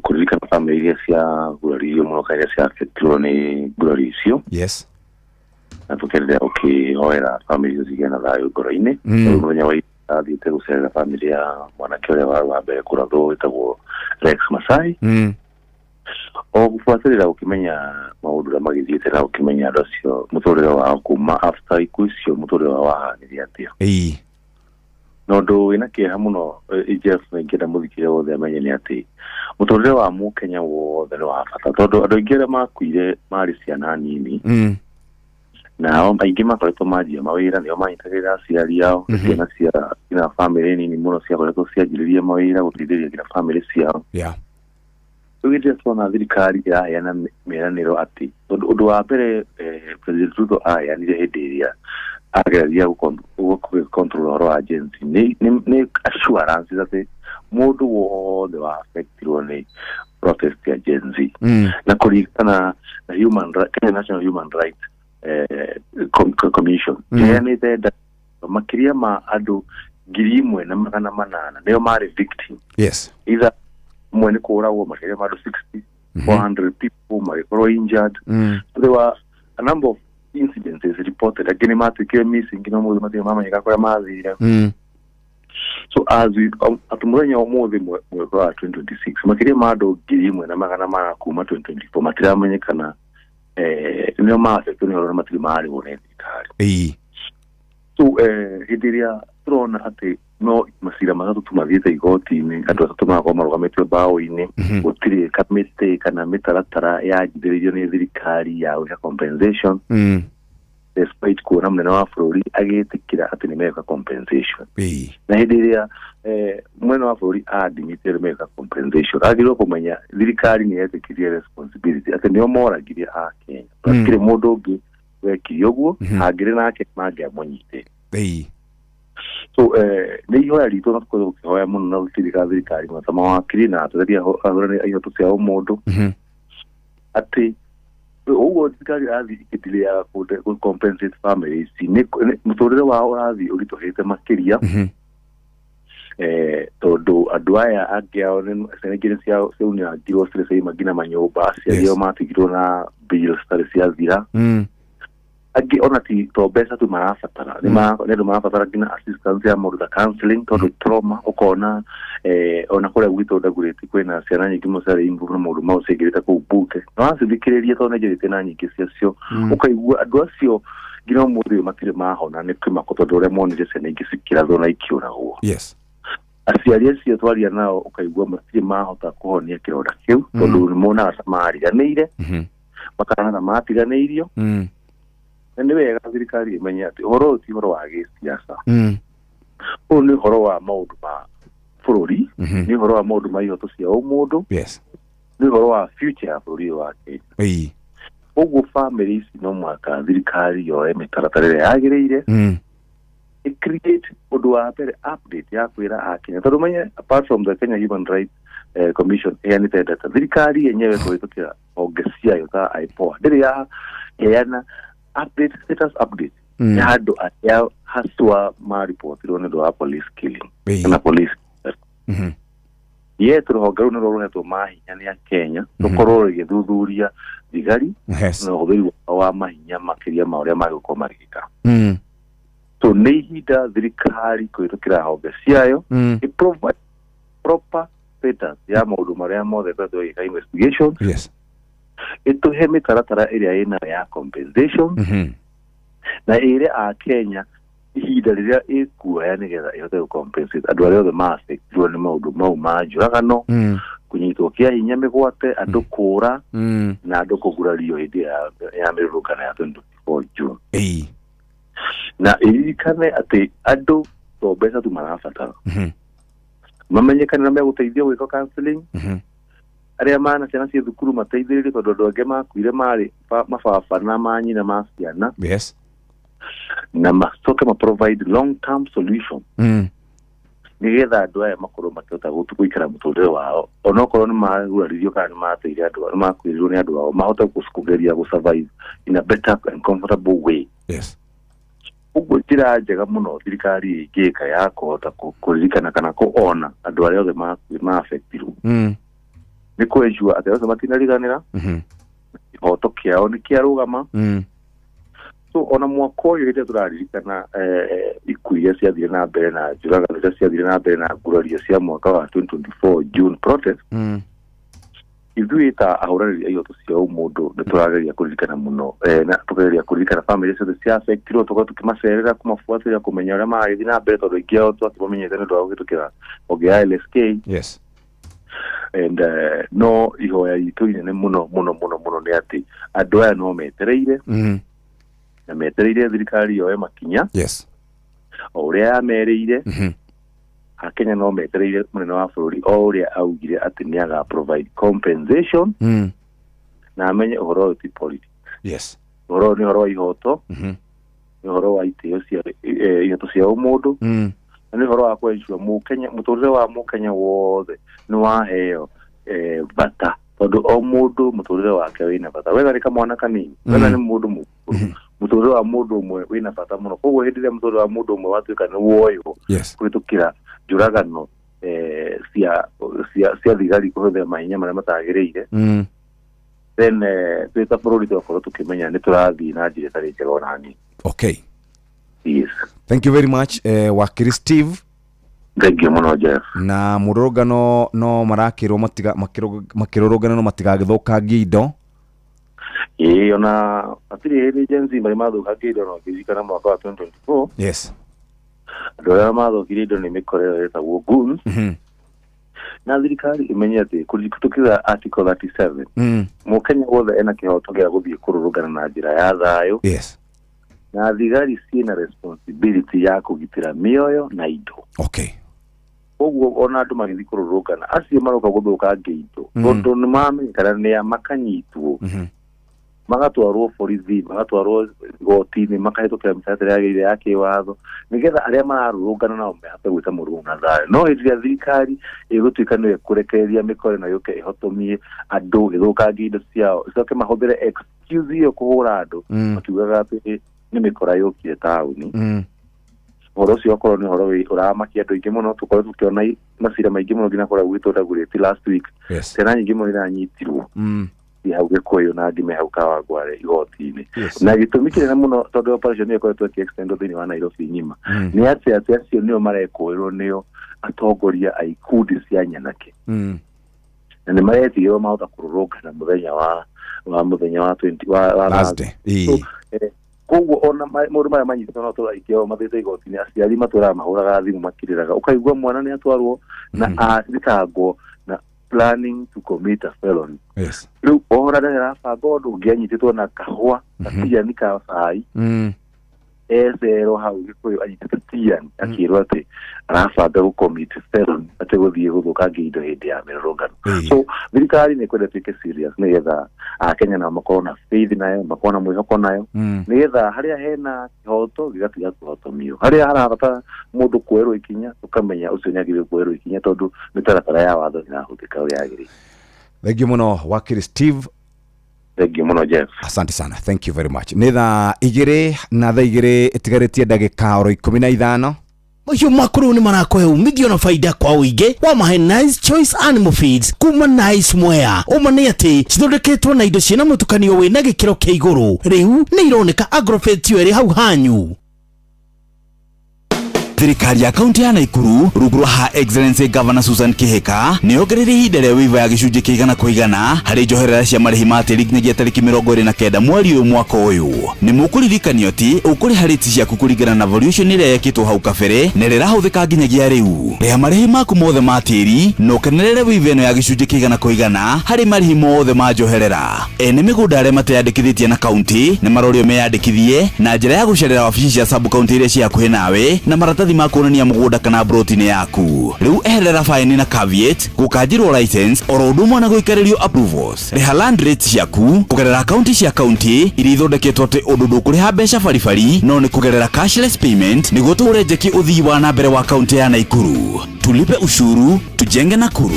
kũririkana bamĩrĩ iria ciaguraririo mũno kana iria ciabetirwo nĩ ngurari icio. Yes. Na tũkenderea gũkĩhoera bamĩrĩ icio cigĩe na thayũ ngoro-inĩ. Tondũ mũthenya wa athiĩte gũcerera bamĩrĩ ya mwanake ũrĩa warĩ wa mbere kũrathwo wĩtagwo Rex Masai. O gũbuatĩrĩra gũkĩmenya maũndũ ũrĩa magĩthiĩte na gũkĩmenya andũ acio mũtũrĩre wao kuma after ikuũ icio mũtũrĩre wao wahanire atĩa. Na ũndũ wĩna kĩeha mũno, Jeff, na ingĩenda mũthikĩrĩria wothe amenye nĩ atĩ mũtũrĩre wa mũkenya wothe nĩ wa bata, tondũ andũ aingĩ arĩa makuire marĩ ciana nini. Nao aingĩ makoretwo manjia mawĩra, nĩo manyitagĩrĩra aciari ao, ciana cia nginya bamĩrĩ nini mũno ciakoretwo cianjĩrĩria mawĩra gũteithĩrĩria nginya bamĩrĩ ciao. Rĩu hĩndĩ ĩrĩa tuona thirikari ĩraheana mĩeranĩro atĩ, tondũ ũndũ wa mbere President Ruto aheanire hĩndĩ ĩrĩa ageragia gũcontrol ũhoro wa Gen Z nĩ assurances atĩ mũndũ wothe wa affectirwo nĩ protest ya Gen Z na kũringana na Kenya National Human Rights Commission ĩheanĩte makĩria ma andũ 1,800 nĩo marĩ victim. Yes. Either mwe nĩ kũragwo makĩria ma andũ 60, 400 people magĩkorwo injured. So there were a number of incidences reported. Angĩ nĩ matuĩkire missing nginya ũmũthĩ matirĩ mamenyeka kũrĩa mathire. So as we atĩ mũthenya ũmũthĩ mwaka wa 2026 makĩria ma andũ 1,400 kuma 2024 matiramenyekana nĩo maaffectwo nĩ ũhoro na matirĩ marĩhwo nĩ thirikari. So hĩndĩ ĩrĩa tũrona atĩ no macira 3 tu mathiĩte igoti-inĩ, andũ 3 magakorwo marũgamĩtio mbaũ-inĩ, gũtirĩ kamĩtĩ kana mĩtaratara yanjithĩrĩirio nĩ thirikari ya gwĩka compensation, despite kuona mũnene wa bũrũri agĩtĩkĩra atĩ nĩ meka compensation. Na hĩndĩ ĩrĩa mũnene wa bũrũri admit nĩ meka compensation, agĩrĩirwo kũmenya thirikari nĩ yetĩkirie responsibility atĩ nĩo moragire a Kenya. Gũtirĩ mũndũ ũngĩ wekire ũguo, angĩrĩ nake mangĩamũnyitĩte. So nĩ ihoya ritũ na tũkorwo tũkĩhoya mũno na gũtirika thirikari mũno ta mawakiri na ateteria ahũrani a ihoto cia ũmũndũ atĩ ũguo thirikari ĩrathiĩ ĩkĩdelay gũ compensate family ici, mũtũrĩre wao ũrathiĩ ũritũhĩte makĩria, tondũ andũ aya angĩ ao ciana ingĩ nĩ ciaunangirwo cirĩ ciaima nginya manyũmba, aciari ao matigirwo na bills citarĩ ciathira. Angĩ ona ti to mbeca tu marabatara, nĩ andũ marabatara nginya assistance ya maũndũ ta counseling, tondũ trauma ũkona ona kũrĩa gwitũ Dagoretti kwĩna ciana nyingĩ mũno ciarĩ involved na maũndũ mau ciaingĩrĩte kũu mbunge, na wacithikĩrĩria tondũ nĩ njarĩtie na nyingĩ ciacio, ũkaigua andũ acio nginya ũmũthĩ ũyũ matirĩ mahona nĩ kĩmako tondũ ũrĩa monire ciana ingĩ cikĩrathwo na ikĩũragwo. Yes. Aciari acio twaria nao ũkaigua matirĩ mahota kũhonia kĩronda kĩu, tondũ nĩ monaga ta mariganĩire, makana ta matiganĩirio. Na nĩ wega thirikari ĩmenye atĩ ũhoro ũyũ ti ũhoro wa gĩsiasa. Ũyũ nĩ ũhoro wa maũndũ ma bũrũri, nĩ ũhoro wa maũndũ ma ihoto cia ũmũndũ, nĩ ũhoro wa future ya bũrũri ũyũ wa Kenya. Ũguo bamĩrĩ ici no mũhaka thirikari yoe mĩtaratara ĩrĩa yagĩrĩire, ĩ-create ũndũ wa mbere update ya kwĩra akenya, tondũ menye apart from the Kenya Human Rights Commission ĩheanĩte data, thirikari yenyewe kũhĩtũkĩra honge ciayo ta IPOA ndĩrĩ yaheana update, status update ya andũ arĩa haswa maripotirwo nĩ ũndũ wa police killing kana police. Yet rũhonge rũu nĩruo rũhetwo mahinya nĩ akenya rũkorwo rũgĩthuthuria thigari na ũhũthĩri wao wa mahinya makĩria ma ũrĩa magĩkorwo magĩka. So nĩ ihinda thirikari kũhĩtũkĩra honge ciayo ĩ provide proper status ya maũndũ marĩa mothe ĩkoretwo ĩgĩka investigation, ĩtũhe mĩtaratara ĩrĩa ĩnayo ya compensation, na ĩre akenya ihinda rĩrĩa ĩkuoya nĩgetha ĩhote gũcompensate andũ arĩa othe maaffectirwo nĩ maũndũ mau ma njũragano, kũnyitwo kĩa hinya mĩgwate, andũ kũũra, na andũ kũgurario hĩndĩ ya mĩrũrũngano ya 24 June. Na ĩririkane atĩ andũ to mbeca tu marabatara, mamenyekane na megũteithio gwĩka counseling, arĩa mana ciana ciĩ thukuru mateithĩrĩrio, tondũ andũ angĩ makuire marĩ mababa na manyina ma ciana. Yes. Na macoke ma provide long term solution Nĩgetha andũ aya makorwo makĩhota gũikara mũtũrĩre wao, onokorwo nĩ maguraririo kana nĩ mateire andũ, nĩ makuĩrĩirwo nĩ andũ ao, mahote kũgeria gũ survive in a better and comfortable way. Ũguo njĩra njega mũno thirikari ĩngĩka ya kũhota kũririkana kana kũona andũ arĩa othe ma-affectirwo nĩ kũ-ensure atĩ othe matinariganĩra, kĩhoto kĩao nĩ kĩarũgama. So ona mwaka ũyũ, hĩndĩ ĩrĩa tũraririkana ikuũ iria ciathire na mbere na njũragano iria ciathire na mbere na ngurario cia mwaka wa 2024 June protest, ithuĩ ta ahũranĩri a ihoto cia ũmũndũ nĩ tũrageria kũririkana mũno, na tũkageria kũririkana bamĩrĩ ciothe cia affectirwo, tũkorwo tũkĩmacerera, kũmabuatĩrĩra, kũmenya ũrĩa maragĩthiĩ na mbere, tondũ aingĩ ao twakĩmamenyete nĩ ũndũ wa kũhĩtũkĩra honge ya LSK. And no ihoya ritũ inene mũno mũno mũno mũno nĩ atĩ andũ aya no metereire, na metereire thirikari yoe makinya o ũrĩa yamerĩire. Akenya no metereire mũnene wa bũrũri o ũrĩa augire atĩ nĩ aga provide compensation, na amenye ũhoro ũyũ ti politics. Ũhoro ũyũ nĩ ũhoro wa ihoto, nĩ ũhoro wa itĩo cia ihoto cia ũmũndũ, na nĩ ũhoro wa kũ-ensure mũkenya, mũtũrĩre wa mũkenya wothe nĩ waheo bata, tondũ o mũndũ mũtũrĩre wake wĩna bata, wetha nĩ kamwana kanini, wetha nĩ mũndũ mũkũrũ, mũtũrĩre wa mũndũ ũmwe wĩna bata mũno. Koguo hĩndĩ ĩrĩa mũtũrĩre wa mũndũ ũmwe watuĩka nĩ woywo kũhĩtũkĩra njũragano cia thigari kũhũthĩra mahinya marĩa matagĩrĩire, then twĩ ta bũrũri tũgakorwo tũkĩmenya nĩ tũrathiĩ na njĩra ĩtarĩ njega ona hanini. Yes. Thank you very much, wakiri Steve. Thank you mũno, Jeff. Na mũrũrũngano no marakĩrwo matiga makĩrũrũngana no matigagĩthũkangie indo. Ĩĩ, ona hatirĩ hĩndĩ Gen Z marĩ mathũkangia indo, no ngĩririkana mwaka wa 2024, andũ arĩa mathũkirie indo nĩ mĩkora ĩyo ĩtagwo goons. Na thirikari ĩmenye atĩ kũhĩtũkĩra Article 37, mũkenya wothe ena kĩhoto gĩa gũthiĩ kũrũrũngana na njĩra ya thayũ, na thigari ciĩna responsibility ya kũgitĩra mĩoyo na indo. Koguo ona andũ magĩthiĩ kũrũrũngana, acio maroka gũthũkangia indo, tondũ nĩ mamenyekana nĩa, makanyitwo, magatwarwo borithi, magatwarwo igoti-inĩ, makahĩtũkĩra mĩtaratara yagĩrĩire ya kĩwatho, nĩgetha arĩa mararũrũngana nao mahote gwĩka mũrũrũngano na thayũ. No hĩndĩ ĩrĩa thirikari ĩgũtuĩka nĩyo ĩkũrekereria mĩkora ĩno yũke ĩhotomie andũ, ĩthũkangie indo ciao, ĩcoke mahũthĩre excuse ĩyo kũhũra andũ, makiugaga atĩ nĩ mĩkora yũkire taũni, ũhoro ũcio okorwo nĩ ũhoro ũramakia andũ aingĩ mũno. Tũkorwo tũkĩona macira maingĩ mũno nginya kũrĩa gwitũ Dagoretti last week, ciana nyingĩ mũno iranyitirwo i hau Gĩkũyũ na angĩ me hau Kawangware igoti-inĩ. Na gĩtũmi kĩnene mũno, tondũ operation ĩyo ĩkoretwo ĩkĩ-extend thĩinĩ wa Nairobi ng'ima, nĩ atĩ acio nĩo marekũĩrwo nĩo atongoria a ikundi cia nyanake, na nĩ maretigĩrwo mahota kũrũrũngana mũthenya wa 20 wa Thursday. So, koguo ona maũndũ marĩa manyitĩtwo no tũra aingĩ ao mathiĩte igoti-inĩ, aciari matũraga mahũraga thimũ makĩrĩraga, ũkaigua mwana nĩ atwarwo na athitangwo na planning to commit a felony. Rĩu ohora nĩ arabanga ũndũ ũngĩ, anyitĩtwo na kahũa gatiani ka cai, ecerwo hau Gĩkũyũ anyitĩte tiani, akĩrwo atĩ arabanga gũ commit felony, atĩ gũthiĩ gũthũkangia indo hĩndĩ ya mĩrũrũngano. So thirikari nĩ kwenda ĩtuĩke serious, nĩgetha akenya nao makorwo na faith nayo, makorwo na mwĩhoko nayo, nĩgetha harĩa hena kĩhoto gĩgatiga kũhotomio, harĩa harabatara mũndũ kuoerwo ikinya tũkamenya ũcio nĩ agĩrĩirwo kuoerwo ikinya, tondũ mĩtaratara ya watho ĩrahũthĩka ũrĩa yagĩrĩire. Thank you mũno, wakiri Steve. Thank you mũno, Jeff. Asante sana, thank you very much. Nĩ thaa 2 na thaa 2 ĩtigarĩtie ndagĩka oro 15. Mahiũ maku rĩu nĩ marakũhe umithio na faida kwa ũingĩ wa mahe Nice Choice Animal Feeds kuma Nice Mwea. Ũma nĩ atĩ cithondeketwo na indo ciĩna mũtukanio wĩna gĩkĩro kĩa igũrũ. Rĩu nĩ ironeka Agrovet yo ĩrĩ hau hanyu. Thirikari ya kaunti ya Naikuru rungu rwa Her Excellency Governor Susan Kihika nĩ yongereire ihinda rĩa waiver ya gĩcunjĩ kĩa 100% harĩ njoherera cia marĩhi ma tĩri nginyagia tarĩki 29 mweri ũyũ mwaka ũyũ. Nĩ mũkũririkanio atĩ ũkũrĩha rates ciaku kũringana na valuation ĩrĩa yekĩtwo hau kabere na ĩrĩa ĩrahũthĩka nginyagia rĩu. Rĩha marĩhi maku mothe ma tĩri na ũkenerere waiver ĩno ya gĩcunjĩ kĩa 100% harĩ marĩhi mothe ma njoherera. Ene mĩgũnda arĩa mateyandĩkithĩtie na kaunti nĩ marorio meyandĩkithie na njĩra ya gũcerera wabici cia sub kaunti iria ciĩ hakuhĩ nawe na maratathi. Maratathi ma kuonania mũgũnda kana broti nĩ yaku. Rĩu eherera faini na caveat, gũkanjĩrwo license oro ũndũ ũmwe na gũikarĩrio approvals. Rĩha land rates ciaku kũgerera akaunti cia kaunti iria ithondeketwo atĩ ũndũ ndũkũrĩha mbeca baribari no nĩ kũgerera cashless payment nĩguo tũhũre njeki ũthii wa na mbere wa kaunti ya Naikuru. Tulipe ushuru, tujenge Nakuru.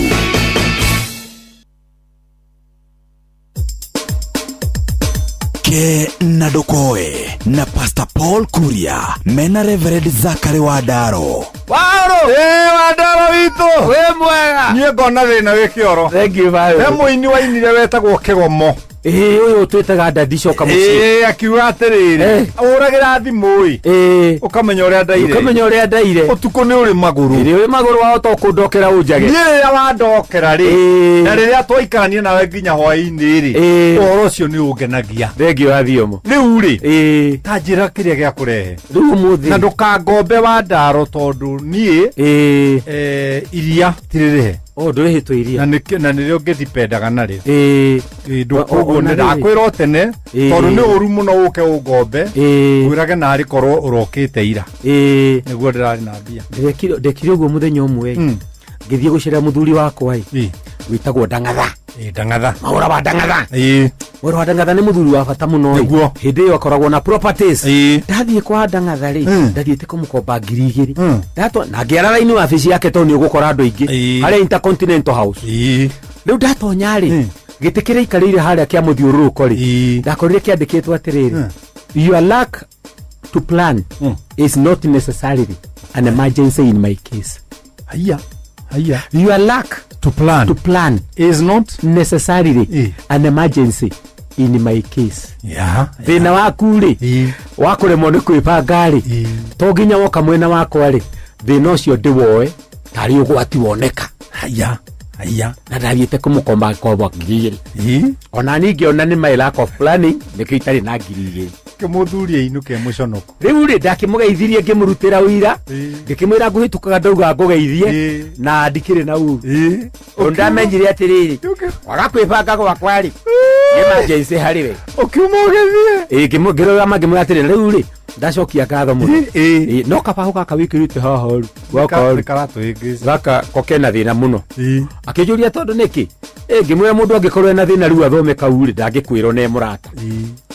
Ke na ndũkoe na Pastor Paul Kuria mena Reverend Zachary Wandaro. Waoro! Ĩĩ Wandaro witũ! Wĩ mwega! Niĩ ngona thĩna wĩ kĩoro. Thank you, Bayo. He mũini wainire wetagwo Kĩgomo. Ĩĩ ũyũ twĩtaga ndadi coka mũciĩ. Ĩĩ akiuga atĩrĩrĩ, ũragĩra thimũ ĩ, ũkamenya ũrĩa ndaire. Ũkamenya ũrĩa ndaire. Ũtukũ nĩ ũrĩ magũrũ. Ĩrĩ ũrĩ magũrũ wahota kũndokera ũnjage. Niĩ rĩrĩa wandokera rĩ, na rĩrĩa twaikarania nawe nginya hwaĩ-inĩ rĩ, ũhoro ũcio nĩ ũngenagia. Thengiũ wa thiomo. Rĩu rĩ, ta njĩra kĩrĩa gĩa kũrehe. Rĩu ũmũthĩ. Na ndũkangombe Wandaro tondũ niĩ iria tirĩrĩhe. O ndũrĩhĩtwo iria. Na nĩkĩo na nĩrĩo ngĩthipendaga narĩo. Ĩĩ. Koguo Ona nĩ rĩrĩ. ndakwĩra o tene tondũ nĩ ũru mũno ũke ũngombe ngwĩrage narĩ korwo ũrokĩte ira. Nĩguo ndĩrarĩ na mbia. Ndekire ũguo mũthenya ũmwe ngĩthiĩ gũcera mũthuri wakwa ĩ wĩtagwo Ndang'atha. Ndang'atha. Mahũra wa Ndang'atha. Mahũra wa Ndang'atha nĩ mũthuri wa bata mũno ĩ. Nĩguo. Hĩndĩ ĩyo akoragwo na properties. Ndathiĩ kwa Ndang'atha rĩ ndathiĩte kũmũkomba 2000 Ndatwa na ngĩara raini wabici yake tondũ nĩ ũgũkora andũ aingĩ harĩa Intercontinental House. Rĩu ndatonya rĩ gĩtĩ kĩrĩa ikarĩire harĩa kĩa mũthiũrũrũko rĩ ndakorire kĩandĩkĩtwo atĩrĩrĩ, your lack to plan is not necessarily an emergency in my case. Haiya. Haiya. Your lack to plan to plan is not necessarily an emergency in my case. Yeah. Thĩna waku rĩ wa kũremwo nĩ kwĩbanga rĩ to nginya woka mwena wakwa rĩ thĩna ũcio ndĩwoe tarĩ ũgwati woneka. Haiya. Haiya. Na ndathiĩte kũmũkomba ngombo 2000 ona niĩ ngĩona nĩ my lack of planning nĩkĩo itarĩ na 2000. Kĩmũthuri ainũke mũconoko. Rĩu rĩ ndakĩmũgeithirie ngĩmũrutĩra ũira ngĩkĩmwĩra ngũhĩtũkaga ndauga ngũgeithie na ndikĩrĩ na uru. Ũndũ ndamenyire atĩrĩrĩ kwaga kwĩbanga gwakwa rĩ nĩ emergency harĩ we. Ũkiuma ũgĩthiĩ. Ĩĩ ngĩrũgama ngĩmwĩra atĩrĩrĩ rĩu rĩ ndacokia ngatho mũno. Ĩĩ no kabaũ gaka wĩkĩrĩte haha rĩ gaka rĩ Karatũhĩngĩca. gaka ko kena thĩna mũno. Akĩnjũria tondũ nĩkĩ? Ĩĩ ngĩmwĩra mũndũ angĩkorwo ena thĩna rĩu athome kau rĩ ndangĩkwĩra ona e mũrata.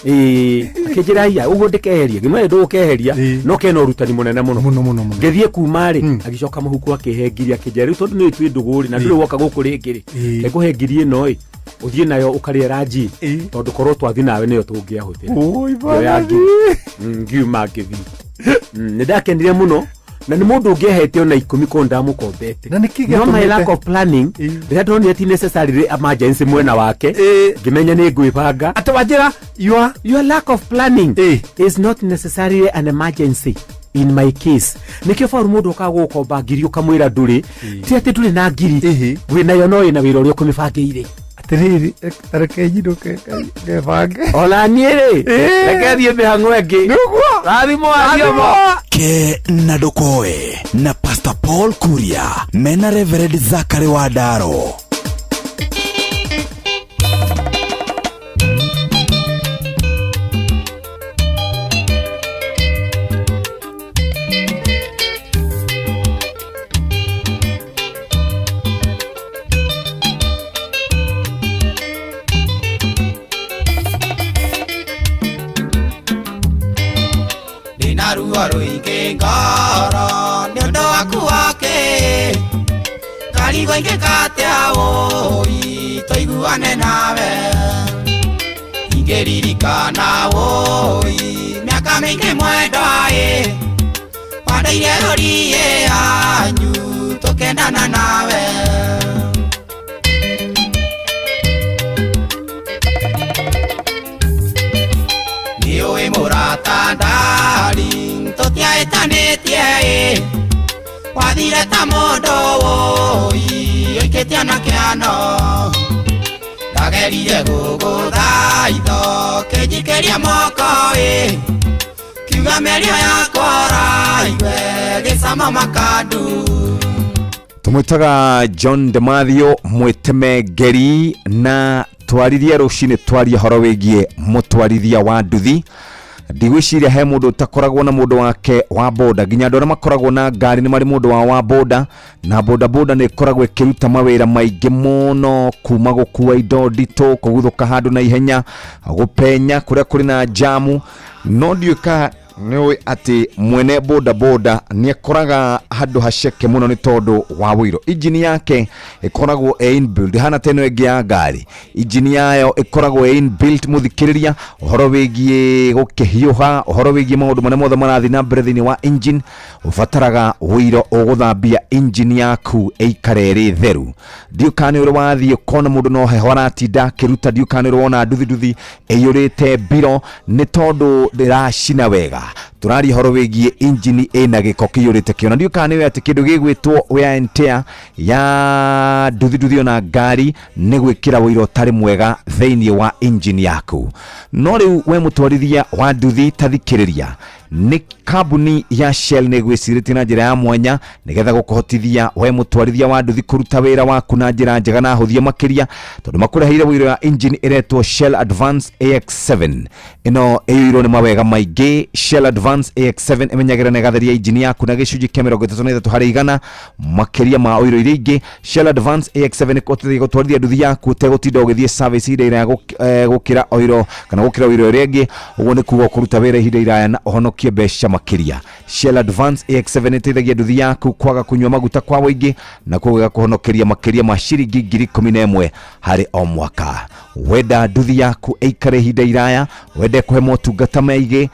Ĩĩ akĩnjĩra haiya ũguo ndĩkeheria ngĩmwĩra ndũgũkeheria no kena ũrutani mũnene mũno. Mũno mũno mũno. Ngĩthiĩ kuma rĩ agĩcoka mũhuko akĩhe ngiri akĩnjĩra rĩu tondũ nĩ twĩ ndũgũ rĩ na ndũrĩ woka gũkũ rĩngĩ rĩ ngũhe ngiri ĩno ĩ ũthiĩ nayo ũkarĩe ranji tondũ korwo twathiĩ nawe nĩyo tũngĩahũthĩra. Oi Ngĩoya ngiri. Ngiuma ngĩthiĩ. Nĩ ndakenire mũno na nĩ mũndũ ũngĩahete ona 10 korwo ndamũkombete. Na nĩkĩ No my gĩatũmĩte? lack of planning rĩrĩa ndonire ti necessarily emergency mwena wake ngĩmenya nĩ ngwĩbanga. Atĩ wanjĩra your lack of planning is not necessarily an emergency in my case. Nĩkĩo baru mũndũ okaga gũgũkomba ngiri ũkamwĩra ndũrĩ ti atĩ ndũrĩ na ngiri wĩnayo no ĩna wĩra ũrĩa ũkũmĩbangĩire. Atĩrĩrĩ tareke nyinũke ngebange. Ona niĩ rĩ reke thiĩ mĩhang'o ĩngĩ. Nĩguo. Rathimo wathiomo. Ke na ndũkoe na Pastor Paul Kuria mena Reverend Zachary Wandaro. Ndĩna ruo rũingĩ ngoro nĩ ũndũ waku wake ngarigwo ingĩka atĩa wũi tũiguane nawe ingĩririkana wũi mĩaka mĩingĩ mwendwa ĩ wandeire rũriĩ anyu tũkendana nawe. Nĩũĩ mũrata ndari tũtiahĩtanĩtie ĩ wathire ta mũndũ wũi ũikĩtie na kĩano ndageririe gũgũthaitho kĩnjikĩria moko ĩ kiuga mĩario yakwa ũraigue gĩcama makandu. Tũmwĩtaga John Demathio Mwĩtemengeri na twaririe rũcinĩ twarie ũhoro wĩgiĩ mũtwarithia wa nduthi Ndigwĩciria he mũndũ ũtakoragwo na mũndũ wake wa boda, nginya andũ arĩa makoragwo na ngari nĩ marĩ mũndũ wao wa boda, na boda boda nĩ ĩkoragwo ĩkĩruta mawĩra maingĩ mũno, kuma gũkua indo nditũ, kũguthũka handũ na ihenya, gũpenya kũrĩa kũrĩ na jamu. No ndiũĩ kana nĩ ũĩ atĩ mwene boda boda nĩ akoraga handũ haceke mũno nĩ tondũ wa wũiro. Injini yake ĩkoragwo ĩ inbuilt, hana ta ĩno ĩngĩ ya ngari, injini yayo ĩkoragwo ĩ inbuilt. Mũthikĩrĩria, ũhoro wĩgiĩ gũkĩhiũha, ũhoro wĩgiĩ maũndũ marĩa mothe marathiĩ na mbere thĩinĩ wa engine, ũbataraga wũiro ũgũthambia engine yaku ĩikare ĩrĩ theru. Ndiũĩ kana nĩ ũrĩ wathiĩ ũkona mũndũ no heho aratinda akĩruta, ndiũĩ kana nĩ ũrĩ wona nduthi nduthi ĩiyũrĩte mbiro nĩ tondũ ndĩracina wega. Tũraria ũhoro wĩgiĩ injini ĩna gĩko kĩiyũrĩte kĩo, na ndiũĩ kana nĩ ũĩ atĩ kĩndũ gĩgwĩtwo wear and tear ya nduthi nduthi ona ngari nĩ gwĩkĩra wũiro ũtarĩ mwega thĩinĩ wa injini yaku. No rĩu we mũtwarithia wa nduthi, ta thikĩrĩria, nĩ kambuni ya Shell nĩ ĩgwĩcirĩtie na njĩra ya mwanya nĩgetha gũkũhotithia we mũtwarithia wa nduthi kũruta wĩra waku na njĩra njega na hũthie makĩria, tondũ makũreheire wũiro ya engine ĩretwo Shell Advance AX7. Ĩno ĩiyũirwo nĩ mawega maingĩ. Shell Advance AX7 ĩmenyagĩrĩra na ĩgatheria engine yaku na gĩcunjĩ kĩa 33 harĩ igana makĩria ma ũiro iria ingĩ. Shell Advance AX7 ĩkũhotithagia gũtwarithia nduthi yaku ũtegũtinda ũgĩthiĩ service ihinda iraya gũkĩra oiro kana gũkĩra ũiro ĩrĩa ĩngĩ. Ũguo nĩ kuga ũkũruta wĩra ihinda iraya na ũhonokie mbeca makĩria. Shell Advance AX7 ĩteithagia nduthi yaku kwaga kũnyua maguta kwa ũingĩ na koguo ĩgakũhonokeria makĩria ma ciringi 11,000 harĩ o mwaka. Wenda nduthi yaku ĩikare ihinda iraya, wende kũhe motungata maingĩ,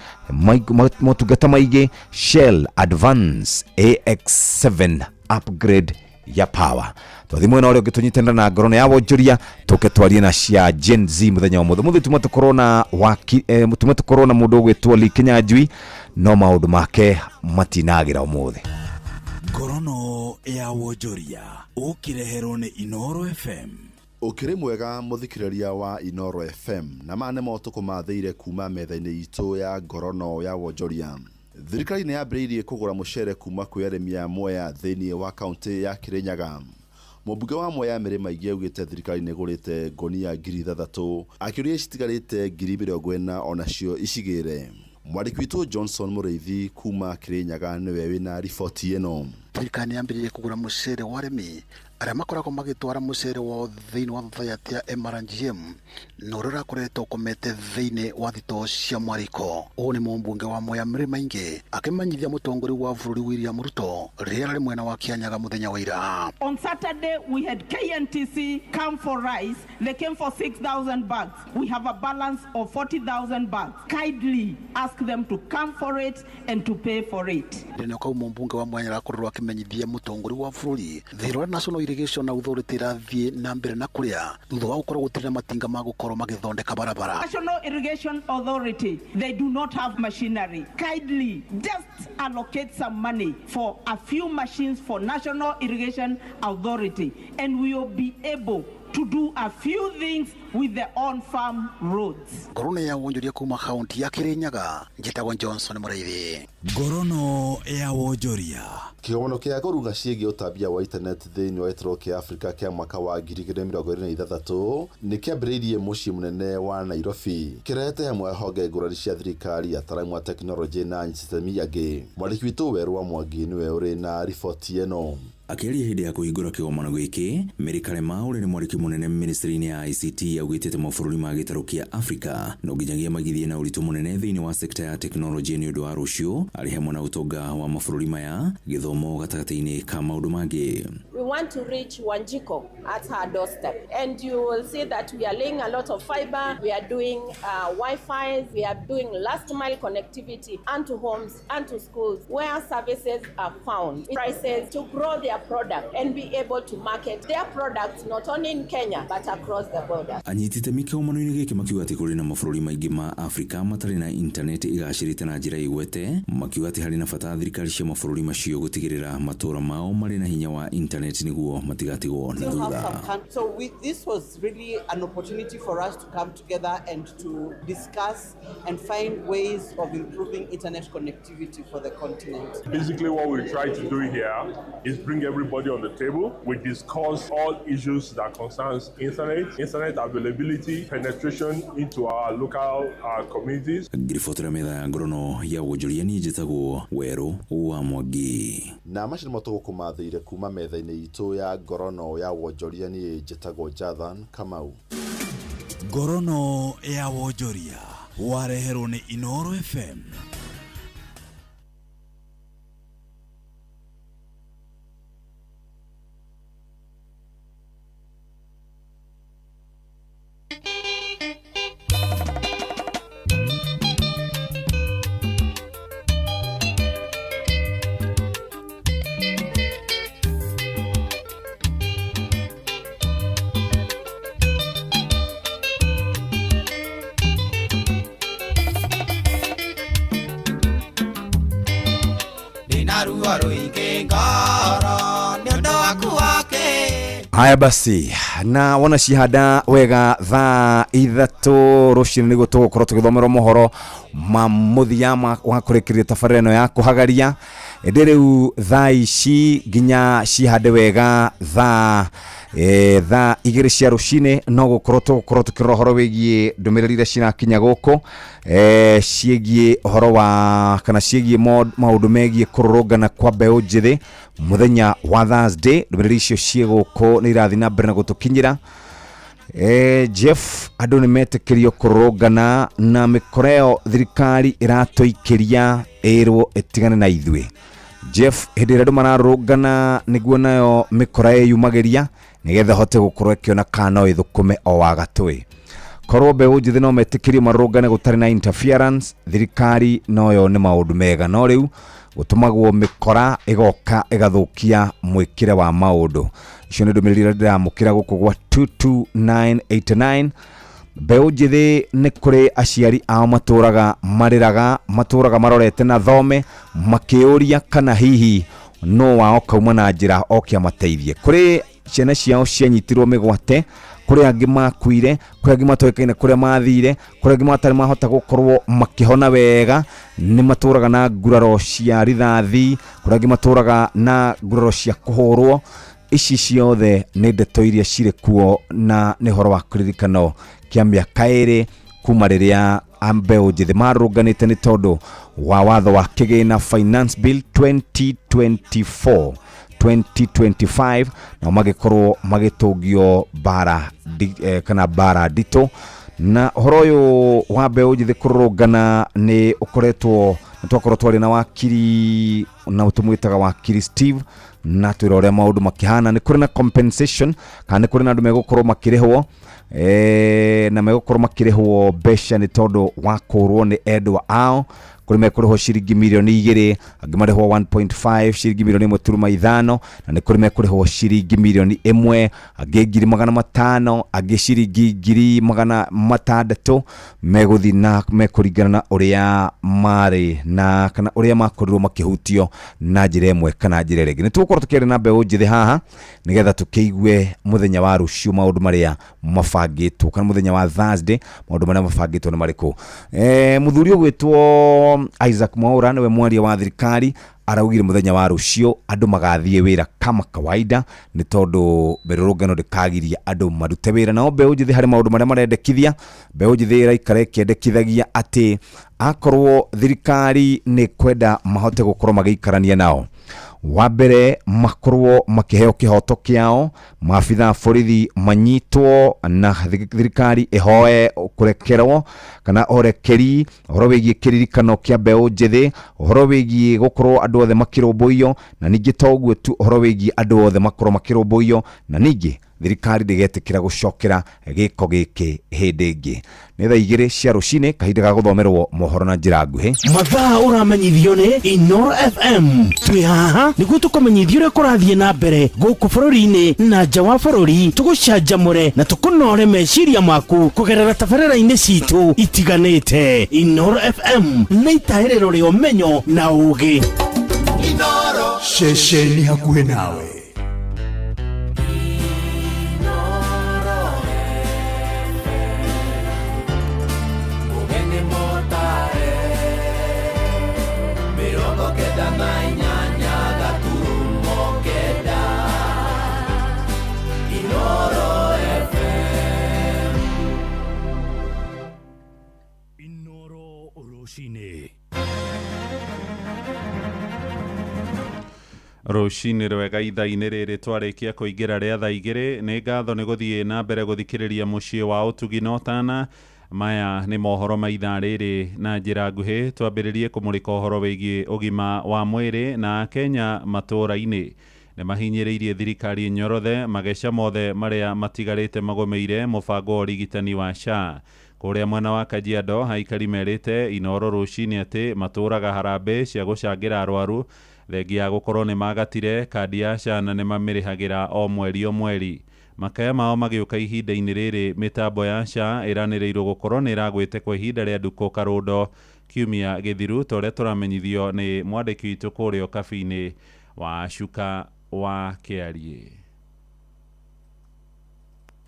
motungata maingĩ, Shell Advance AX7 upgrade ya power. Twathi mwena ũrĩa ũngĩ tũnyitanĩra na ngoro ya wonjoria, tũke twarie na cia Gen Z mũthenya wa mũthĩ. Mũthĩ tuma tũkorwo na waki, tuma tũkorwo na mũndũ ũgwĩtwo Lee Kinyanjui, no maũndũ make matinagĩra ũmũthĩ. Ngorono ya wonjoria ũkĩreherwo nĩ Inooro FM. Ũkĩrĩ mwega mũthikĩrĩria wa Inooro FM, na maya nĩmo tũkũmathĩire kuma metha-inĩ itũ ya ngorono ya wonjoria. Thirikari nĩ yambĩrĩirie kũgũra mũcere kuma kwĩ arĩmi a Mwea thĩinĩ wa kaũntĩ ya Kirinyaga. Mũmbunge wa Mwea Mary Maingĩ augĩte thirikari nĩ ĩgũrĩte ngonia 6,000, akĩũria citigarĩte 40,000 onacio icigĩre. Mwandĩki witũ Johnson Mũrĩithi kuma Kirinyaga nĩwe wĩna riboti ĩno. Thirikari nĩ yambĩrĩirie kũgũra mũcere wa arĩmi arĩa makoragwo magĩtwara mũcere wao thĩinĩ wa thathayatĩ ya MRGM na ũrĩa ũrakoretwo ũkomete thĩinĩ wa thitoo cia mwariko. Ũũ nĩ mũmbunge wa Mwea Mary Maingĩ akĩmenyithia mũtongoria wa bũrũri William Ruto rĩrĩa arĩ mwena wa Kianyaga mũthenya wa ira. On Saturday we had KNTC come for rice. They came for 6,000 bags. We have a balance of 40,000 bags. Kindly ask them to come for it and to pay for it. Ndĩna kau mũmbunge wa Mwea arakorirwo akĩmenyithia mũtongoria wa bũrũri thĩra wa National Irrigation Authority ĩrathiĩ na mbere na kũrĩa thutha wa gũkorwo gũtirĩ na matinga ma gũkorwo magĩthondeka barabara. National Irrigation Authority, they do not have machinery. Kindly just allocate some money for a few machines for National Irrigation Authority and we will be able to do a few things with the on-farm roads. Ngorono ya wonjoria kuma kaunti ya Kirinyaga, njĩtagwo Johnson Mũrĩithi. Ngorono ya wonjoria. Kĩgomano kĩa kũrunga ciĩgiĩ ũtambia wa internet thĩinĩ wa gĩtarũ kĩa Afrika kĩa mwaka wa 2026 nĩ kĩambĩrĩirie mũciĩ mũnene wa Nairobi, kĩrehete hamwe honge ngũrani cia thirikari, ataaramu a tekinoronjĩ na anyititemi angĩ. Mwandĩki witũ Werũ wa Mwangi nĩwe ũrĩ na riboti ĩno. Akĩaria hĩndĩ ya kũhingũra kĩgomano gĩkĩ, Mary Karema ũrĩa nĩ mwandĩki mũnene ministry-inĩ ya ICT augĩte atĩ mabũrũri ma gĩtarũ kĩa Afrika no nginyagia magithie na ũritũ mũnene thĩinĩ wa sekta ya tekinoronjĩ nĩ ũndũ wa rũciũ, arĩ hamwe na ũtonga wa mabũrũri maya, gĩthomo gatagatĩ-inĩ ka maũndũ mangĩ. We want to reach Wanjiko at her doorstep, and you will see that we are laying a lot of fiber, we are doing Wi-Fi, we are doing last mile connectivity onto homes and to schools where services are found, prices to grow their product and be able to market their products not only in Kenya but across the border. Anyititemi kĩgomano-inĩ gĩkĩ makiuga atĩ kũrĩ na mabũrũri maingĩ ma Afrika matarĩ na intaneti ĩgacĩrĩte na njĩra ĩgwete, makiuga atĩ harĩ na bata thirikari cia mabũrũri macio gũtigĩrĩra matũũra mao marĩ na hinya wa intaneti nĩguo matigatigwo na thutha. So this was really an opportunity for us to come together and to discuss and find ways of improving internet connectivity for the continent. Basically what we try to do here is bring everybody on the table. We discuss all issues that concerns internet, internet availability, penetration into our local communities. Ngiribotera metha ya ngorono ya wonjoria niĩ njĩtagwo Werũ wa Mwangi. Na macio nĩmo tũgũkũmathĩire kuma metha-inĩ itũ ya ngorono ya wonjoria niĩ njĩtagwo Jathan Kamau. Ngorono ya wonjoria wareherwo nĩ Inooro FM. Haya basi, na wona cihanda wega thaa 3 rũcinĩ nĩguo tũgũkorwo tũgĩthomerwo mohoro ma mũthia wa kũrĩkĩrĩria tabarĩra ĩno ya kũhagaria. Ĩndĩ rĩu thaa ici nginya cihande wega thaa 2 cia rũcinĩ no gũkorwo tũgũkorwo tũkĩrora ũhoro wĩgiĩ ndũmĩrĩri iria cirakinya gũkũ ciĩgiĩ ũhoro wa kana ciĩgiĩ maũndũ megiĩ kũrũrũngana kwa mbeũ njĩthĩ mũthenya wa Thursday. Ndũmĩrĩri icio ciĩ gũkũ nĩ irathiĩ na mbere na gũtũkinyĩra. Jeff, andũ nĩ metĩkĩrio kũrũrũngana na mĩkora ĩyo thirikari ĩratũikĩria ĩrwo ĩtigane na ithuĩ. Jeff, hĩndĩ ĩrĩa andũ mararũrũngana nĩguo nayo mĩkora ĩyumagĩria nĩgetha hote gũkorwo ĩkĩona kana no ĩthũkũme o wa gatũĩ. Korwo mbeũ njĩthĩ no metĩkĩrio marũrũngane gũtarĩ na interference, thirikari no yone maũndũ mega, no rĩu gũtũmagwo mĩkora ĩgoka ĩgathũkia mwĩkĩre wa maũndũ. Icio nĩ ndũmĩrĩri iria ndĩramũkĩra gũkũ gwa 22989. Mbeũ njĩthĩ nĩ kũrĩ aciari ao matũraga marĩraga, matũraga marorete na thome makĩũria kana hihi no wao kauma na njĩra oke amateithie. Kũrĩ ciana ciao cianyitirwo mĩgwate, kũrĩ angĩ makuire, kũrĩ angĩ matoĩkaine kũrĩa mathire, kũrĩ angĩ matarĩ mahota gũkorwo makĩhona wega, nĩ matũraga na nguraro cia rithathi, kũrĩ angĩ matũraga na nguraro cia kũhũrwo. Ici ciothe nĩ ndeto iria cirĩ kuo na nĩ ũhoro wa kĩririkano kĩa mĩaka 2 kuma rĩrĩa mbeũ njĩthĩ marũrũnganĩte nĩ tondũ wa watho wa kĩgĩna Finance Bill 2024 2025 na magĩkorwo magĩtũngio bara kana bara nditũ. Na ũhoro ũyũ wa mbeũ njĩthĩ kũrũrũngana nĩ ũkoretwo twakorwo twarĩ na wakiri na tũmwĩtaga wakiri Steve na twĩra ũrĩa maũndũ makĩhana. Nĩ kũrĩ na compensation kana nĩ kũrĩ na andũ megũkorwo makĩrĩhwo na megũkorwo makĩrĩhwo mbeca nĩ tondũ wa kũrwo nĩ endwa ao. Kũrĩ mekũrĩhwo ciringi mirioni 2, angĩ marĩhwo 1.5 ciringi mirioni 1.5, na nĩ kũrĩ mekũrĩhwo ciringi mirioni 1, angĩ 500,000, angĩ ciringi 600,000 megũthiĩ na mekũringana na ũrĩa marĩ na kana ũrĩa makorirwo makĩhutio na njĩra ĩmwe kana njĩra ĩrĩa ĩngĩ. Nĩ tũgũkorwo tũkĩaria na mbeũ njĩthĩ haha nĩgetha tũkĩigue mũthenya wa rũciũ maũndũ marĩa mabangĩtwo kana mũthenya wa Thursday maũndũ marĩa mabangĩtwo nĩ marĩkũ. Mũthuri ũgwĩtwo Isaac Mwaura niwe mwaria wa thirikari araugire muthenya wa rucio andu magathie wira kama kawaida ni tondu mirurungano ndikagiria andu marute wira. Nao mbeu njithi hari maundu maria marendekithia, mbeu njithi iraikara ikiendekithagia ati akorwo thirikari ni kwenda mahote gukorwo magiikarania nao, wa mbere makorwo makiheo kihoto kiao, maabitha a borithi manyitwo na thirikari ihoe kurekerwo kana orekeri uhoro wigie kiririkano kia mbeu njithi, uhoro wigie gukorwo andu othe makirumbuiyo, na ningi to uguo tu uhoro wigie andu othe makorwo makirumbuiyo, na ningi thirikari ndigetikira gucokera giko giki hindi ingi. Ni thaa 2 cia rucini, kahinda ga guthomerwo mohoro na njira nguhi. Mathaa uramenyithio ni Inooro FM. Twi haha niguo tukumenyithie uria kurathie na mbere guku bururi-ini na nja wa bururi, tugucanjamure na tukunore meciria maku kugerera tabarĩra-inĩ citu itiganĩte. Inooro FM nĩ itahĩrĩro rĩa ũmenyo na ũgĩ. Ceceni hakuhĩ nawe. Rũcinĩ. Rũcinĩ rwega ithaa-inĩ rĩrĩ twarĩkia kũingĩra rĩa thaa 2 nĩ ngatho nĩ gũthiĩ na mbere gũthikĩrĩria mũciĩ wa ũtugi na ũtana. Maya nĩ mohoro ma ithaa rĩrĩ na njĩra nguhĩ. Twambĩrĩrie kũmũrĩka ũhoro wĩgiĩ ũgima wa mwĩrĩ na Kenya matũũra-inĩ nĩ mahinyĩrĩirie thirikari nyorothe mageca mothe marĩa matigarĩte magũmĩire mũbango wa ũrigitani wa SHA. Kũrĩa mwena wa Kajiado aikari merĩte Inooro rũcinĩ atĩ matũũraga harambĩ cia gũcangĩra arwaru thengia ya gũkorwo nĩ magatire kandi ya SHA na nĩ mamĩrĩhagĩra o mweri o mweri. Makaya mao magĩũka ihinda-inĩ rĩrĩ mĩtambo ya SHA ĩranĩrĩirwo gũkorwo nĩ ĩragwĩte kwa ihinda rĩa ndukũ karũndo kiumia gĩthiru ta ũrĩa tũramenyithio nĩ mwandĩki witũ kũrĩa Ũkabi-inĩ wa Cuka wa Kĩariĩ.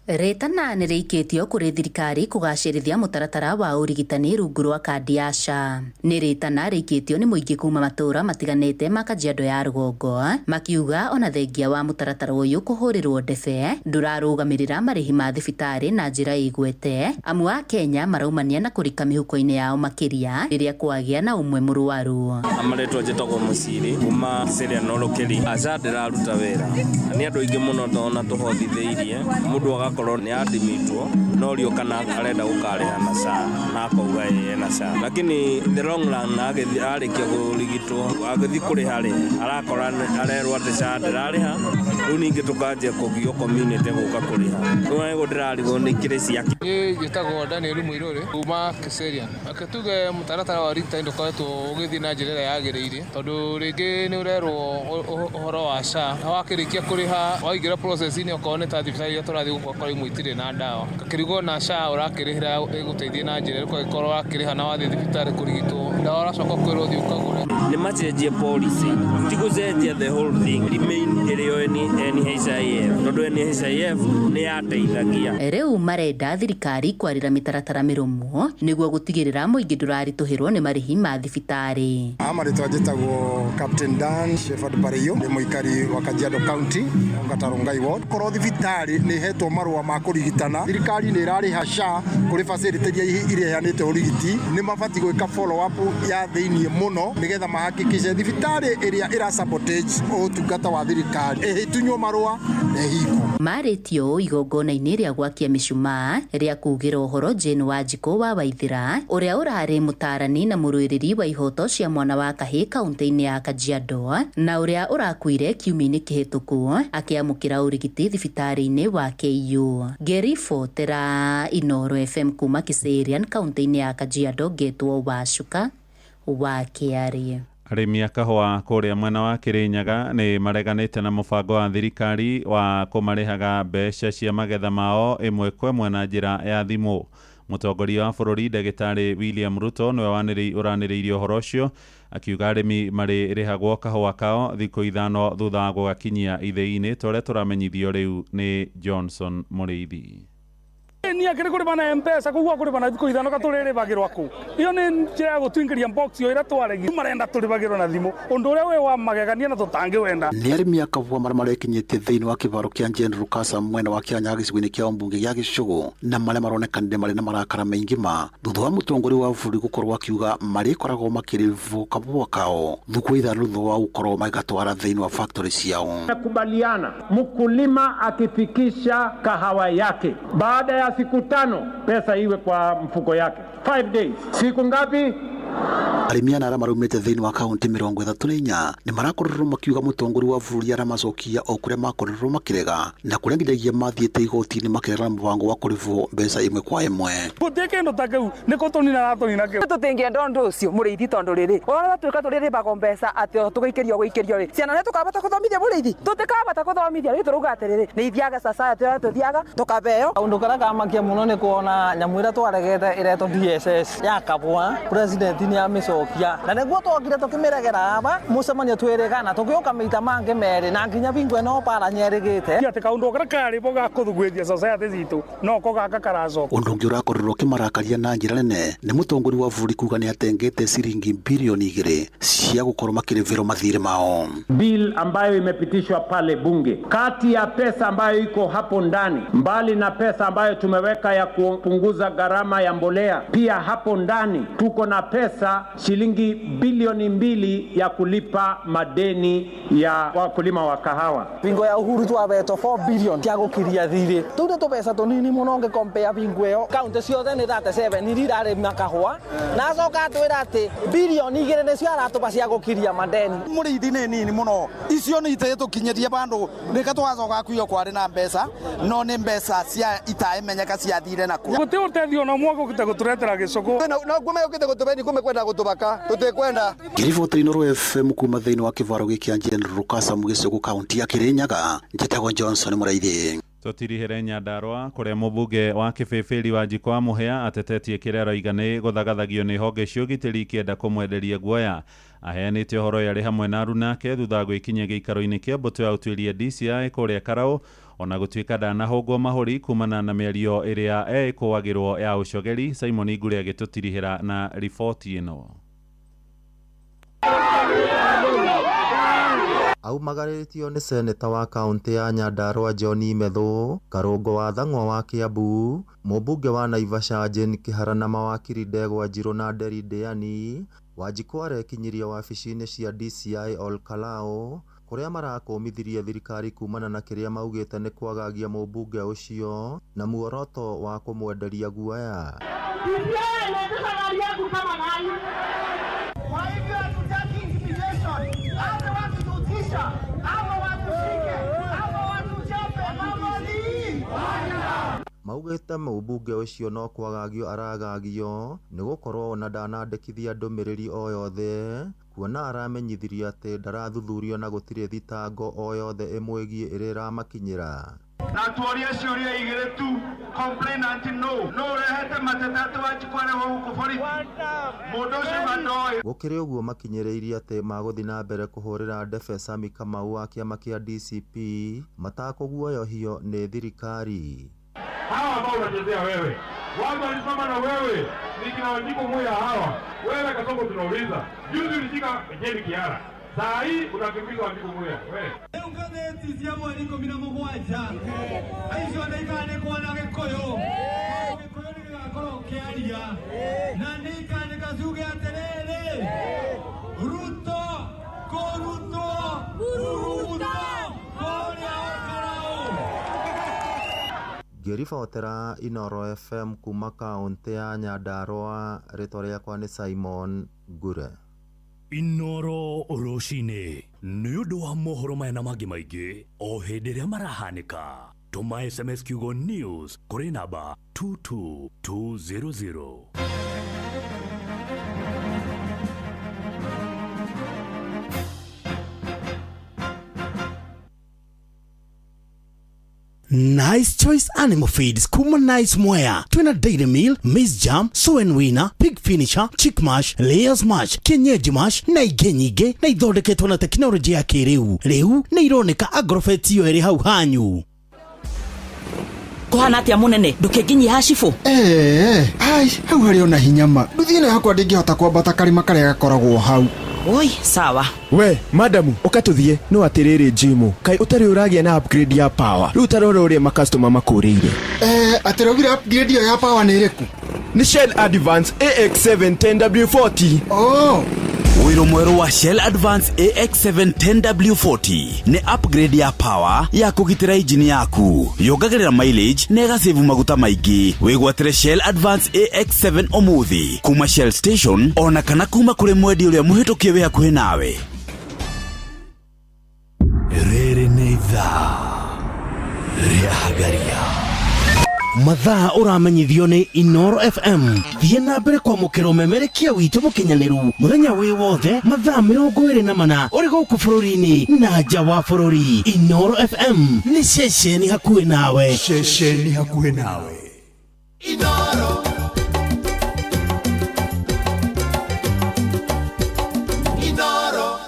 Rĩtana nĩ rĩikĩtio kũrĩ thirikari kũgacĩrithia mũtaratara wa ũrigitani rungu rwa kandi ya SHA. Nĩ rĩtana rĩikĩtio nĩ mũingĩ kuma matũũra matiganĩte ma Kajiado ya rũgongo makiuga ona thengia wa mũtaratara ũyũ kũhũrĩrwo ndebe ndũrarũgamĩrĩra marĩhi ma thibitarĩ na njĩra ĩgwete amu a Kenya maraumania na kũrika mĩhuko-inĩ yao makĩria rĩrĩa kwagĩa na ũmwe mũrwaru. Amarĩtwa njĩtagwo Mũciri kuma Kiserian Olokeri. Aca ndĩraruta wĩra nĩ andũ aingĩ mũno ona tũhothithĩirie mũndũ agakorwo nĩ adimitwo no rio kana arenda gũkarĩha na SHA na akauga ĩĩ na SHA, lakini in the long run arĩkia kũrigitwo agĩthiĩ kũrĩha rĩ arakora arerwo atĩ SHA ndĩrarĩha. Rĩu ningĩ tũkanjia kũgio community gũka kũrĩha rĩu nĩguo ndĩrarigwo nĩ ikĩrĩ ciake. Niĩ njĩtagwo Daniel Mũirũrĩ kuma Kiserian. Reke tuge mũtaratara wa ũrigitani ndũkoretwo ũgĩthiĩ na njĩra ĩrĩa yagĩrĩire tondũ rĩngĩ nĩ ũrerwo ũhoro wa SHA na wakĩrĩkia kũrĩha waingĩra process-inĩ okorwo nĩ ta thibitarĩ iria tũrathiĩ gũkora imwe itirĩ na ndawa kakĩrigwo na SHA ũrakĩrĩhĩra ĩgũteithie na njĩra ĩrĩkũ angĩkorwo wakĩrĩha na wathiĩ thibitarĩ kũrigitwo ndawa ũracoka kwĩrwo ũthiĩ ũkagũre. Nĩ macenjie policy ti gũcenjia the whole thing remain ĩrĩ o NHIF tondũ NHIF nĩ yateithagia. Rĩu marenda thirikari kwarĩra mĩtaratara mĩrũmu nĩguo gũtigĩrĩra mũingĩ ndũraritũhĩrwo nĩ marĩhi ma thibitarĩ. Marĩtwa njĩtagwo Captain Dan Shepherd Bareyo nĩ mũikari wa Kajiado County Rongai Ward. Korwo thibitarĩ nĩ ĩhetwo marũa ma kũrigitana thirikari nĩ ĩrarĩha SHA kũrĩ facility iria iheanĩte ũrigiti nĩ mabatiĩ gwĩka follow up ya thĩiniĩ mũno nĩgetha mahakikishe thibitarĩ ĩrĩa ĩra sabotage ũtungata wa thirikari ĩhĩtunywo marũa na ĩhingwo. Marĩtio igongona-inĩ rĩa gwakia mĩcumaa rĩa kugĩra ũhoro Jane Wanjikũ wa Waithĩra ũrĩa ũrarĩ mũtaarani na mũrũĩrĩri wa ihoto cia mwana wa kahĩĩ kaunti-inĩ ya Kajiado na ũrĩa ũrakuire kiumia-inĩ kĩhĩtũku akĩamũkĩra ũrigiti thibitarĩ-inĩ wa KU. Ngĩribotera Inooro FM kuma Kiserian kaunti-inĩ ya Kajiado ngetwo Wacuka wa Kĩariĩ. Arĩmi a kahũa kũrĩa mwena wa Kĩrĩnyaga nĩ mareganĩte na mũbango wa thirikari wa kũmarĩhaga mbeca cia magetha mao ĩmwe kwa ĩmwe na njĩra ya thimũ. Mũtongoria wa bũrũri Ndagĩtarĩ William Ruto nĩwe ũranĩrĩirie ũhoro ũcio akiuga arĩmi marĩrĩhagwo kahũa kao thikũ 5 thutha wa gũgakinyia ithĩi-inĩ ta ũrĩa tũramenyithio rĩu nĩ Johnson Mũrĩithi. Ni akiri kũrĩba na M-Pesa koguo kũrĩba na thikũ 5 katũrĩrĩbagĩrwo kũ iyo nĩ njĩra ya gũtũingĩria box iyo ĩrĩa twaregi marenda tũrĩbagĩrwo na thimũ ũndũ ũrĩa wĩ wa magegania na tũtangĩwenda. Nĩ arĩmi a kahũa marĩa marekinyĩtie thĩinĩ wa kĩvaro kĩa General Kasa mwena wa Kĩanyaga gĩcigo-inĩ kĩa mbunge gĩa Gĩcũgũ na marĩa maronekanire marĩ na marakara maingĩ ma thutha wa mũtongoria wa bũrũri gũkorwo akiuga marĩkoragwo makĩrĩbwo kahũa kao thikũ 5 thutha wa gũkorwo magĩgatwara thĩinĩ wa factory ciao. Nakubaliana mkulima akifikisha kahawa yake baada ya siku 5 pesa iwe kwa mfuko yake. 5 days. Siku ngapi? Arĩmi ana arĩa maraumĩte thĩinĩ wa kaunti 34 nĩ marakorirwo makiuga mũtongoria wa bũrũri aramacokia o kũrĩa makorirwo makĩrega na kũrĩa nginyagia mathiĩte igoti-inĩ makĩrega mũbango wa kũrĩhwo mbeca ĩmwe kwa ĩmwe. Gũtirĩ kĩndũ ta kĩu nĩ kũtũnina aratũnina kĩu. Tũtingĩenda ũndũ ũcio mũrĩithi tondũ rĩrĩ ũrĩa twĩka tũrĩrĩbagwo mbeca atĩ tũgĩikĩrio gũikĩrio rĩ ciana nĩ tũkabata kũthomithia mũrĩithi tũtikabata kũthomithia rĩu tũrauga atĩrĩrĩ nĩ ithiaga society ũrĩa tũthiaga tũkabeo. Kaũndũ karĩa kamakia mũno nĩ kuona nyamũ ĩrĩa twaregete ĩretwo DSS ya kabwa president nĩ amĩcokia na nĩguo twokire tũkĩmĩregera aba mũcemanio twĩrĩgana tũgĩũka maita mangĩ merĩ na nginya bingo ĩno bara nyerĩgĩte atĩ kaũndũ karĩa karĩ bo ga kũthugwĩthia society citũ no ko gaka karacoka. Ũndũ ũngĩ ũrakorirwo ũkĩmarakaria na njĩra nene nĩ mũtongoria wa bũrũri kuga nĩ atengete ciringi bilioni 2 cia gũkorwo makĩrĩhĩrwo mathirĩ mao. Bill ambayo imepitishwa pale bunge, kati ya pesa ambayo iko hapo ndani, mbali na pesa ambayo tumeweka ya kupunguza gharama ya mbolea, pia hapo ndani tuko na pesa pesa shilingi bilioni 2 ya kulipa madeni ya wakulima wa kahawa. Bingo ya Uhuru twabetwo 4 billion cia gukiria thiri tuu ni tubeca tunini muno ngi-compare bingo iyo kaunti ciothe ni 37 iria irarima kahua na acoka atwira ati bilioni 2 nicio aratuba cia gukiria madeni. Muriithi ni nini muno icio ni itetukinyirie bandu rika twacoka kuyo kwari na mbeca no ni mbeca cia itaimenyeka ciathire nakuo. Guti utethio na mwe gukite guturetera gicuku no kume ukite gutubeni kume kwenda gutubaka tutikwenda. Ngiribota Inooro FM kuma thĩinĩ wa kĩvaro gĩkĩ Jane Rukasa Mũgĩcũgũ kaunti ya Kirinyaga, njĩtagwo Johnson Mũraithi. Tũtirihere Nyandarua kũrĩa mũmbunge wa Kĩbĩbĩri Wanjikũ wa Mũhĩa atetetie kĩrĩa aroiga nĩ gũthagathagio nĩ honge cia ũgitĩri ikĩenda kũmwenderia guoya. Aheanĩte ũhoro ũyũ arĩ hamwe na arunake thutha wa gwĩkinyia gĩikaro-inĩ kĩa mbũtũ ya ũtuĩria DCI kũrĩa Karau, ona gũtuĩka ndanahũngwo mahũri kumana na mĩario ĩrĩa eĩkũagĩrwo ya ũcogeri. Simon Ngure agĩtũtirihĩra na riboti ĩno. Aumagarĩtio nĩ seneta wa kaũntĩ ya Nyandarua John Methu, Karũngo wa Thang'wa wa Kiambu, mũmbunge wa Naivasha Jane Kĩhara na mawakiri Ndegwa Njirũ na Nderi Ndĩani. Wanjikũ arekinyirie wabici-inĩ cia DCI Ol Kalou kũrĩa marakũmithirie thirikari kumana na kĩrĩa maugĩte nĩ kwagagia mũmbunge ũcio na muoroto wa kũmwenderia guoya. Maugĩte mũmbunge ũcio no kwagagio aragagio nĩ gũkorwo ona ndanandĩkithia ndũmĩrĩri o yothe, kuona aramenyithirie atĩ ndarathuthurio na gũtirĩ thitango o yothe ĩmwĩgiĩ ĩrĩa ĩramakinyĩra. Na tuorie ciũria igĩrĩ tu, complainant no ũrehete mateta atĩ Wanjikũ arehwo gũkũ borithi mũndũ ũcio ndoĩ. Gũkĩrĩ ũguo makinyĩrĩirie atĩ magũthiĩ na mbere kũhũrĩra ndebe Sami Kamau wa kĩama kĩa DCP matakũguoyohio nĩ thirikari. Hawa ambao unachezea wewe, watu walisimama na wewe, ni kina Wanjikũ Muya hawa. Wewe Kasongo tunauliza, juzi ulishika Jane Kihara, saa hii unakimbiza Wanjikũ Muya wewe. Rĩu ngathĩti cia mweri 17 aicio nĩ ikandĩkwo na Gĩkũyũ, Gĩkũyũ nĩ gĩgakorwo kĩaria na nĩ ikandĩka ciuge atĩrĩrĩ, Ruto kũrutwo Ruto kũrĩa Karau. Ngĩribotera Inooro FM kuma kaũntĩ ya Nyandarua, rĩtwa rĩakwa nĩ Simon Ngure. Inooro rũcinĩ nĩ ũndũ wa mohoro maya na mangĩ maingĩ o hĩndĩ ĩrĩa marahanĩka. Tũma SMS kiugo news kũrĩ namba 22200. Nice Choice Animal Feeds kuma Nice Mwea twina Dairy Meal, Maize Jam, Soy Winner, Pig Finisher, Chick Mash, Layers Mash, Kienyeji Mash na ingĩ nyingĩ, na ithondeketwo na tekinoronjĩ ya kĩrĩu. Rĩu nĩ ironeka Agrovet iyo ĩrĩ hau hanyu. Kũhana atĩa mũnene, ndũkĩnginyia hacibũ? Ai, hau harĩ ona hinya ma. Nduthi ĩno yakwa ndĩngĩhota kwambata karĩma karĩa gakoragwo hau. Oi, sawa. We, madamu, ũka tũthiĩ. No atĩrĩrĩ Jimu, kaĩ ũtarĩ ũragĩa na upgrade ya power? Rĩu ta rora ũrĩa makastoma makũrĩire. Atĩraugire upgrade ĩyo ya power nĩ ĩrĩkũ? Nĩ Shell Advance AX7 10W40. Oh. Ũiro mwerũ wa Shell Advance AX7 10W40 nĩ upgrade ya power ya kũgitĩra injini yaku, yongagĩrĩra mileage na ĩgacevu maguta maingĩ. Wĩgwatĩre Shell Advance AX7 ũmũthĩ kuma Shell Station ona kana kuma kũrĩ mwendia ũrĩa mũhĩtũkie wĩ hakuhĩ nawe. Rĩrĩ nĩ ithaa rĩa Hagaria. Mathaa ũramenyithio nĩ Inooro FM. Thiĩ na mbere kwamũkĩra ũmemerekia witũ mũkinyanĩru mũthenya wĩ wothe mathaa 24 ũrĩ gũkũ bũrũri-inĩ na nja wa bũrũri. Inooro FM nĩ ceceni hakuhĩ nawe. Ceceni hakuhĩ nawe. Inooro. Inooro.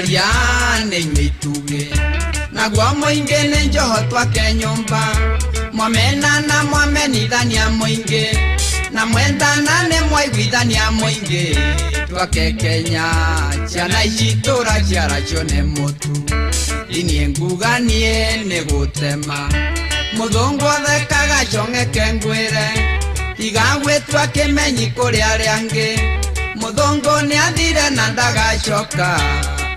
Atongoria nĩ inyuĩ itugĩ naguo mũingĩ nĩ njoho twake nyũmba mwamenana mwamenithania mũingĩ na mwendana nĩ mwaiguithania mũingĩ twake Kenya ciana ici tũraciara nĩ mũtu inie nguga niĩ nĩ gũtema mũthũngũ athekaga cong'eke ngwĩre tiga gwĩtua kĩmenyi kũrĩ arĩa angĩ mũthũngũ nĩathire na ndagacoka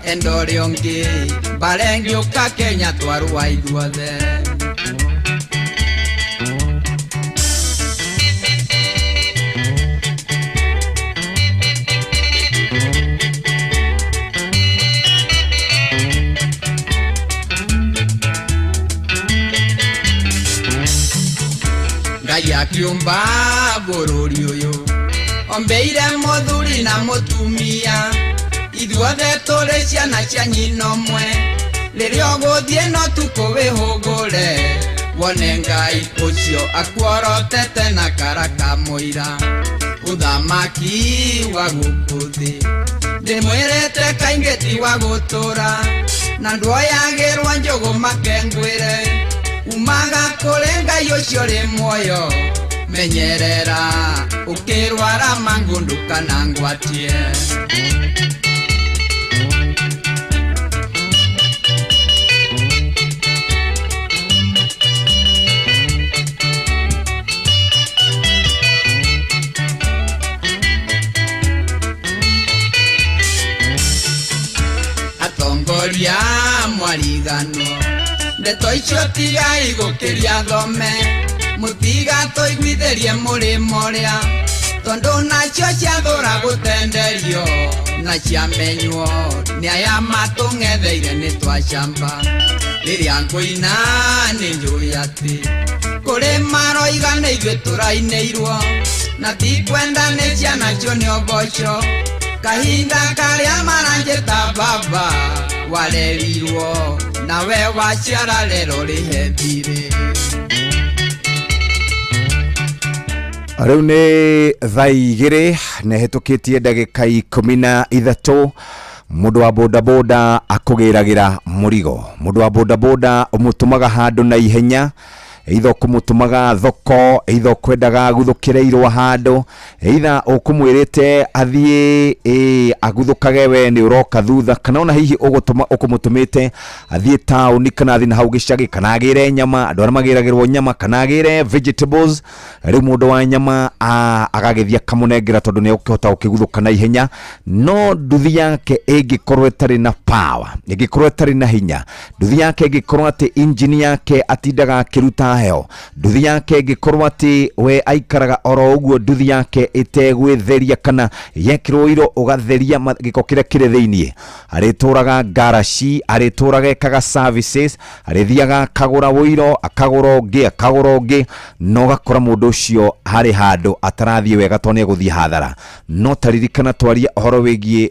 enda ũrĩa ũngĩ mbara ĩngĩũka Kenya twarũa ithuothe. Ngai akiũmba bũrũri ũyũ ombeire mũthuri na mũtumia ithuothe tũrĩ ciana cia nyina ũmwe rĩrĩa ũgũthiĩ no tukũ wĩhũgũre wone Ngai ũcio akuorotete na kara ka mũira ũthamaki wa gũkũ thĩ ndĩmwĩrĩte kaingĩ ti wa gũtũra na ndwoyagĩrwo njũgũ makengwĩre umaga kũrĩ Ngai ũcio ũrĩ muoyo menyerera ũkĩrwara mangũ ndũkanangwatie. Atongoria mwariganwo ndeto icio tigai gũkĩria thome mũtigatũiguithĩrie mũrĩmo ũrĩa tondũ nacio ciathũra gũtenderio na ciamenywo nĩ aya matũng'etheire nĩ twacamba rĩrĩa ngũina nĩ njũĩ atĩ kũrĩ maroiga nĩ ithuĩ tũrainĩirwo na tikwenda nĩ ciana cio nĩ ũboco kahinda karĩa maranjĩta baba warerirwo nawe waciara rero rĩhe thirĩ. Rĩu nĩ thaa igĩrĩ na ĩhĩtũkĩtie ndagĩka 13. Mũndũ wa bodaboda akũgĩragĩra mũrigo. Mũndũ wa bodaboda ũmũtũmaga handũ na ihenya, either ũkũmũtũmaga thoko, either ũkwendaga aguthũkĩre handũ, either ũkũmwĩrĩte athiĩ aguthũkage we nĩ ũroka thutha, kana ona hihi ũkũmũtũmĩte athiĩ taũni kana athiĩ na hau gĩcagi kana agĩre nyama, andũ arĩa magĩragĩrwo nyama kana agĩre vegetables. Rĩu mũndũ wa nyama agagĩthiĩ akamũnengera tondũ nĩ ũkĩhota gũkĩguthũka na ihenya. No nduthi yake ĩngĩkorwo ĩtarĩ na power, ĩngĩkorwo ĩtarĩ na hinya, nduthi yake ĩngĩkorwo atĩ engine yake atindaga akĩruta heo, nduthi yake ĩngĩkorwo atĩ we aikaraga oro ũguo, nduthi yake ĩtegwĩtheria kana yekĩrwo iro ũgatheria gĩko kĩrĩa kĩrĩ thĩiniĩ, arĩtũraga ngaraci, arĩtũraga ekaga services, arĩthiaga akagũra ũiro, akagũra ũngĩ, akagũra ũngĩ, na ũgakora mũndũ ũcio harĩ handũ atarathiĩ wega tondũ nĩegũthiĩ hathara. No taririkana twarie ũhoro wĩgiĩ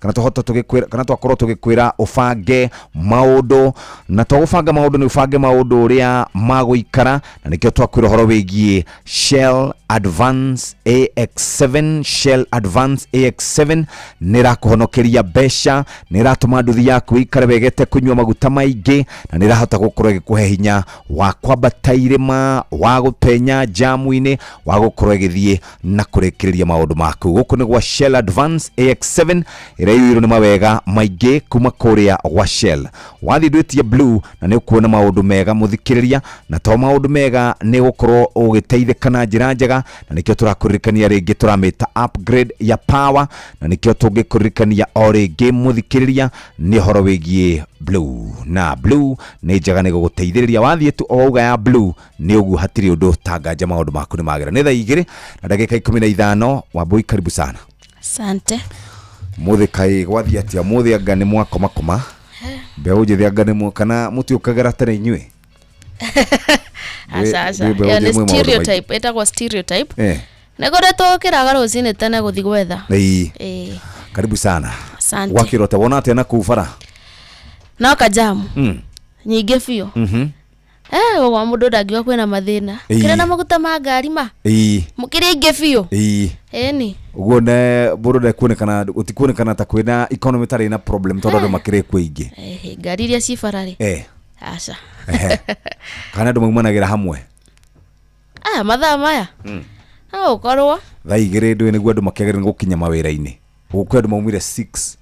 kana tũhota tũgĩkwĩra kana twakorwo tũgĩkwĩra ũbange maũndũ, na to gũbanga maũndũ nĩ ũbange maũndũ ũrĩa magũikara, na nĩkĩo twakwĩra ũhoro wĩgiĩ Shell Advance AX7. Shell Advance AX7 nĩ ĩrakũhonokeria mbeca, nĩ ĩratũma nduthi yaku ĩikare wegete kũnyua maguta maingĩ, na nĩ ĩrahota gũkorwo ĩgĩkũhe hinya wa kwambata irĩma, wa gũtenya jamu-inĩ, wa gũkorwo ĩgĩthiĩ na kũrĩkĩrĩria maũndũ maku. Gũkũ nĩ gwa Shell Advance AX7 ĩrĩa ĩiyũirwo nĩ mawega maingĩ kuma kũrĩa gwa Shell. Wathiĩ ndwĩtie blue na nĩ ũkuona maũndũ mega mũthikĩrĩria, na to maũndũ mega nĩ gũkorwo ũgĩteithĩka na njĩra njega, na nĩkĩo tũrakũririkania rĩngĩ tũramĩta upgrade ya power, na nĩkĩo tũngĩkũririkania o rĩngĩ mũthikĩrĩria nĩ ũhoro wĩgiĩ blue. Na blue nĩ njega nĩ gũgũteithĩrĩria, wathiĩ tu o wauga ya blue nĩ ũguo, hatirĩ ũndũ tanganja, maũndũ maku nĩ magĩra. Nĩ thaa 2 na ndagĩka 15. Wambui, karibu sana. Asante. Mũthĩ kaĩ gwathiĩ atĩa? Mũthĩ anga nĩ mwakomakoma mbeũ njĩthĩ, anga nĩ kana mũtiũkagĩra tene inyuĩ? Aca aca, ĩyo nĩ stereotype, ĩtagwo stereotype. Nĩ kũrĩ tũkĩraga rũcinĩ tene gũthiĩ gwetha. Ĩĩ. Karibu sana. Asante. Gwakĩrwo ta wona atĩa na kũu bara? No kajamu nyingĩ biũ. Ũguo mũndũ ndangiuga kwĩna mathĩna. Ĩĩ. Kĩrĩ na maguta ma ngari ma. Ĩĩ. Mũkĩrĩ aingĩ biũ. Ĩĩ. Ĩni. Ũguo ne mũndũ ndekuonekana gũtikuonekana ta kwĩna economy ĩtarĩ na problem tondũ andũ makĩrĩ kuo aingĩ. Ehe, ngari iria ci bara rĩ. Eh. Aca. Ehe. Kana andũ maumanagĩra hamwe. Aya mathaa maya. No ũkorwo. Thaa 2 ndũĩ nĩguo andũ makĩagĩrĩire nĩ gũkinya mawĩra-inĩ. Gũkũ andũ maumire 6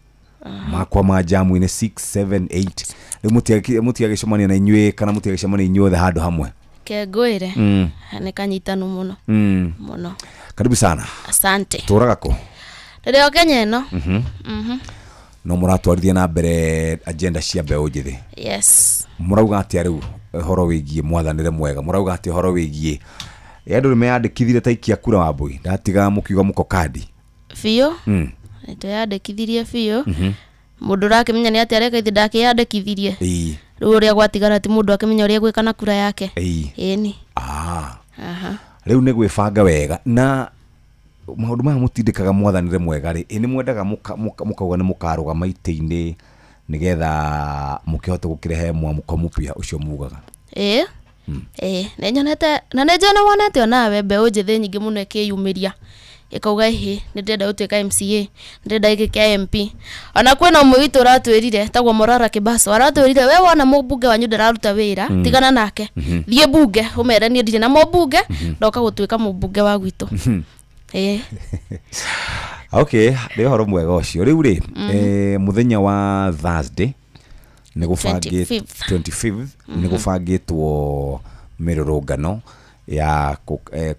makwa ma jamu-inĩ 6 7 8 rĩu mũtiagĩcemania na inyuĩ kana mũtiagĩcemania inyuothe handũ hamwe. Ke ngwĩre. Nĩ kanyitanu mũno. Mũno. Karibu sana. Asante. Tũraga kũ? Rĩrĩa o Kenya ĩno. No mũratwarithia na mbere agenda cia mbeũ njĩthĩ. Yes. Mũrauga atĩa rĩu ũhoro wĩgiĩ mwathanĩre mwega? Mũrauga atĩa ũhoro wĩgiĩ andũ nĩ meyandĩkithire ta ikia kura Wambui ndatiga mũkiuga mũko kandi. Biũ. Nĩtweyandĩkithirie biũ. Mũndũ ũrakĩmenya nĩ atĩa areka ithe ndakĩyandĩkithirie. Ĩĩ. Rĩu ũrĩa gwatigara ti mũndũ akĩmenya ũrĩa egwĩka na kura yake. Ĩĩ. Ĩni. Ah. Aha. Rĩu nĩ gwĩbanga wega na maũndũ maya mũtindĩkaga mwathanĩre mwega rĩ, ĩ nĩ mwendaga mũkauga nĩ mũkarũgama itĩ-inĩ nĩgetha mũkĩhote gũkĩrehe mwamũko mũpya ũcio mugaga? Ĩĩ. Ĩĩ, nĩ nyonete na nĩ njũĩ nĩ wonete onawe mbeũ njĩthĩ nyingĩ mũno ĩkĩyumĩria ĩkauga ĩhĩ nĩ ndĩrenda gũtuĩka MCA, nĩ ndĩrenda gĩkĩ kĩa MP. Ona kwĩna ũmwe witũ ũratwĩrire tagwo Morara Kibaso, aratwĩrire we wona mũmbunge wanyu ndararuta wĩra, tigana nake. Thiĩ mbunge ũmere niĩ ndirĩ na mũmbunge, ndoka gũtuĩka mũmbunge wa gwitũ. Ĩĩ. Okay, nĩ ũhoro mwega ũcio. Rĩu rĩ, mũthenya wa Thursday nĩ gũbangĩtwo 25th nĩ gũbangĩtwo mĩrũrũngano ya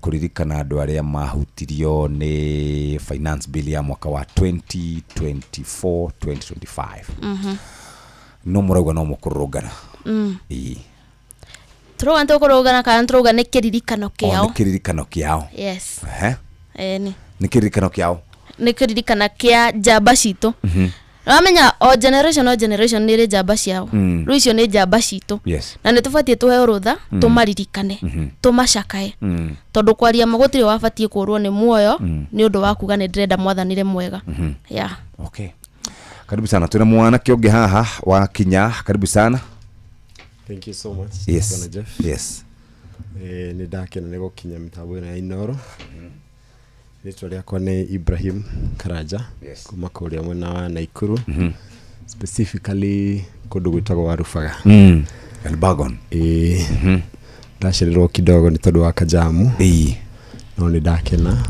kũririkana andũ arĩa mahutirio nĩ finance bill ya mwaka wa 2024 2025. No mũrauga no mũkũrũrũngana? Ĩĩ. Tũrauga nĩ tũkũrũrũngana kana nĩ tũrauga nĩ kĩririkano O, kĩao? nĩ kĩririkano kĩao. Yes. Ehe. Ĩni. Nĩ kĩririkano kĩao. Nĩ kĩririkana kĩa njamba citũ. Wamenya o generation o generation nĩ ĩrĩ njamba ciao. Rĩu icio nĩ njamba citũ. Yes. Na nĩ tũbatiĩ tũheo rũtha, tũmaririkane, tũmacakae. Tondũ kwaria ma gũtirĩ wabatiĩ kũrwo nĩ muoyo nĩ ũndũ wa kuga nĩ ndĩrenda mwathanĩre mwega. Yeah. Okay. Karibu sana. Tuna mwanake ũngĩ haha wa Kinya. Karibu sana. Thank you so much. Yes. Bwana Jeff. Yes. Nĩ ndakena nĩ gũkinya mĩtambo ĩno ya Inooro. Rĩtwa rĩakwa nĩ Ibrahim Karanja. Yes. Kuma kũrĩa mwena wa Naikuru. Specifically kũndũ gwĩtagwo Warubaga. Elbagon. Ĩĩ. Ndacererwo kidogo nĩ tondũ wa kajamu. Ĩĩ. No nĩ ndakena.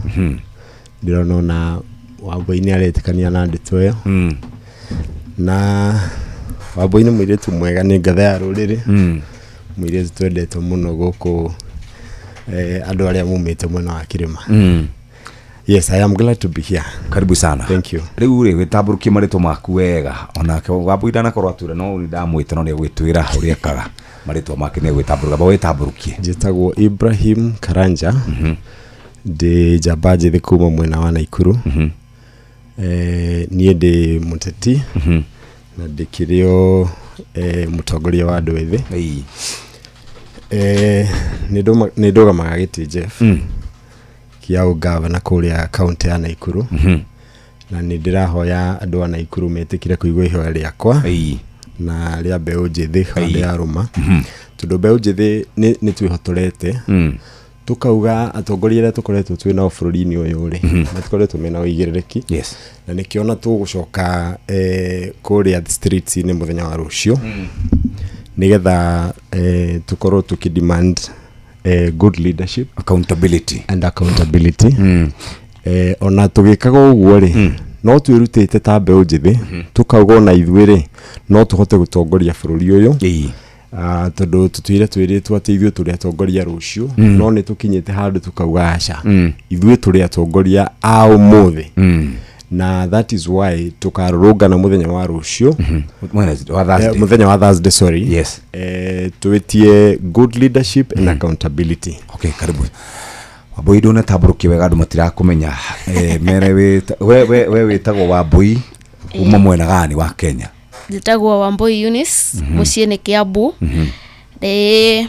Ndĩrona ona Wambui nĩ aretĩkania na ndeto ĩyo. Na Wambui nĩ mũirĩtu mwega, nĩ ngatha ya rũrĩrĩ. Mũirĩtu twendete mũno gũkũ, andũ arĩa mumĩte mwena wa kĩrĩma. Yes, I am glad to be here. Karibu sana. Thank you. Rĩu rĩ, wĩtambũrũkie marĩtwa maku wega. Onake Wambui ndanakorwo atwĩra, no nĩ ndamwĩta, no nĩ egwĩtwĩra ũrĩa ekaga. Marĩtwa make nĩ egwĩtambũrũka, ba wĩtambũrũkie. Njĩtagwo Ibrahim Karanja. Ndĩ njamba njĩthĩ kuma mwena wa Naikuru. Niĩ ndĩ mũteti. Na ndĩkĩrĩ o, mũtongoria wa andũ ethĩ. Nĩ ndũgamaga gĩtĩ Jeff. Kĩa ũgavana kũrĩa kaunti ya Naikuru. Na nĩ ndĩrahoya andũ a Naikuru metĩkĩre kũigua ihoya rĩakwa. Na rĩa mbeũ njĩthĩ handũ ya rũma. Tondũ mbeũ njĩthĩ nĩ twĩhotorete. Tukauga atongoria arĩa tũkoretwo twĩ nao bũrũri-inĩ ũyũ rĩ, matikoretwo mena ũigĩrĩrĩki. Yes. Na nĩkĩo ona tũgũcoka, kũrĩa streets-inĩ mũthenya wa rũciũ. Nĩgetha, tũkorwo tũkĩ-demand, good leadership, accountability and accountability. Ona tũgĩkaga ũguo rĩ, no twĩrutĩte ta mbeũ njĩthĩ, tũkauga ona ithuĩ rĩ, no tũhote gũtongoria bũrũri ũyũ. Tondũ tũtũire twĩrĩtwo atĩ ithuĩ tũrĩ atongoria rũciũ, no nĩ tũkinyĩte handũ tũkauga aca, ithuĩ tũrĩ atongoria a ũmũthĩ. Na that is why tũkarũrũngana mũthenya wa rũciũ. Wednesday, wa Thursday. Mũthenya wa Thursday, sorry. Yes. Twĩtie good leadership and accountability. Okay, karibu. Wambui ndũnatambũrũkie wega andũ matirakũmenya. Mere we wĩtagwo Wambui kuma mwena gani wa Kenya? Njĩtagwo Wambui Eunice, mũciĩ nĩ Kiambu. Ndĩ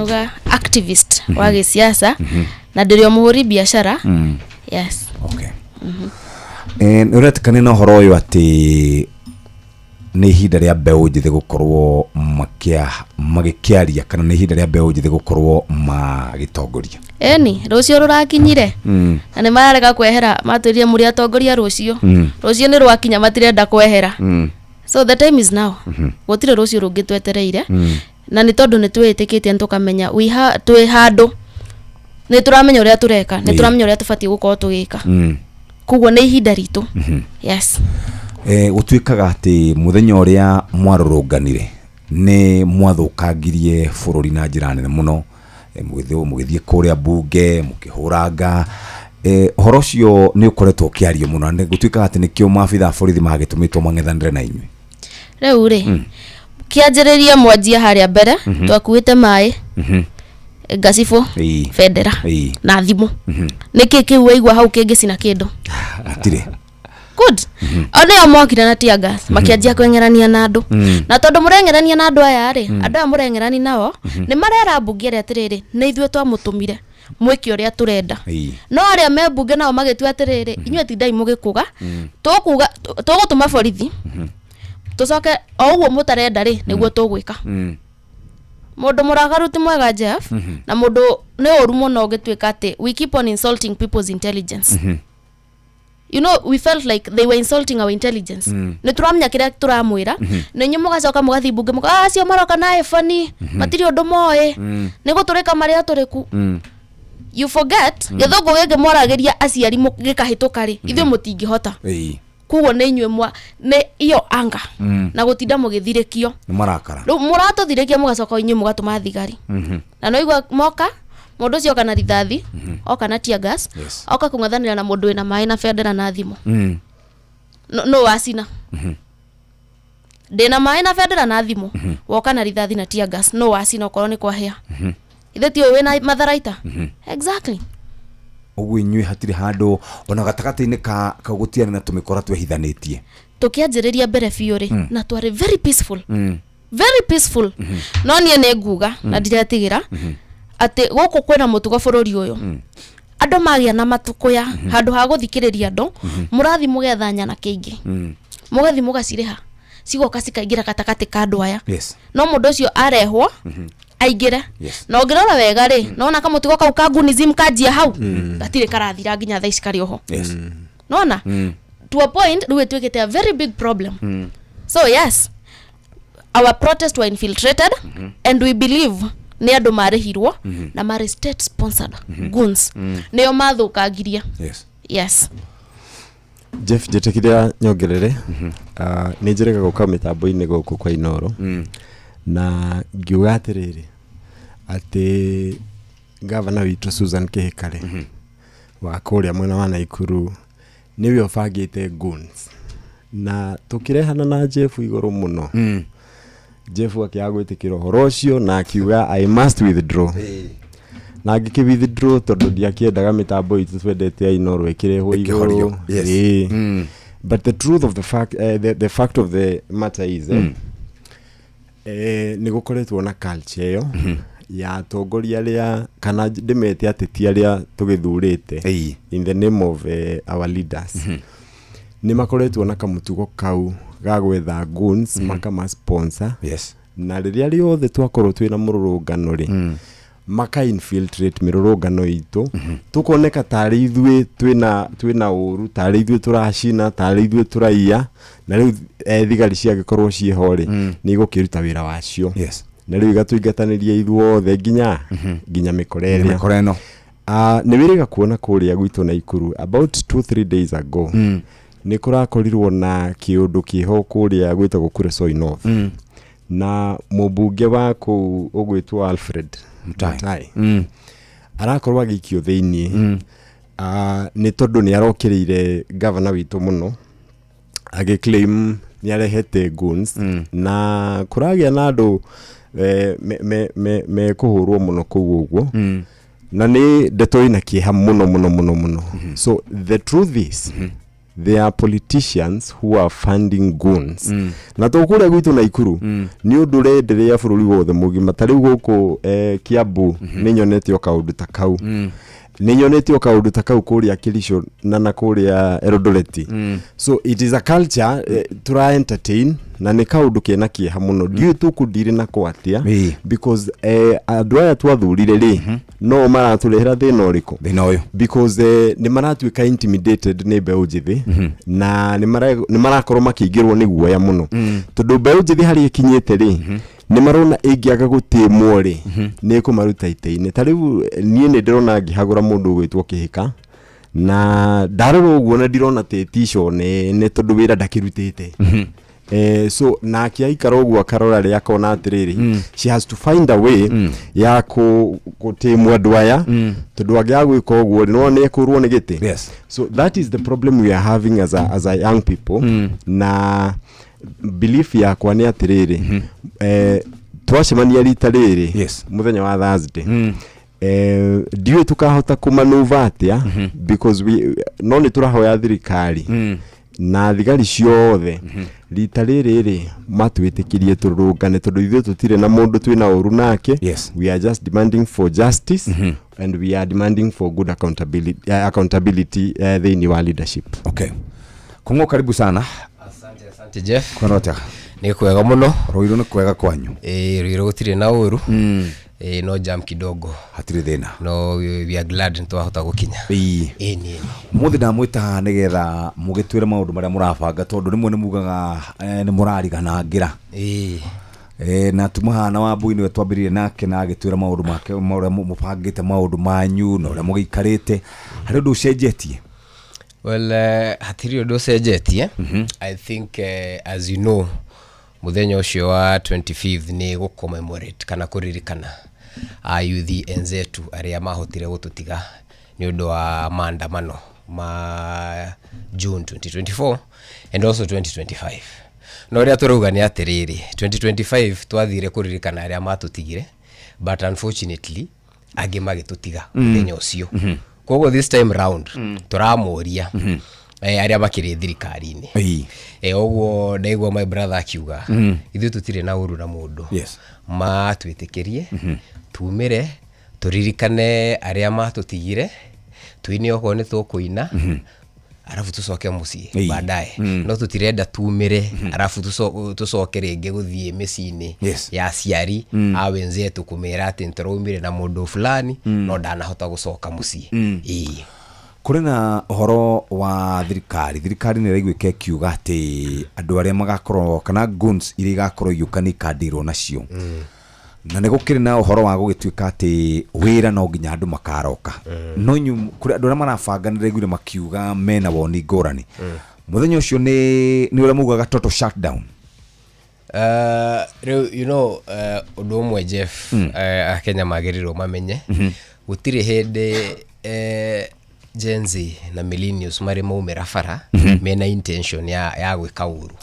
uga activist wa gĩsiasa na ndĩrĩ o mũhũri biacara. Yes. Okay. Nĩ ũretĩkania na ũhoro ũyũ atĩ Nĩ ihinda rĩa mbeũ njĩthĩ gũkorwo magĩkĩaria kana nĩ ihinda rĩa mbeũ njĩthĩ gũkorwo magĩtongoria? Eni rũciũ rũrakinyire na nĩ mararega kwehera, matwĩrire mũrĩ atongoria rũciũ. Rũciũ nĩ rwakinya, matirenda kwehera. So the time is now. Gũtirĩ rũciũ rũngĩ twetereire. Na nĩ tondũ nĩ twĩĩtĩkĩtie, nĩ tũkamenya twĩ handũ nĩ tũramenya ũrĩa tũreka, nĩ tũramenya ũrĩa tũbatiĩ gũkorwo tũgĩka. Koguo nĩ ihinda ritũ, yes. Gũtuĩkaga atĩ mũthenya ũrĩa mwarũrũnganire nĩ mwathũkangirie bũrũri na njĩra nene mũno. Mũgĩthiĩ kũrĩa bunge mũkĩhũranga. Ũhoro ũcio nĩ ũkoretwo ũkĩario mũno na gũtuĩkaga atĩ nĩkĩo maabitha a borithi magĩtũmĩtwo mang'ethanĩre na inyuĩ. Rĩu rĩ, kĩanjĩrĩria mwanjia harĩa mbere, twakuĩte maĩ, ngacibũ, bendera na thimũ. Nĩkĩ kĩu waigua hau kĩngĩcina kĩndũ? Hatirĩ. Good. O nĩo mokire na tear gas, makĩanjia kweng'erania na andũ. Na tondũ mũreng'erania na andũ aya rĩ, andũ aya mũreng'erani nao nĩ marera mbunge ĩrĩa atĩrĩrĩ, nĩ ithuĩ twamũtũmire mwĩke ũrĩa tũrenda. No arĩa me mbunge nao magĩtua atĩrĩrĩ, inyuĩ tindai mũgĩkũga, tũkuga tũgũtũma borithi, tũcoke o ũguo mũtarenda rĩ, nĩguo tũgwĩka. Mũndũ mũrakaru ti mwega, Jeff. Na mũndũ nĩ ũru mũno ũgĩtuĩka atĩ we keep on insulting people's intelligence. We felt like they were insulting our intelligence. Nĩ tũramenya kĩrĩa tũramwĩra, na inyuĩ mũgacoka mũgathiĩ mbunge mũka, "Ah, acio maroka na ebani matirĩ ũndũ moĩ, nĩ gũtũrĩka marĩa tũrĩku." You forget gĩthũngũ gĩkĩ mwaragĩria aciari gĩkahĩtũka rĩ, ithuĩ mũtingĩhota. Koguo nĩ inyuĩ mwa nĩ iyo anga na gũtinda mũgĩthirĩkio. Nĩ marakara. Rĩu mũratũthirĩkia, mũgacoka inyuĩ mũgatũma thigari. Na no igua moka, mũndũ ũcio oka na rithathi, oka na tear gas, oka kũng'ethanĩra na mũndũ wĩna maĩ na bendera na thimũ. No wacina ndĩna maĩ na bendera na thimũ, woka na rithathi na tear gas, no wacina okorwo nĩ kwahĩa? Ithe ti ũyũ wĩna matharaita? Exactly. Ũguo inyuĩ hatirĩ handũ ona gatagatĩ-inĩ ka gũtiarĩ na tũmĩkora twehithanĩtie? Tũkĩanjĩrĩria mbere biũ rĩ, na twarĩ very peaceful, very peaceful. No niĩ nĩ nguga na ndiretigĩra atĩ gũkũ kwĩna mũtugo bũrũri ũyũ, andũ magĩa na matukũya, handũ ha gũthikĩrĩria andũ, mũrathi mũgetha nyana kĩingĩ, mũgathi mũgacirĩha, cigoka cikaingĩra gatagatĩ ka andũ aya. No mũndũ ũcio arehwo aingĩre. Na ũngĩrora wega rĩ, nona kamũtugo kau ka gunism kanjia hau, gatirĩ karathira nginya thaa ici, karĩ oho. Nona to a point rĩu ĩtuĩkĩte a very big problem. So yes, our protest were infiltrated, and we believe nĩ andũ marĩhirwo na marĩ state sponsored goons, nĩo mathũkangirie. Yes. Jeff, njĩtĩkĩria nyongerere. Nĩ njĩrĩga gũka mĩtambo-inĩ gũkũ kwa Inoro na ngiuga atĩrĩrĩ, atĩ gavana witũ Susan Kĩhĩka wa kũrĩa mwena wa Naikuru nĩwe ũbangĩte goons, na tũkĩrehana na Jeff igũrũ mũno. Jeff akĩaga gwĩtĩkĩra ũhoro ũcio na akiuga I must withdraw, na ngĩkĩ withdraw tondũ ndiakĩendaga mĩtambo itũ twendete ya Inoro ĩkĩrehwo Ĩkĩhorio. igũrũ. Ĩĩ. But the truth of the fact, the fact of the matter is, nĩ gũkoretwo na culture ĩyo ya atongoria arĩa, kana ndĩmete ateti arĩa tũgĩthurĩte in the name of our leaders, nĩ makoretwo na kamũtugo kau ga gwetha goons, makama sponsor. Na rĩrĩa rĩothe twakorwo twĩna mũrũrũngano rĩ, maka infiltrate mĩrũrũngano itũ, tũkoneka tarĩ ithuĩ twĩna ũru, tarĩ ithuĩ tũracina, tarĩ ithuĩ tũraiya. Na rĩu thigari ciagĩkorwo ciĩho rĩ, nĩ igũkĩruta wĩra wacio. Na rĩu igatũingatanĩria ithuothe nginya mĩkora ĩrĩa. Mĩkora ĩno. Nĩ wĩrĩga kuona kũrĩa gwitũ Naikuru about 2-3 days ago, nĩ kũrakorirwo na kĩũndũ kĩho kũrĩa gwĩtagwo Kuresoi North, na mũmbunge wa kũu ũgwĩtwo Alfred Mutai arakorwo agĩikio thĩiniĩ. Nĩ tondũ nĩ arokĩrĩire gavana witũ mũno, agĩclaim nĩ arehete goons, na kũragĩa na andũ me kũhũrwo mũno kũu ũguo, na nĩ ndeto ĩna kĩeha mũno mũno mũno mũno. So the truth is, there are politicians who are funding goons. Na to kũrĩa gwitũ Naikuru, nĩ ũndũ ũrenderea bũrũri wothe mũgima. Ta rĩu gũkũ Kiambu nĩ nyonete o kaũndũ ta kau. Nĩ nyonete o kaũndũ ta kau kũrĩa Kericho na kũrĩa Eldoret. So it is a culture tura entertain na nĩ kaũndũ kena kĩeha mũno. Ndiũĩ tũkũndiri nako atĩa, because andũ aya twathurire rĩ, no maratũrehera thĩna ũrĩkũ? Thĩna ũyũ. Because nĩ maratuĩka intimidated nĩ mbeũ njĩthĩ, na nĩ marakorwo makĩingĩrwo nĩ guoya mũno, tondũ mbeũ njĩthĩ harĩa ĩkinyĩte rĩ, nĩ marona ĩngĩaga gũtĩmwo rĩ, nĩ ĩkũmaruta itĩ-inĩ. Ta rĩu niĩ nĩ ndĩrona ngĩhagũra mũndũ ũgwĩtwo Kĩhĩka, na ndarora ũguo na ndirona ta ĩtico nene, tondũ wĩra ndakĩrutĩte. So nake aikara ũguo akarora rĩ, akona atĩrĩrĩ, she has to find a way ya gũtĩmwo andũ aya, tondũ angĩaga gwĩka ũguo rĩ, no nĩ ekũrwo nĩ gĩtĩ. So that is the problem we are having as a young people. Na belief yakwa nĩ atĩrĩrĩ, twacemania rita rĩrĩ mũthenya wa Thursday, ndiũĩ tũkahota kũmanuva atĩa, because we no nĩ tũrahoya thirikari na thigari ciothe rita rĩrĩ rĩ matwĩtĩkĩrie tũrũngane, tondũ ithuĩ tũtirĩ na mũndũ twĩna ũru nake. We are just demanding for justice and we are demanding for good accountability thĩinĩ wa leadership. Okay, Kung'o, karibu sana. Asante, asante Jeff. Kwĩna atĩa? Nĩ kwega mũno. Rũirũ nĩ kwega kwanyu? Ĩĩ, Rũirũ gũtirĩ na ũru. Ĩĩ, no jam kidogo. Hatirĩ thĩna. No we are glad nĩ twahota gũkinya. Ĩĩ. Ĩĩ nĩ. Mũthĩ ndamwĩta nĩgetha mũgĩtwĩre maũndũ marĩa mũrabanga, tondũ rĩmwe nĩ mugaga nĩ mũrariganangĩra. Ĩĩ. Na tumahana wa Mbui nĩwe twambĩrĩrie nake na agĩtwĩra maũndũ make ũrĩa mũbangĩte maũndũ manyu na ũrĩa mũgĩikarĩte. Harĩ ũndũ ũcenjetie? Well, hatirĩ ũndũ ũcenjetie. I think as you know, mũthenya ũcio wa 25th nĩ gũ-commemorate kana kũririkana ayuthi enzetu arĩa mahotire gũtũtiga nĩ ũndũ wa maandamano ma June 2024 and also 2025. No ũrĩa tũrauga nĩ atĩrĩrĩ, 2025 twathire kũririkana arĩa matũtigire, but unfortunately angĩ magĩtũtiga mũthenya ũcio. Koguo this time round tũramoria arĩa makĩrĩ thirikari-inĩ. Ũguo ndaigua my brother akiuga, ithuĩ tũtirĩ na ũru na mũndũ. Matwĩtĩkĩrie tumĩre tũririkane arĩa matũtigire, tuine okorwo nĩ tũkũina, arabu tũcoke mũciĩ baadaye. No tũtirenda tumĩre arabu tũcoke rĩngĩ gũthiĩ mĩciĩ-inĩ ya aciari a wenzetu kũmera atĩ nĩtũraumire na mũndũ fulani no ndanahota gũcoka mũciĩ. Ĩĩ. Kũrĩ na ũhoro wa thirikari nĩ ĩraiguĩka ĩkiuga atĩ andũ arĩa magakorwo kana guns iria igakorwo igĩũka nĩ ikandirwo nacio, na nĩ gũkĩrĩ na ũhoro wa gũgĩtuĩka atĩ wĩra no nginya andũ makaroka, no inyuĩ kũrĩ andũ arĩa marabanga nĩ ndĩraiguire makiuga mena woni ngũrani. Mũthenya ũcio nĩ ũrĩa mugaga total shutdown? Rĩu ũndũ ũmwe Jeff, Akenya magĩrĩirwo mamenye, gũtirĩ hĩndĩ Gen Z na millennials marĩ maumĩra bara mena intention ya gwĩka ũru,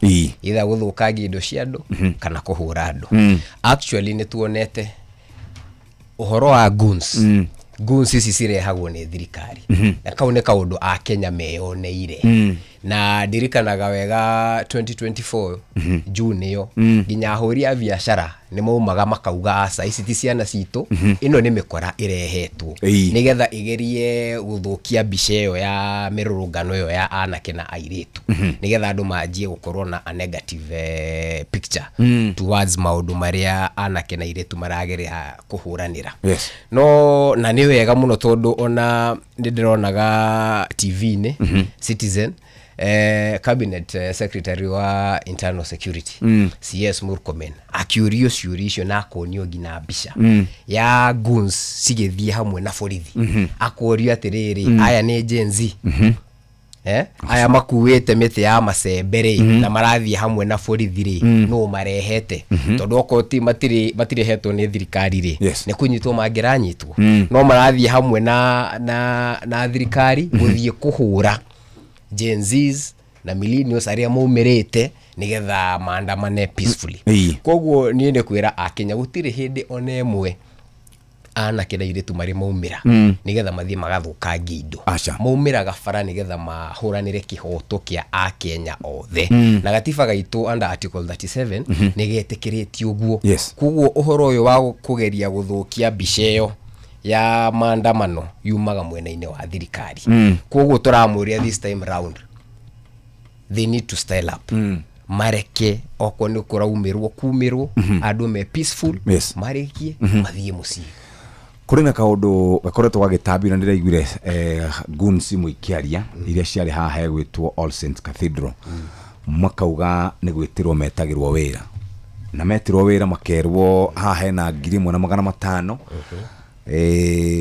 either gũthũkangia indo cia andũ kana kũhũra andũ. Actually nĩ tuonete ũhoro wa guns. Guns ici cirehagwo nĩ thirikari, na kau nĩ kaũndũ Akenya meyoneire. Na ndirikanaga wega 2024 June ĩyo, nginya ahũri a biacara nĩ maumaga makauga aca, ici ti ciana citũ, ĩno nĩ mĩkora ĩrehetwo nĩgetha ĩgerie gũthũkia mbica ĩyo ya mĩrũrũngano ĩyo ya anake na airĩtu, nĩgetha andũ manjie gũkorwo na a negative picture towards maũndũ marĩa anake na airĩtu marageria kũhũranĩra. No na nĩ wega mũno, tondũ ona nĩ ndĩronaga TV-inĩ, Citizen, cabinet secretary wa internal security, CS Murkomen, akiũrio ciũria icio na akonio nginya mbica ya guns cigĩthiĩ hamwe na borithi. Akorio atĩrĩrĩ, aya nĩ Gen Z, aya makuĩte mĩtĩ ya macembe rĩ, na marathiĩ hamwe na borithi rĩ, nũ marehete? Tondũ okorwo ti matirehetwo nĩ thirikari rĩ, nĩ kũnyitwo mangĩranyitwo. No marathiĩ hamwe na thirikari gũthiĩ kũhũra Gen Zs na millennials arĩa maumĩrĩte nĩgetha maandamane peacefully. Koguo niĩ nĩ kwĩra Akenya gũtirĩ hĩndĩ ona ĩmwe anake na airĩtu marĩ maumĩra nĩgetha mathiĩ magathũkangia indo. Aca. Maumĩraga bara nĩgetha mahũranĩre kĩhoto kĩa Akenya othe. Na gatiba gaitũ under article 37 nĩ getĩkĩrĩtie ũguo. Koguo ũhoro ũyũ wa kũgeria gũthũkia mbica ĩyo Ya maandamano yumaga mwena-inĩ wa thirikari. Koguo tũramũria this time round they need to style up, mareke okorwo nĩ kũraumĩrwo kumĩrwo, andũ me peaceful, marĩkie, mathiĩ mũciĩ. Kũrĩ na kaũndũ gakoretwo gagĩtambio na ndĩraiguire guns imwe ikĩaria iria ciarĩ haha hegwĩtwo All Saints Cathedral, makauga nĩ gwĩtĩrwo metagĩrwo wĩra na metirwo wĩra makerwo haha hena 1500,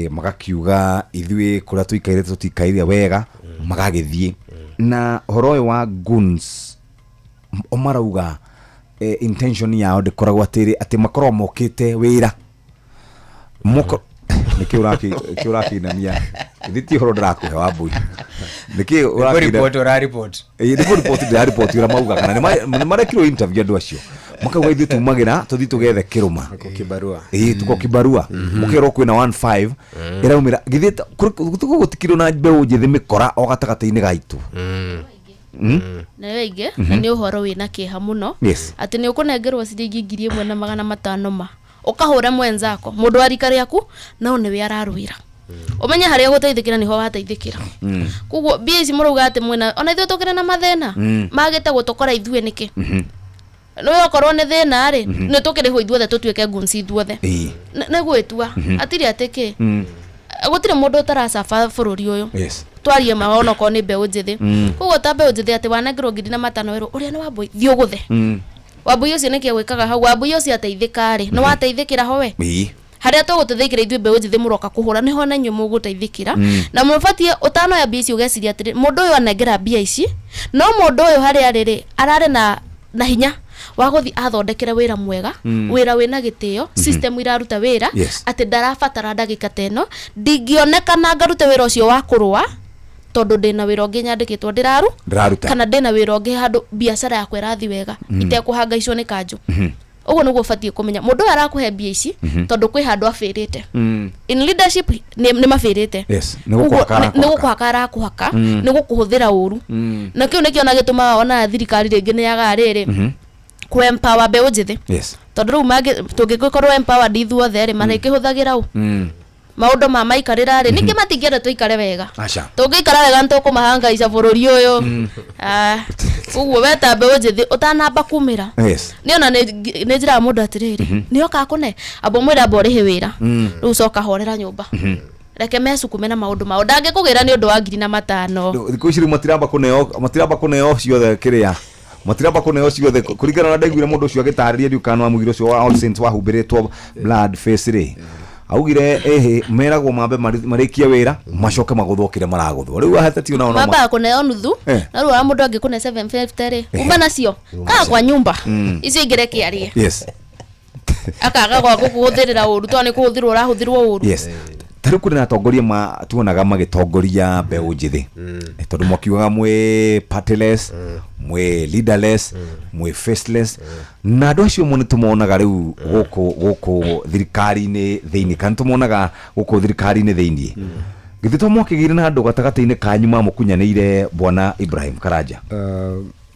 magakiuga ithuĩ kũrĩa tũikaire tũtikaire wega, magagĩthiĩ na ũhoro ũyũ wa guns o marauga intention yao ndĩkoragwo atĩrĩ atĩ makoragwo mokĩte wĩra moko nĩkĩ ũrakĩinamia githĩ ti ũhoro ndĩrakũhe wa mbui nĩkĩ ũrakĩina- Report ũra report. Ĩĩ, nĩ kũripoti ndĩraripoti ũrĩa maugaga na nĩ marekirwo interview andũ acio makauga ithuĩ tumagĩra tũthiĩ tũgethe kĩrũma. Kĩbarua. Ĩĩ, tuko kĩbarua mũkerwo kwĩna 15 ĩraumĩra githĩ gũtikirwo na mbeũ njĩthĩ mĩkora o gatagatĩ-inĩ gaitũ. Na yo ĩngĩ na nĩ ũhoro wĩna kĩeha mũno atĩ nĩ ũkũnengerwo ciringi 1500 ma ũkahũra mwenzako mũndũ wa rika rĩaku no nĩwe ararwĩra ũmenye harĩa gũteithĩkĩra nĩho wateithĩkĩra. Koguo mbia ici mũrauga atĩ mwĩna ona ithuĩ tũkĩrĩ na mathĩna magĩte gũtũkora ithuĩ nĩkĩ nĩwe okorwo nĩ thĩna rĩ, nĩ tũkĩrĩhwo ithuothe tũtuĩke guns ithuothe. Nĩ gwĩtua atirĩ atĩ kĩ gũtirĩ mũndũ ũtaracaba bũrũri ũyũ. Twarie ma onokorwo nĩ mbeũ njĩthĩ. Koguo ta mbeũ njĩthĩ atĩ wanengerwo 1500 werwo ũrĩa nĩ wambui thiĩ ũgũthe. Wambui ũcio nĩkĩ gwĩkaga hau wambui ũcio ateithĩka rĩ nĩ wateithĩkĩra ho we harĩa tũgũteithĩkĩra ithuĩ mbeũ njĩthĩ mũroka kũhũra nĩho na inyuĩ mũgũteithĩkĩra. Na mũbatiĩ ũtanoya mbia ici ũgeciria atĩrĩ mũndũ ũyũ anengera mbia ici no mũndũ ũyũ harĩa arĩ rĩ ararĩ na hinya wa gũthiĩ athondekere wĩra mwega, wĩra wĩna gĩtĩo, system iraruta wĩra, atĩ ndarabatara ndagĩka ta ĩno ndingĩonekana ngarute wĩra ũcio wa kũrũa tondũ ndĩna wĩra ũngĩ nyandĩkĩtwo ndĩraru Ndĩraruta. kana ndĩna wĩra ũngĩ handũ biacara yakwa ĩrathiĩ wega itekũhangaicwo nĩ kanjũ. Ũguo nĩguo ũbatiĩ kũmenya mũndũ ũyũ arakũhe mbia ici tondũ kwĩ handũ abĩrĩte in leadership nĩ mabĩrĩte. Nĩ gũkũhaka Koguo nĩ arakũhaka. gũkũhaka arakũhaka, nĩ gũkũhũthĩra ũru na kĩu nĩkĩo ona gĩtũmaga ona thirikari rĩngĩ nĩ yagaga rĩrĩ kũ empower mbeũ njĩthĩ tondũ rĩu tũngĩgĩkorwo empowered ithuothe rĩ marĩkĩhũthagĩra ũ maũndũ ma maikarĩra rĩ ningĩ matingĩenda tũikare wega. Aca. Tũngĩikara wega nĩtũkũmahangaica bũrũri ũyũ. Ah, koguo we ta mbeũ njĩthĩ ũtanamba kumĩra nĩ ona nĩ njĩraga mũndũ atĩrĩrĩ nĩ oka kũne amba ũmwĩre amba ũrĩhe wĩra rĩu coka horera nyũmba reke mecukume na maũndũ mao ndangĩkũgĩra nĩ ũndũ wa 1500. Thikũ ici rĩu matiramba kũneo ciothe kĩrĩa matiramba kũneo ciothe kũringana na ndaiguire mũndũ ũcio agĩtarĩria ndiũ kana mũgiro ũcio wa All Saints wahumbĩrĩtwo blood face rĩ augire ĩhĩ meragwo mambe marĩkie wĩra macoke magũthwo kĩrĩa maragũthwo rĩu aheteti onao no mambaga kũneo nuthu na rĩu ona mũndũ angĩkũne 750 rĩ uma nacio kaa kwa nyumba icio ingĩ reke arĩe akaga gwa gũkũhũthĩrĩra ũru tondũ nĩ kũhũthĩrwo ũrahũthĩrwo ũru. Ta rĩu kũrĩ na atongoria ma tuonaga magĩtongoria mbeũ njĩthĩ tondũ mwakiugaga mwĩ partyless, mwĩ leaderless, mwĩ faceless na andũ acio mo nĩ tũmonaga rĩu gũkũ thirikari-inĩ thĩinĩ kana tũmonaga gũkũ thirikari-inĩ thĩinĩ githĩ to mwakĩgĩire na andũ gatagatĩ-inĩ kanyu mamũkunyanĩire bwana Ibrahim Karanja?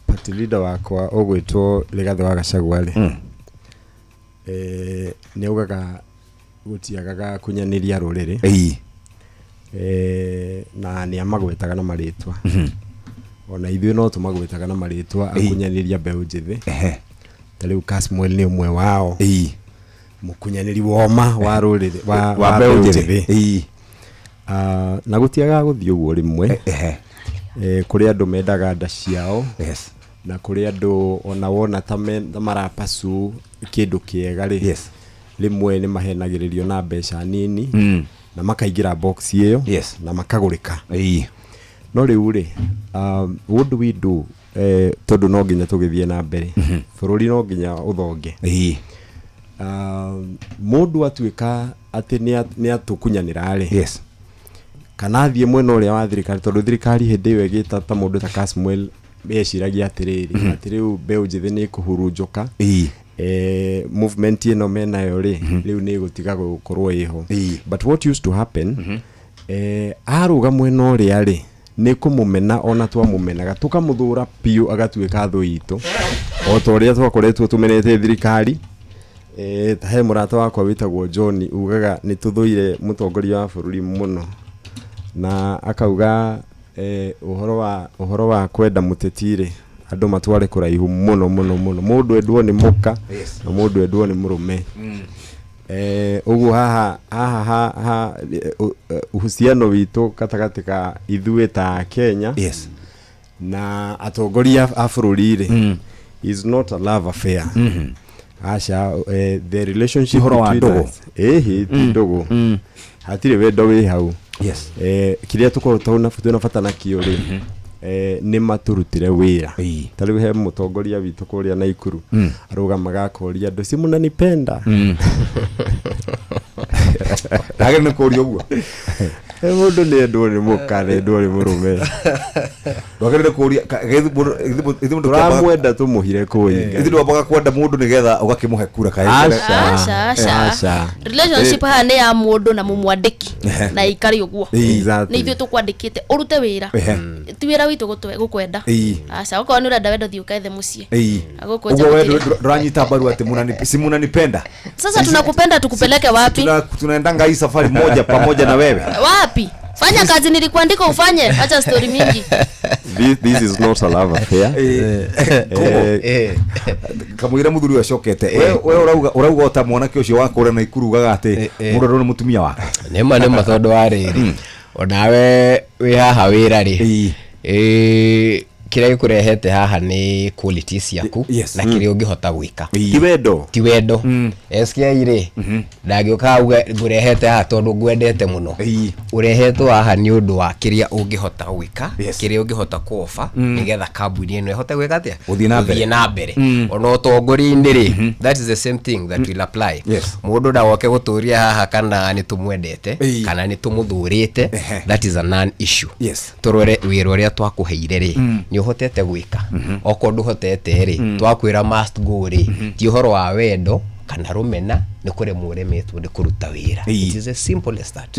Party leader wakwa ũgwĩtwo Rigathĩ wa Gachagua rĩ nĩ augaga gũtiagaga kunyanĩria rũrĩrĩ na nĩ amagwetaga na marĩtwa ona ithuĩ no tũmagwetaga na marĩtwa akunyanĩria mbeũ njĩthĩ ta rĩu Kasmuel nĩ ũmwe wao mũkunyanĩri woma wa rũrĩrĩ wa mbeũ njĩthĩ. Na gũtiagaga gũthiĩ ũguo rĩmwe kũrĩ andũ mendaga nda ciao na kũrĩ andũ ona wona ta marapasu kĩndũ kĩega rĩ rĩmwe nĩ mahenagĩrĩrio na mbeca nini na makaingĩra box ĩyo na makagũrĩka. No rĩu rĩ what do we do tondũ no nginya tũgĩthiĩ na mbere bũrũri no nginya ũthonge mũndũ atuĩka atĩ nĩ atũkunyanĩra rĩ kana athiĩ mwena ũrĩa wa thirikari tondũ thirikari hĩndĩ ĩyo ĩgĩta ta mũndũ ta Kasmuel meciragia atĩrĩrĩ atĩ rĩu mbeũ njĩthĩ nĩ ĩkũhurunjũka movement ĩno menayo rĩ rĩu nĩ ĩgũtiga gũkorwo ĩho but what used to happen arũga mwena ũrĩa rĩ nĩ kũmũmena ona twamũmenaga tũkamũthũra biũ agatuĩka thũ itũ o ta ũrĩa twakoretwo tũmenete thirikari Ta he mũrata wakwa wĩtagwo John ugaga nĩ tũthũire mũtongoria wa bũrũri mũno, na akauga ũhoro wa kwenda mũteti rĩ, andũ matware kũraihu mũno mũno mũno. Mũndũ endwo nĩ mũka na mũndũ endwo nĩ mũrũme. Ũguo haha haha ha, ha, uhusiano witũ gatagatĩ ka ithuĩ ta Kenya na atongoria a bũrũri rĩ, is not a love affair. Aca, the relationship Ũhoro wa between ndũgũ. us, ĩhĩ, ti ndũgũ, hatirĩ wendo wĩ hau. Kĩrĩa tũkorwo twĩna bata nakĩo rĩ, nĩ matũrutĩre wĩra. Ta rĩu he mũtongoria witũ kũrĩa Naikuru arũgamaga akoria andũ, si mnanipenda? Ndagĩrĩire nĩ kũria ũguo. Mũndũ nĩ endwo nĩ mũka na endwo nĩ mũrũme. Ndwagĩrĩire kũria githĩ mũndũ Tũramwenda tũmũhire kũinga. Ithuĩ ndwambaga kwenda mũndũ nĩgetha ũgakĩmũhe kura kaĩ? Aca. Aca, aca. Aca. Relationship haha nĩ ya mũndũ na mũmwandĩki na ikare ũguo. Nĩ ithuĩ tũkwandĩkĩte ũrute wĩra, ti wĩra witũ gũkwenda. Aca, okorwo nĩ ũrenda wendo, thiĩ ũkethe mũciĩ. Gũkũ nja Ũguo we gũtirĩ. ndũranyita mbaru atĩ si munanipenda? Sasa tunakupenda tukupeleke wapi? Tunaendanga hii safari moja pamoja na wewe. Wapi? Fanya kazi nilikuandika ufanye, acha story mingi. This is not a love affair. Kamũira mũthuri ũyũ acokete, we ũrauga ota mwanake ũcio wa kũrĩa Naikuru ugaga atĩ mũndũ arona mũtumia wake. Nĩma nĩma, tondũ wa rĩrĩ, onawe wĩ haha wĩra rĩ, kĩrĩa gĩkũrehete haha nĩ quality ciaku na kĩrĩa ũngĩhota gwĩka. Ti wendo. Ti wendo. SKI rĩ, ndangĩũka auge ngũrehete haha tondũ ngwendete mũno. Ũrehetwo haha nĩ ũndũ wa kĩrĩa ũngĩhota gwĩka, kĩrĩa ũngĩhota kũoba, nĩgetha kambuni ĩno ĩhote gwĩka atĩa? Gũthiĩ na mbere. Gũthiĩ na mbere. Ona ũtongoria-inĩ rĩ, that is the same thing that will apply. Mũndũ ndagoke gũtũria haha kana nĩ tũmwendete kana nĩ tũmũthũrĩte, that is a non issue. Tũrore wĩra ũrĩa twakũheire rĩ, nĩ ũhotete gwĩka? Okorwo ndũhotete rĩ, twakwĩra must go rĩ, ti ũhoro wa wendo kana rũmena, nĩ kũremwo ũremetwo nĩ kũruta wĩra. It is as simple as that.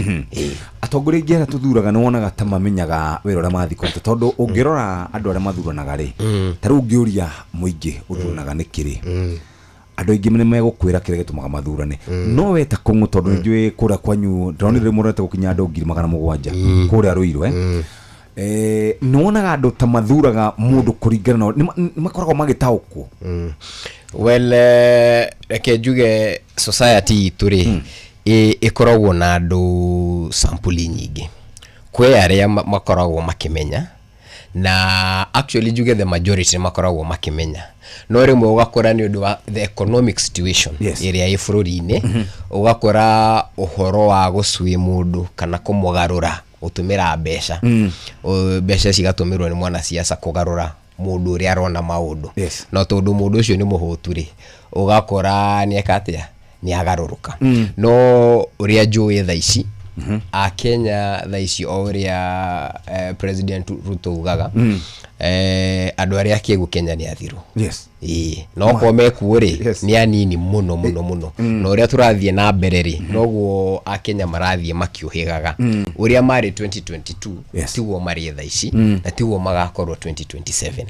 Atongoria aingĩ arĩa tũthuraga nĩ wonaga ta mamenyaga wĩra ũrĩa mathiĩ kũruta, tondũ ũngĩrora andũ arĩa mathuranaga rĩ, ta rĩu ũngĩũria mũingĩ ũthuranaga nĩkĩ rĩ, andũ aingĩ nĩ megũkwĩra kĩrĩa gĩtũmaga mathurane. No we ta Kũng'ũ, tondũ nĩ njũĩ kũrĩa kwanyu ndĩronire mũrorete gũkinya andũ 700,000 kũrĩa Rũirũ, nĩ wonaga andũ ta mathuraga mũndũ kũringana na nĩ makoragwo magĩtaũkwo? Well, reke njuge society itũ rĩ, ĩkoragwo na andũ sampuli nyingĩ. Kwĩ arĩa makoragwo makĩmenya, na actually njuge the majority nĩ makoragwo makĩmenya, no rĩmwe ũgakora nĩ ũndũ wa the economic situation ĩrĩa ĩ bũrũri-inĩ, ũgakora ũhoro wa gũcui mũndũ kana kũmũgarũra gũtũmĩra mbeca. Mbeca cigatũmĩrwo nĩ mwanasiasa kũgarũra mũndũ ũrĩa arona maũndũ. No tondũ mũndũ ũcio nĩ mũhũtu rĩ, ũgakora nĩ eka atĩa, nĩ agarũrũka. No ũrĩa njũĩ thaa ici, Akenya thaa ici, o ũrĩa President Ruto ugaga, andũ arĩa akĩgu Kenya nĩ athiru. Ĩĩ, no korwo mekuo rĩ, nĩ anini mũno mũno mũno. Na ũrĩa tũrathiĩ na mbere rĩ, noguo Akenya marathiĩ makĩũhĩgaga. Ũrĩa marĩ 2022 tiguo marĩ thaa ici, na tiguo magakorwo 2027.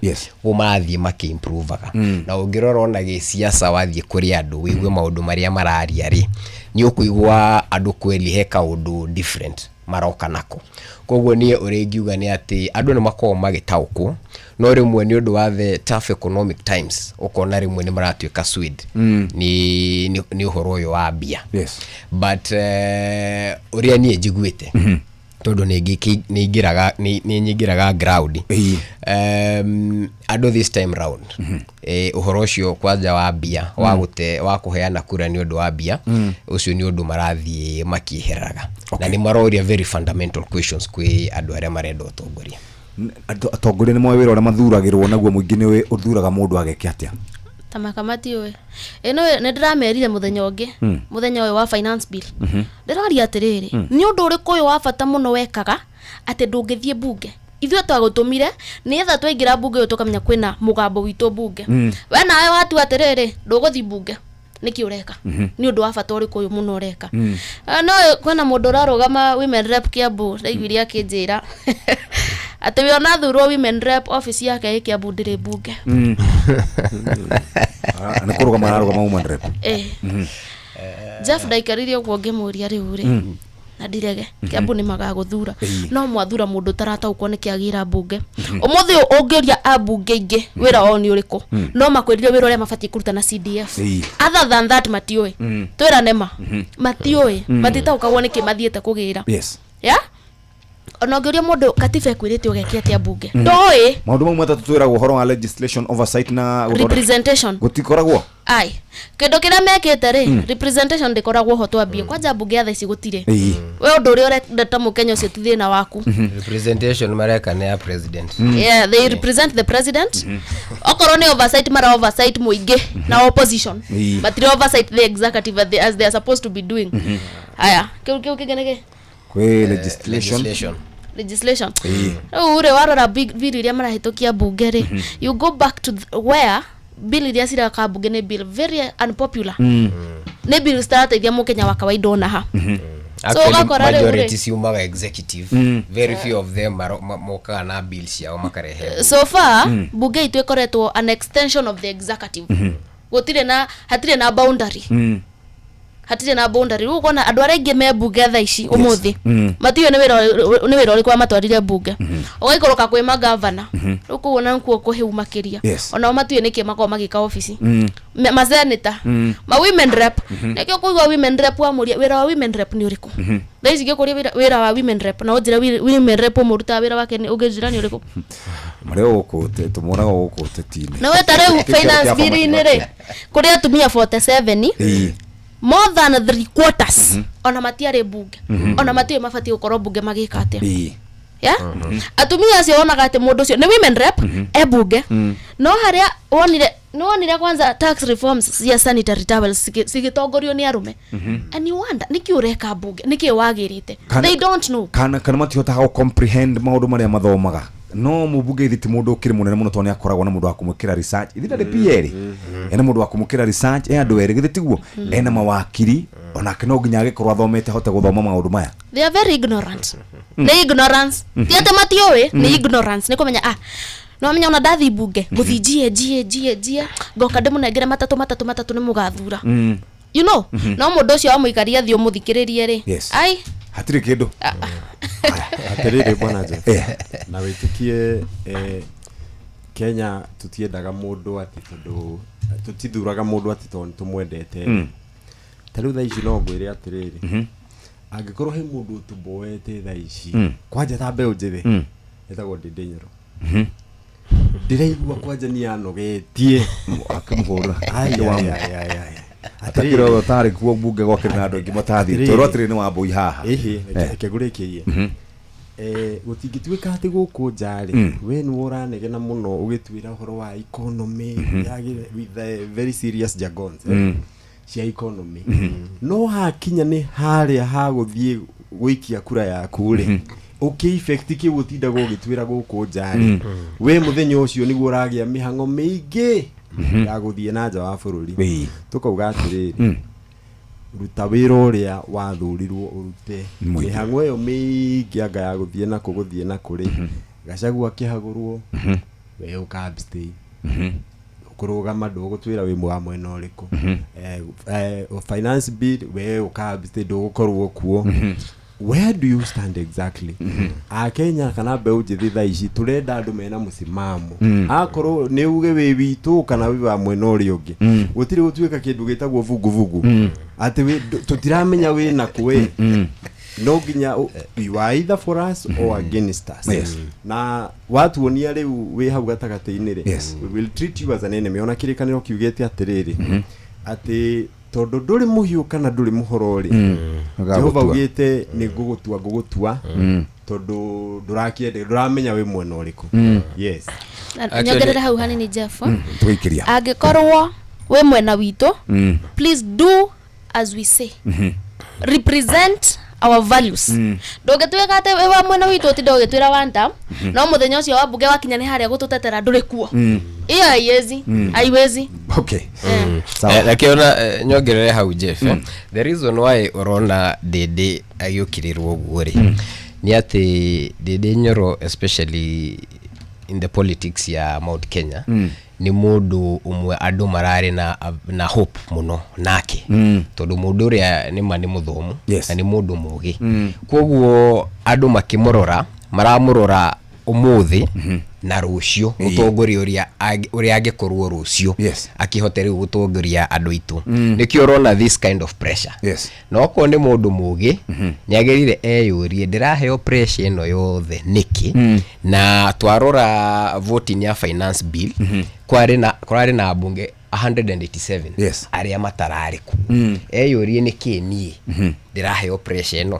Ũguo marathiĩ makĩ-improvaga. Na ũngĩrora ona gĩsiasa, wathiĩ kũrĩ andũ wĩigue maũndũ marĩa mararia rĩ, nĩ ũkũigua andũ kweli he kaũndũ different maroka nako. Koguo niĩ ũrĩa ingiuga nĩ atĩ andũ nĩ makoragwo magĩtaũkwo, no rĩmwe nĩ ũndũ wa the tough economic times, ũkona rĩmwe nĩ maratuĩka swayed nĩ ũhoro ũyũ wa mbia. But ũrĩa niĩ njiguĩte, tondũ nĩ nyingĩraga ground, andũ this time round, ũhoro ũcio kwanja wa mbia, wa gũte wa kũheana kura nĩ ũndũ wa mbia, ũcio nĩ ũndũ marathiĩ makĩeheraga, na nĩ maroria very fundamental questions kwĩ andũ arĩa marenda ũtongoria. Atongoria nĩ moĩ wĩra ũrĩa mathuragĩrwo naguo? Mũingĩ nĩ ũthuraga mũndũ ageke atĩa? Ta makamati ũĩ ĩno nĩ ndĩramerire mũthenya ũngĩ, mũthenya ũyũ wa finance bill, ndĩroria atĩrĩrĩ, nĩ ũndũ ũrĩkũ ũyũ wa bata mũno wekaga atĩ ndũngĩthiĩ bunge? Ithuĩ twagũtũmire nĩgetha twaingĩra bunge ũyũ tũkamenya kwĩna mũgambo witũ bunge. We nawe watua atĩrĩrĩ, ndũgũthiĩ bunge, nĩkĩ ũreka? Nĩ ũndũ wa bata ũrĩkũ ũyũ mũno ũreka? No kwĩna mũndũ ũrarũgama women rep Kiambu, ndaiguire akĩnjĩra atĩ we ona thurwo women rep, office yake ĩ Kiambu, ndĩrĩ bunge. Nĩ kũrũgama ararũgama woman rep. Eh. Jeff, ndaikarire ũguo ngĩmũria, rĩu rĩ, na ndirege Kiambu nĩ magagũthura, no mwathura mũndũ ũtarataũkwo nĩ kĩagĩra mbunge. Ũmũthĩ ũyũ ũngĩũria ambunge aingĩ wĩra wao nĩ ũrĩkũ, no makwĩrire wĩra ũrĩa mabatiĩ kũruta na CDF. Other than that, matiũĩ. Twĩrane ma, matiũĩ. Matitaũkagwo nĩkĩ mathiĩte kũgĩra. Ya, ona ũngĩũria mũndũ katiba ĩkwĩrĩte ũgeke atĩa mbunge, ndoĩ. Maũndũ mau matatũ twĩragwo ũhoro wa legislation, oversight na Representation. Gũtikoragwo. Ai, kĩndũ kĩrĩa mekĩte rĩ, representation ndĩkoragwo ho. Twambie kwanja mbunge ya thaa ici gũtirĩ. We ũndũ ũrĩa ũrenda ta mũkenya, ũcio ti thĩna waku. Representation mareka nĩ ya president. Yeah, they represent the president. Okorwo nĩ oversight, mara oversight mũingĩ na opposition. Matirĩ oversight the executive as they are supposed to be doing. Aya, kĩu kĩngĩ nĩ kĩ? Kwĩ legislation. Legislation. Legislation. Rĩu rĩ, warora bill iria marahĩtũkia mbunge rĩ, you go back to where bill iria ciraka mbunge nĩ bill very unpopular, nĩ bill citarateithia mũkenya wa kawaida ona ha. So Actually, ũgakora rĩu rĩ, majority ciumaga executive. Very few of them mokaga na bill ciao makarehe. So far, mbunge itũ ĩkoretwo an extension of the executive. Gũtirĩ na, hatirĩ na boundary. Hatirĩ na boundary. Rĩu ũkona andũ arĩa aingĩ me mbunge thaa ici ũmũthĩ matiũĩ nĩ wĩra ũrĩkũ wamatwarire mbunge. Ũgaikũrũka kwĩ magavana, rĩu kũu ona nĩkuo kũhĩu makĩria. Onao matiũĩ nĩkĩ makoragwo magĩka obici. Maseneta, ma women rep, nĩkĩo kũigua women rep wamũria wĩra wa women rep nĩ ũrĩkũ. Thaa ici ngĩkũria wĩra wa women rep, na ũnjĩre women rep ũmũrutaga wĩra wake ũngĩnjĩra nĩ ũrĩkũ? Marĩa gũkũ tũmonaga gũkũ ũteti-inĩ. Na we ta rĩu finance bill-inĩ rĩ, kũrĩ atumia 47, more than three quarters ona matiarĩ mbunge. Ona matiũĩ mabatiĩ gũkorwo mbunge magĩka atĩa. Ya, atumia acio wonaga atĩ mũndũ ũcio nĩ women rep e mbunge, no harĩa wonire nĩ wonire kwanza tax reforms cia sanitary towels cigĩtongorio nĩ arũme, and you wonder nĩkĩ ũreka mbunge, nĩkĩ wagĩrĩte. They don't know. Kana matihotaga gũ comprehend maũndũ marĩa mathomaga. No mũmbunge ithi ti mũndũ ũkĩrĩ mũnene mũno, tondũ nĩ akoragwo na mũndũ wa kũmwĩkĩra research. Ithi ndarĩ PA rĩ, ena mũndũ wa kũmũkĩra research, e andũ erĩ, githĩ tiguo? Ena mawakiri, onake no nginya agĩkorwo athomete ahote gũthoma maũndũ maya. They are very ignorant. Nĩ ignorance, ti atĩ matiũĩ, nĩ ignorance, nĩ kũmenya, ah, no amenya ona ndathi mbunge ngũthi njie njie njie njie, ngoka ndĩmũnengere matatũ matatũ matatũ, nĩ mũgathura. No mũndũ ũcio wamũikaria thiĩ ũmũthikĩrĩrie rĩ, ai. Hatirĩ kĩndũ. Atĩrĩrĩ, bwana Jeff, na wĩtĩkie, Kenya tũtiendaga mũndũ atĩ tondũ tũtithuraga mũndũ atĩ tondũ nĩtũmwendete. Ta rĩu thaa ici no ngwĩre atĩrĩrĩ, angĩkorwo he mũndũ ũtũmboete thaa ici, kwanja ta mbeũ njĩthĩ, etagwo Ndĩndĩ Nyoro. Ndĩraigua kwanja nĩ anogetie. Akĩmũhũra. Ai, ai, ai, ai, ai. Atakĩrĩ ũtarĩ kuo mbunge gwakĩrĩ na andũ aingĩ matathiĩ. Twerwo atĩrĩ nĩ wambũi haha. Ĩhĩ, reke ngũrĩkĩrie. Gũtingĩtuĩka atĩ gũkũ nja rĩ, we nĩwe ũranegena mũno ũgĩtuĩra ũhoro wa economy, with the very serious jargons, cia economy, no hakinya nĩ harĩa ha gũthiĩ gũikia kura yaku rĩ, ũkĩ effect kĩu ũtindaga ũgĩtuĩra gũkũ nja rĩ, we mũthenya ũcio nĩguo ũragĩa mĩhang'o mĩingĩ ya gũthiĩ na nja wa bũrũri. Tũkauga atĩrĩrĩ, ruta wĩra ũrĩa wathurirwo ũrute. Mũingĩ. Mĩhang'o ĩyo mĩingĩ anga ya gũthiĩ nakũ, gũthiĩ nakũ rĩ, Gachagua akĩhagũrwo, we ũka abstain, kũrũgama ndũgũtwĩra wĩ wa mwena ũrĩkũ. Finance bill, we ũka abstain, ndũgũkorwo kuo. Where do you stand exactly? Akenya kana mbeũ njĩthĩ thaa ici tũrenda andũ mena mũsimamo. Akorwo nĩ uge wĩ witũ kana wĩ wa mwena ũrĩa ũngĩ, gũtirĩ gũtuĩka kĩndũ gĩtagwo vuguvugu atĩ tũtiramenya wĩ nakũ ĩ. No nginya you are either for us or against us. Na watuonia rĩu wĩ hau gatagatĩ-inĩ rĩ, we will treat you as an enemy. Ona kĩrĩkanĩro kiugĩte atĩrĩrĩ, atĩ tondũ ndũrĩ mũhiũ kana ndũrĩ mũhoro rĩ, Jehova Agagũtua. augĩte nĩ ngũgũtua, ngũgũtua, tondũ ndũrakĩende, ndũramenya wĩ mwena ũrĩkũ. Yes. Na nyongerere hau hanini, Jeff. Tũgĩikĩria. Angĩkorwo wĩ mwena witũ, please do as we say, represent our values. Ndũngĩtuĩka atĩ wĩ wa mwena witũ ũtinde ũgĩtwĩra one term, no mũthenya ũcio wa mbunge wakinya nĩ harĩa gũtũtetera ndũrĩ kuo. Iyo haiwezi, haiwezi. Okay. Reke ona nyongerere hau, Jeff. The reason why ũrona Ndĩndĩ agĩũkĩrĩrwo ũguo rĩ, nĩ atĩ Ndĩndĩ Nyoro especially in the politics ya Mount Kenya, nĩ mũndũ ũmwe andũ mararĩ na hope mũno nake, tondũ mũndũ ũrĩa nĩ ma nĩ mũthomu na nĩ mũndũ mũgĩ. Koguo andũ makĩmũrora, maramũrora ũmũthĩ na rũciũ, mũtongoria ũrĩa angĩkorwo rũciũ akĩhote rĩu gũtongoria andũ aitũ. Nĩkĩo ũrona this kind of pressure. Na okorwo nĩ mũndũ mũgĩ, nĩ agĩrĩire eyũrie, ndĩraheo pressure ĩno yothe nĩkĩ? Na twarora voting ya finance bill, kwarĩ na ambunge 187 arĩa matararĩ kuo. Eyũrie, nĩkĩ niĩ ndĩraheo pressure ĩno?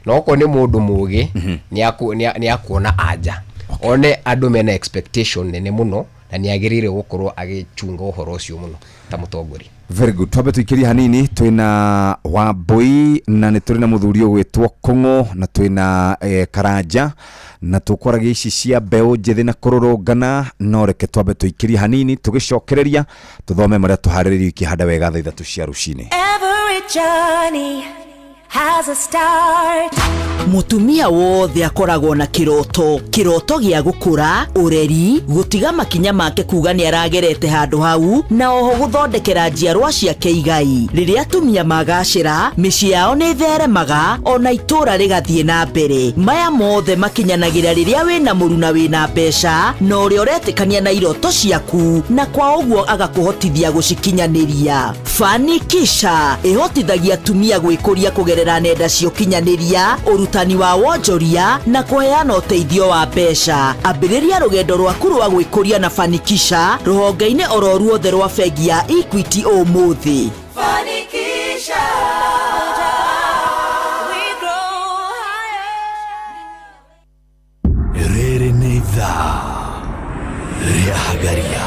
Na okorwo nĩ mũndũ mũgĩ, nĩ akuona anja one andũ mena expectation nene mũno, na nĩ agĩrĩire gũkorwo agĩchunga ũhoro ũcio mũno ta mũtongoria. Very good. Twambe tuikirie hanini, twina Wambui na nĩ tũrĩ na mũthuri ũgwĩtwo Kũng'ũ na twĩna Karanja, na tũkwaragia ici cia mbeũ njĩthĩ na kũrũrũngana. No reke twambe tũikirie hanini, tũgĩcokereria tũthome marĩa tũharĩrĩirio ikĩhanda wega thaa 3 cia rũcinĩ. Every journey has a start. Mutumia wothe akoragwo na kiroto, kiroto gĩa gũkũra ũreri, gũtiga makinya make kuga nĩ aragerete handũ hau, na oho gũthondekera njiarwa ciake igai. Rĩrĩa atumia magacĩra, mĩciĩ yao nĩ ĩtheremaga, ona itũũra rĩgathiĩ na mbere. Maya mothe makinyanagĩra rĩrĩa wĩna mũruna wĩna mbeca na ũrĩa ũretĩkania na iroto ciaku, na kwa ũguo agakũhotithia gũcikinyanĩria. Fanikisha ĩhotithagia atumia gwĩkũria kũgerera nenda cia ũkinyanĩria, ũrutani wa wonjoria na kũheana ũteithio wa mbeca. Ambĩrĩria rũgendo rwaku rwa gwĩkũria na Fanikisha rũhonge-inĩ oro ruothe rwa bengi ya Equity ũmũthĩ. Fanikisha. We grow higher. Rĩrĩ nĩ ithaa rĩa Hagaria.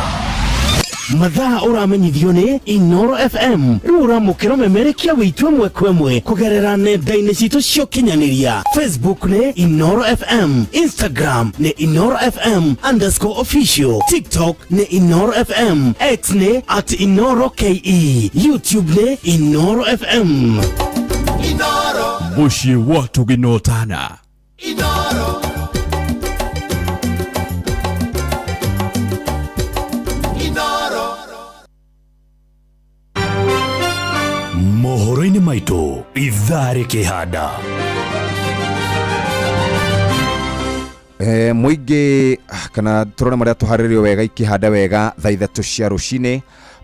Mathaa ũramenyithio nĩ Inoro FM. Rĩu ũramũkĩra memerekia witũ ĩmwe kwa ĩmwe kũgerera nenda-inĩ citũ cia ũkinyanĩria. Facebook nĩ Inoro FM, Instagram nĩ InoroFM_official, TikTok nĩ Inoro FM, X nĩ @InoroKE, YouTube nĩ Inoro FM. Mũciĩ wa tũgĩnotana. Inoro. Inoro. Mohoro-inĩ maitũ ithaa rĩkĩhanda. Mũingĩ kana tũrone marĩa tũharĩrĩrio wega ikĩhanda wega thaa 3 cia rũcinĩ.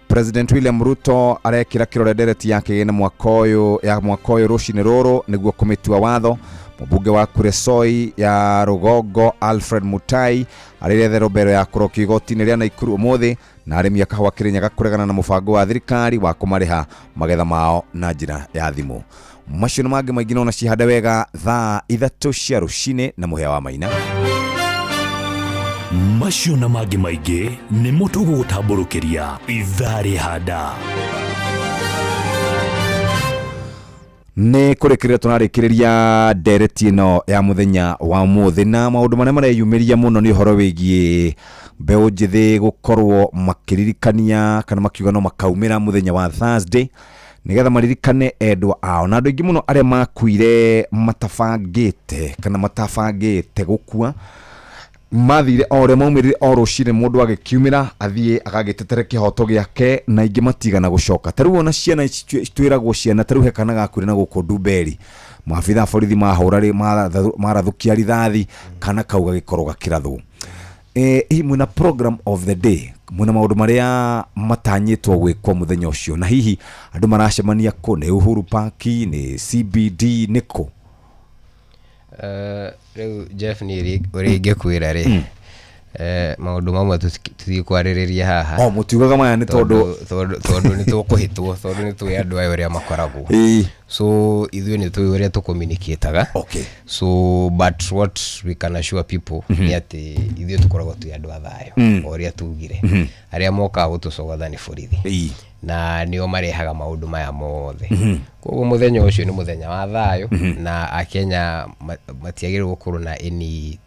President William Ruto arekĩra kĩrore ndereti ya kĩgĩna mwaka ũyũ ya mwaka ũyũ rũcinĩ rũrũ nĩguo kũmĩtua watho. Mũmbunge wa Kuresoi ya Rũgongo Alfred Mutai arĩretherwo mbere ya kũrokio igoti-inĩ rĩa Naikuru ũmũthĩ. Na arĩmi a kahũa Kĩrĩnyaga kũregana na mũbango wa thirikari wa kũmarĩha magetha mao na njĩra ya thimũ. Macio na mangĩ maingĩ nona cihande wega thaa 3 cia rũcinĩ na mũhĩa wa Maina. Macio na mangĩ maingĩ nĩmo tũgũgũtambũrũkĩria ithaa rĩhanda. Nĩ kũrĩkĩrĩria tũrarĩkĩrĩria ndereti ĩno ya mũthenya wa ũmũthĩ, na maũndũ marĩa mareyumĩria mũno nĩ ũhoro wĩgiĩ mbeũ njĩthĩ gũkorwo makĩririkania kana makiuga no makaumĩra mũthenya wa Thursday nĩgetha maririkane endwa ao, na andũ aingĩ mũno arĩa makuire matabangĩte kana matabangĩte gũkua mathire o ũrĩa maumĩrire o rũcinĩ, mũndũ agĩkiumĩra athiĩ agagĩtetere kĩhoto gĩake, na ingĩ matigana gũcoka. Ta rĩu ona ciana ici twĩragwo ciana, ta rĩu he kana gakuire na gũkũ Ndumberi, maabitha a borithi mahũra marathũkia rithathi, kana kau gagĩkorwo gakĩrathwo. Hihi mwĩna program of the day, mwĩna maũndũ marĩa matanyĩtwo gwĩkwo mũthenya ũcio, na hihi andũ maracemania kũ? Nĩ Uhuru Park, nĩ CBD, nĩ kũ? Rĩu Jeff, nĩ ũrĩa ingĩkwĩra rĩ, maũndũ mamwe tũtikwarĩrĩria haha. O mũtiugaga maya nĩ tondũ tondũ nĩ tũkũhĩtwo, tondũ nĩ tũĩ andũ aya ũrĩa makoragwo. So ithuĩ nĩ tũĩ ũrĩa tũcommunicataga. So but what we can assure people nĩ atĩ ithuĩ tũkoragwo twĩ andũ a thayũ, o ũrĩa tugire. Arĩa mokaga gũtũcogotha nĩ borithi, na nĩo marehaga maũndũ maya mothe. Koguo mũthenya ũcio nĩ mũthenya wa thayũ, na Akenya matiagĩrĩirwo gũkorwo na any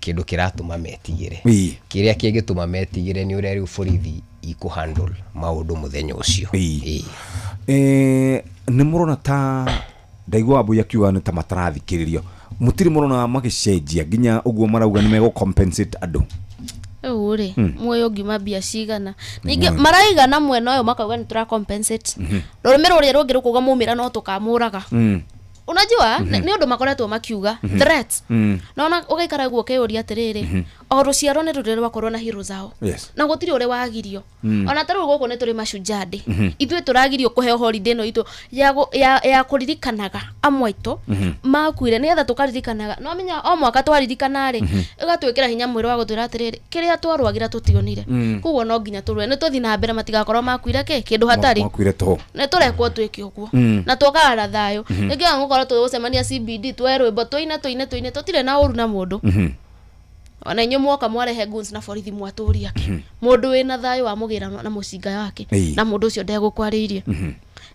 kĩndũ kĩratũma metigĩre. Kĩrĩa kĩngĩtũma metigĩre nĩ ũrĩa rĩu borithi ikũhandle maũndũ mũthenya ũcio. Nĩ mũrona ta ndaigua Wambui akiuga nĩ ta matarathikĩrĩrio. Mũtirĩ mũrona magĩcenjia nginya ũguo marauga nĩ megũ compensate andũ? Rĩu rĩ, muoyo ũngiuma mbia cigana? Ningĩ Muoyo. maraigana mwena ũyũ makauga nĩ tũra compensate, rũrĩmĩ rũrĩa rũngĩ rũkauga maumĩra no tũkamũraga. Unajua, nĩ ũndũ makoretwo makiuga, threats. Na ona ũgaikara guo ũkeyũria atĩrĩrĩ, o rũciaro nĩ rũrĩ rwakorwo na hero zao, na gũtirĩ ũrĩ wagirio. Ona ta rĩu gũkũ nĩ tũrĩ Mashujaa Day. Ithuĩ tũragirio kũheo holiday ĩno itũ ya, ya kũririkanaga amwe aitũ makuire, nĩgetha tũkaririkanaga. No menya o mwaka twaririkana rĩ, ĩgatwĩkĩra hinya mwĩrĩ wa gũtwĩra atĩrĩrĩ, kĩrĩa twarwagĩra tũtionire. Koguo no nginya tũrũe, nĩ tũthiĩ na mbere, matigakorwo makuire kĩ kĩndũ hatarĩ. Makuire tũhũ. Nĩ tũrekwo twĩke ũguo, na twokaga na thayũ. Nĩkĩo gũkorwo tũgũcemania CBD, twoe rwĩmbo, tũine, tũine, tũine, tũtirĩ na ũru na mũndũ. Ona inyuĩ mwoka mwarehe guns na borithi, mwatũria kĩ? Mũndũ wĩna thayũ wamũgĩra na mũcinga wake, na mũndũ ũcio ndegũkwarĩirie.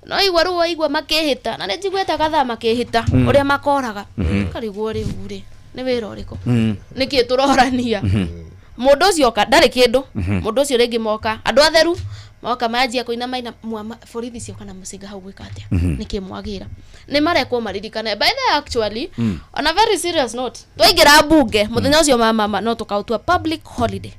No igua rĩu waigua makĩhĩta, na nĩ njiguĩte kathaa makĩhĩta ũrĩa makoraga. Karigwo rĩu rĩ, nĩ wĩra ũrĩkũ? Nĩkĩ tũrorania? Mũndũ ũcio oka ndarĩ kĩndũ. Mũndũ ũcio rĩngĩ moka andũ atheru moka manjia kũina maina mwama, borithi cioka na mũcinga hau gwĩka atĩa? Nĩkĩ mwagĩra? Nĩ marekwo maririkane. By the way, actually, on a very serious note, twaingĩra mbunge mũthenya ũcio ma mama no tũkaũtua public holiday.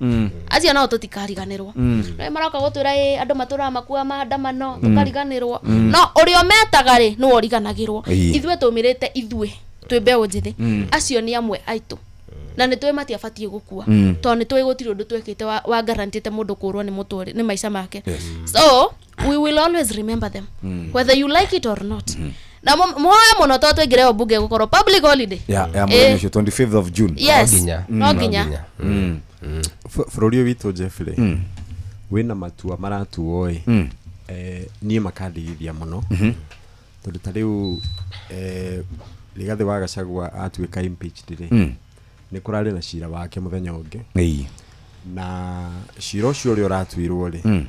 Acio nao tũtikariganĩrwo. No maroka gũtwĩra ĩ andũ matũraga makua maandamano, tũkariganĩrwo. No ũrĩa ũmetaga rĩ, nĩwe ũriganagĩrwo. Ithuĩ tũmĩrĩte, ithuĩ twĩ mbeũ njĩthĩ. Acio nĩ amwe aitũ na nĩ tũĩ matiabatiĩ gũkua, tondũ nĩ tũĩ gũtirĩ ũndũ twekĩte wa guarantĩte mũndũ kũrwo nĩ mũtũrĩ nĩ maica make. So we will always remember them, whether you like it or not. Na muhoe mũno tondũ twaingĩra ĩyo mbunge gũkorwo public holiday. Ya mũthenya ũcio 25th of June. Yes. No nginya. Bũrũri ũyũ witũ, Jeffrey, wĩna matua maratuo ĩ, niĩ makandigithia mũno, tondũ ta rĩu Rigathĩ wa Gachagua atuĩka impeached rĩ, nĩ kũrarĩ na cira wake mũthenya ũngĩ. Na cira ũcio ũrĩa ũratuirwo rĩ,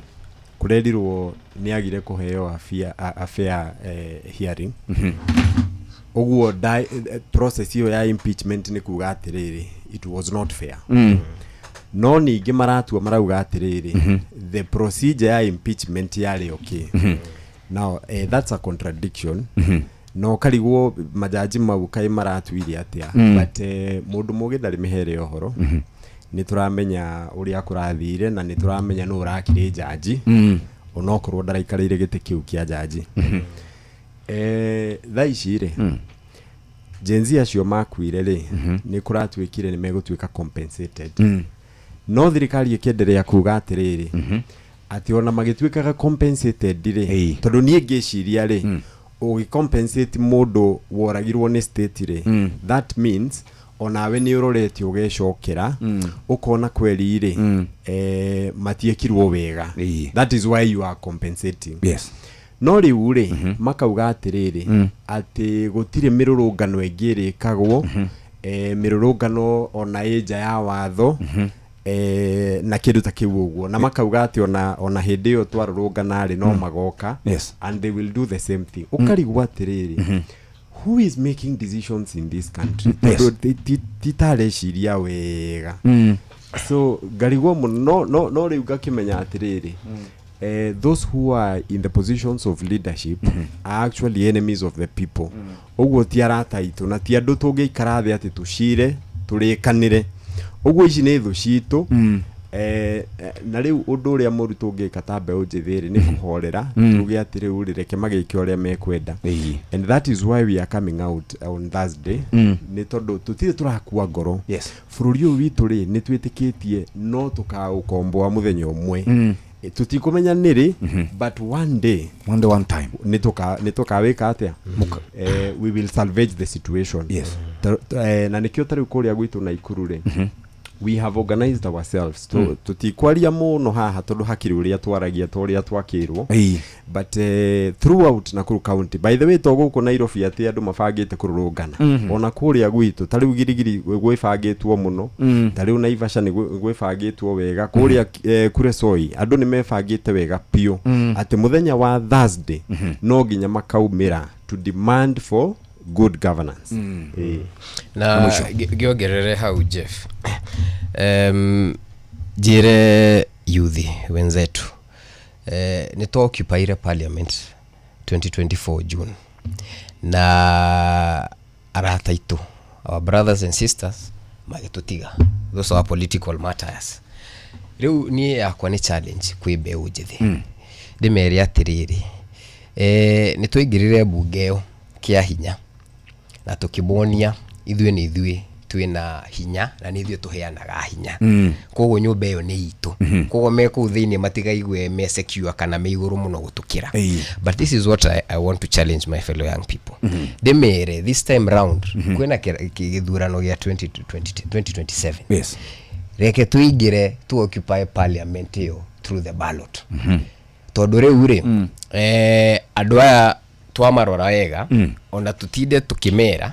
kũrerirwo nĩ agire kũheo a fair hearing. Ũguo process ĩyo ya impeachment nĩ kuga atĩrĩrĩ, it was not fair. No ningĩ maratua marauga atĩrĩrĩ, the procedure ya impeachment yarĩ okay. Now that's a contradiction. No karigwo majaji mau kaĩ maratuire atĩa? But mũndũ mũgĩ ndarĩ mĩhere ya ũhoro. Nĩ tũramenya ũrĩa kũrathire na nĩ tũramenya nũ ũrakire jaji, onokorwo ndaraikarĩire gĩtĩ kĩu kĩa jaji. Thaa ici rĩ, Gen Z acio makuire rĩ, nĩ kũratuĩkire nĩ megũtuĩka compensated. No thirikari ĩkĩenderea kuga atĩrĩrĩ, atĩ ona magĩtuĩkaga compensated rĩ, tondũ niĩ ngĩciria rĩ, ũgĩcompensate mũndũ woragirwo nĩ state rĩ, that means onawe nĩ ũrorete ũgecokera, ũkona kweri rĩ, matiekirwo wega. That is why you are compensating. No rĩu rĩ, makauga atĩrĩrĩ, atĩ gũtirĩ mĩrũrũngano ĩngĩ ĩrĩkagwo, mĩrũrũngano ona ĩ nja ya watho, na kĩndũ ta kĩu ũguo. Na makauga atĩ ona hĩndĩ ĩyo twarũrũngana rĩ, no magoka and they will do the same thing. Ũkarigwo atĩrĩrĩ, who is making decisions in this country? Tondũ titareciria wega. So ngarigwo mũno, no rĩu ngakĩmenya atĩrĩrĩ, those who are in the positions of leadership are actually enemies of the people. Ũguo ti arata aitũ na ti andũ tũngĩikara thĩ atĩ tũcire tũrĩkanĩre ũguo. Ici nĩ thũ citũ. Na rĩu ũndũ ũrĩa mũru tũngĩka ta mbeũ njĩthĩ rĩ, nĩ kũhorera, tuge atĩ rĩu rĩ, reke magĩke ũrĩa mekwenda. And that is why we are coming out on Thursday, nĩ tondũ tũtirĩ tũrakua ngoro. Bũrũri ũyũ witũ rĩ, nĩ twĩtĩkĩtie no tũkaũkomboa mũthenya ũmwe. Tũtikũmenya nĩ rĩ, but one day. One day, one time. Nĩ tũkawĩka atĩa? We will salvage the situation. Na nĩkĩo ta rĩu kũrĩa gwitũ Naikuru rĩ, we have organized ourselves. Tũtikwaria mũno haha tondũ hakĩrĩ ũrĩa twaragia ta ũrĩa twakĩrwo. But throughout Nakuru County, by the way, to gũkũ Nairobi atĩ andũ mabangĩte kũrũrũngana, ona kũrĩa gwitũ ta rĩu Girigiri gwĩbangĩtwo mũno. Ta rĩu Naivasha nĩ gwĩbangĩtwo wega kũrĩa, Kuresoi andũ nĩ mebangĩte wega biũ, atĩ mũthenya wa Thursday no nginya makaumĩra to demand for good governance. Na ngĩongerere hau, Jeff, njĩre yuthi wenzetu, nĩ twaoccupyire parliament 2024 June na arata aitũ. Our brothers and sisters magĩtũtiga. Those are political matters. Rĩu niĩ yakwa nĩ challenge kwĩ mbeũ njĩthĩ, ndĩmere atĩrĩrĩ, nĩ twaingĩrire mbunge ĩyo kĩa hinya na tũkĩmonia ithuĩ nĩ ithuĩ twĩna hinya na nĩ ithuĩ tũheanaga hinya. Koguo nyũmba ĩyo nĩ itũ. Koguo me kũu thĩinĩ matigaigue me secure kana me igũrũ mũno gũtũkĩra. But this is what I want to challenge my fellow young people. Ndĩmere this time round kwĩna gĩthurano gĩa 2020 2027. Reke tũingĩre tu occupy parliament ĩyo through the ballot, tondũ rĩu rĩ, andũ aya twamarora wega, ona tutinde tukĩmera,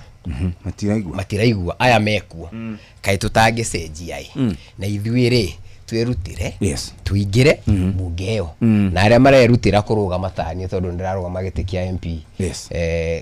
matiraigua. Matiraigua aya mekuo. Kaĩ tũtangĩcenjia ĩ na ithuĩ rĩ twĩrutĩre tũingĩre mbunge ĩyo na arĩa marerutĩra kũrũgama taniĩ, tondũ ndĩrarũgama gĩtĩ kĩa MP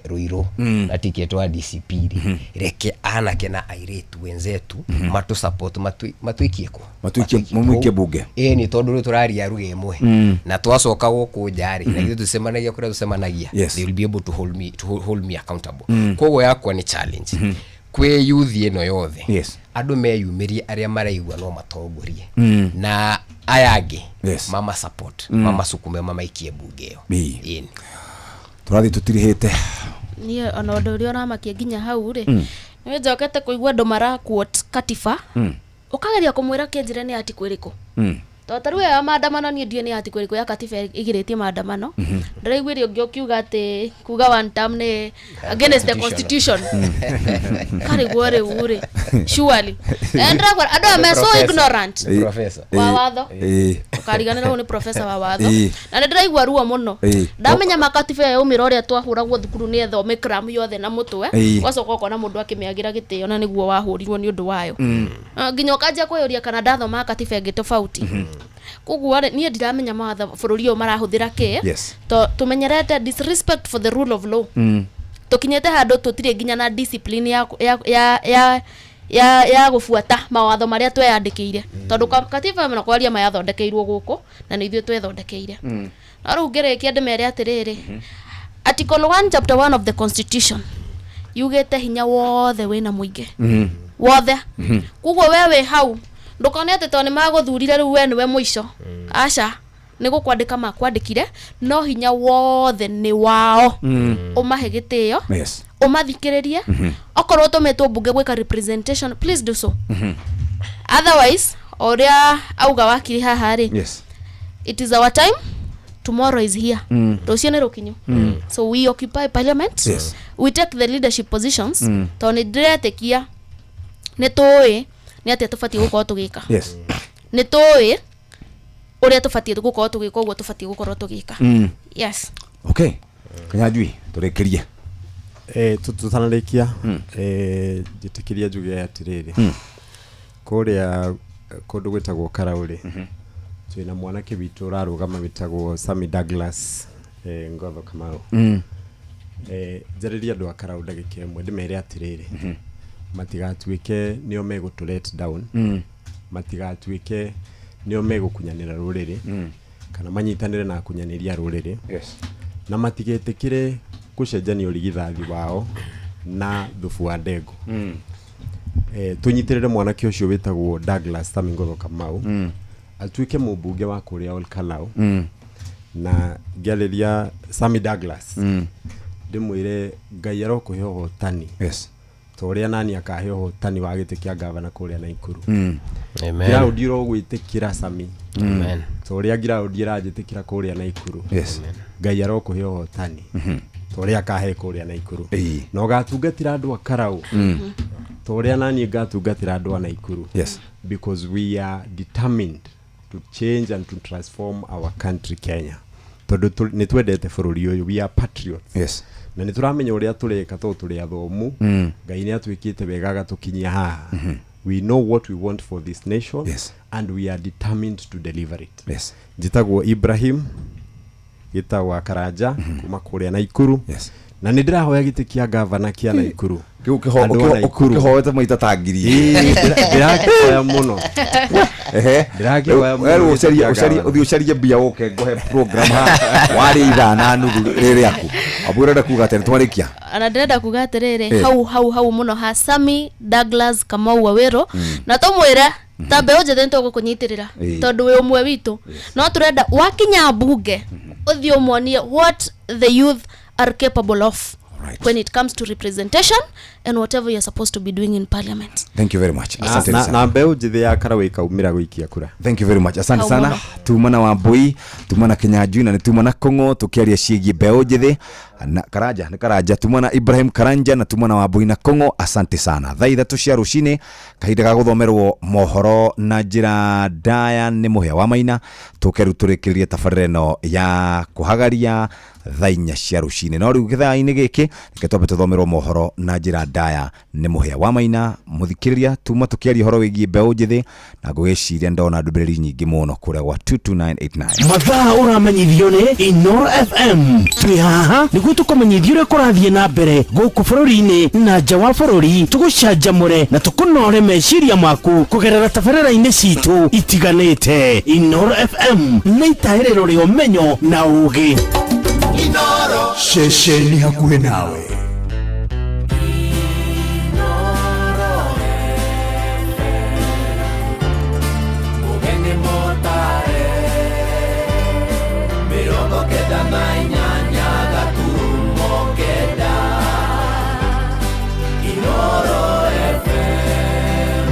Ruiru na ticket wa DCP rĩ, reke anake na airĩtu wenzetu matũ support, matuikie kũ. Matuikie, mumuikie bunge. Ĩ nĩ tondũ rĩu tũraria ruga ĩmwe na twacoka gũkũ nja rĩ, na ithuĩ tũcemanagia kũrĩa tũcemanagia, they will be able to hold me accountable. Koguo yakwa nĩ challenge kwĩ youth ĩno yothe, andũ meyumĩrie arĩa maraigua no matongorie na aya angĩ mama support, mamasukume, mamaikie mbunge ĩyo. Ĩni. Tũrathiĩ tũtirihĩte. Niĩ ona ũndũ ũrĩa ũramakia nginya hau rĩ, nĩ njokete kũigua andũ mara quote katiba, ũkageria kũmwĩra kĩnjĩre nĩ article ĩrĩkũ, tondũ ta rĩu ĩyo ya maandamano, niĩ ndiũĩ nĩ article ĩrĩkũ ya katiba ĩgirĩtie maandamano. Ndĩraiguire ũngĩ ũkiuga atĩ kuga one term nĩ against the constitution. Karĩguo rĩu rĩ, surely ndĩrakwĩra andũ aya me so ignorant Professor. wa watho. Ũkariganĩrwo hau nĩ professor wa watho. Na nĩ ndĩraigua ruo mũno ndamenya makatiba ĩyo yaumĩra ũrĩa twahũragwo thukuru nĩ ethome cram yothe na mũtwe, ũgacoka ũkona mũndũ akĩmĩagĩra gĩtĩo na nĩguo wahũrirwo nĩ ũndũ wayo. Ah, nginya ũkanjia kwĩyũria kana ndathoma katiba ĩngĩ tofauti. Koguo rĩ, niĩ ndiramenya mawatho bũrũri ũyũ marahũthĩra kĩ. To tũmenyerete disrespect for the rule of law. Tũkinyĩte handũ tũtirĩ nginya na discipline ya gũbuata mawatho marĩa tweyandĩkĩire, tondũ katiba ĩno kwaria ma yathondekeirwo gũkũ na nĩ ithuĩ twethondekeire. No rĩu ngĩrĩkia ndĩmere atĩrĩrĩ, article 1 chapter 1 of the constitution yugĩte hinya wothe wĩna mũingĩ wothe. Koguo we wĩ hau, ndũkone atĩ tondũ nĩ magũthurire rĩu we nĩwe mũico. Aca, nĩ gũkwandĩka makwandĩkire, no hinya wothe nĩ wao. Ũmahe gĩtĩo, ũmathikĩrĩrie. Okorwo ũtũmĩtwo mbunge gwĩka representation, please do so. Otherwise, o ũrĩa auga wakiri haha rĩ, it is our time, tomorrow is here, rũciũ nĩ rũkinyu. So we occupy parliament, we take the leadership positions, tondũ nĩ ndĩretĩkia nĩ tũĩ nĩ atĩa tũbatiĩ gũkorwo tũgĩka. Nĩ tũĩ ũrĩa tũbatiĩ gũkorwo tũgĩka, ũguo tũbatiĩ gũkorwo tũgĩka. Yes. Okay, Kanyajui, tũrĩkĩrie. Tũtanarĩkia, njĩtĩkĩria njuge atĩrĩrĩ, kũrĩa kũndũ gwĩtagwo Karaũrĩ twĩna mwanake witũ ũrarũgama wĩtagwo Sammy Douglas Ngotho Kamau. Njarĩrie andũ a Karau ndagĩka ĩmwe, ndĩmere atĩrĩrĩ, matigatuĩke nĩo megũtũ let down, matigatuĩke nĩo megũkunyanĩra rũrĩrĩ kana manyitanĩre na akunyanĩri a rũrĩrĩ, na matigetĩkĩre gũcenjania ũrigithathi wao na thubu wa ndengũ. Tũnyitĩrĩre mwanake ũcio wĩtagwo Douglas Sammy Ngotho Kamau, atuĩke mũmbunge wa kũrĩa Ol Kalou. Na ngĩarĩria Sammy Douglas, ndĩmwĩre Ngai arokũhe ũhotani ta ũrĩa nani akahe ũhotani wa gĩtĩ kĩa gavana kũrĩa Naikuru. Amen. Ground irogwĩtĩkĩra, Sammy, Amen. ta ũrĩa ground ĩranjĩtĩkĩra kũrĩa Naikuru. Ngai arokũhe ũhotani ta ũrĩa akahe kũrĩa Naikuru, na ũgatungatĩra andũ a Karau ta ũrĩa naniĩ ngatungatĩra andũ a Naikuru, because we are determined to change and to transform our country Kenya, tondũ nĩ twendete bũrũri ũyũ. We are patriots. Na nĩ tũramenya ũrĩa tũreka tondũ tũrĩ athomu. Ngai nĩ atwĩkĩte wega agatũkinyia haha. We know what we want for this nation and we are determined to deliver it. Njĩtagwo Ibrahim Gĩtagwo Karanja kuma kũrĩa Naikuru. Na nĩ ndĩrahoya gĩtĩ kĩa gavana kĩa Naikuru. Kĩu Andũ a Naikuru. Kĩhoete maita ta ngiri. Ĩĩ, ndĩrakĩhoya mũno. Ehe. Ndĩrakĩhoya mũno Werwo gĩtĩ ũcarie kĩa ũcarie gavana. ũthiĩ ũcarie mbia ũke ngũhe program haha warĩ ithaa na nuthu rĩ rĩaku. Wambui ũrenda kuga atĩa nĩtwarĩkia? Ona ndĩrenda kuga atĩrĩrĩ, Eh. hau hau hau mũno ha Sami Douglas Kamau Wawero, na tũmwĩre ta mbeũ njĩthĩ nĩtũgũkũnyitĩrĩra Ĩĩ. tondũ wĩ ũmwe witũ, no tũrenda wakinya mbunge ũthiĩ ũmonie what the youth are capable of when it comes to representation and whatever you're supposed to be doing in parliament. Thank you very much. Na- Asante na sana. na mbeũ njĩthĩ ya Karawĩ ĩkaumĩra gũikia kura. Thank you very much. Asante Hau sana. mũno. Tuma na Wambui, tuma na Kinyanjui na nĩ tuma na Kong'o tũkĩaria ciĩgiĩ mbeũ njĩthĩ na Karanja nĩ Karanja, tuma na Ibrahim Karanja na tuma na Wambui na Kong'o. Asante sana. Thaa 3 cia rũcinĩ, kahinda ga gũthomerwo mohoro na njĩra ndaya nĩ Mũhĩa wa Maina. Tũke rĩu tũrĩkĩrĩrie tabarĩra ĩno ya kũhagaria thaa 4 cia rũcinĩ. No rĩu gĩthaa-inĩ gĩkĩ reke twambe tũthomerwo mohoro na njĩra ndaya nĩ Mũhĩa wa Maina. Mũthikĩrĩria, tuma tũkĩaria ũhoro wĩgiĩ mbeũ njĩthĩ na ngũgĩciria ndona ndũmĩrĩri nyingĩ mũno kũrĩa gwa 22989. Mathaa ũramenyithio nĩ Inoro FM. Twĩ haha nĩguo tũkũmenyithia ũrĩa kũrathiĩ na mbere gũkũ bũrũri-inĩ na nja wa bũrũri, tũgũcanjamũre na tũkũnore meciria maku kũgerera tabarĩra-inĩ citũ itiganĩte. Inoro FM nĩ itaĩrĩro rĩa ũmenyo na ũũgĩ. Ceceni hakuhĩ nawe. Mũgeni mũtare 98 gaturumo 9 Inoro FM.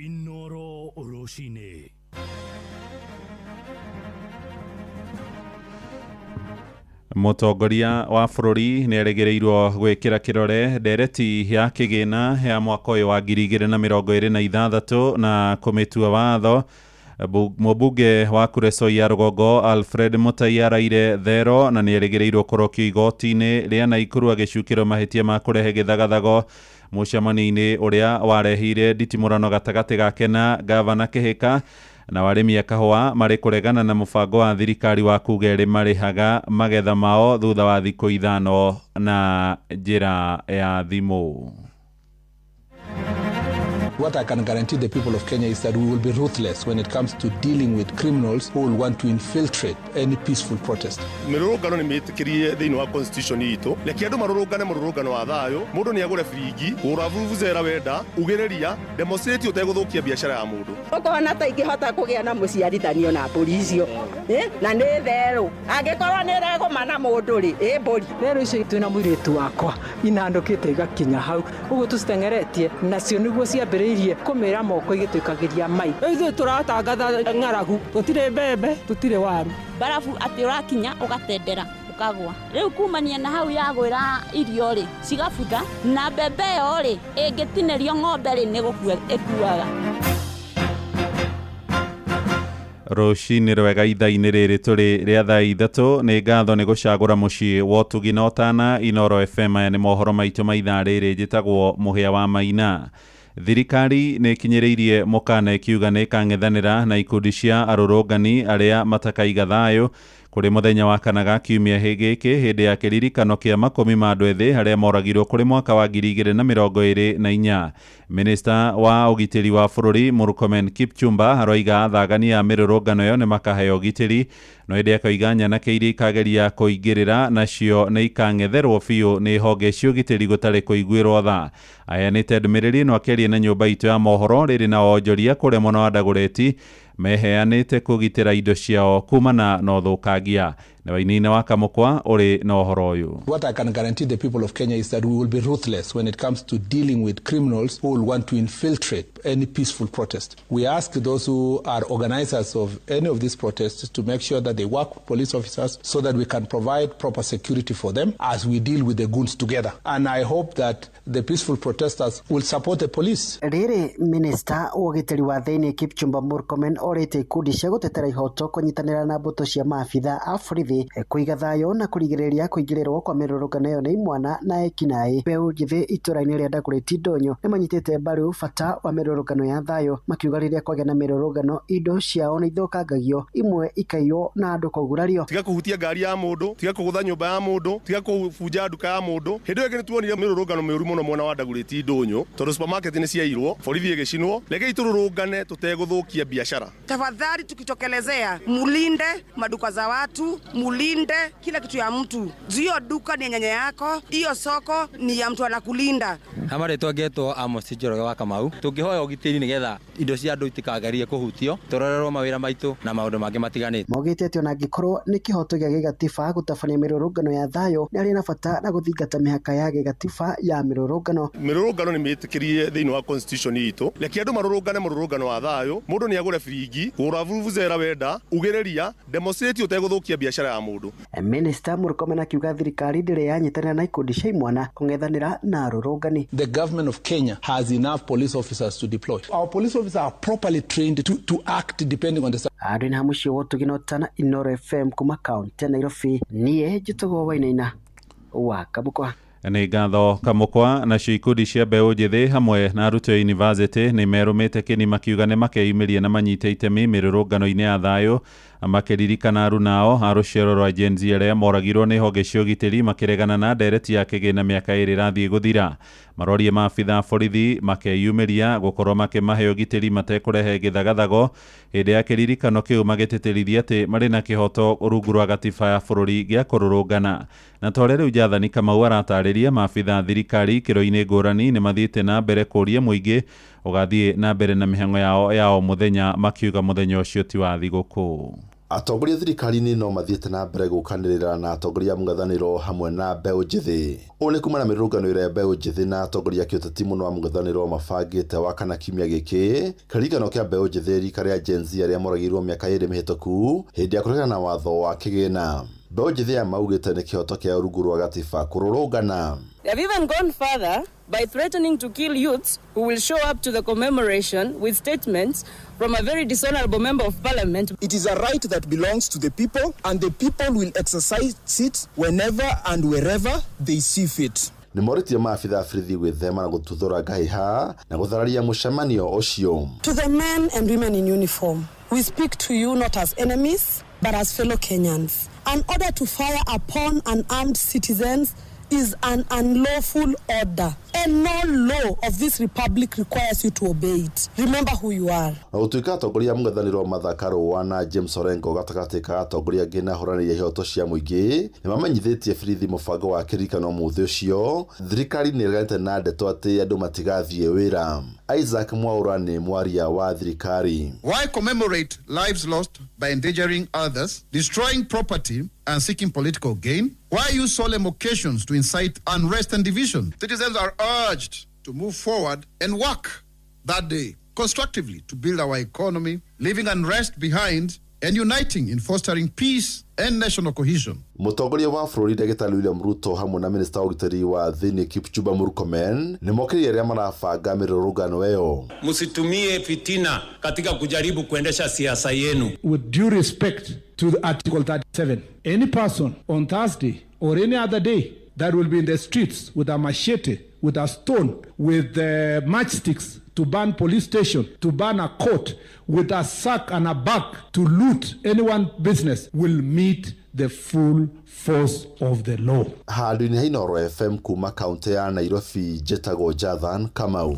Inoro rũcinĩ. Mũtongoria wa bũrũri nĩ erĩgĩrĩirwo gwĩkĩra kĩrore ndereti ya kĩgĩna ya mwaka ũyũ wa 2026 na kũmĩtua watho. Mũmbunge wa Kuresoi ya rũgongo Alfred Mutai araire thero na nĩ erĩgĩrĩirwo kũrokio igoti-inĩ rĩa Naikuru agĩcukĩrwo mahĩtia ma kũrehe gĩthagathago mũcemanio-inĩ ũrĩa warehire nditimũrano gatagatĩ gake na gavana Kĩhĩka. Na arĩmi a kahũa marĩ kũregana na mũbango wa thirikari wa kuga erĩ marĩhaga magetha mao thutha wa thikũ 5 na njĩra ya thimũ. What I can guarantee the people of Kenya is that we will be ruthless when it comes to dealing with criminals who will want to infiltrate any peaceful protest. Mĩrũrũngano nĩ mĩtĩkĩrie thĩinĩ wa constitution itũ. Reke andũ marũrũngane mũrũrũngano wa thayũ. Mũndũ nĩ agũre biringi, gũra vuvuzela wenda, ugĩrĩria, demonstrate ũtegũthũkia biacara ya mũndũ. Ũkona ta ingĩhota kũgĩa na mũciarithanio na mbũri icio, na nĩ therũ angĩkorwo nĩ ĩregũma na mũndũ rĩ, ĩ mbũri. Therũ icio twĩna mũirĩtu wakwa inandũkĩte igakinya hau ũguo tũciteng'eretie nacio nĩguo ciambĩrĩirie kũmĩra moko igĩtwĩkagĩria mai. Rĩu ithuĩ tũratangatha ng'aragu, tũtirĩ mbembe, tũtirĩ waru. Barabu atĩ ũrakinya ũgatendera ũkagwa. Rĩu kumania na hau yagwĩra irio rĩ, cigabutha na mbembe ĩyo rĩ, ĩngĩtinĩrio ng'ombe rĩ, nĩ gũkua ĩkuaga. Rũcinĩ rwega ithaa-inĩ rĩrĩ tũrĩ rĩa thaa 3 nĩ ngatho nĩ gũcagũra mũciĩ wa ũtugi na ũtana Inoro FM. Aya nĩ mohoro maitũ ma ithaa rĩrĩ. Njĩtagwo Mũhĩa wa Maina. Thirikari nĩ ĩkinyĩrĩirie mũkana ĩkiuga nĩ ĩkang'ethanĩra na ikundi cia arũrũngani arĩa matakaiga thayũ kũrĩ mũthenya wa kana ga kiumia gĩkĩ hĩndĩ ya kĩririkano kĩa makũmi ma andũ ethĩ arĩa moragirwo kũrĩ mwaka wa 2024. Minista wa ũgitĩri wa bũrũri Murkomen Kipchumba aroiga athagani a mĩrũrũngano ĩyo nĩ makaheo ũgitĩri, no ĩndĩ akoiga nyanake iria ikageria kũingĩrĩra nacio nĩ ikang'etherwo biũ nĩ honge cia ũgitĩri gũtarĩ kũiguĩrwo tha. Aheanĩte ndũmĩrĩri ĩno akĩaria na nyũmba itũ ya mohoro rĩrĩ na onjoria kũrĩa mwena wa Dagoretti meheanĩte kũgitĩra indo ciao kumana na ũthũkangia. Na Wainaina wa Kamũkwa ũrĩ na ũhoro ũyũ. What I can guarantee the people of Kenya is that we will be ruthless when it comes to dealing with criminals who will want to infiltrate any peaceful protest. We ask those who are organizers of any of these protests to make sure that they work with police officers so that we can provide proper security for them as we deal with the goons together. And I hope that the peaceful protesters will support the police. Rĩrĩ minista wa ũgitĩri wa thĩinĩ Kipchumba Murkomen orĩtie ikundi cia gũtetera ihoto kũnyitanĩra na mbũtũ cia maabitha a borithi njĩthĩ kũiga thayũ na kũrigĩrĩria kũingĩrĩrwo kwa mĩrũrũngano ĩyo nĩ imwana na ekinaĩ. Mbeũ njĩthĩ itũra-inĩ rĩa Dagoretti Ndũnyũ nĩmanyitĩte mbaru bata wa mĩrũrũngano ya thayũ, makiuga rĩrĩa kwagĩa na mĩrũrũngano indo ciao nĩ ithũkangagio, imwe ikaiywo na andũ kũgurario. Tiga kũhutia ngari ya mũndũ, tiga kũgũtha nyũmba ya mũndũ, tiga kũbunja nduka ya mũndũ. Hĩndĩ ĩyo ĩngĩ nĩtuonire mĩrũrũngano mĩũru mũno mwena wa Dagoretti Ndũnyũ tondũ supermarket nĩ ciairwo, borithi ĩgĩcinwo. Rekei tũrũrũngane tũtegũthũkia biashara. Tafadhali tukitokelezea, mulinde maduka za watu, mulinde kila kitu ya mtu. Hiyo duka ni nyanya yako, hiyo soko ni ya mtu anakulinda. Hamarĩtwa ngetwo Amos Njoroge wa Kamau. Tũngĩhoya ũgitĩri nĩgetha indo cia andũ itikagerie kũhutio, tũrorerwo mawĩra maitũ na maũndũ mangĩ matiganĩte. Maugĩte atĩ ona angĩkorwo nĩ kĩhoto gĩa gĩgatiba gũtabania mĩrũrũngano ya thayũ, nĩ arĩ na bata na gũthingata mĩhaka ya gĩgatiba ya mĩrũrũngano. Mĩrũrũngano nĩ mĩtĩkĩrie thĩinĩ wa constitution itũ. Reke andũ marũrũngane mũrũrũngano wa thayũ, mũndũ nĩ agũre biringi, gũra vuvuzela wenda, ugĩrĩria, demonstrate ũtegũthũkia biashara ya mũndũ. Minister Murkomen akiuga thirikari ndĩrĩ yanyitanĩra na ikundi cia imwana kũng'ethanĩra na arũrũngani. The government of Kenya has enough police officers to deploy. Our police officers are properly trained to act depending on the... Andũ na mũciĩ wa Ũtugi na Ũtana, Inooro FM kuma kaunti ya Nairobi, niĩ njĩtagwo Wainaina wa Kamũkwa. Nĩ ngatho Kamũkwa. Nacio ikundi cia mbeũ njĩthĩ hamwe na arutwo a university nĩ merũmĩte kĩni makiuga nĩ makeyumĩria na manyite itemi mĩrũrũngano-inĩ ya thayũ, makĩririkana arunao a rũciaro rwa Gen Z arĩa moragirwo nĩ honge cia ũgitĩri makĩregana na ndereti ya kĩgĩna mĩaka ĩrĩ ĩrathiĩ gũthira. Marorie maabitha a borithi makeyumĩria gũkorwo makĩmahe ũgitĩri matekũrehe gĩthagathago hĩndĩ ya kĩririkano kĩu, magĩtĩtĩrithia atĩ marĩ na kĩhoto rungu rwa gatiba ya bũrũri gĩa kũrũrũngana. Na ta ũrĩa rĩu Jathani Kamau aratarĩria, maabitha a thirikari ikĩro-inĩ ngũrani nĩ mathiĩte na mbere kũria mũingĩ ũgathiĩ na mbere na mĩhang'o yao ya o mũthenya, makiuga mũthenya ũcio ti wa thigũkũ. Atongoria thirikari-inĩ no mathiĩte na mbere gũkanĩrĩra na atongoria a mũng'ethanĩro hamwe na mbeũ njĩthĩ. Ũũ nĩ kumana na mĩrũrũngano ĩrĩa mbeũ njĩthĩ na atongoria a kĩũteti mũno wa mũng'ethanĩro mabangĩte wa kana kiumia gĩkĩ, kĩririkano kĩa mbeũ njĩthĩ rika rĩa Gen Z arĩa moragirwo mĩaka ĩrĩ mĩhĩtũku hĩndĩ ya kũregana na watho wa kĩgĩna. Mbeũ njĩthĩ aya maugĩte nĩ kĩhoto kĩa rungu rwa gatiba kũrũrũngana. They have even gone further by threatening to kill youths who will show up to the commemoration with statements from a very dishonorable member of parliament. It is a right that belongs to the people, and the people will exercise it whenever and wherever they see fit. Nĩ morĩtie maabitha a borithi gwĩthema na gũtuthũra ngahĩha na gũthararia mũcemanio ũcio. To the men and women in uniform, we speak to you not as enemies, but as fellow Kenyans. An order to fire upon unarmed citizens is an unlawful order, and no law of this republic requires you to obey it. Remember who you are. Na gũtuĩka atongoria a mũng'ethanĩro Martha Karua na James Orengo gatagatĩ ka atongoria angĩ na ahũranĩri a ihoto cia mũingĩ nĩ mamenyithĩtie borithi mũbango wa kĩririkano mũthĩ ũcio, thirikari nĩ ĩreganĩte na ndeto atĩ andũ matigathiĩ wĩra. Isaac Mwaura nĩ mwaria wa thirikari. Why commemorate lives lost by endangering others, destroying property and seeking political gain? Why use solemn occasions to incite unrest and division? Citizens are urged to move forward and work that day constructively to build our economy, leaving unrest behind and uniting in fostering peace and national cohesion. Mũtongoria wa bũrũri Ndagĩtarĩ William Ruto hamwe na minista wa ũgitĩri wa thĩinĩ Kipchumba Murkomen nĩ mokĩrĩire arĩa marabanga mĩrũrũngano ĩyo. Msitumie fitina katika kujaribu kuendesha siasa yenu. With due respect to the Article 37, any person on Thursday or any other day that will be in the streets with a machete, with a stone, with matchsticks to burn police station, to burn a court, with a sack and a bag to loot anyone business will meet the full force of the law. Handũ-inĩ ha Inooro FM kuma kaunti ya Nairobi, njĩtagwo Jathan Kamau.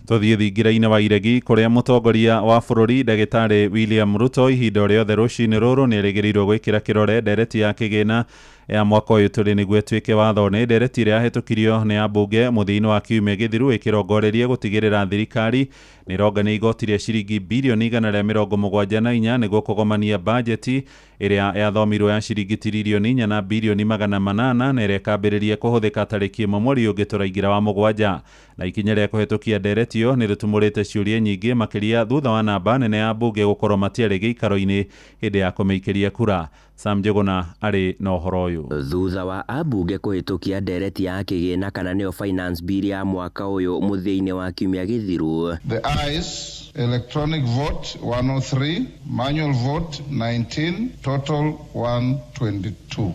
Tũthiĩ thingira-inĩ wa iregi kũrĩa mũtongoria wa bũrũri Ndagĩtarĩ William Ruto ihinda o rĩothe rũcinĩ rũrũ nĩ erĩgĩrĩirwo gwĩkĩra kĩrore ndereti ya kĩgĩna ya mwaka ũyũ tũrĩ nĩguo ĩtuĩke watho. Nĩ ndereti ĩrĩa yahĩtũkirio nĩ ambunge mũthia-inĩ wa kiumia gĩthiru ĩkĩrongoreria gũtigĩrĩra thirikari nĩ ĩrongania igoti rĩa ciringi birioni 174 nĩguo kũgomania bajeti ĩrĩa yathomirwo ya ciringi tiririoni 4 na birioni 800 na ĩrĩa ĩkambĩrĩria kũhũthĩka tarĩki 1 mweri ũngĩ tũraingĩra wa 7. Na ikinya rĩa kũhĩtũkia ndereti ĩyo nĩ rĩtumũrĩte ciũria nyingĩ makĩria thutha wa namba nene ya mbunge gũkorwo matiarĩ gĩikaro-inĩ hĩndĩ ya kũmĩikĩria kura. Sam Njuguna arĩ na ũhoro ũyũ. Thutha wa ambunge kũhĩtũkia ndereti ya kĩgĩna kana nĩyo finance bill ya mwaka ũyũ mũthia-inĩ wa kiumia gĩthiru. The ayes, electronic vote 103, manual vote 19, total 122.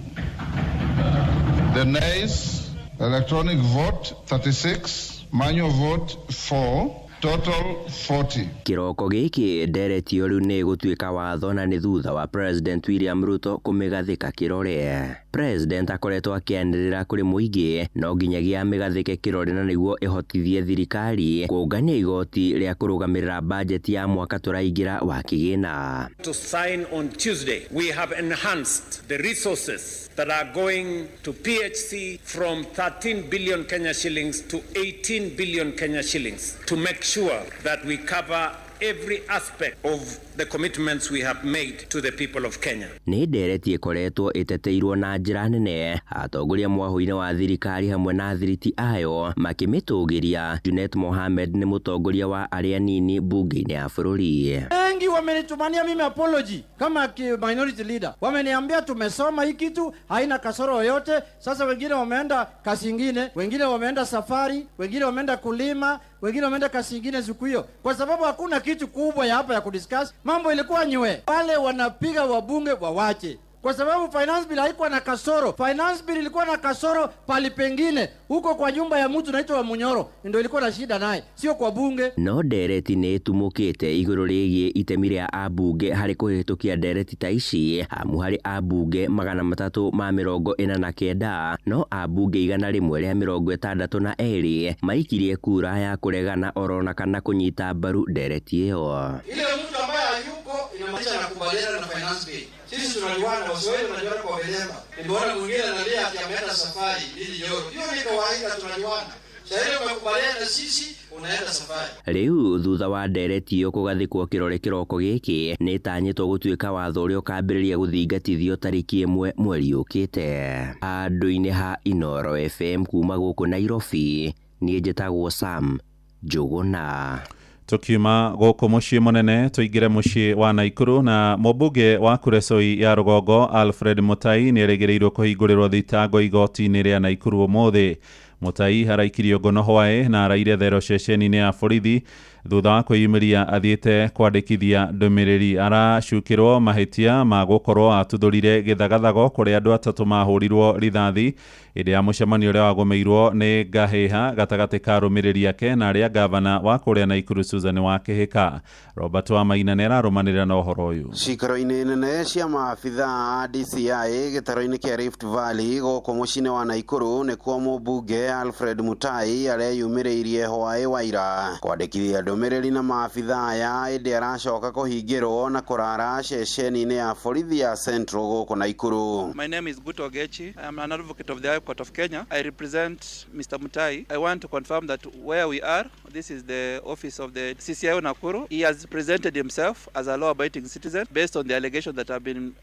The nays, electronic vote 36, manual vote 4, total 40. Kĩroko gĩkĩ ndereti ĩyo rĩu nĩ ĩgũtuĩka watho na nĩ thutha wa President William Ruto kũmĩgathĩka kĩrore. President akoretwo akĩanĩrĩra kũrĩ mũingĩ no nginyagia amĩgathĩke kĩrore na nĩguo ĩhotithie thirikari kũngania igoti rĩa kũrũgamĩrĩra bajeti ya mwaka tũraingĩra wa kĩgĩna. To sign on Tuesday, we have enhanced the resources that are going to PHC from 13 billion Kenya shillings to 18 billion Kenya shillings to make sure that we cover every aspect of the commitments we have made to the people of Kenya. Nĩ ndereti ĩkoretwo ĩteteirwo na njĩra nene atongoria mwahũ-inĩ wa thirikari hamwe na athiriti ayo makĩmĩtũgĩria. Junet Mohamed nĩ mũtongoria wa arĩa nini mbunge-inĩ ya bũrũri. Wengi wamenitumania mimi apology kama minority leader, wameniambia tumesoma hii kitu haina kasoro yoyote. Sasa wengine wameenda kazi ingine, wengine wameenda safari, wengine wameenda kulima, wengine wameenda kazi ingine siku hiyo, kwa sababu hakuna kitu kubwa ya hapa ya kudiscuss. Mambo ilikuwa nywe, wale wanapiga wabunge wawache, kwa sababu finance bill haikuwa na kasoro. Finance bill ilikuwa na kasoro pali pengine huko kwa nyumba ya mtu naitwa wa Munyoro, ndio ilikuwa na shida naye, sio kwa bunge. No ndereti nĩ ĩtumũkĩte igũrũ rĩgiĩ itemi rĩa ambunge harĩ kũhĩtũkia ndereti ta ici, amu harĩ ambunge 349 no ambunge 162 maikirie kura ya kũregana orona kana kũnyita mbaru ndereti ĩyo. Ile mtu ambaye hayuko inamaanisha anakubaliana na finance bill. Sisi tunajuana, Waswahili tunajuana kwa vilemba. Nimeona mwingine analia ati ameenda safari ili Joro. Hiyo ni kawaida, tunajuana. Sasa umekubaliana na sisi unaenda safari. Rĩu thutha wa ndereti ĩyo kũgathĩkwo kĩrore kĩroko gĩkĩ nĩ ĩtanyĩtwo gũtuĩka watho ũrĩa ũkambĩrĩria gũthingatithio tarĩki 1 mweri ũkĩte. Handũ-inĩ ha Inooro FM kuma gũkũ Nairobi, niĩ njĩtagwo Sam Njuguna. Tukiuma gũkũ mũciĩ mũnene tũingĩre mũciĩ wa Naikuru na mũmbunge wa Kuresoi ya rũgongo Alfred Mutai nĩ erĩgĩrĩirwo kũhingũrĩrwo thitango igoti-inĩ rĩa Naikuru ũmũthĩ. Mutai araikirio ngono hwaĩ na araire thero ceceni-inĩ ya borithi thutha wa kwĩyumĩria athiĩte kwandĩkithia ndũmĩrĩri. Aracukĩrwo mahĩtia ma gũkorwo atuthũrire gĩthagathago kũrĩa andũ atatũ mahũrirwo rithathi hĩndĩ ya mũcemanio ũrĩa wagũmĩirwo nĩ ngahĩha gatagatĩ ka arũmĩrĩri ake na arĩa gavana wa kũrĩa Naikuru Susan Wakĩhĩka. Robert Wamaina nĩ ararũmanĩrĩra na ũhoro ũyũ. Cikaro-inĩ nene cia maabitha a DCI gĩtaro-inĩ kĩa Rift Valley gũkũ mũciĩ-inĩ wa Naikuru nĩkuo mũmbunge Alfred Mutai areyumĩrĩirie hwaĩ wa ira kwandĩkithia ndũmĩrĩri na maabitha aya ĩndĩ aracoka kũhingĩrwo na kũrara ceceni-inĩ ya borithi ya Central gũkũ Naikuru. My name is Guto Ogechi. I am an advocate of the High Court of Kenya. I represent Mr. Mutai. I want to confirm that where we are, this is the office of the CCIO Nakuru. He has presented himself as a law-abiding citizen based on the allegations that have been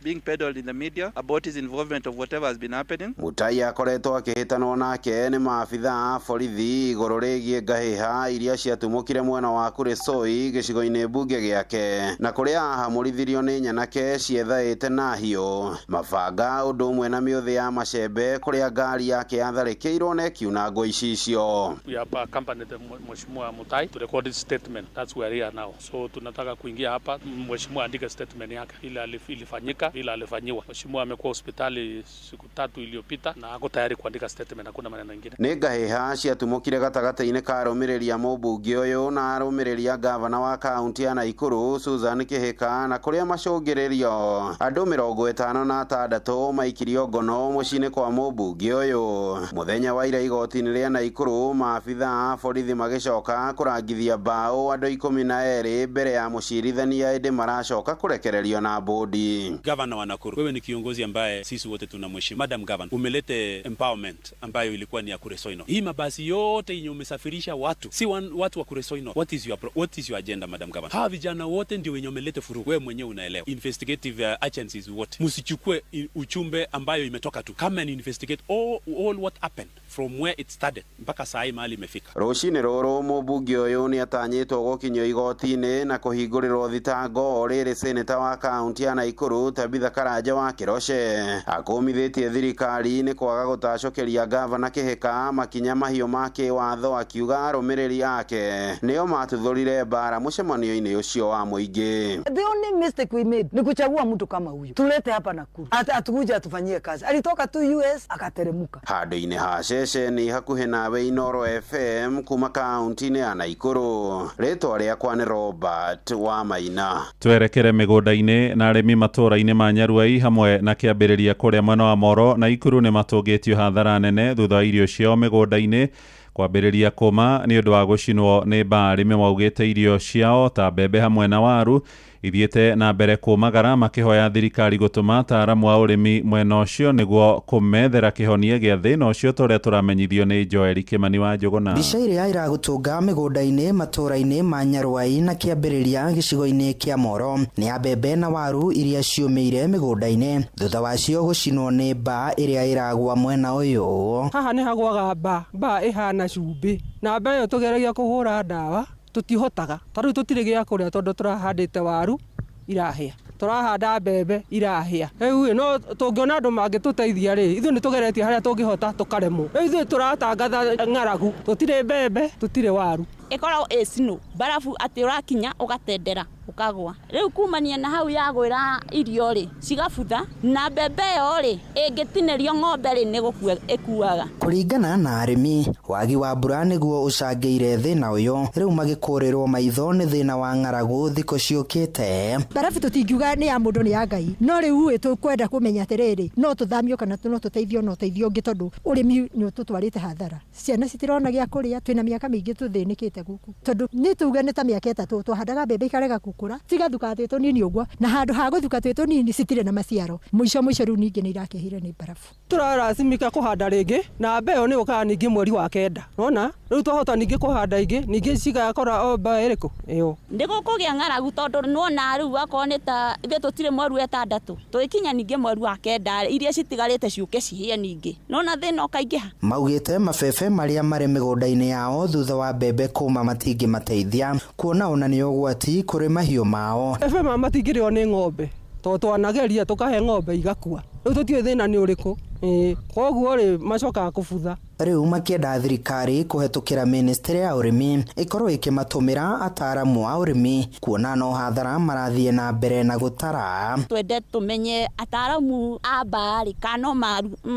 being peddled in the media about his involvement of whatever has been happening. Mutai akoretwo akĩhĩtanwo nake nĩ maabitha a borithi igũrũ rĩgiĩ ngahĩha iria ciatumũkire mwena wa Kuresoi gĩcigo-inĩ mbunge gĩake na kũrĩa ahamũrithirio nĩ nyanake ciethaĩte na hiũ mabanga ũndũ ũmwe na mĩũthĩ ya macembe kũrĩa ngari yake yatharĩkĩirwo na ĩkiunangwo icicio. We have accompanied Mheshimiwa Mutai to record his statement. That's where we are now. So tunataka kuingia hapa Mheshimiwa andike statement yake ile ilifanyika, ile alifanyiwa. Mheshimiwa amekuwa hospitali siku 3 iliyopita na ako tayari kuandika statement, hakuna maneno mengine. Nĩ ngahĩha ciatumũkire gatagatĩ-inĩ ka arũmĩrĩri a mũmbunge ũyũ na arũmĩrĩri a gavana wa kaunti ya Naikuru Susan Kĩhĩka na kũrĩa macũngĩrĩrio andũ 56 maikirio ngono mũciĩ-inĩ kwa mũmbunge ũyũ. Mũthenya wa ira igoti-inĩ rĩa Naikuru maabitha a borithi magĩcoka kũrangithia mbaũ andũ 12 mbere ya mũcirithania ĩndĩ maracoka kũrekererio na bodi. Gavana wa Nakuru, wewe ni kiongozi ambaye sisi wote tunamheshimu. Madam Governor, umelete empowerment ambayo ilikuwa ni ya Kuresoi North. Hii mabasi yote yenye umesafirisha watu si watu wa Kuresoi North. What is your agenda, Madam Governor? Hawa vijana wote ndio wenye umelete furugu. Wewe mwenyewe unaelewa. Investigative agencies wote, msichukue uchumbe ambayo imetoka tu. Come and investigate all what happened from where it started mpaka saa hii mahali imefika. Rũciinĩ Rũcinĩ rũrũ mũmbunge ũyũ nĩatanyĩtwo gũkinyio igoti-inĩ na kũhingũrĩrwo thitango o rĩrĩ seneta wa kaunti ya Naikuru Tabitha Karanja wa Kĩroce akũmithĩtie thirikari nĩ kwaga gũtacũkĩria gavana Kĩhĩka makinya mahiũ ma kĩwatho, akiuga arũmĩrĩri ake nĩo matuthũrire mbara mũcemanio-inĩ ũcio wa mũingĩ. The only mistake we made ni kuchagua mtu kama huyu tulete hapa Nakuru, hata atukuje atufanyie kazi. Alitoka tu US akateremuka. Handũ-inĩ ha ceceni hakuhĩ nawe Inoro FM kuma kaunti-inĩ ya Naikuru, rĩtwa rĩakwa nĩ Robert wa Maina. Twerekere mĩgũnda-inĩ na arĩmi matũũra-inĩ ma Nyaruai hamwe na kĩambĩrĩria kũrĩa mwena wa Moro na Ikuru nĩ matũngĩtio hathara nene thutha wa irio ciao mĩgũnda-inĩ kwambĩrĩria kũma nĩ ũndũ wa gũcinwo nĩ mbaa. Arĩmi maugĩte irio ciao ta mbembe hamwe na waru ithiĩte na mbere kũmagara, makĩhoya thirikari gũtũma ataaramu a ũrĩmi mwena ũcio nĩguo kũmethera kĩhonia gĩa thĩna ũcio, ta ũrĩa tũramenyithio nĩ Joel Kĩmani wa Njũgũna. Mbica ĩrĩa ĩragũtũnga mĩgũnda-inĩ matũũra-inĩ ma Nyaruai na kĩambĩrĩria gĩcigo-inĩ kĩa Moro nĩ ya mbembe na waru iria ciũmĩire mĩgũnda-inĩ thutha wacio gũcinwo nĩ mbaa ĩrĩa ĩragwa mwena ũyũ. Haha nĩ hagwaga mbaa, mbaa ĩhana cumbĩ, na mbaa ĩyo tũgeragia kũhũra ndawa tũtihotaga, ta rĩu tũtirĩ gĩa kũrĩa tondũ tũrahandĩte waru irahĩa, tũrahanda mbembe irahĩa. Rĩu no tũngĩona andũ mangĩtũteithia rĩ, ithuĩ nĩ tũgeretie harĩa tũngĩhota tũkaremwo. Rĩu ithuĩ tũratangatha ng'aragu, tũtirĩ mbembe, tũtirĩ waru. Ĩkoragwo ĩ snow, barabu atĩ ũrakinya ũgatendera ũkagwa. Rĩu kumania na hau yagwĩra irio rĩ, cigabutha, na mbembe ĩyo rĩ, ĩngĩtinĩrio ng'ombe rĩ, nĩ gũkua ĩkuaga. Kũringana na arĩmi, wagi wa mbura nĩguo ũcangĩire thĩna ũyũ, rĩu magĩkũrĩrwo maitho nĩ thĩna wa ng'aragu thikũ ciũkĩte. Barabu tũtingiuga nĩ ya mũndũ nĩ ya Ngai, no rĩu ĩ tũkwenda kũmenya atĩrĩrĩ, no tũthamio kana no tũteithio na ũteithio ũngĩ, tondũ ũrĩmi nĩ ũtũtwarĩte hathara. Ciana citirona gĩa kũrĩa, twĩna mĩaka mĩingĩ tũthĩnĩkĩte gũkũ, tondũ nĩ tuge nĩ ta mĩaka 3 twahandaga mbembe ikarega gũkũra, cigathuka twĩ tũnini ũguo, na handũ ha gũthuka twĩ tũnini citirĩ na maciaro. Mũico mũico rĩu ningĩ nĩ irakĩhire nĩ barabu. Tũrarasimika kũhanda rĩngĩ na mbeo nĩ ũkaga ningĩ mweri wa 9, nona rĩu twahota ningĩ kũhanda ingĩ ningĩ cigakora o mbaa ĩrĩkũ ĩyo. Nĩ gũkũgĩa ng'aragu tondũ nĩwona rĩu akorwo nĩ ta ithuĩ tũtirĩ mweri wa 6 tũgĩkinya ningĩ mweri wa 9 iria citigarĩte ciũke cihĩe ningĩ, nona thĩna ũkaingĩha. Maugĩte mabebe marĩa marĩ mĩgũnda-inĩ yao thutha wa mbembe kũma matingĩmateithia, kuona ona nĩ ũgwati kũrĩ mahiũ mao. Bebe ma matingĩrĩo nĩ ng'ombe tondũ twanageria tũkahe ng'ombe igakua, rĩu tũtiũĩ thĩna nĩ ũrĩkũ, koguo rĩ macokaga kũbutha. Rĩu makĩenda thirikari kũhetũkĩra ministry ya ũrĩmi ĩkorwo ĩkĩmatũmĩra ataaramu a ũrĩmi, kuona no hathara marathiĩ na mbere na gũtara. Twende tũmenye ataaramu a mbaa rĩ, kana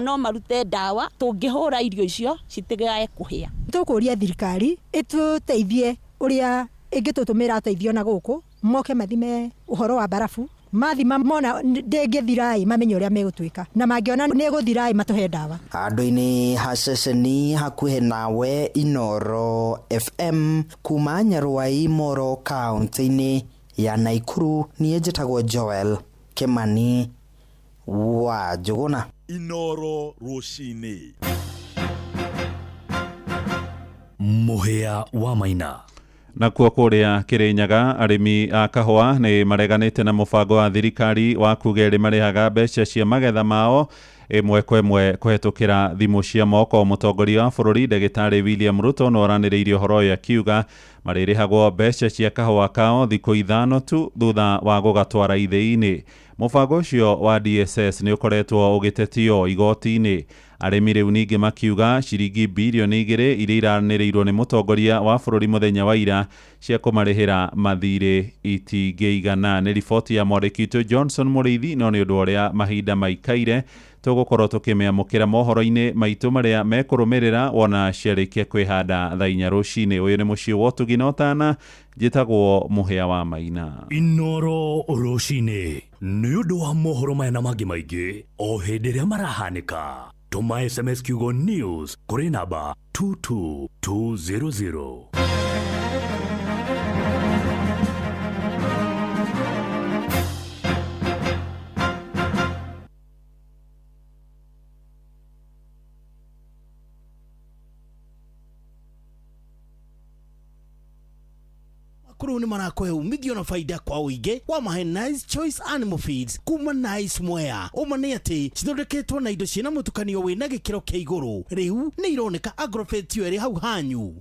no marute ndawa tũngĩhũra irio icio citigae kũhĩa. Tũkũria thirikari ĩtũteithie ũrĩa ĩngĩtũtũmĩra ateithio na gũkũ, moke mathime ũhoro wa barabu, mathima mona ndĩngĩthira mamenye ũrĩa megũtuĩka, na mangĩona nĩ ĩgũthira matũhe ndawa. Handũ-inĩ ha ceceni hakuhĩ nawe Inoro FM kuma Nyaruai Moro kaunti-inĩ ya Naikuru, niĩ njĩtagwo Joel Kĩmani wa Njũgũna. Inoro rũcinĩ. Mũhĩa wa Maina. Nakuo kũrĩa Kĩrĩnyaga arĩmi a kahũa nĩ mareganĩte na mũbango wa thirikari wa kuga erĩ marĩhaga mbeca cia magetha mao ĩmwe kwa ĩmwe kũhetũkĩra thimũ cia moko. Mũtongoria wa bũrũri ndagĩtarĩ William Ruto no aranĩrĩirie ũhoro ũyũ akiuga marĩrĩhagwo mbeca cia kahũa kao thikũ 5 tu thutha wa gũgatwara ithĩi-inĩ. Mũbango ũcio wa DSS nĩ ũkoretwo ũgĩtetio igoti-inĩ. Arĩmi rĩu ningĩ makiuga ciringi birioni 2 iria iranĩrĩirwo nĩ mũtongoria wa bũrũri mũthenya wa ira cia kũmarĩhĩra mathirĩ itingĩigana. Nĩ riboti ya mwandĩki witũ Johnson Mũrĩithi, no nĩ ũndũ ũrĩa mahinda maikaire tũgũkorwo tũkĩmĩamũkĩra mohoro-inĩ maitũ marĩa mekũrũmĩrĩra wona ciarĩkia kwĩhanda thaa 4 rũcinĩ. Ũyũ nĩ mũciĩ wa ũtugi na ũtana, njĩtagwo Mũhĩa wa Maina. Inoro rũcinĩ nĩ ũndũ wa mohoro maya na mangĩ maingĩ o hĩndĩ ĩrĩa marahanĩka. Tũma SMS kiugo news kũrĩ namba 22200. Kuru ni marakũhe umithio na faida kwa ũingĩ wa mahe Nice Choice Animal Feeds kuma Nice Mwea. Ũma nĩ atĩ cithondeketwo na indo ciĩna mũtukanio wĩna gĩkĩro kĩa igũrũ. Rĩu nĩ ironeka Agrofet ĩrĩ hau hanyu.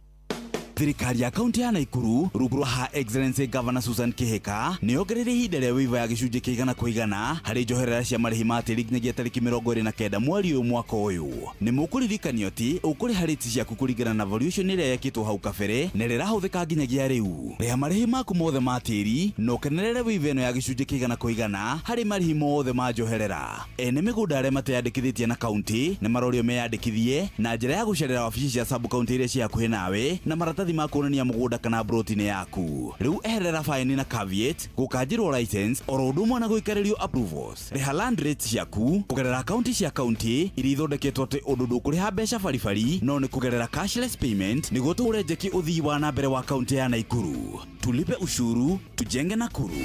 Thirikari ya kaunti ya Naikuru rungu rwa Her Excellency Governor Susan Kihika nĩ yongereire ihinda rĩa waiver ya gĩcunjĩ kĩa igana kwa igana harĩ njoherera cia marĩhi ma tĩri nginyagia tarĩki 29 mweri ũyũ mwaka ũyũ. Nĩ mũkũririkanio atĩ ũkũrĩha rĩti ciaku kũringana na valuation ĩrĩa yekĩtwo hau kabere na ĩrĩa ĩrahũthĩka nginyagia rĩu. Rĩha marĩhi maku mothe ma tĩri na ũkenerere waiver ĩno ya gĩcunjĩ kĩa igana kwa igana harĩ marĩhi mothe ma njoherera. Ene mĩgũnda arĩa mateyandĩkithĩtie na kaunti nĩ marorio meyandĩkithie na njĩra ya gũcerera wabici cia sub county iria ciĩ hakuhĩ nawe na maratathi ma kuonania mũgũnda kana broti-inĩ yaku. Rĩu eherera faini na caveat, gũkanjĩrwo license oro ũndũ ũmwe na gũikarĩrio approvals. Rĩha land rates ciaku kũgerera akaunti cia kaunti iria ithondeketwo atĩ ũndũ ndũkũrĩha mbeca baribari no nĩ kũgerera cashless payment nĩguo tũhũre njeki ũthii wa na mbere wa kaunti ya Naikuru. Tulipe ushuru, tujenge Nakuru.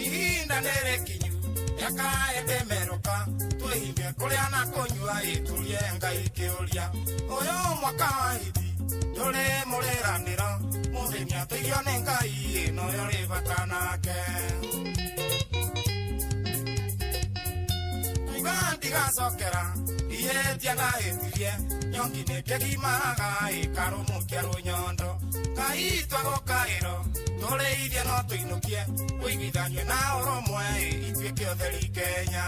Ihinda nĩrĩkinyu rĩakaĩtemerũka twĩhinge kũrĩa na kũnyua ĩtũrie Ngai kĩũria ũyũ mwaka wa hiti ndũrĩ mũrĩranĩro mũthĩni atũigio nĩ Ngai ĩno yo rĩ bata nake kuga ndigacokera ihĩtia ndahĩtirie nyongi nĩkĩgimaga ĩkarũmũkia rũnyondo Ngai twagũkaĩro tũrĩithie no tũinũkie ũiguithanio na ũrũmwe ituĩke ũtheri Kenya.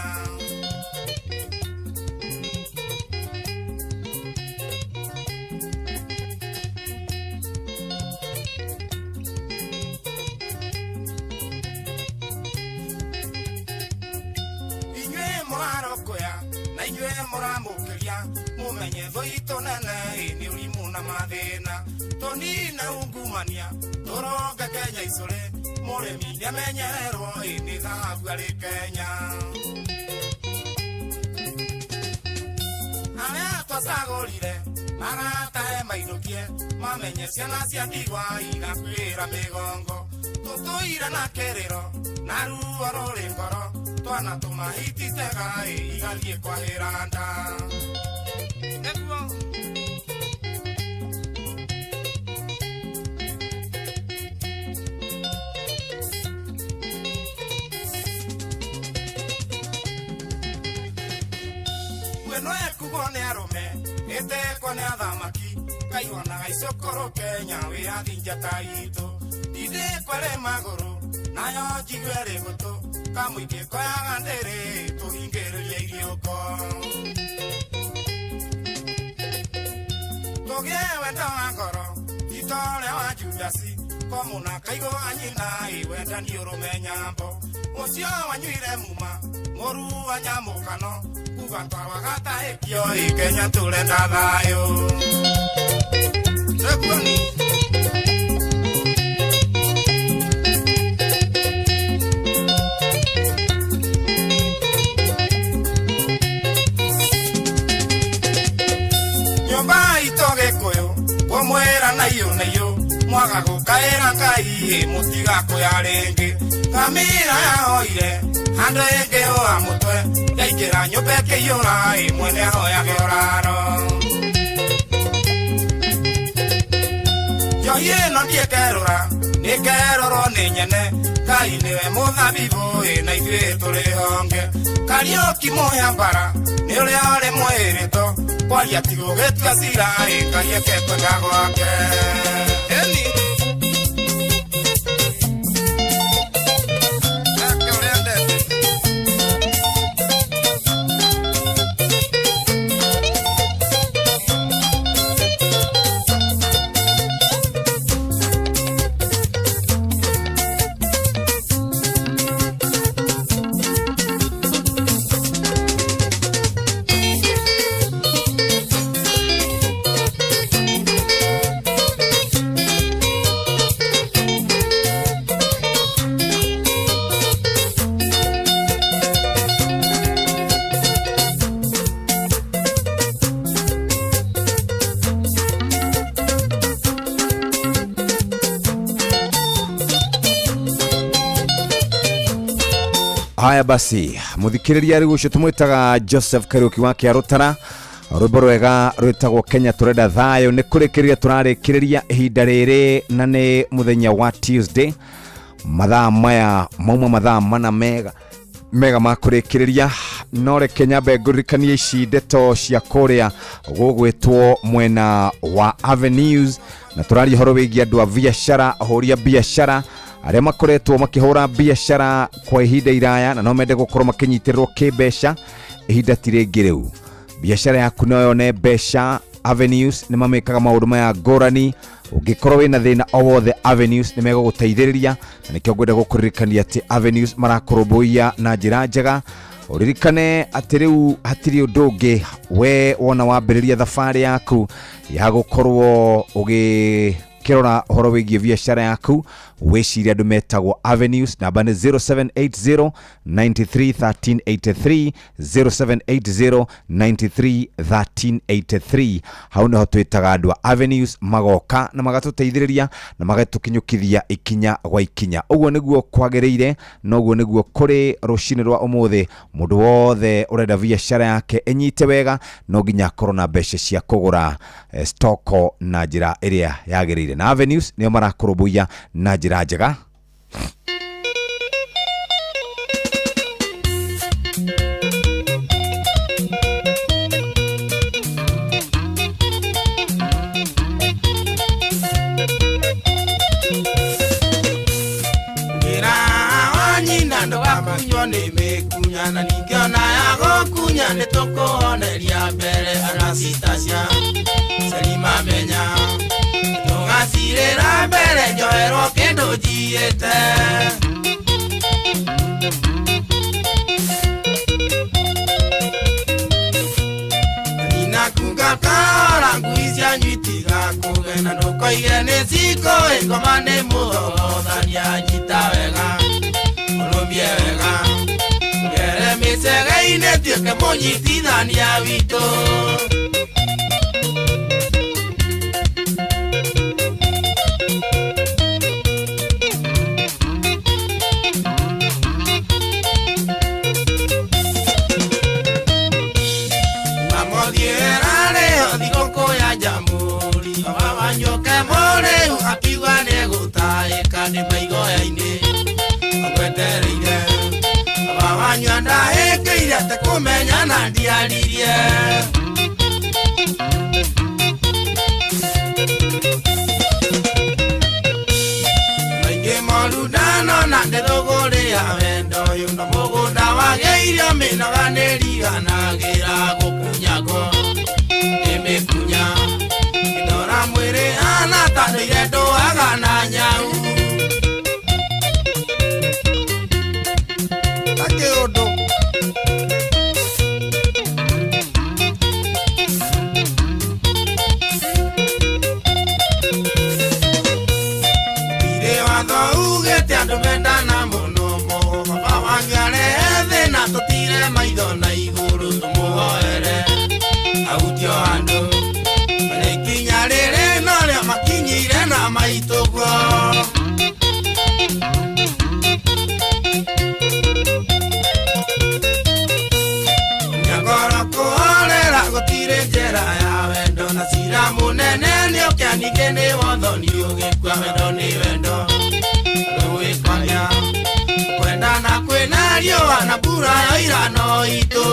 Inyuĩ mũrarokũya na inyuĩ mũramũkĩria mũmenye thũ itũ nene nĩ ũrimũ na mathĩna tũnine ungumania tũronge Kenya icũrĩ mũrĩmi nĩamenyererwo nĩ thahabu arĩ Kenya. Arĩa twacagũrire maratahe mainũkie mamenye ciana cia ndigwa igakuĩra mĩgongo tũtũire na kĩrĩro na ruo rũrĩ ngoro twana tũmahititega igathiĩ kwahĩra nda. Nĩguo no ekugwo nĩ arũme ĩtekwo nĩ athamaki kaiwonaga icũkũrũ Kenya wĩyathi njata itũ ndindĩkwo ĩrĩ magũrũ nayo njigue ĩrĩ gũtũ kamũingĩ koyaga ndĩrĩ tũhingĩrĩrie iriũko tũgĩe wendo wa ngoro ti ta ũrĩa wa Judasi komũna kaigũ wa nyina wendani ũrũme nyambo ũcio wanyuire muma mũru wa nyamũkano kuga twarwaga ĩkio Kenya tũrenda thayũ. Nĩguo nyũmba itũ Gĩkũyũ kũmwĩra na iyũ na iyũ mwaga gũkaĩra Ngai mũtigakũya rĩngĩ ngamĩra yahoire handũ ĩngĩhũa mũtwe yaingĩra nyũmba ĩkĩiyũra mwene ahoyage ũraro njohi ĩno ndiĩkerũra nĩkerũrwo nĩ nyene Ngai nĩwe mũthabibũ na ithuĩ tũrĩ honge Kariũki mũhĩa mbara nĩ ũrĩa ũrĩ mwĩrĩto kwaria ti gũgĩtua cira Ngai eke kwenda gwake. Ĩni eke ũrĩa endete. Haya basi, muthikiriria riu ucio tumwitaga Joseph Kariuki wa Kiarutara, rwimbo rwega rwitagwo Kenya turenda thayo. Ni kurikiriria turarikiriria ihinda riri na ni muthenya wa Tuesday, mathaa maya mauma mathaa mana mega mega ma kurikiriria. No reke nyambe ngũririkanie ici ndeto cia kũrĩa gũgwĩtwo mwena wa Avenues, na tũraria ũhoro wĩgiĩ andũ a biacara, ahũri a biacara arĩa makoretwo makĩhũra biacara kwa ihinda iraya na no mende gũkorwo makĩnyitĩrĩrwo kĩmbeca. Ihinda ti rĩngĩ rĩu, biacara yaku no yone mbeca. Avenues nĩ mamĩkaga maũndũ maya ngũrani. Ũngĩkorwo wĩna thĩna o wothe, Avenues nĩ megũgũteithĩrĩria, na nĩkĩo ngwenda gũkũririkania atĩ Avenues marakũrũmbũiya na njĩra njega. Ũririkane atĩ rĩu hatirĩ ũndũ ũngĩ, we wona wambĩrĩria thabarĩ yaku ya gũkorwo ũgĩkĩrora ũhoro wĩgiĩ biacara yaku, wĩcirie andũ metagwo Avenues. Namba nĩ 0780 93 1383, 0780 93 1383. Hau nĩho twĩtaga andũ a Avenues, magoka na magatũteithĩrĩria na magatũkinyũkithia ikinya gwa ikinya. Ũguo nĩguo kwagĩrĩire, na ũguo nĩguo kũrĩ rũcinĩ rwa ũmũthĩ. Mũndũ wothe ũrenda biacara yake ĩnyite wega no nginya akorwo na mbeca cia kũgũra stoko na njĩra ĩrĩa yagĩrĩire, na Avenues nĩo marakũrũmbũiya na njĩra njega. Ngira wa nyina ndũgakunywo nĩ mĩkunya, na ningĩ ona ya gũkunya nĩ tũkũoneria mbere Anastasia Selimamenya. Tũgacirĩra mbere njoherwo kĩndũ njiĩte. Nina kuga kahora ngui cianyu itigakũgena, ndũkoige nĩ cikũĩ ngoma nĩ mũthogothania. Nyita wega ũrũmie wega, ngere mĩcege-inĩ tuĩke mũnyitithania witũ. Akiuga nĩ gũtaĩka nĩ maigoya-inĩ agwetereire. Baba wanyu andahĩkĩire atĩ kũmenya na ndiaririe. Maingĩ moru ndanona ndĩthũgũrĩa wendo ũyũ, no mũgũnda wagĩirio mĩnoga nĩriganagĩra gũkunyagwo nĩ mĩkunya. Ndora mwĩrĩ hana ta ndũire ndũaga na nyau. Ta kĩũndũ. Gũtirĩ watho ugĩte andũ mendana mũno moho, baba wanyu arehe thĩna tũtire maitho na igũrũ tũmũhoere ahutio andũ. Ikinya rĩrĩ norĩo makinyire na maitũguo. Nyangoro kũhorera gũtirĩ njĩra ya wendo, na cira mũnene nĩũkĩa ningĩ nĩ wothoni ũgĩkua. Wendo nĩ wendo ndũwĩkwaria, kwendana kwĩna riũa na mbura yoira no itũ.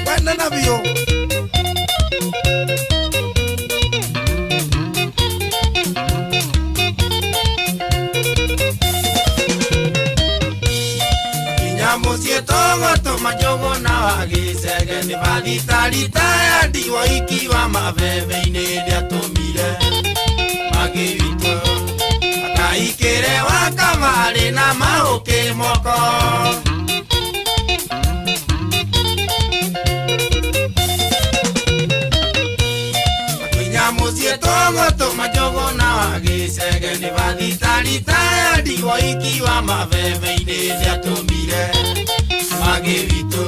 Kwendana biũ. Mũciĩ tũgũtũma njũgũ na wagĩcege, nĩ bathitarita ya ndiwa ikiwa mabebe-inĩ ndĩatũmire magĩ witũ akaikĩre wa kamarĩ na mahũkĩ moko. Makinya mũciĩ tũgũtũma njũgũ na wagĩcege, nĩ bathitarita ya ndiwa ikiwa mabebe-inĩ ndĩatũmire magĩ witũ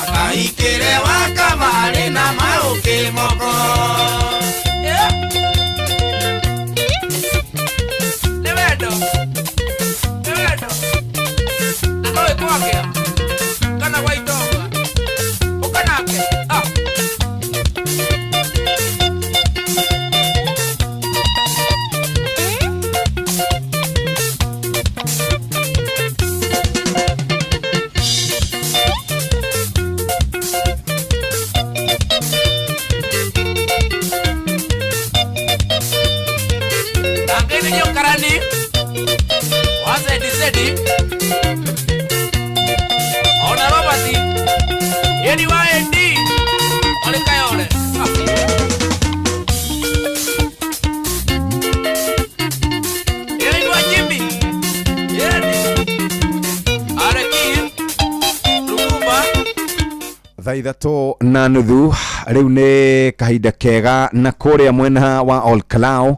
akaikĩre wa kamarĩ na mahũkĩ moko. Nĩ wendo, nĩ wendo. Wakĩa kana gwa Itonga ũka nake. Ah. Tangĩrĩrio karani wa zedi ona Robert yeni wa endi ole kayole. Yeni wa Jimmy yeni areki Lumumba. 3:30 rĩu nĩ kahinda kega na kũrĩa mwena wa Olkalau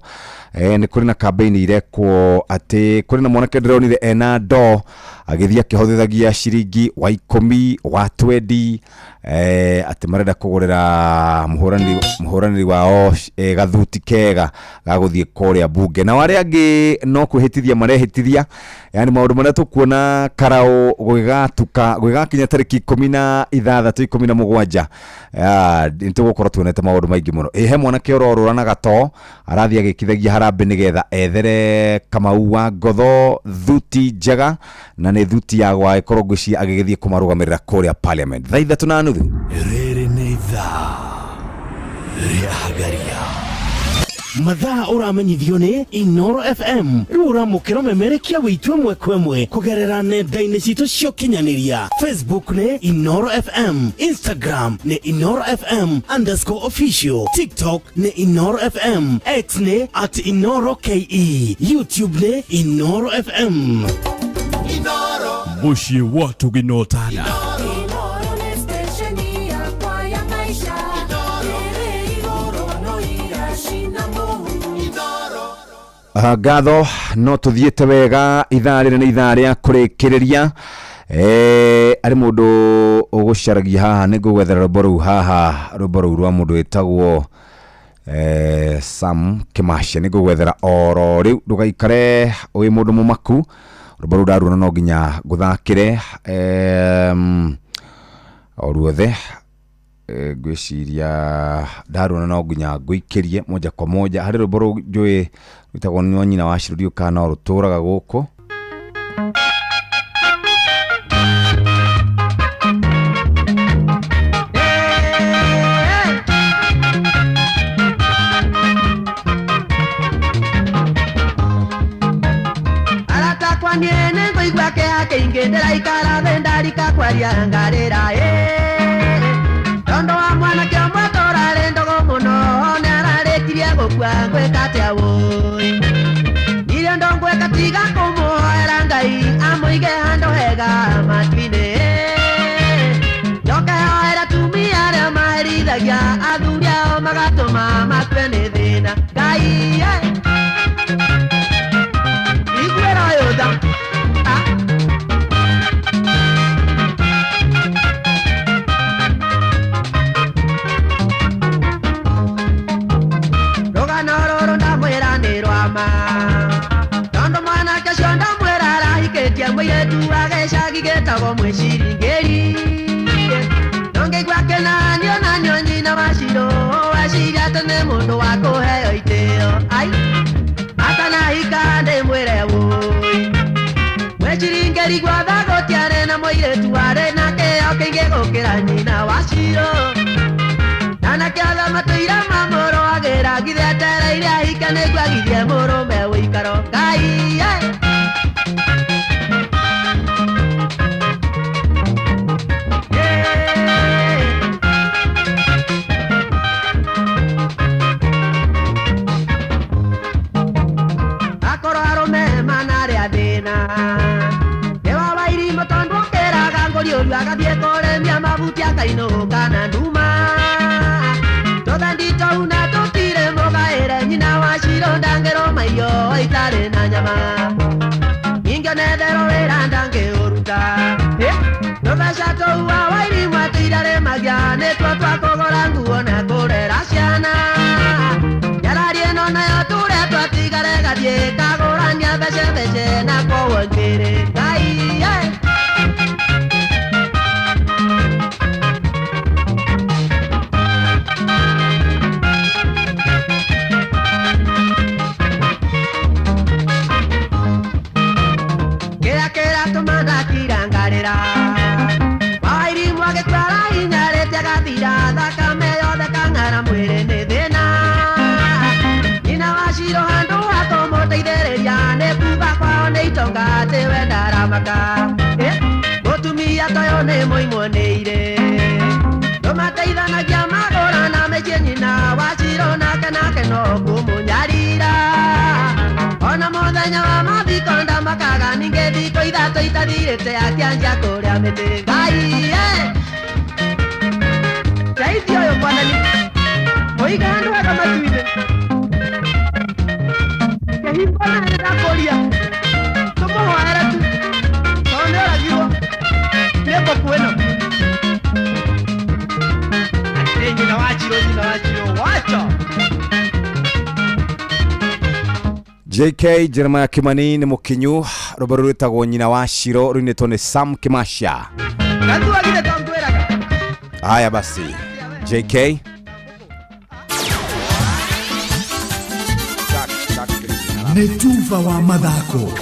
nĩ kũrĩ na campaign irekwo atĩ kũrĩ na mwanake ndĩronire ena ndoo agĩthiĩ akĩhothithagia ciringi wa 10 wa 20 atĩ marenda kũgũrĩra mũhũranĩri wao gathuti kega ga gũthiĩ kũrĩa bunge na arĩa angĩ no kwĩhĩtithia marehĩtithia, yani maũndũ marĩa tũkuona karau gũgĩgatuka gũgĩgakinya tarĩki 16 17 nĩtũgũkorwo tuonete maũndũ maingĩ mũno. He mwanake ũrorũra na gatoo arathiĩ agĩkithagia harambĩ nĩgetha ethere Kamau wa Ngotho thuti njega na nĩ thuti ya gwagĩkorwo ngwĩciria agĩgĩthiĩ kũmarũgamĩrĩra kũrĩa parliament. 3:30. Rĩrĩ nĩ ithaa rĩa Hagaria. Mathaa ũramenyithio nĩ Inoro FM rĩu ũramũkĩra memerekia wĩitũ ĩmwe kwa ĩmwe kũgerera nenda-inĩ citũ cia ũkinyanĩria. Facebook nĩ Inoro FM, Instagram nĩ Inoro FM _official, TikTok nĩ Inoro FM, X nĩ @InoroKE, YouTube nĩ Inoro FM. Mũciĩ wa Tũginotana. Ngatho no tuthiĩte wega ithaa rĩrĩ nĩ ithaa rĩa kũrĩkĩrĩria. Arĩ mũndũ ũgũcaragia haha nĩ ngũgwethera rwĩmbo rũu haha, rwĩmbo rũu rwa mũndũ wĩtagwo Sam Kĩmacia nĩ ngũgwethera oro rĩu, ndũgaikare wĩ mũndũ mũmaku, rwĩmbo rũu ndaruona no nginya ngũthakĩre o ruothe. Ngwĩciria ndaruona no nginya ngũikĩrie moja kwa moja harĩ rwĩmbo rũu njũĩ rwĩtagwo nĩ wa nyina wa Shirũ kana no rũtũraga gũkũ. Aratakwa niĩ ngũigua kĩeha kĩingĩ ndĩraikara thĩ ndarika kwaria ngarĩra tondũ wa mwanake ũmwe tũrarĩ ndũgũ mũno nĩararĩkirie gũkua ngwĩka atĩa wũi irio ndongwĩka tiga kũmũhoera Ngai amũige handũ hega matu-inĩ njoke hoere atumia arĩa maherithagia athuri ao magatũma makue nĩ thĩna Ngai iguĩra ũyũ tha. Mũirĩtu wa gĩcagi gĩtagwo Mwĩciringĩri ndũngĩigua kĩnanio nanio nyina wa Shirũ weciria atĩ nĩ mũndũ wa kũheo itĩo ai atanahika ndĩmwĩre wũi Mwĩciringĩri gwothe gũtiarĩ na mũirĩtu warĩ na kĩo kĩingĩ gũkĩra nyina wa Shirũ anake othe matũire mamũrũagĩra githĩ etereire ahike nĩguo agithie mũrũme ũikaro Ngai agathiĩ kũrĩmia mabuti akainũka na nduma tũthendi tũu na tũtirĩ mũgaĩre nyina wa Shirũ ndangĩrũma irio itarĩ na nyama ingĩonetherwo wĩra ndangĩũruta tũbeca tũu wa Wairimũ atũirarĩmagia nĩtuo twa kũgũra nguo na kũrera ciana nyarari ĩno nayo ture twatigare gathiĩ kagũrania mbecembece na kwoguo ngĩrĩ Ngai. ndamaka Mũtumia toyo nĩ mũimuonĩire Ndũmateithanagia magũra na mĩciĩ nyina Wacirũ nake nake no kũmũnyarira Ona mũthenya wa mathiko ndamakaga ningĩ thikũ ithatũ itathirĩte akĩanjia kũrĩa mĩtĩ Ngai teithio ũyũ mwathani mũiga handũ hega matu-inĩ Kĩhingo na nĩndakũria tũmũhoere tu tondũ nĩoragirwo nĩ mbũkũ ĩno Atĩ nyina wa Chiro nyina wa Chiro wacha JK Jeremiah Kimani nĩ mũkinyu rwĩmbo rũrũ rwĩtagwo nyina wa Shiro rũinĩtwo nĩ Sam Kimasha. Haya basi JK nĩ tuba wa mathako.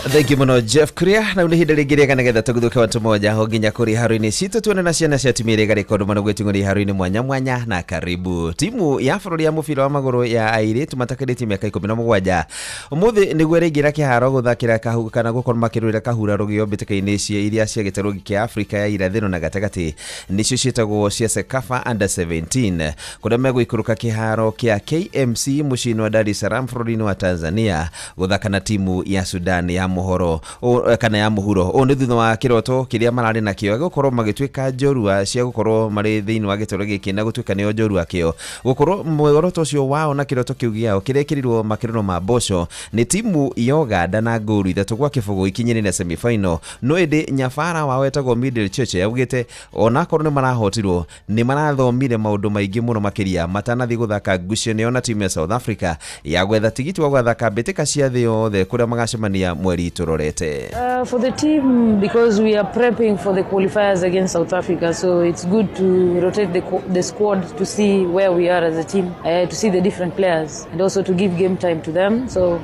Thank you muno Jeff Kuria na nĩ ihinda rĩngĩ rĩega nĩgetha tũgũthũke watu moja ho nginya kũrĩ haro-inĩ citũ tuone na ciana cia timu ĩrĩa ĩgarekondo mana gwĩting'ũria haro-inĩ mwanya mwanya na karibu timu ya bũrũri ya mũbira wa magũrũ ya airĩtu matakĩrĩtie mĩaka 17 ũmũthĩ nĩguo ĩraingĩra kĩharo gũthakĩra kahu kana gũkorwo makĩrũĩra kahura rũgĩo mbĩtĩka-inĩ cia iria cia gĩtarũ kĩa Afrika ya irathĩro na gatagatĩ nĩcio ciĩtagwo cia CECAFA Under 17 kũrĩa megũikũrũka kĩharo kĩa KMC mũciĩ-inĩ wa Dar es Salaam bũrũri-inĩ wa Tanzania gũthaka na timu ya Sudan ya muhoro kana ya muhuro o nĩ thutha wa kĩroto kĩrĩa mararĩ nakĩo gũkorwo magĩtuĩka njorua cia gũkorwo marĩ thĩinĩ wa gĩtoro gĩkĩ na gũtuĩka nĩo njorua kĩo gũkorwo mworoto ũcio wao na kĩroto kĩu gĩao kĩrekĩrirwo makĩrĩro ma mboco nĩ timu ya Uganda na ngũru 3-0 ikinyĩrĩ na semifinal no ĩndĩ nyabara wao wetagwo Middle Church yaugĩte onakorwo nĩ marahotirwo nĩ marathomire maũndũ maingĩ mũno makĩria matanathiĩ gũthaka ngucanio na timu ya South Africa ya gwetha tigiti wa gwathaka mbĩtĩka cia thĩ yothe kũrĩa magacemania mweri turorete. For the team, because we are prepping for the qualifiers against South Africa, so it's good to rotate the squad to see where we are as a team, to see the different players and also to give game time to them. So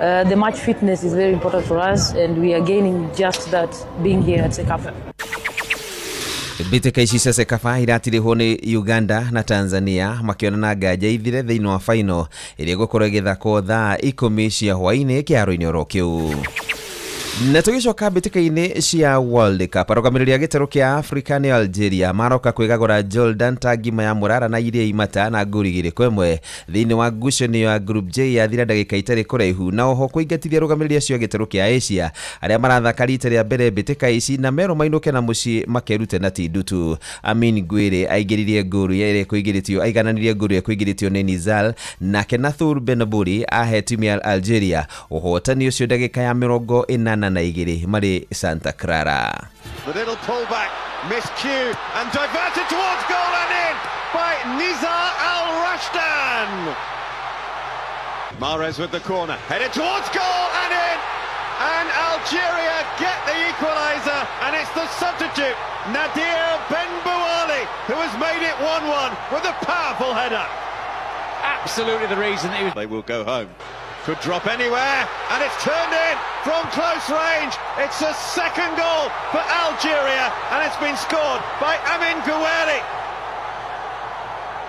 the match fitness is very important for us, and we are gaining just that being here at CECAFA. Mbĩtĩka ici cia CECAFA iratirihwo nĩ Uganda na Tanzania makĩonana nganja ithire thĩinĩ wa final ĩrĩa ĩgũkorwo ĩgĩthakwo thaa 10 cia hwaĩ-inĩ kĩharo-inĩ oro kĩu. Na tũgĩcoka mbĩtĩka-inĩ cia World Cup arũgamĩrĩri a gĩtarũ kĩa Africa nĩ Algeria maroka kwĩgagũra Jordan ta ngima ya mũrara na iria imata na ngũri 2-1 thĩinĩ wa ngucanio ya Group J yathira ndagĩka itarĩ kũraihu na oho kũingatithia arũgamĩrĩri acio a gĩtarũ kĩa Asia arĩa marathaka rita rĩa mbere mbĩtĩka ici na merwo mainũke na mũciĩ makerute na ti ndutu. Amin Gwire aingĩririe ngũru ĩrĩa ĩkũingĩrĩtio aigananirie ngũru ĩrĩa ĩkũingĩrĩtio nĩ Nizal nake Nathur Benaburi ahe timu ya Algeria ũhotani ũcio ndagĩka ya 82 marĩ Santa Clara. The little pullback, miscue and diverted towards goal and in by Nizar Al Rashdan. Mahrez with the corner, headed towards goal and in, and Algeria get the equaliser, and it's the substitute Nadir Benbouali who has made it 1-1 with a powerful header. Absolutely the reason he was... They will go home. Could drop anywhere, and it's turned in from close range. It's a second goal for Algeria, and it's been scored by Amin Gouiri.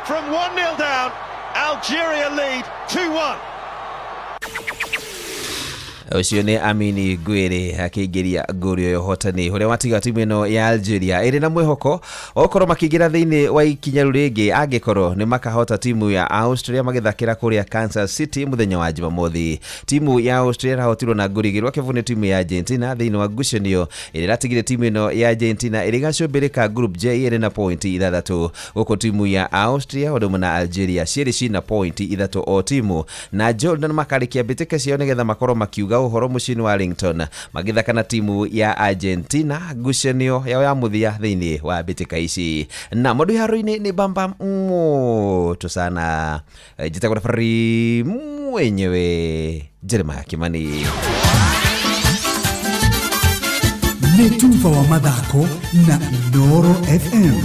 From 1-0 down, Algeria lead 2-1. Ũcio nĩ Amini Gwire akĩingĩria ngũri ũyũ ũhotani ũrĩa watiga timu ĩno ya Algeria ĩrĩ na mwĩhoko okorwo makĩingĩra thĩinĩ wa ikinya rĩu rĩngĩ angĩkorwo nĩ makahota timu ya Austria magĩthakĩra kũrĩa Kansas City mũthenya wa Jumamothi. Timu ya Austria ĩrahotirwo na ngũri 2-0 nĩ timu ya Argentina thĩinĩ wa ngucanio ĩrĩa ĩratigire timu ĩno ya Argentina ĩrĩ gacũmbĩrĩ ka Group J ĩrĩ na pointi 6 gũkũ timu ya Austria ũndũ ũmwe na Algeria cierĩ cina pointi 3 o timu na Jordan makarĩkia mbĩtĩka ciao nĩgetha makorwo makiuga ũhoro mũciĩ-inĩ wa Arlington magĩthaka na timu ya Argentina ngucanio yao ya mũthia thĩinĩ wa mbĩtĩka ici na mũndũ haro-inĩ nĩ bamba moto sana. Njĩtagwo referee mwenyewe Jeremiah Kimani. Nĩ tuba wa mathako na Inooro FM.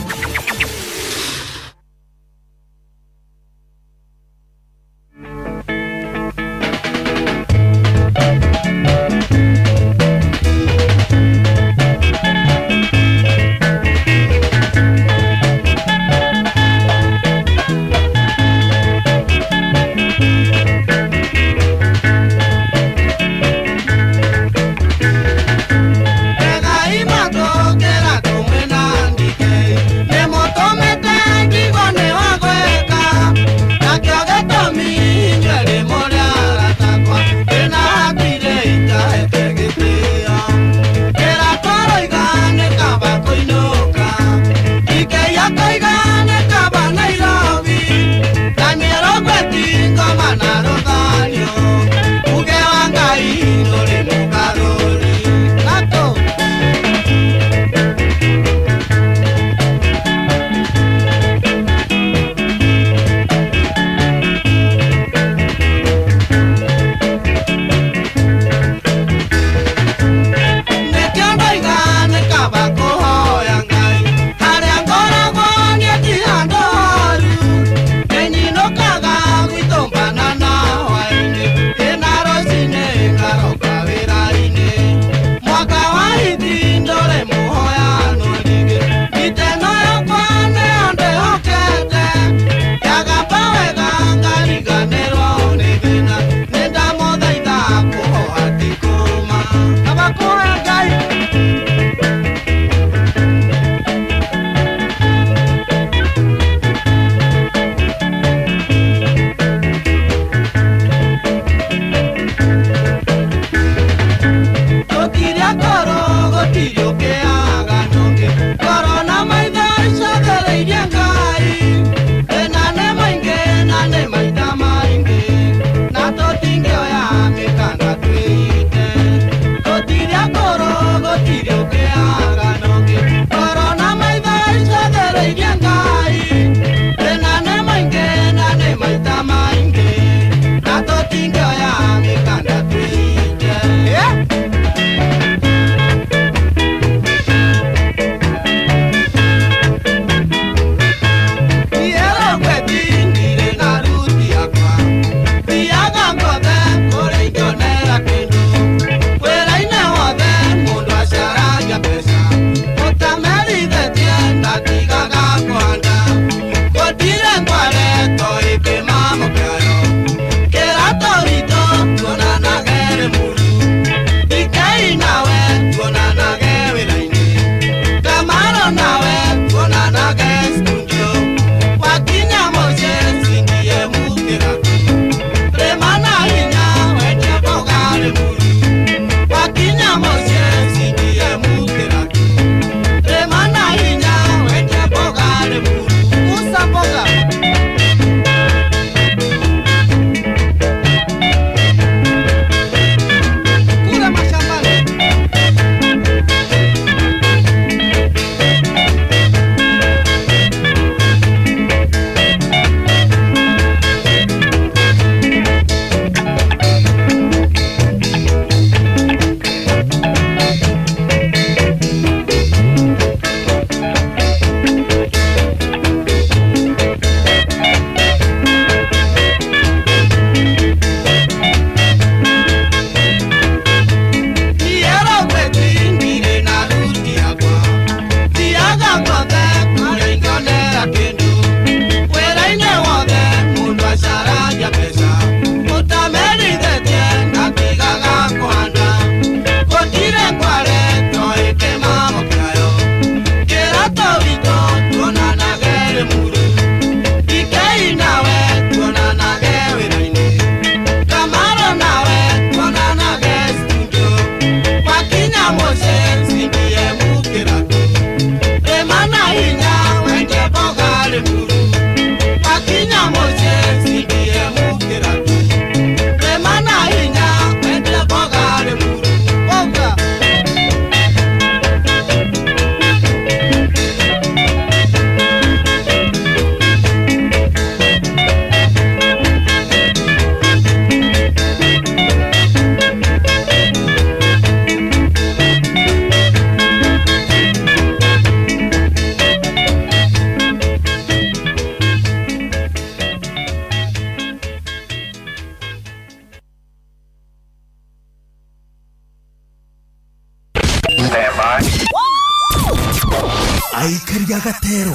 Aikaria gatero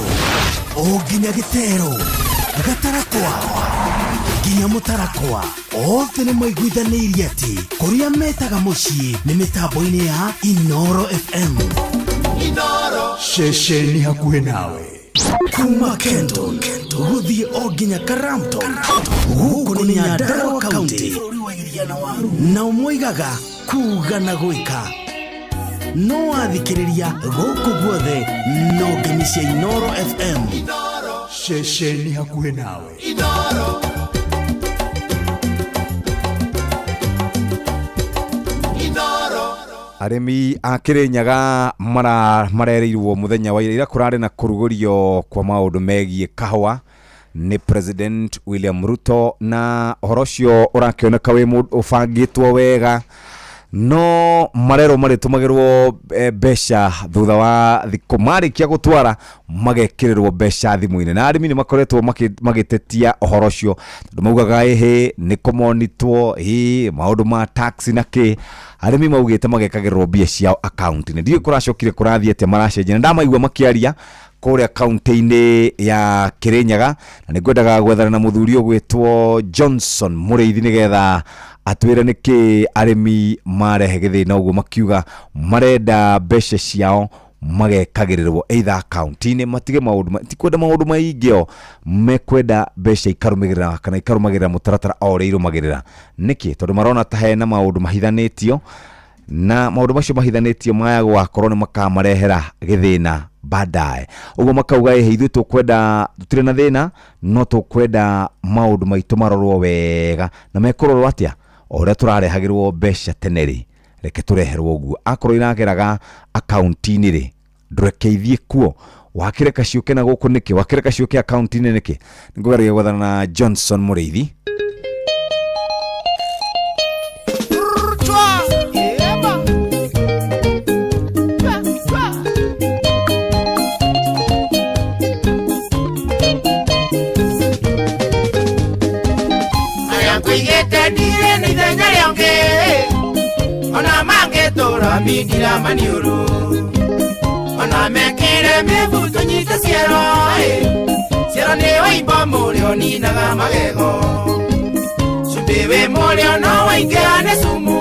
o nginya gĩtero gatarakwa nginya mũtarakwa othe nĩ maiguithanĩirie atĩ kũrĩa metaga mũciĩ nĩ mĩtambo-inĩ ya Inoro FM. Inoro ceceni hakuhĩ nawe kuma Kenton gũthiĩ o nginya Karamton gũkũ nĩ Nyandarua County nao moigaga kuga na gwĩka no wathikĩrĩria gũkũ guothe no ngemi cia Inoro FM. Ceceni hakuhĩ nawe. Inoro. Inoro. Arĩmi a Kĩrĩnyaga marereirwo mũthenya wa ira kũrarĩ na kũrugũrio kwa maũndũ megiĩ kahũa nĩ President William Ruto, na ũhoro ũcio ũrakĩoneka wĩ ũbangĩtwo wega, no marerwo marĩtũmagĩrwo mbeca thutha wa thikũ marĩkia gũtwara magekĩrĩrwo mbeca thimũ-inĩ, na arĩmi nĩ makoretwo magĩtetia ũhoro ũcio tondũ maugaga ĩhĩ nĩ kũmonitwo ĩ maũndũ ma tax na kĩ. Arĩmi maugĩte magekagĩrĩrwo mbia ciao akaunti-inĩ. Ndiũĩ kũracokire kũrathiĩ atĩa maracenjia, na ndamaigua makĩaria kũrĩa kaunti-inĩ ya Kĩrĩnyaga, na nĩngwendaga gwethana na mũthuri ũgwĩtwo Johnson Mũrĩithi nĩgetha atwĩre nĩkĩ arĩmi marehe gĩthĩna ũguo makiuga marenda mbeca ciao magekagĩrĩrwo either akaunti-inĩ, matige maũndũ tikwenda maũndũ maingĩ o mekwenda mbeca ikarũmĩrĩra kana ikarũmagĩrĩra mũtaratara o ũrĩa irũmagĩrĩra. Nĩkĩ? Tondũ marona ta hena maũndũ mahithanĩtio, na maũndũ macio mahithanĩtio maya gũgakorwo nĩ makamarehera gĩthĩna baadaye. Ũguo makauga ĩhĩ ithuĩ tũkwenda tũtirĩ na thĩna, no tũkwenda maũndũ maitũ marorwo wega, na mekũrorwo atĩa? O ũrĩa tũrarehagĩrwo mbeca tene rĩ, reke tũreherwo ũguo. Akorwo irageraga akaunti-inĩ rĩ, ndũreke ithiĩ kuo, wakĩreka ciũke na gũkũ nĩkĩ? Wakĩreka ciũke akaunti-inĩ nĩkĩ? Nĩngũgeria gwethana na Johnson Mũrĩithi. Ona mangetũra mindira maniũrũ ona mekĩre mĩbuto nyite ciero ciero nĩ waimbo mũrĩo ninaga magego cumbĩ wĩ mũrĩo no waingĩra nĩ cumu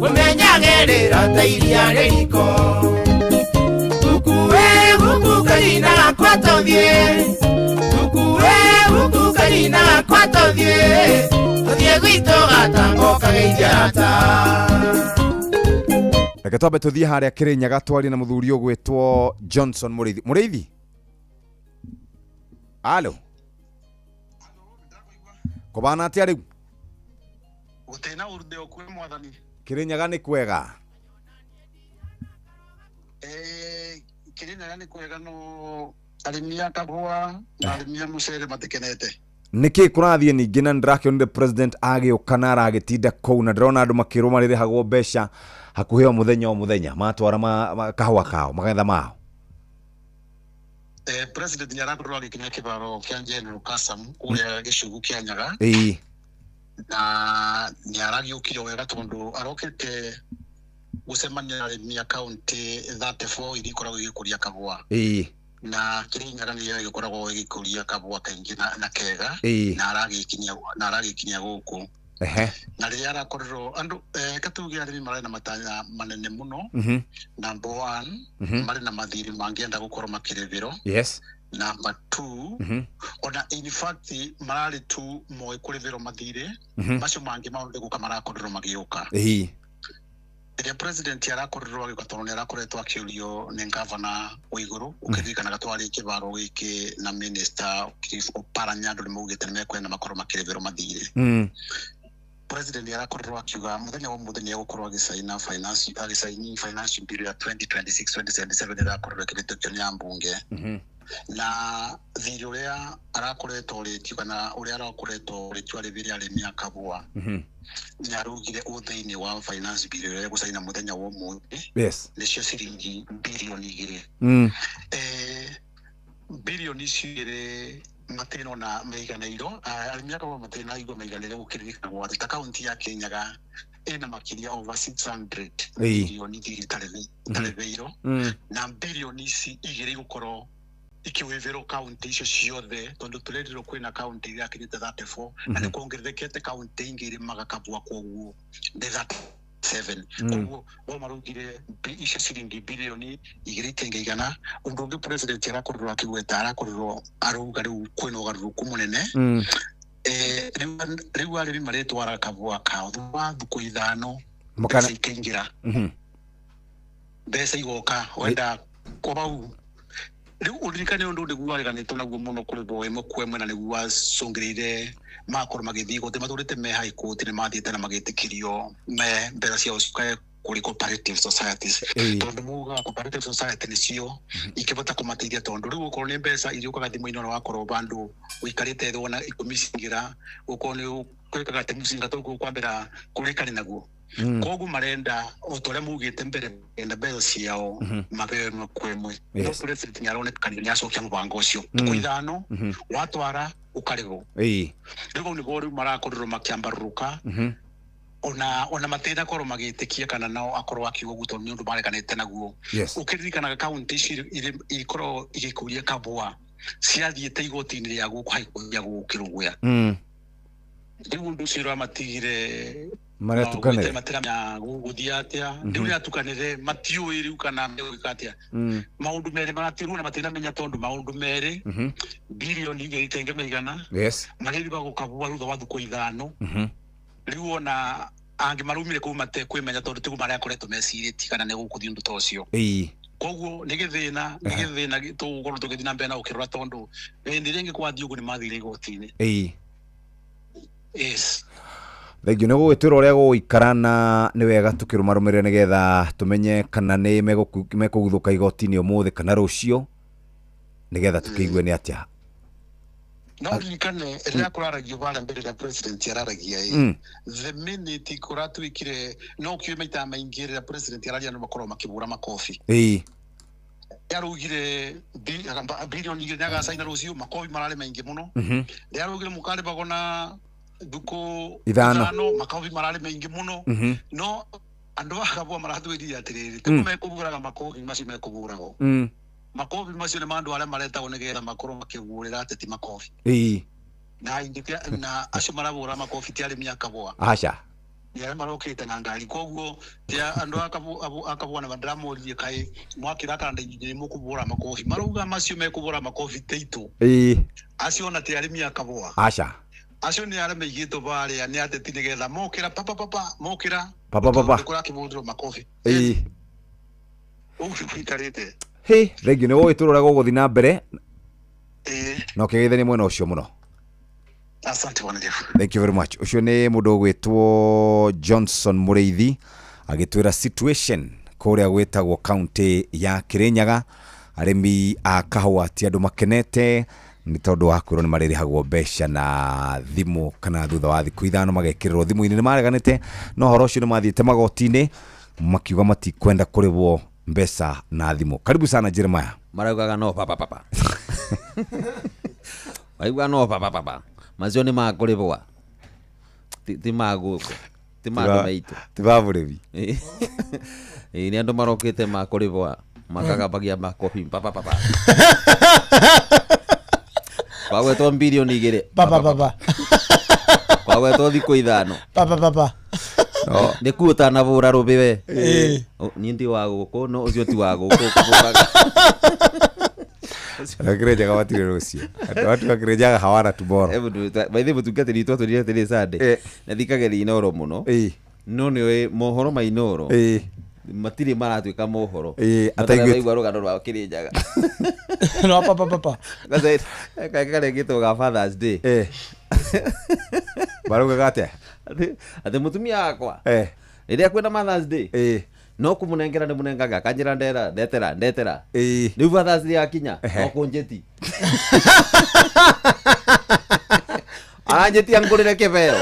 ũmenyagĩrĩra ta iria rĩriko gukuĩ guku karina gakwa tũthiĩ gukuĩ guku karina gakwa tũthiĩ tũthiĩ gwitũ gatango kageithia rata. Reke twambe tũthiĩ harĩa Kĩrĩnyaga twarie na mũthuri ũgwĩtwo Johnson Mũrĩithi. Mũrĩithi, alo, kũbana atĩa rĩu? Gũtirĩ na ũru ndĩ okuo mwathani. Kĩrĩnyaga nĩ kwega? Kĩrĩnyaga nĩ kwega, no arĩmi a kahũa na arĩmi a mũcere matikenete. Nĩkĩ kũrathiĩ ningĩ? Na nĩndĩrakĩonire president agĩũka na aragĩtinda kũu, na ndĩrona andũ makĩrwo marĩrĩhagwo mbeca hakuhĩ o mũthenya o mũthenya matwara kahũa kao magetha mao. President nĩ arakorirwo agĩkinya kĩbaro kĩa General Kasam kũrĩa gĩcugu kĩa Nyaga. Ĩĩ. Na nĩ aragĩũkire wega tondũ arokĩte gũcemania na arĩmi a kaunti 34 iria ikoragwo igĩkũria kahũa. Ĩĩ. Na Kĩrĩnyaga nĩyo ĩgĩkoragwo ĩgĩkũria kahũa kaingĩ na kega, na aragĩkinya gũkũ. Na rĩrĩa arakorirwo andũ katuge arĩmi marĩ na matanya manene mũno. Number one, marĩ na mathirĩ mangĩenda gũkorwo makĩrĩhĩrwo. Yes. Number two, ona in fact mararĩ tu moĩ kũrĩhĩrwo mathirĩ macio mangĩ maũndũ gũka marakorirwo magĩũka. Rĩrĩa president arakorirwo agĩũka tondũ nĩ arakoretwo akĩũrio nĩ gavana wa igũrũ ũkĩririkanaga twarĩ kĩbaro gĩkĩ na minister Oparanya andũ nĩ maugĩte nĩ mekwenda makorwo makĩrĩhĩrwo mathirĩ. President arakorirwo akiuga mũthenya wa ũmũthĩ nĩ egũkorwo agĩcaina finance bill ya 2026-2027 ĩrakorirwo ĩkĩhĩtũkio nĩ ambunge. Na thirĩ ũrĩa arakoretwo ũrĩtio kana ũrĩa arakoretwo ũrĩtio arĩhĩre arĩmi a kahũa nĩ araugire ũ thĩinĩ wa finance bill ĩrĩa egũcaina mũthenya wa ũmũthĩ. Yes. Nĩcio ciringi birioni 2. Birioni icio igĩrĩ matirĩ ona maiganĩirwo, arĩmi a kahũa matirĩ na igua maiganĩire gũkĩririkanagwo atĩ ta kaunti ya Kĩrĩnyaga Ĩna makĩria over 600 Ĩĩ. bilioni igĩrĩ itarĩhĩirwo na bilioni ici igĩrĩ igũkorwo ikiwĩvĩrwo kaunti icio ciothe tondũ tũrerirwo kwĩna kaunti iria akinyĩte 34 na nĩ kuongererekete kaunti ingĩ irĩmaga kabua koguo nĩ 37. Koguo bo maraugire icio ciringi bilioni igĩrĩ itinga igana. Ũndũ ũngĩ president arakorirwo akĩgweta, arakorirwo arauga rĩu kwĩna ũgarũrũku mũnene. Rĩu arĩmi marĩtwara kabua kao thutha wa thukũ 5 mbeca ikaingĩra, mbeca igoka wenda kwa bau. Rĩu ũririkane ũndũ nĩguo wareganĩtwo naguo mũno kũrĩhwo ĩmwe kwa ĩmwe na nĩguo wacũngĩrĩire makorwo magĩthiĩ igoti, matũrĩte me high court nĩ mathiĩte na magĩtĩkĩrio me mbeca ciao ciukae kũrĩ cooperative societies, tondũ mugaga cooperative society nĩcio ingĩbota kũmateithia, tondũ rĩu okorwo nĩ mbeca iriũkaga thimũ-inĩ ona wakorwo bandũ ũikarĩte thĩ wona 10 cingĩra, ũkorwo nĩ ũkwĩkaga atĩ mũcinga tũu kwambĩra kũrĩkane naguo. Koguo marenda o ta ũrĩa maugĩte mbere, marenda mbeca ciao maheo ĩmwe kwa ĩmwe. No president nĩ aronekanire nĩ acokia mũbango ũcio thukũ 5 watwara ũkarĩhwo. Rĩu hau nĩho rĩu marakorirwo makĩambarũrũka ona matinakorwo magĩtĩkia kana nao akorwo akiuga ũguo tondũ nĩ ũndũ mareganĩte naguo. Ũkĩririkanaga kaunti ici ikorwo igĩkũria kabua ciathiĩte igoti-inĩ rĩa gũkũ High Court ya gũkũ Kĩrũgũya. Rĩu ũndũ ũcio ũramatigire Maratukanĩre. Matiramenya gũgũthiĩ atĩa. Rĩu rĩatukanĩre matiũĩ rĩu kana megwĩka atĩa. Maũndũ merĩ maratirwo na matinamenya tondũ maũndũ merĩ bilioni igĩrĩ itenge igana marĩriga gũkabua thutha wa thukũ 5. Rĩu ona angĩ maraumire kũu matekwĩmenya tondũ tiguo marĩa akoretwo mecirĩtie kana nĩ gũkũthiĩ ũndũ ta ũcio. Koguo nĩ gĩthĩna, nĩ gĩthĩna tũgũkorwo tũgĩthiĩ na mbere na gũkĩrora tondũ hĩndĩ ĩrĩa ĩngĩ kwathiĩ ũguo nĩ mathire igoti-inĩ. Yes. Thengiũ nĩ gũgĩtwĩra ũrĩa gũgũikara na nĩ wega tũkĩrũmarũmĩrĩra nĩgetha tũmenye kana nĩ mekũguthũka igoti-inĩ ũmũthĩ kana rũciũ nĩgetha tũkĩigue nĩ atĩa. No ririkane rĩrĩa kũraragio barĩa mbere rĩrĩa president araragia ĩ, the minute kũratuĩkire no ũkiuge maita maingĩ rĩrĩa president araria nĩ makoragwo makĩbũra makobi. Araugire bilioni igĩrĩ nĩagacaina rũciũ, makobi mararĩ maingĩ mũno. Rĩrĩa araugire mũkarĩbagwo na thukũ 5 makobi mararĩ maingĩ mũno. No andũ a Kabua maratwĩrire atĩrĩrĩ, tiguo mekũbũraga makobi macio mekũbũragwo. Makobi macio nĩ ma andũ arĩa maretagwo nĩgetha makorwo makĩgũrĩra ateti makobi. Na ingĩ na acio marabũra makobi ti arĩmi a Kabua. Aca. Nĩ arĩa marokĩte na ngari, koguo ti andũ a Kabua na ndĩramoririe kaĩ mwakĩra kana nĩ mũkũbũra makobi, marauga macio mekũbũra makobi teitũ. Acio ona ti arĩmi a Kabua. Aca. Acio nĩ arĩa maigĩtwo barĩa nĩ ateti nĩgetha mokĩra papa papa mokĩra papa papa kũrakĩbũrĩrwo makobi. Ũguo gũikarĩte. Hĩ, thengiũ nĩ gũgĩtwĩra ũrĩa gũgũthiĩ na mbere na ũkĩgeithania mwena ũcio mũno. Asante bwana Jeff. Thank you very much. Ũcio nĩ mũndũ ũgwĩtwo Johnson Mũrĩithi agĩtwĩra situation kũrĩa gwĩtagwo kaunti ya Kirinyaga. Arĩmi a kahũa ti andũ makenete nĩ tondũ wa kwĩrwo nĩ marĩrĩhagwo mbeca na thimũ kana thutha wa thikũ 5 magekĩrĩrwo thimũ-inĩ. Nĩ mareganĩte na ũhoro ũcio, nĩ mathiĩte magoti-inĩ makiuga matikwenda kũrĩhwo mbeca na thimũ. Karibu sana Jeremiah. Maraugaga no papa papa. Waigua no papa papa. Macio nĩ makũrĩbwa. Ti ma gũkũ. Ti ma andũ maitũ. Ti ma mũrĩmi. Ĩĩ, nĩ andũ marokĩte makũrĩbwa makagabagia makobi papa papa. Kwagwetwo bilioni 2 papa papa. Kwagwetwo thikũ 5 papa papa. Nĩ kuo ũtanabũra rũbĩ we. Niĩ ndi wa gũkũ no ũcio ti wa gũkũ ũkũbũraga. Kirinyaga matirĩ rũciũ. Andũ a Kirinyaga hawana tomorrow. By the way, mũtungatĩri witũ atwĩrire atĩrĩ Sunday. Na thikagĩrĩria Inooro mũno. No nĩũĩ mohoro ma Inooro matirĩ maratuĩka mohoro. Ataiguĩte. Mataraigua rũgano rwa Kirinyaga. No papa papa. Karengĩtwo ga Father's Day. Maraugaga atĩa? Atĩ mũtumia wakwa rĩrĩa kwĩna Mother's Day no kũmũnengera nĩ mũnengaga akanjĩra ndera ndetera ndetera. Rĩu Father's Day yakinya no kũnjĩti. Aranjĩtia ngũrĩre kĩbeo.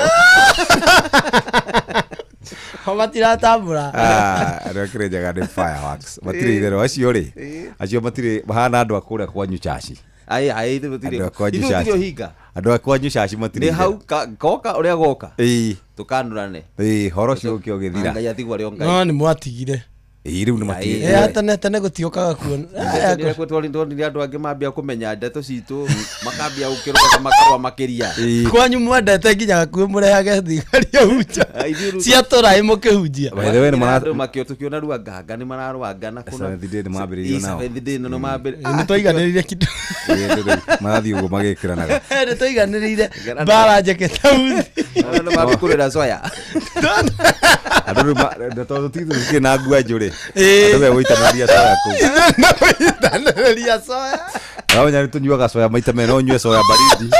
Matiratambũra. Andũ a Kirinyaga nĩ fireworks. Matirĩ itherũ acio rĩ. Acio matirĩ mahana andũ a kũrĩa kwanyu caci. Ai ai ithuĩ tũtirĩ. Andũ a kwanyu Ithuĩ caci. tũtirĩ ũhinga. Andũ a kwanyu caci matirĩ. Nĩ hau goka ũrĩa goka. Ĩĩ. Tũkanũrane. Ĩĩ, horo ũcio ũke ũgĩthira. Ngai atigwo arĩ o Ngai. No nĩ mwatigire. Ĩĩ, rĩu nĩ matigire. Ĩ tene tene gũtiũkaga kuona. Twonire andũ angĩ mambia kũmenya ndeto citũ makambia gũkĩrũga makarũa makĩria. Kwanyu mwendete nginya gakuhĩ mũrehage thigari ahunjia cia tũraĩ mũkĩhunjia. By the way, nĩ mara- Andũ makĩo tũkĩona ruanganga nĩ mararũanga na kũna. Seventh day nĩ mambĩrĩirio nao. Seventh day nĩ mambĩrĩirio. Nĩ twaiganĩrĩire kĩndũ. Ĩĩ, rĩu marathiĩ ũguo magĩkĩranaga. Nĩ twaiganĩrĩire mbara njeke ta uthi. Nĩ mambia kũrĩra coya. Andũ rĩu tondũ tũtikĩrĩ na ngua njũrĩ. Ĩĩ. Andũ megũitanĩria coya kũu. Megũitanĩria coya. Ũramenya nĩ tũnyuaga coya maita merĩ, no ũnyue coya baridi.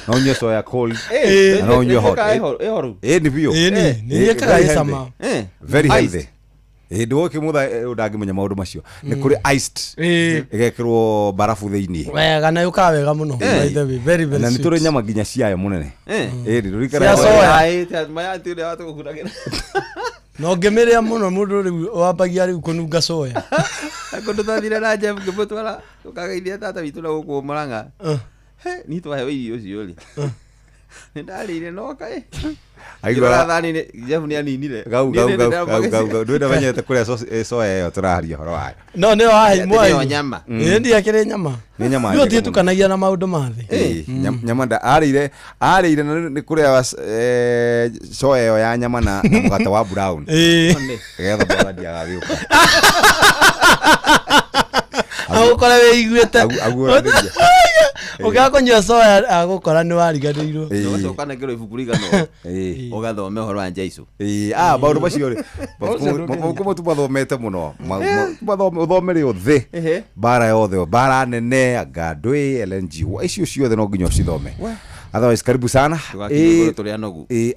No ũnyue coya cold. Ĩĩ. Na no ũnyue hot. Ĩĩ, ĩhoru. Ĩĩ, nĩ biũ. Ĩĩ, nĩ. Nĩ Ĩĩ, njĩkaga very ĩ healthy. cama. Eh. Very Iced. healthy. Ĩĩ, ndũgũkĩmũtha ndangĩmenya maũndũ macio. Nĩ kũrĩ iced. Ĩĩ. Ĩgekĩrwo barabu thĩinĩ. Wega na yũkaga wega mũno. By the way, very very Na nĩ sweet. tũrĩ nyama nginya ciayo mũnene. Eh. Ĩĩ, ndũrikanaga. Cia soya. Ĩĩ, maya ti ũrĩa watũhuragĩra. Na ũngĩmĩrĩa mũno mũndũ rĩu wambagia rĩu kũnunga coya. Kũndũ twathire na Jeff ngĩmũtwara tũkageithia tata witũ na gũkũ Murang'a. He, niĩ twaheo irio icio rĩ. Nĩ ndarĩire no kaĩ. Aiguaga- Ngĩrora thani-inĩ, Jeff nĩ aninire. Gau Niĩ gau nĩ gau ndĩramũgecia. gau gau gau ndwenda menyete kũrĩa soya ĩyo tũraharia ũhoro wayo. No nĩyo wahei Atĩ mwai. nĩyo nyama. Ĩĩ ndiakĩrĩ nyama. Nĩ nyama Rĩu njega mũno. ũtitukanagia na maũndũ ma thĩ. Ĩĩ, nyama nda arĩire arĩire na nĩ kũrĩa soya ĩyo ya nyama na mũgate wa brown. Ĩĩ. Getha bora ndiagagĩũka. Agũkora wĩiguĩte. Aguũranĩria. Ũngĩaga kũnyua soya agũkora nĩ wariganĩirwo. Ũgacoka ũkanengerwo ibuku rĩigana ũũ. Ũgathome ũhoro wa Jesũ. Ĩĩ, ah maũndũ macio rĩ. Mabuku mau tumathomete mũno. Ũthome rĩothe. Ehe. Mbara yothe, mbara nene, anga ndwĩ, LNG, icio ciothe no nginya ũcithome. Otherwise karibu sana. Tũgakinya Ĩĩ, igũrũ tũrĩ anogu. ĩĩ,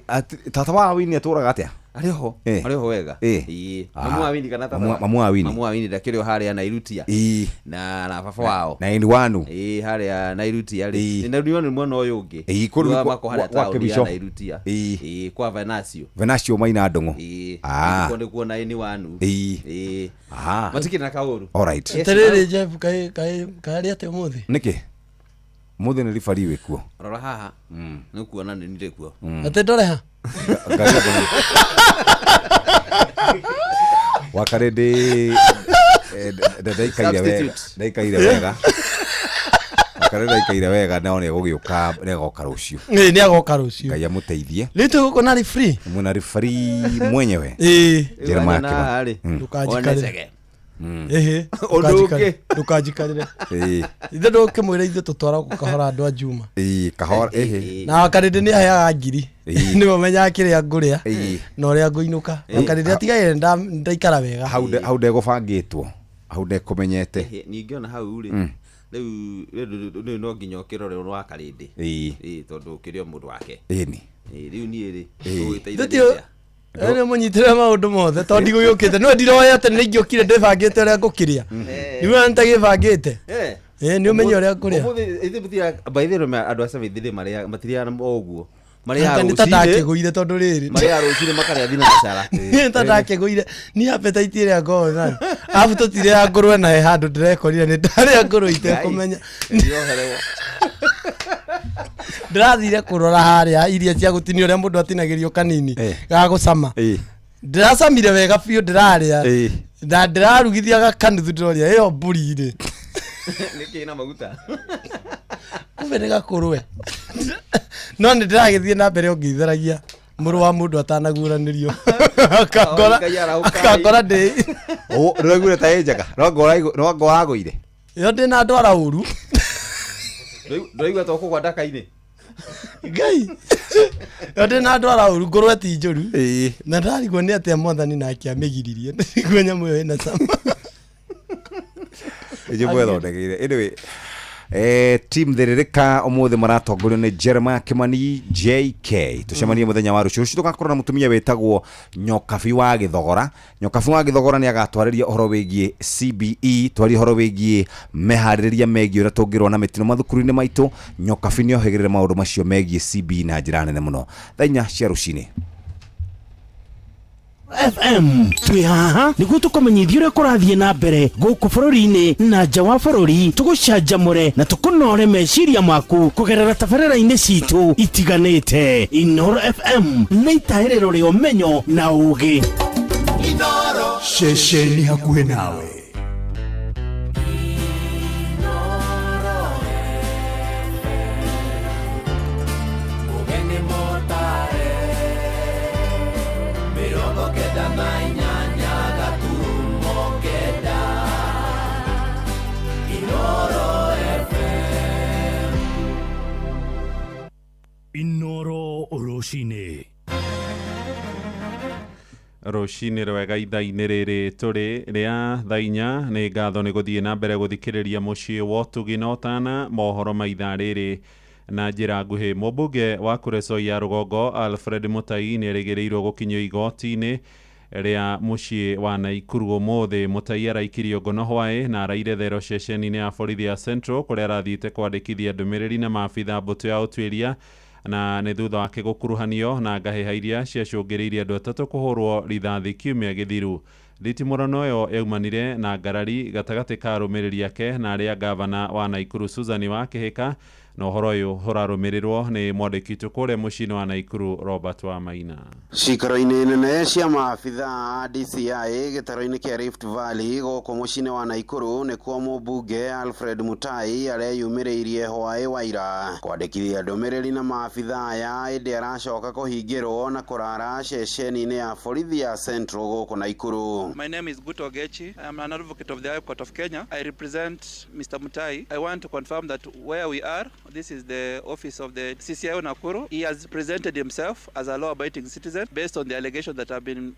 tata wa Winnie atũraga atĩa? Arĩ ho. Eh. Arĩ ho wega. Eh. Ĩĩ. Ah. Mamu wa Winnie kana tata? Mamu wa Winnie. Mamu wa Winnie ndakĩrĩ o harĩa Nairutia. Ĩĩ. Na baba wao. Na Inwanu. Ĩĩ harĩa Nairutia rĩ. Ĩĩ. Na Inwanu nĩ mwena ũyũ ũngĩ. Ĩĩ, kũndũ Wa kwa- mako harĩa kwa taũni ya Kĩbico. Nairutia. Ĩĩ. Ĩĩ kwa Venancio. Venancio Maina Ndũng'ũ. Ĩĩ. Ah. Nĩkuo nĩkuo na Inwanu. Ĩĩ. Ĩĩ. Ah. Matikĩrĩ na kaũru. Alright. Yes, Atĩrĩrĩ Jeff kaĩ kaĩ karĩ atĩa ũmũthĩ? Nĩkĩ? Mũthĩ nĩ ribari wĩkuo. Rora haha. Nĩ ũkuona nĩ ndĩ kuo. Atĩ ndore ha? Wakarĩ ndĩ ndaikaire wega Substitute. ndaikaire wega wakarĩ ndaikaire wega no nĩ egũgĩũka nĩ agoka rũciũ. Ĩĩ nĩ agoka rũciũ. Ngai amũteithie. Rĩu tũgũkũ na free. Mwĩna ribari mwenyewe. Ĩĩ. Jeremiah Rĩu Kĩmani. rĩ. Ndũkanjikarĩre. One cege. Ĩhĩ. Ũndũ ũngĩ. Ndũkanjikarĩre. Ĩĩ. Ithe ndũkĩmwĩra ithuĩ tũtwaragwo kahora andũ a Juma. Ĩĩ kahora ĩhĩ. Na wakarĩndĩ nĩ aheaga ngiri. Ĩĩ. Nĩwe ũmenyaga kĩrĩa ngũrĩa Ĩĩ. na ũrĩa ngũinũka. Wakarĩndĩ atigaire ndaikara wega. Hau hau ndegũbangĩtwo. Hau ndekũmenyete. Ehe, ningĩ ona hau rĩ rĩu rĩu no nginya ũkĩrore ũrĩa wa karĩndĩ. Ĩĩ. Ĩĩ tondũ ũkĩrĩ o mũndũ wake. Ĩni. Ĩĩ rĩu niĩ rĩ Ĩĩ. ũgĩteithania Ithuĩ atĩa? Nĩ mũnyitĩre maũndũ mothe tondũ ndigũgĩũkĩte no ndiroya atĩ nĩ ingĩũkire ndĩbangĩte ũrĩa ngũkĩrĩa. Nĩguo nĩtagĩbangĩte. Eh. Ĩĩ nĩ ũmenye ũrĩa ngũrĩa. Ũmũthĩ ithuĩ mũtirĩa by the way andũ a Seventh Day marĩa matirĩaga o ũguo. Marĩaga Nĩ ta rũcinĩ. ndakĩgũire tondũ rĩrĩ. Marĩaga rũcinĩ makarĩa thinacara. Nĩ ta ndakĩgũire niĩ appetite ĩrĩa ngoragwo nayo. Arabu tũtirĩaga ngũrwe naye handũ ndĩrekorire nĩ ndarĩa ngũrwe itekũmenya. Ndĩrohererwo. Ndĩrathire kũrora harĩa iria cia gũtinio ũrĩa mũndũ atinagĩrio kanini ga gũcama. Ndĩracamire wega biũ ndĩrarĩa. Na ndĩrarugithia gakanuthu ndĩroria ĩyo mbũri rĩ. Nĩkĩ na maguta? Kumbe nĩ gakũrwe. No nĩ ndĩragĩthiĩ na mbere ũngĩitheragia mũrũ wa mũndũ atanaguũranĩrio. Akangora Ngai arahũka. akangora ndĩ. Ndũraiguire ta ĩ njega. No ngo wagũire. Ĩyo ndĩna ndwara ũru. Ndũraigua ta ũkũgwa ndaka-inĩ. Ngai. Ĩyo ndĩna ndwara ũru ngũrwe ti njũru. Na ndarigwo nĩ atĩa mwathani nake amĩgiririe. Ndarigwo nyamũ ĩyo ĩna cama. Inyuĩ mwethondekeire. Anyway, team Thĩrĩrĩka ũmũthĩ maratongorio nĩ Jeremiah Kimani JK. Tũcemanie mũthenya wa rũciũ. Rũciũ tũgakorwo na mũtumia wĩtagwo Nyokabi wa Gĩthogora. Nyokabi wa Gĩthogora nĩ agatwarĩria ũhoro wĩgiĩ CBE, twarie ũhoro wĩgiĩ meharĩrĩria megiĩ ũrĩa tũngĩrũa na mĩtino mathukuru-inĩ maitũ. Nyokabi nĩ ohĩgĩrĩre maũndũ macio megiĩ CBE na njĩra nene mũno. Thaa 4 cia rũcinĩ. FM twĩ haha nĩguo tũkũmenyithia ũrĩa kũrathiĩ na mbere gũkũ bũrũri-inĩ na nja wa bũrũri, tũgũcanjamũre na tũkũnore meciria maku kũgerera tabarĩra-inĩ citũ itiganĩte. Inooro FM nĩ itahĩrĩro rĩa ũmenyo na ũũgĩ. Ceceni hakuhĩ nawe. Inooro rũcinĩ. Rũcinĩ rwega ithaa-inĩ rĩrĩ tũrĩ rĩa thaa inya. Nĩ ngatho nĩ gũthiĩ na mbere gũthikĩrĩria mũciĩ wa ũtugi na ũtana mohoro ma ithaa rĩrĩ na njĩra nguhĩ. Mũmbunge wa Kuresoi ya rũgongo Alfred Mutai nĩ erĩgĩrĩirwo gũkinyio igoti-inĩ rĩa mũciĩ wa Naikuru ũmũthĩ. Mutai araikirio ngono hwaĩ na araire thero ceceni-inĩ ya borithi ya Central kũrĩa arathiĩte kwandĩkithia ndũmĩrĩri na maabitha mbũtũ ya ũtuĩria, na nĩ thutha wake gũkuruhanio na ngahĩha iria ciacũngĩrĩirie andũ atatũ kũhũrwo rithathi kiumia gĩthiru. Thitimũrano ĩyo yaumanire na ngarari gatagatĩ ka arũmĩrĩri ake na arĩa gavana wa Naikuru Susan wa Kĩhĩka, na ũhoro ũyũ ũrarũmĩrĩrwo nĩ mwandĩki witũ kũrĩa mũciĩ-inĩ wa Naikuru Robert Wamaina. Cikaro-inĩ nene cia maabitha a DCI gĩtaro-inĩ kĩa Rift Valley gũkũ mũciĩ-inĩ wa Naikuru nĩkuo mũmbunge Alfred Mutai areyumĩrĩirie hwaĩ wa ira kwandĩkithia ndũmĩrĩri na maabitha aya, ĩndĩ aracoka kũhingĩrwo na kũrara ceceni-inĩ ya borithi ya Central gũkũ Naikuru. My name is Guto Ogechi. I am an advocate of the High Court of Kenya. I represent Mr. Mutai. I want to confirm that where we are, this is the office of the CCIO Nakuru. He has presented himself as a law-abiding citizen based on the allegations that have been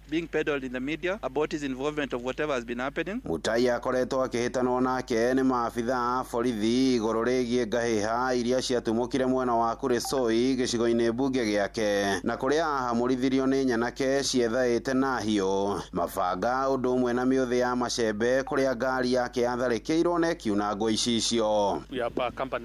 being peddled in the media about his involvement of whatever has been happening. Mutai akoretwo akĩhĩtanwo nake nĩ maabitha a borithi igũrũ rĩgiĩ ngahĩha iria ciatumũkire mwena wa Kuresoi gĩcigo-inĩ mbunge gĩake, na kũrĩa ahamũrithirio nĩ nyanake ciethaĩte na hiũ mabanga ũndũ ũmwe na mĩũthĩ ya macembe kũrĩa ngari yake yatharĩkĩirwo na ĩkiunangwo icicio. We have accompanied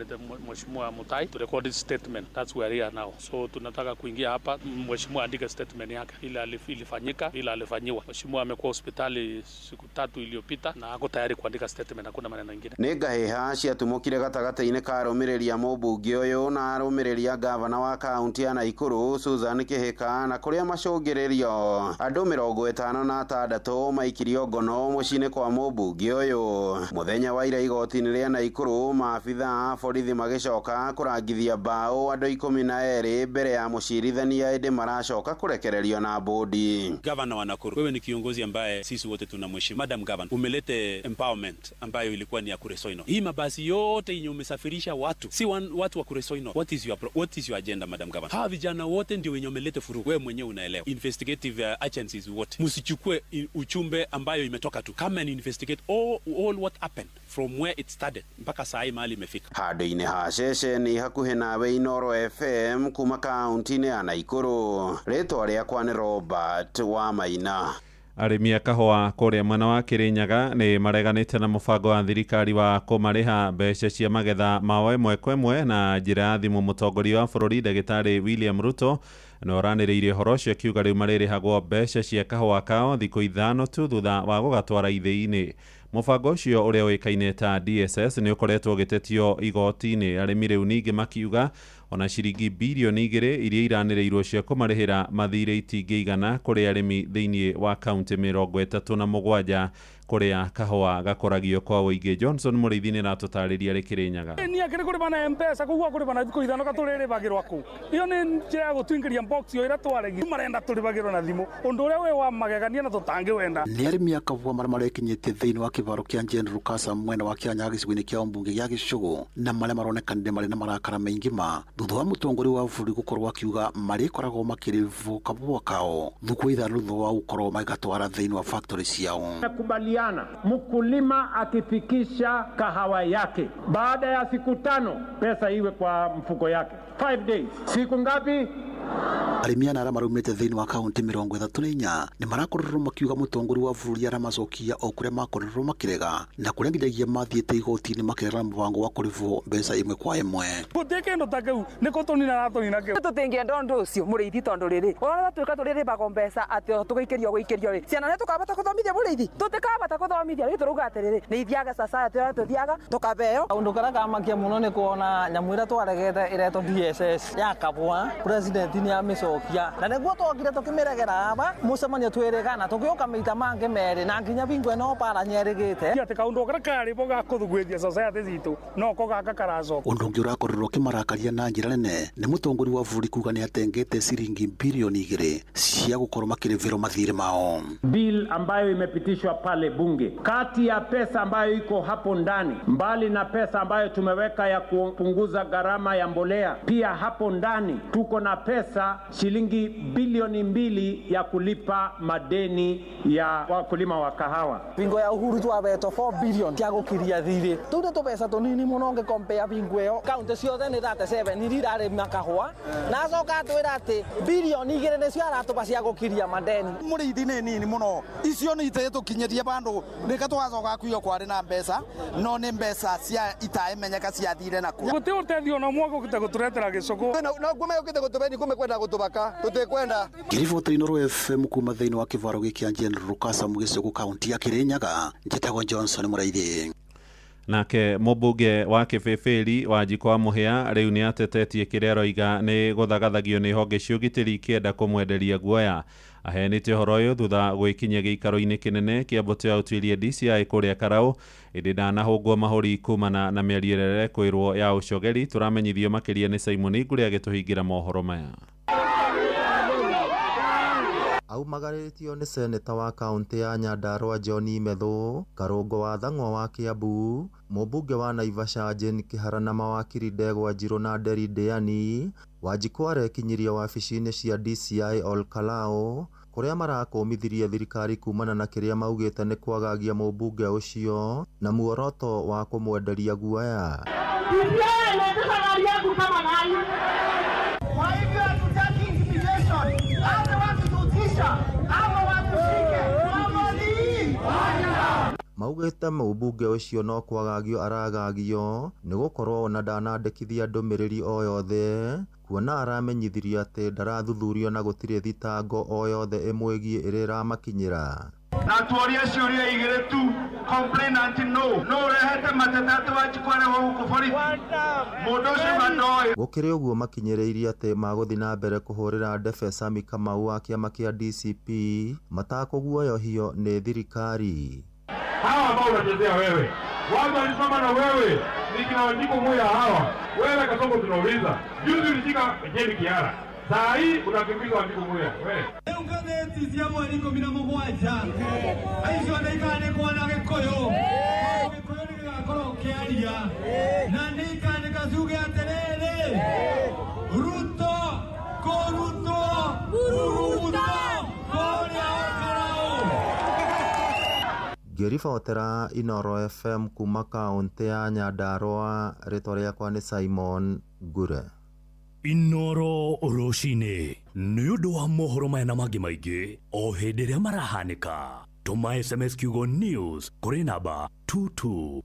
Mheshimiwa Mutai to record his statement. That's where we are now. So tunataka kuingia hapa Mheshimiwa andike statement yake ile ilifanyika, ile alifanyiwa. Mheshimiwa amekuwa hospitali siku 3 iliyopita na ako tayari kuandika statement, hakuna maneno mengine. Nĩ ngahĩha ciatumũkire gatagatĩ-inĩ ka arũmĩrĩri a mũmbunge ũyũ na arũmĩrĩri a gavana wa kaunti ya Naikuru Susan Kĩhĩka, na kũrĩa macũngĩrĩrio andũ 56 maikirio ngono mũciĩ-inĩ kwa mũmbunge ũyũ. Mũthenya wa ira igoti-inĩ rĩa Naikuru maabitha a borithi magĩcoka kũrangithia mbaũ andũ 12 mbere ya mũcirithania, ĩndĩ maracoka kũrekererio na bodi. Gavana wa Nakuru, wewe ni kiongozi ambaye sisi wote tunamheshimu. Madam Governor, umelete empowerment ambayo ilikuwa ni ya Kuresoi. Hii mabasi yote yenye umesafirisha watu si watu wa Kuresoi. What is your agenda, Madam Governor? Hawa vijana wote ndio wenye umelete furugu. Wewe mwenyewe unaelewa. Investigative agencies wote, msichukue uchumbe ambayo imetoka tu. Come and investigate all what happened from where it started mpaka saa hii mahali imefika. Handũ-inĩ ha ceceni hakuhĩ nawe Inooro FM kuma kaunti-inĩ ya Naikuru, rĩtwa rĩakwa nĩ Robert Wamaina. Arĩmi a kahũa kũrĩa mwena wa Kĩrĩnyaga nĩ mareganĩte na mũbango wa thirikari wa kũmarĩha mbeca cia magetha mao ĩmwe kwa ĩmwe na njĩra ya thimũ. Mũtongoria wa bũrũri Ndagĩtarĩ William Ruto na ũranĩrĩirie ũhoro ũcio akiuga rĩu marĩrĩhagwo mbeca cia kahũa kao thikũ 5 tu thutha wa gũgatwara ithĩi-inĩ. Mũbango ũcio ũrĩa ũĩkaine ta DSS nĩ ũkoretwo ũgĩtetio igoti-inĩ, arĩmi rĩu ningĩ makiuga ona ciringi birioni 2 iria iranĩrĩirwo cia kũmarĩhĩra mathirĩ itingĩigana kũrĩ arĩmi thĩinĩ wa kaunti 37 kũrĩa kahũa gakũragio kwa ũingĩ. Johnson Mũrĩithi nĩ aratũtarĩria rĩ Kĩrĩnyaga. Nĩ akĩrĩ kũrĩma na M-Pesa koguo kũrĩma na thikũ 5 gatũrĩrĩbagĩrwo kũu. Iyo nĩ njĩra ya gũtũingĩria box ĩyo ĩrĩa twaregi marenda tũrĩbagĩrwo na thimũ, ũndũ ũrĩa wĩ wa magegania na tũtangĩwenda. Nĩ arĩmi a kahũa marĩa marekinyĩtie thĩinĩ wa kĩvaro kĩa General Kasa mwena wa Kĩanyaga gĩcigo-inĩ kĩa ũmbunge gĩa Gĩcũgũ, na marĩa maronekanire marĩ na marakara maingĩ ma thutha wa mũtongoria wa bũrũri gũkorwo akiuga marĩkoragwo makĩrĩvwo kahũa kao thukũ 5 thutha wa gũkorwo magĩgatwara thĩinĩ wa factory ciao. Kubaliana, mkulima akifikisha kahawa yake baada ya siku 5 pesa iwe kwa mfuko yake. 5 days. Siku ngapi? Arĩmi ana arĩa maraumĩte thĩinĩ wa kaunti 34 nĩ marakorirwo makiuga mũtongoria wa bũrũri aramacokia o kũrĩa makorirwo makĩrega na kũrĩa nginyagia mathiĩte igoti-inĩ makĩrega mũbango wa kũrĩhwo mbeca ĩmwe kwa ĩmwe. Gũtirĩ kĩndũ ta kĩu nĩ kũtũnina aratũnina kĩu. Tũtingĩenda ũndũ ũcio mũrĩithi tondũ rĩrĩ ũrona twĩka tũrĩrĩbagwo mbeca atĩ tũgũikĩrio gũikĩrio rĩ ciana nĩ tũkabata gũthomithia mũrĩithi tũtikabata gũthomithia rĩu tũrauga atĩrĩrĩ nĩ ithiaga society ũrĩa tũthiaga tũkabeo. Kaũndũ karĩa kamakia mũno nĩ kuona nyamũ ĩrĩa twaregete ĩretwo DSS ya kabwa president nĩ amĩcokia na nĩguo twokire tũkĩmĩregera aba mũcemanio twĩrĩgana tũgĩũka maita mangĩ merĩ na nginya bingo ĩno bara nyerĩgĩte. Atĩ kaũndũ karĩa karĩ bo ga kũthugwĩthia society citũ no ko gaka karacoka. Ũndũ ũngĩ ũrakorirwo ũkĩmarakaria na njĩra nene nĩ mũtongoria wa bũrũri kuga nĩ atengete ciringi bilioni 2 cia gũkorwo makĩrĩhĩrwo mathirĩ mao. Bill ambayo imepitishwa pale bunge, kati ya pesa ambayo iko hapo ndani, mbali na pesa ambayo tumeweka ya kupunguza gharama ya mbolea, pia hapo ndani tuko na pesa shilingi bilioni 2 ya kulipa madeni ya wakulima wa kahawa. Bingo ya Uhuru twabetwo 4 billion cia gũkiria thirĩ tũu nĩ tũbeca tũnini mũno ũngĩkompea bingo ĩyo kaunti ciothe nĩ 37 iria irarĩma kahũa na acoka atwĩra atĩ bilioni 2 nĩcio aratũba cia gũkiria madeni. Mũrĩithi nĩ nini mũno icio nĩ itĩtũkinyĩrie bandũ rĩka tũgacoka kuo kwarĩ na mbeca no nĩ mbeca cia itaĩmenyeka ciathire nakuo. Gũtirĩ ũteithio ona ũmwe ũkĩte gũtũretera gĩcũgũ. No kume ũkĩte gũtũbeni kume kwenda gũtũbaka tũtikwenda. Ngĩribota Inooro FM kuma thĩinĩ wa kĩvaro gĩkĩ General Rukasa Gĩcũgũ kaunti ya Kirinyaga, njĩtagwo Johnson Mũraithi. Nake mũmbunge wa Kĩbĩbĩri Wanjikũ wa Mũhĩa rĩu nĩ atetetie kĩrĩa aroiga nĩ gũthagathagio nĩ honge cia ũgitĩri ikĩenda kũmwenderia guoya. Aheanĩte ũhoro ũyũ thutha gwĩkinyia gĩikaro-inĩ kĩnene kĩa mbũtũ ya ũtuĩria DCI kũrĩa Karau, ĩndĩ ndanahũngwo mahũri kumana na mĩario ĩrĩa ĩrekwĩrwo ya ũcogeri. Tũramenyithio makĩria nĩ Simon Ngũrĩ agĩtũhingĩra mohoro maya. Aumagarĩtio nĩ seneta wa kaunti ya Nyandarua John Methu, Karũngo wa Thang'wa wa Kiambu, mũmbunge wa Naivasha Jane Kĩhara na mawakiri Ndegwa Njirũ na Nderi Ndĩani. Wanjikũ arekinyirie wabici-inĩ cia DCI Ol Kalou kũrĩa marakũmithirie thirikari kumana na kĩrĩa maugĩte nĩ kwagagia mũmbunge ũcio na muoroto wa kũmwenderia guoya. Maugĩte mũmbunge ũcio no kwagagio aragagio nĩ gũkorwo ona ndanandĩkithia ndũmĩrĩri o yothe kuona aramenyithirie atĩ ndarathuthurio na gũtirĩ thitango o yothe ĩmwĩgiĩ ĩrĩa ĩramakinyĩra. Na tuorie ciũria igĩrĩ tu, complainant no ũrehete mateta atĩ Wanjikũ arehwo gũkũ borithi mũndũ ũcio ma ndoĩ. Gũkĩrĩ ũguo makinyĩrĩirie atĩ magũthiĩ na mbere kũhũrĩra ndebe Sami Kamau wa kĩama kĩa DCP matakũguoyohio nĩ thirikari. Hawa ambao unachezea wewe, watu walisimama na wewe, ni kina Wanjikũ Muya hawa. Wewe Kasongo tunauliza, juzi ulishika Jane Kihara, saa hii unakimbiza Wanjikũ Muya wewe. Rĩu ngathĩti cia mweri 17 aicio nĩ ikandĩkwo na Gĩkũyũ, Gĩkũyũ nĩ gĩgakorwo kĩaria na nĩ ikandĩka ciuge atĩrĩrĩ, Ruto kũrutwo Ruto kũrĩa Karau. Ngĩribotera Inooro FM kuma kaunti ya Nyandarua, rĩtwa rĩakwa nĩ Simon Ngure. Inooro rũcinĩ nĩ ũndũ wa mohoro maya na mangĩ maingĩ o hĩndĩ ĩrĩa marahanĩka. Tũma SMS kiugo news kũrĩ namba 222.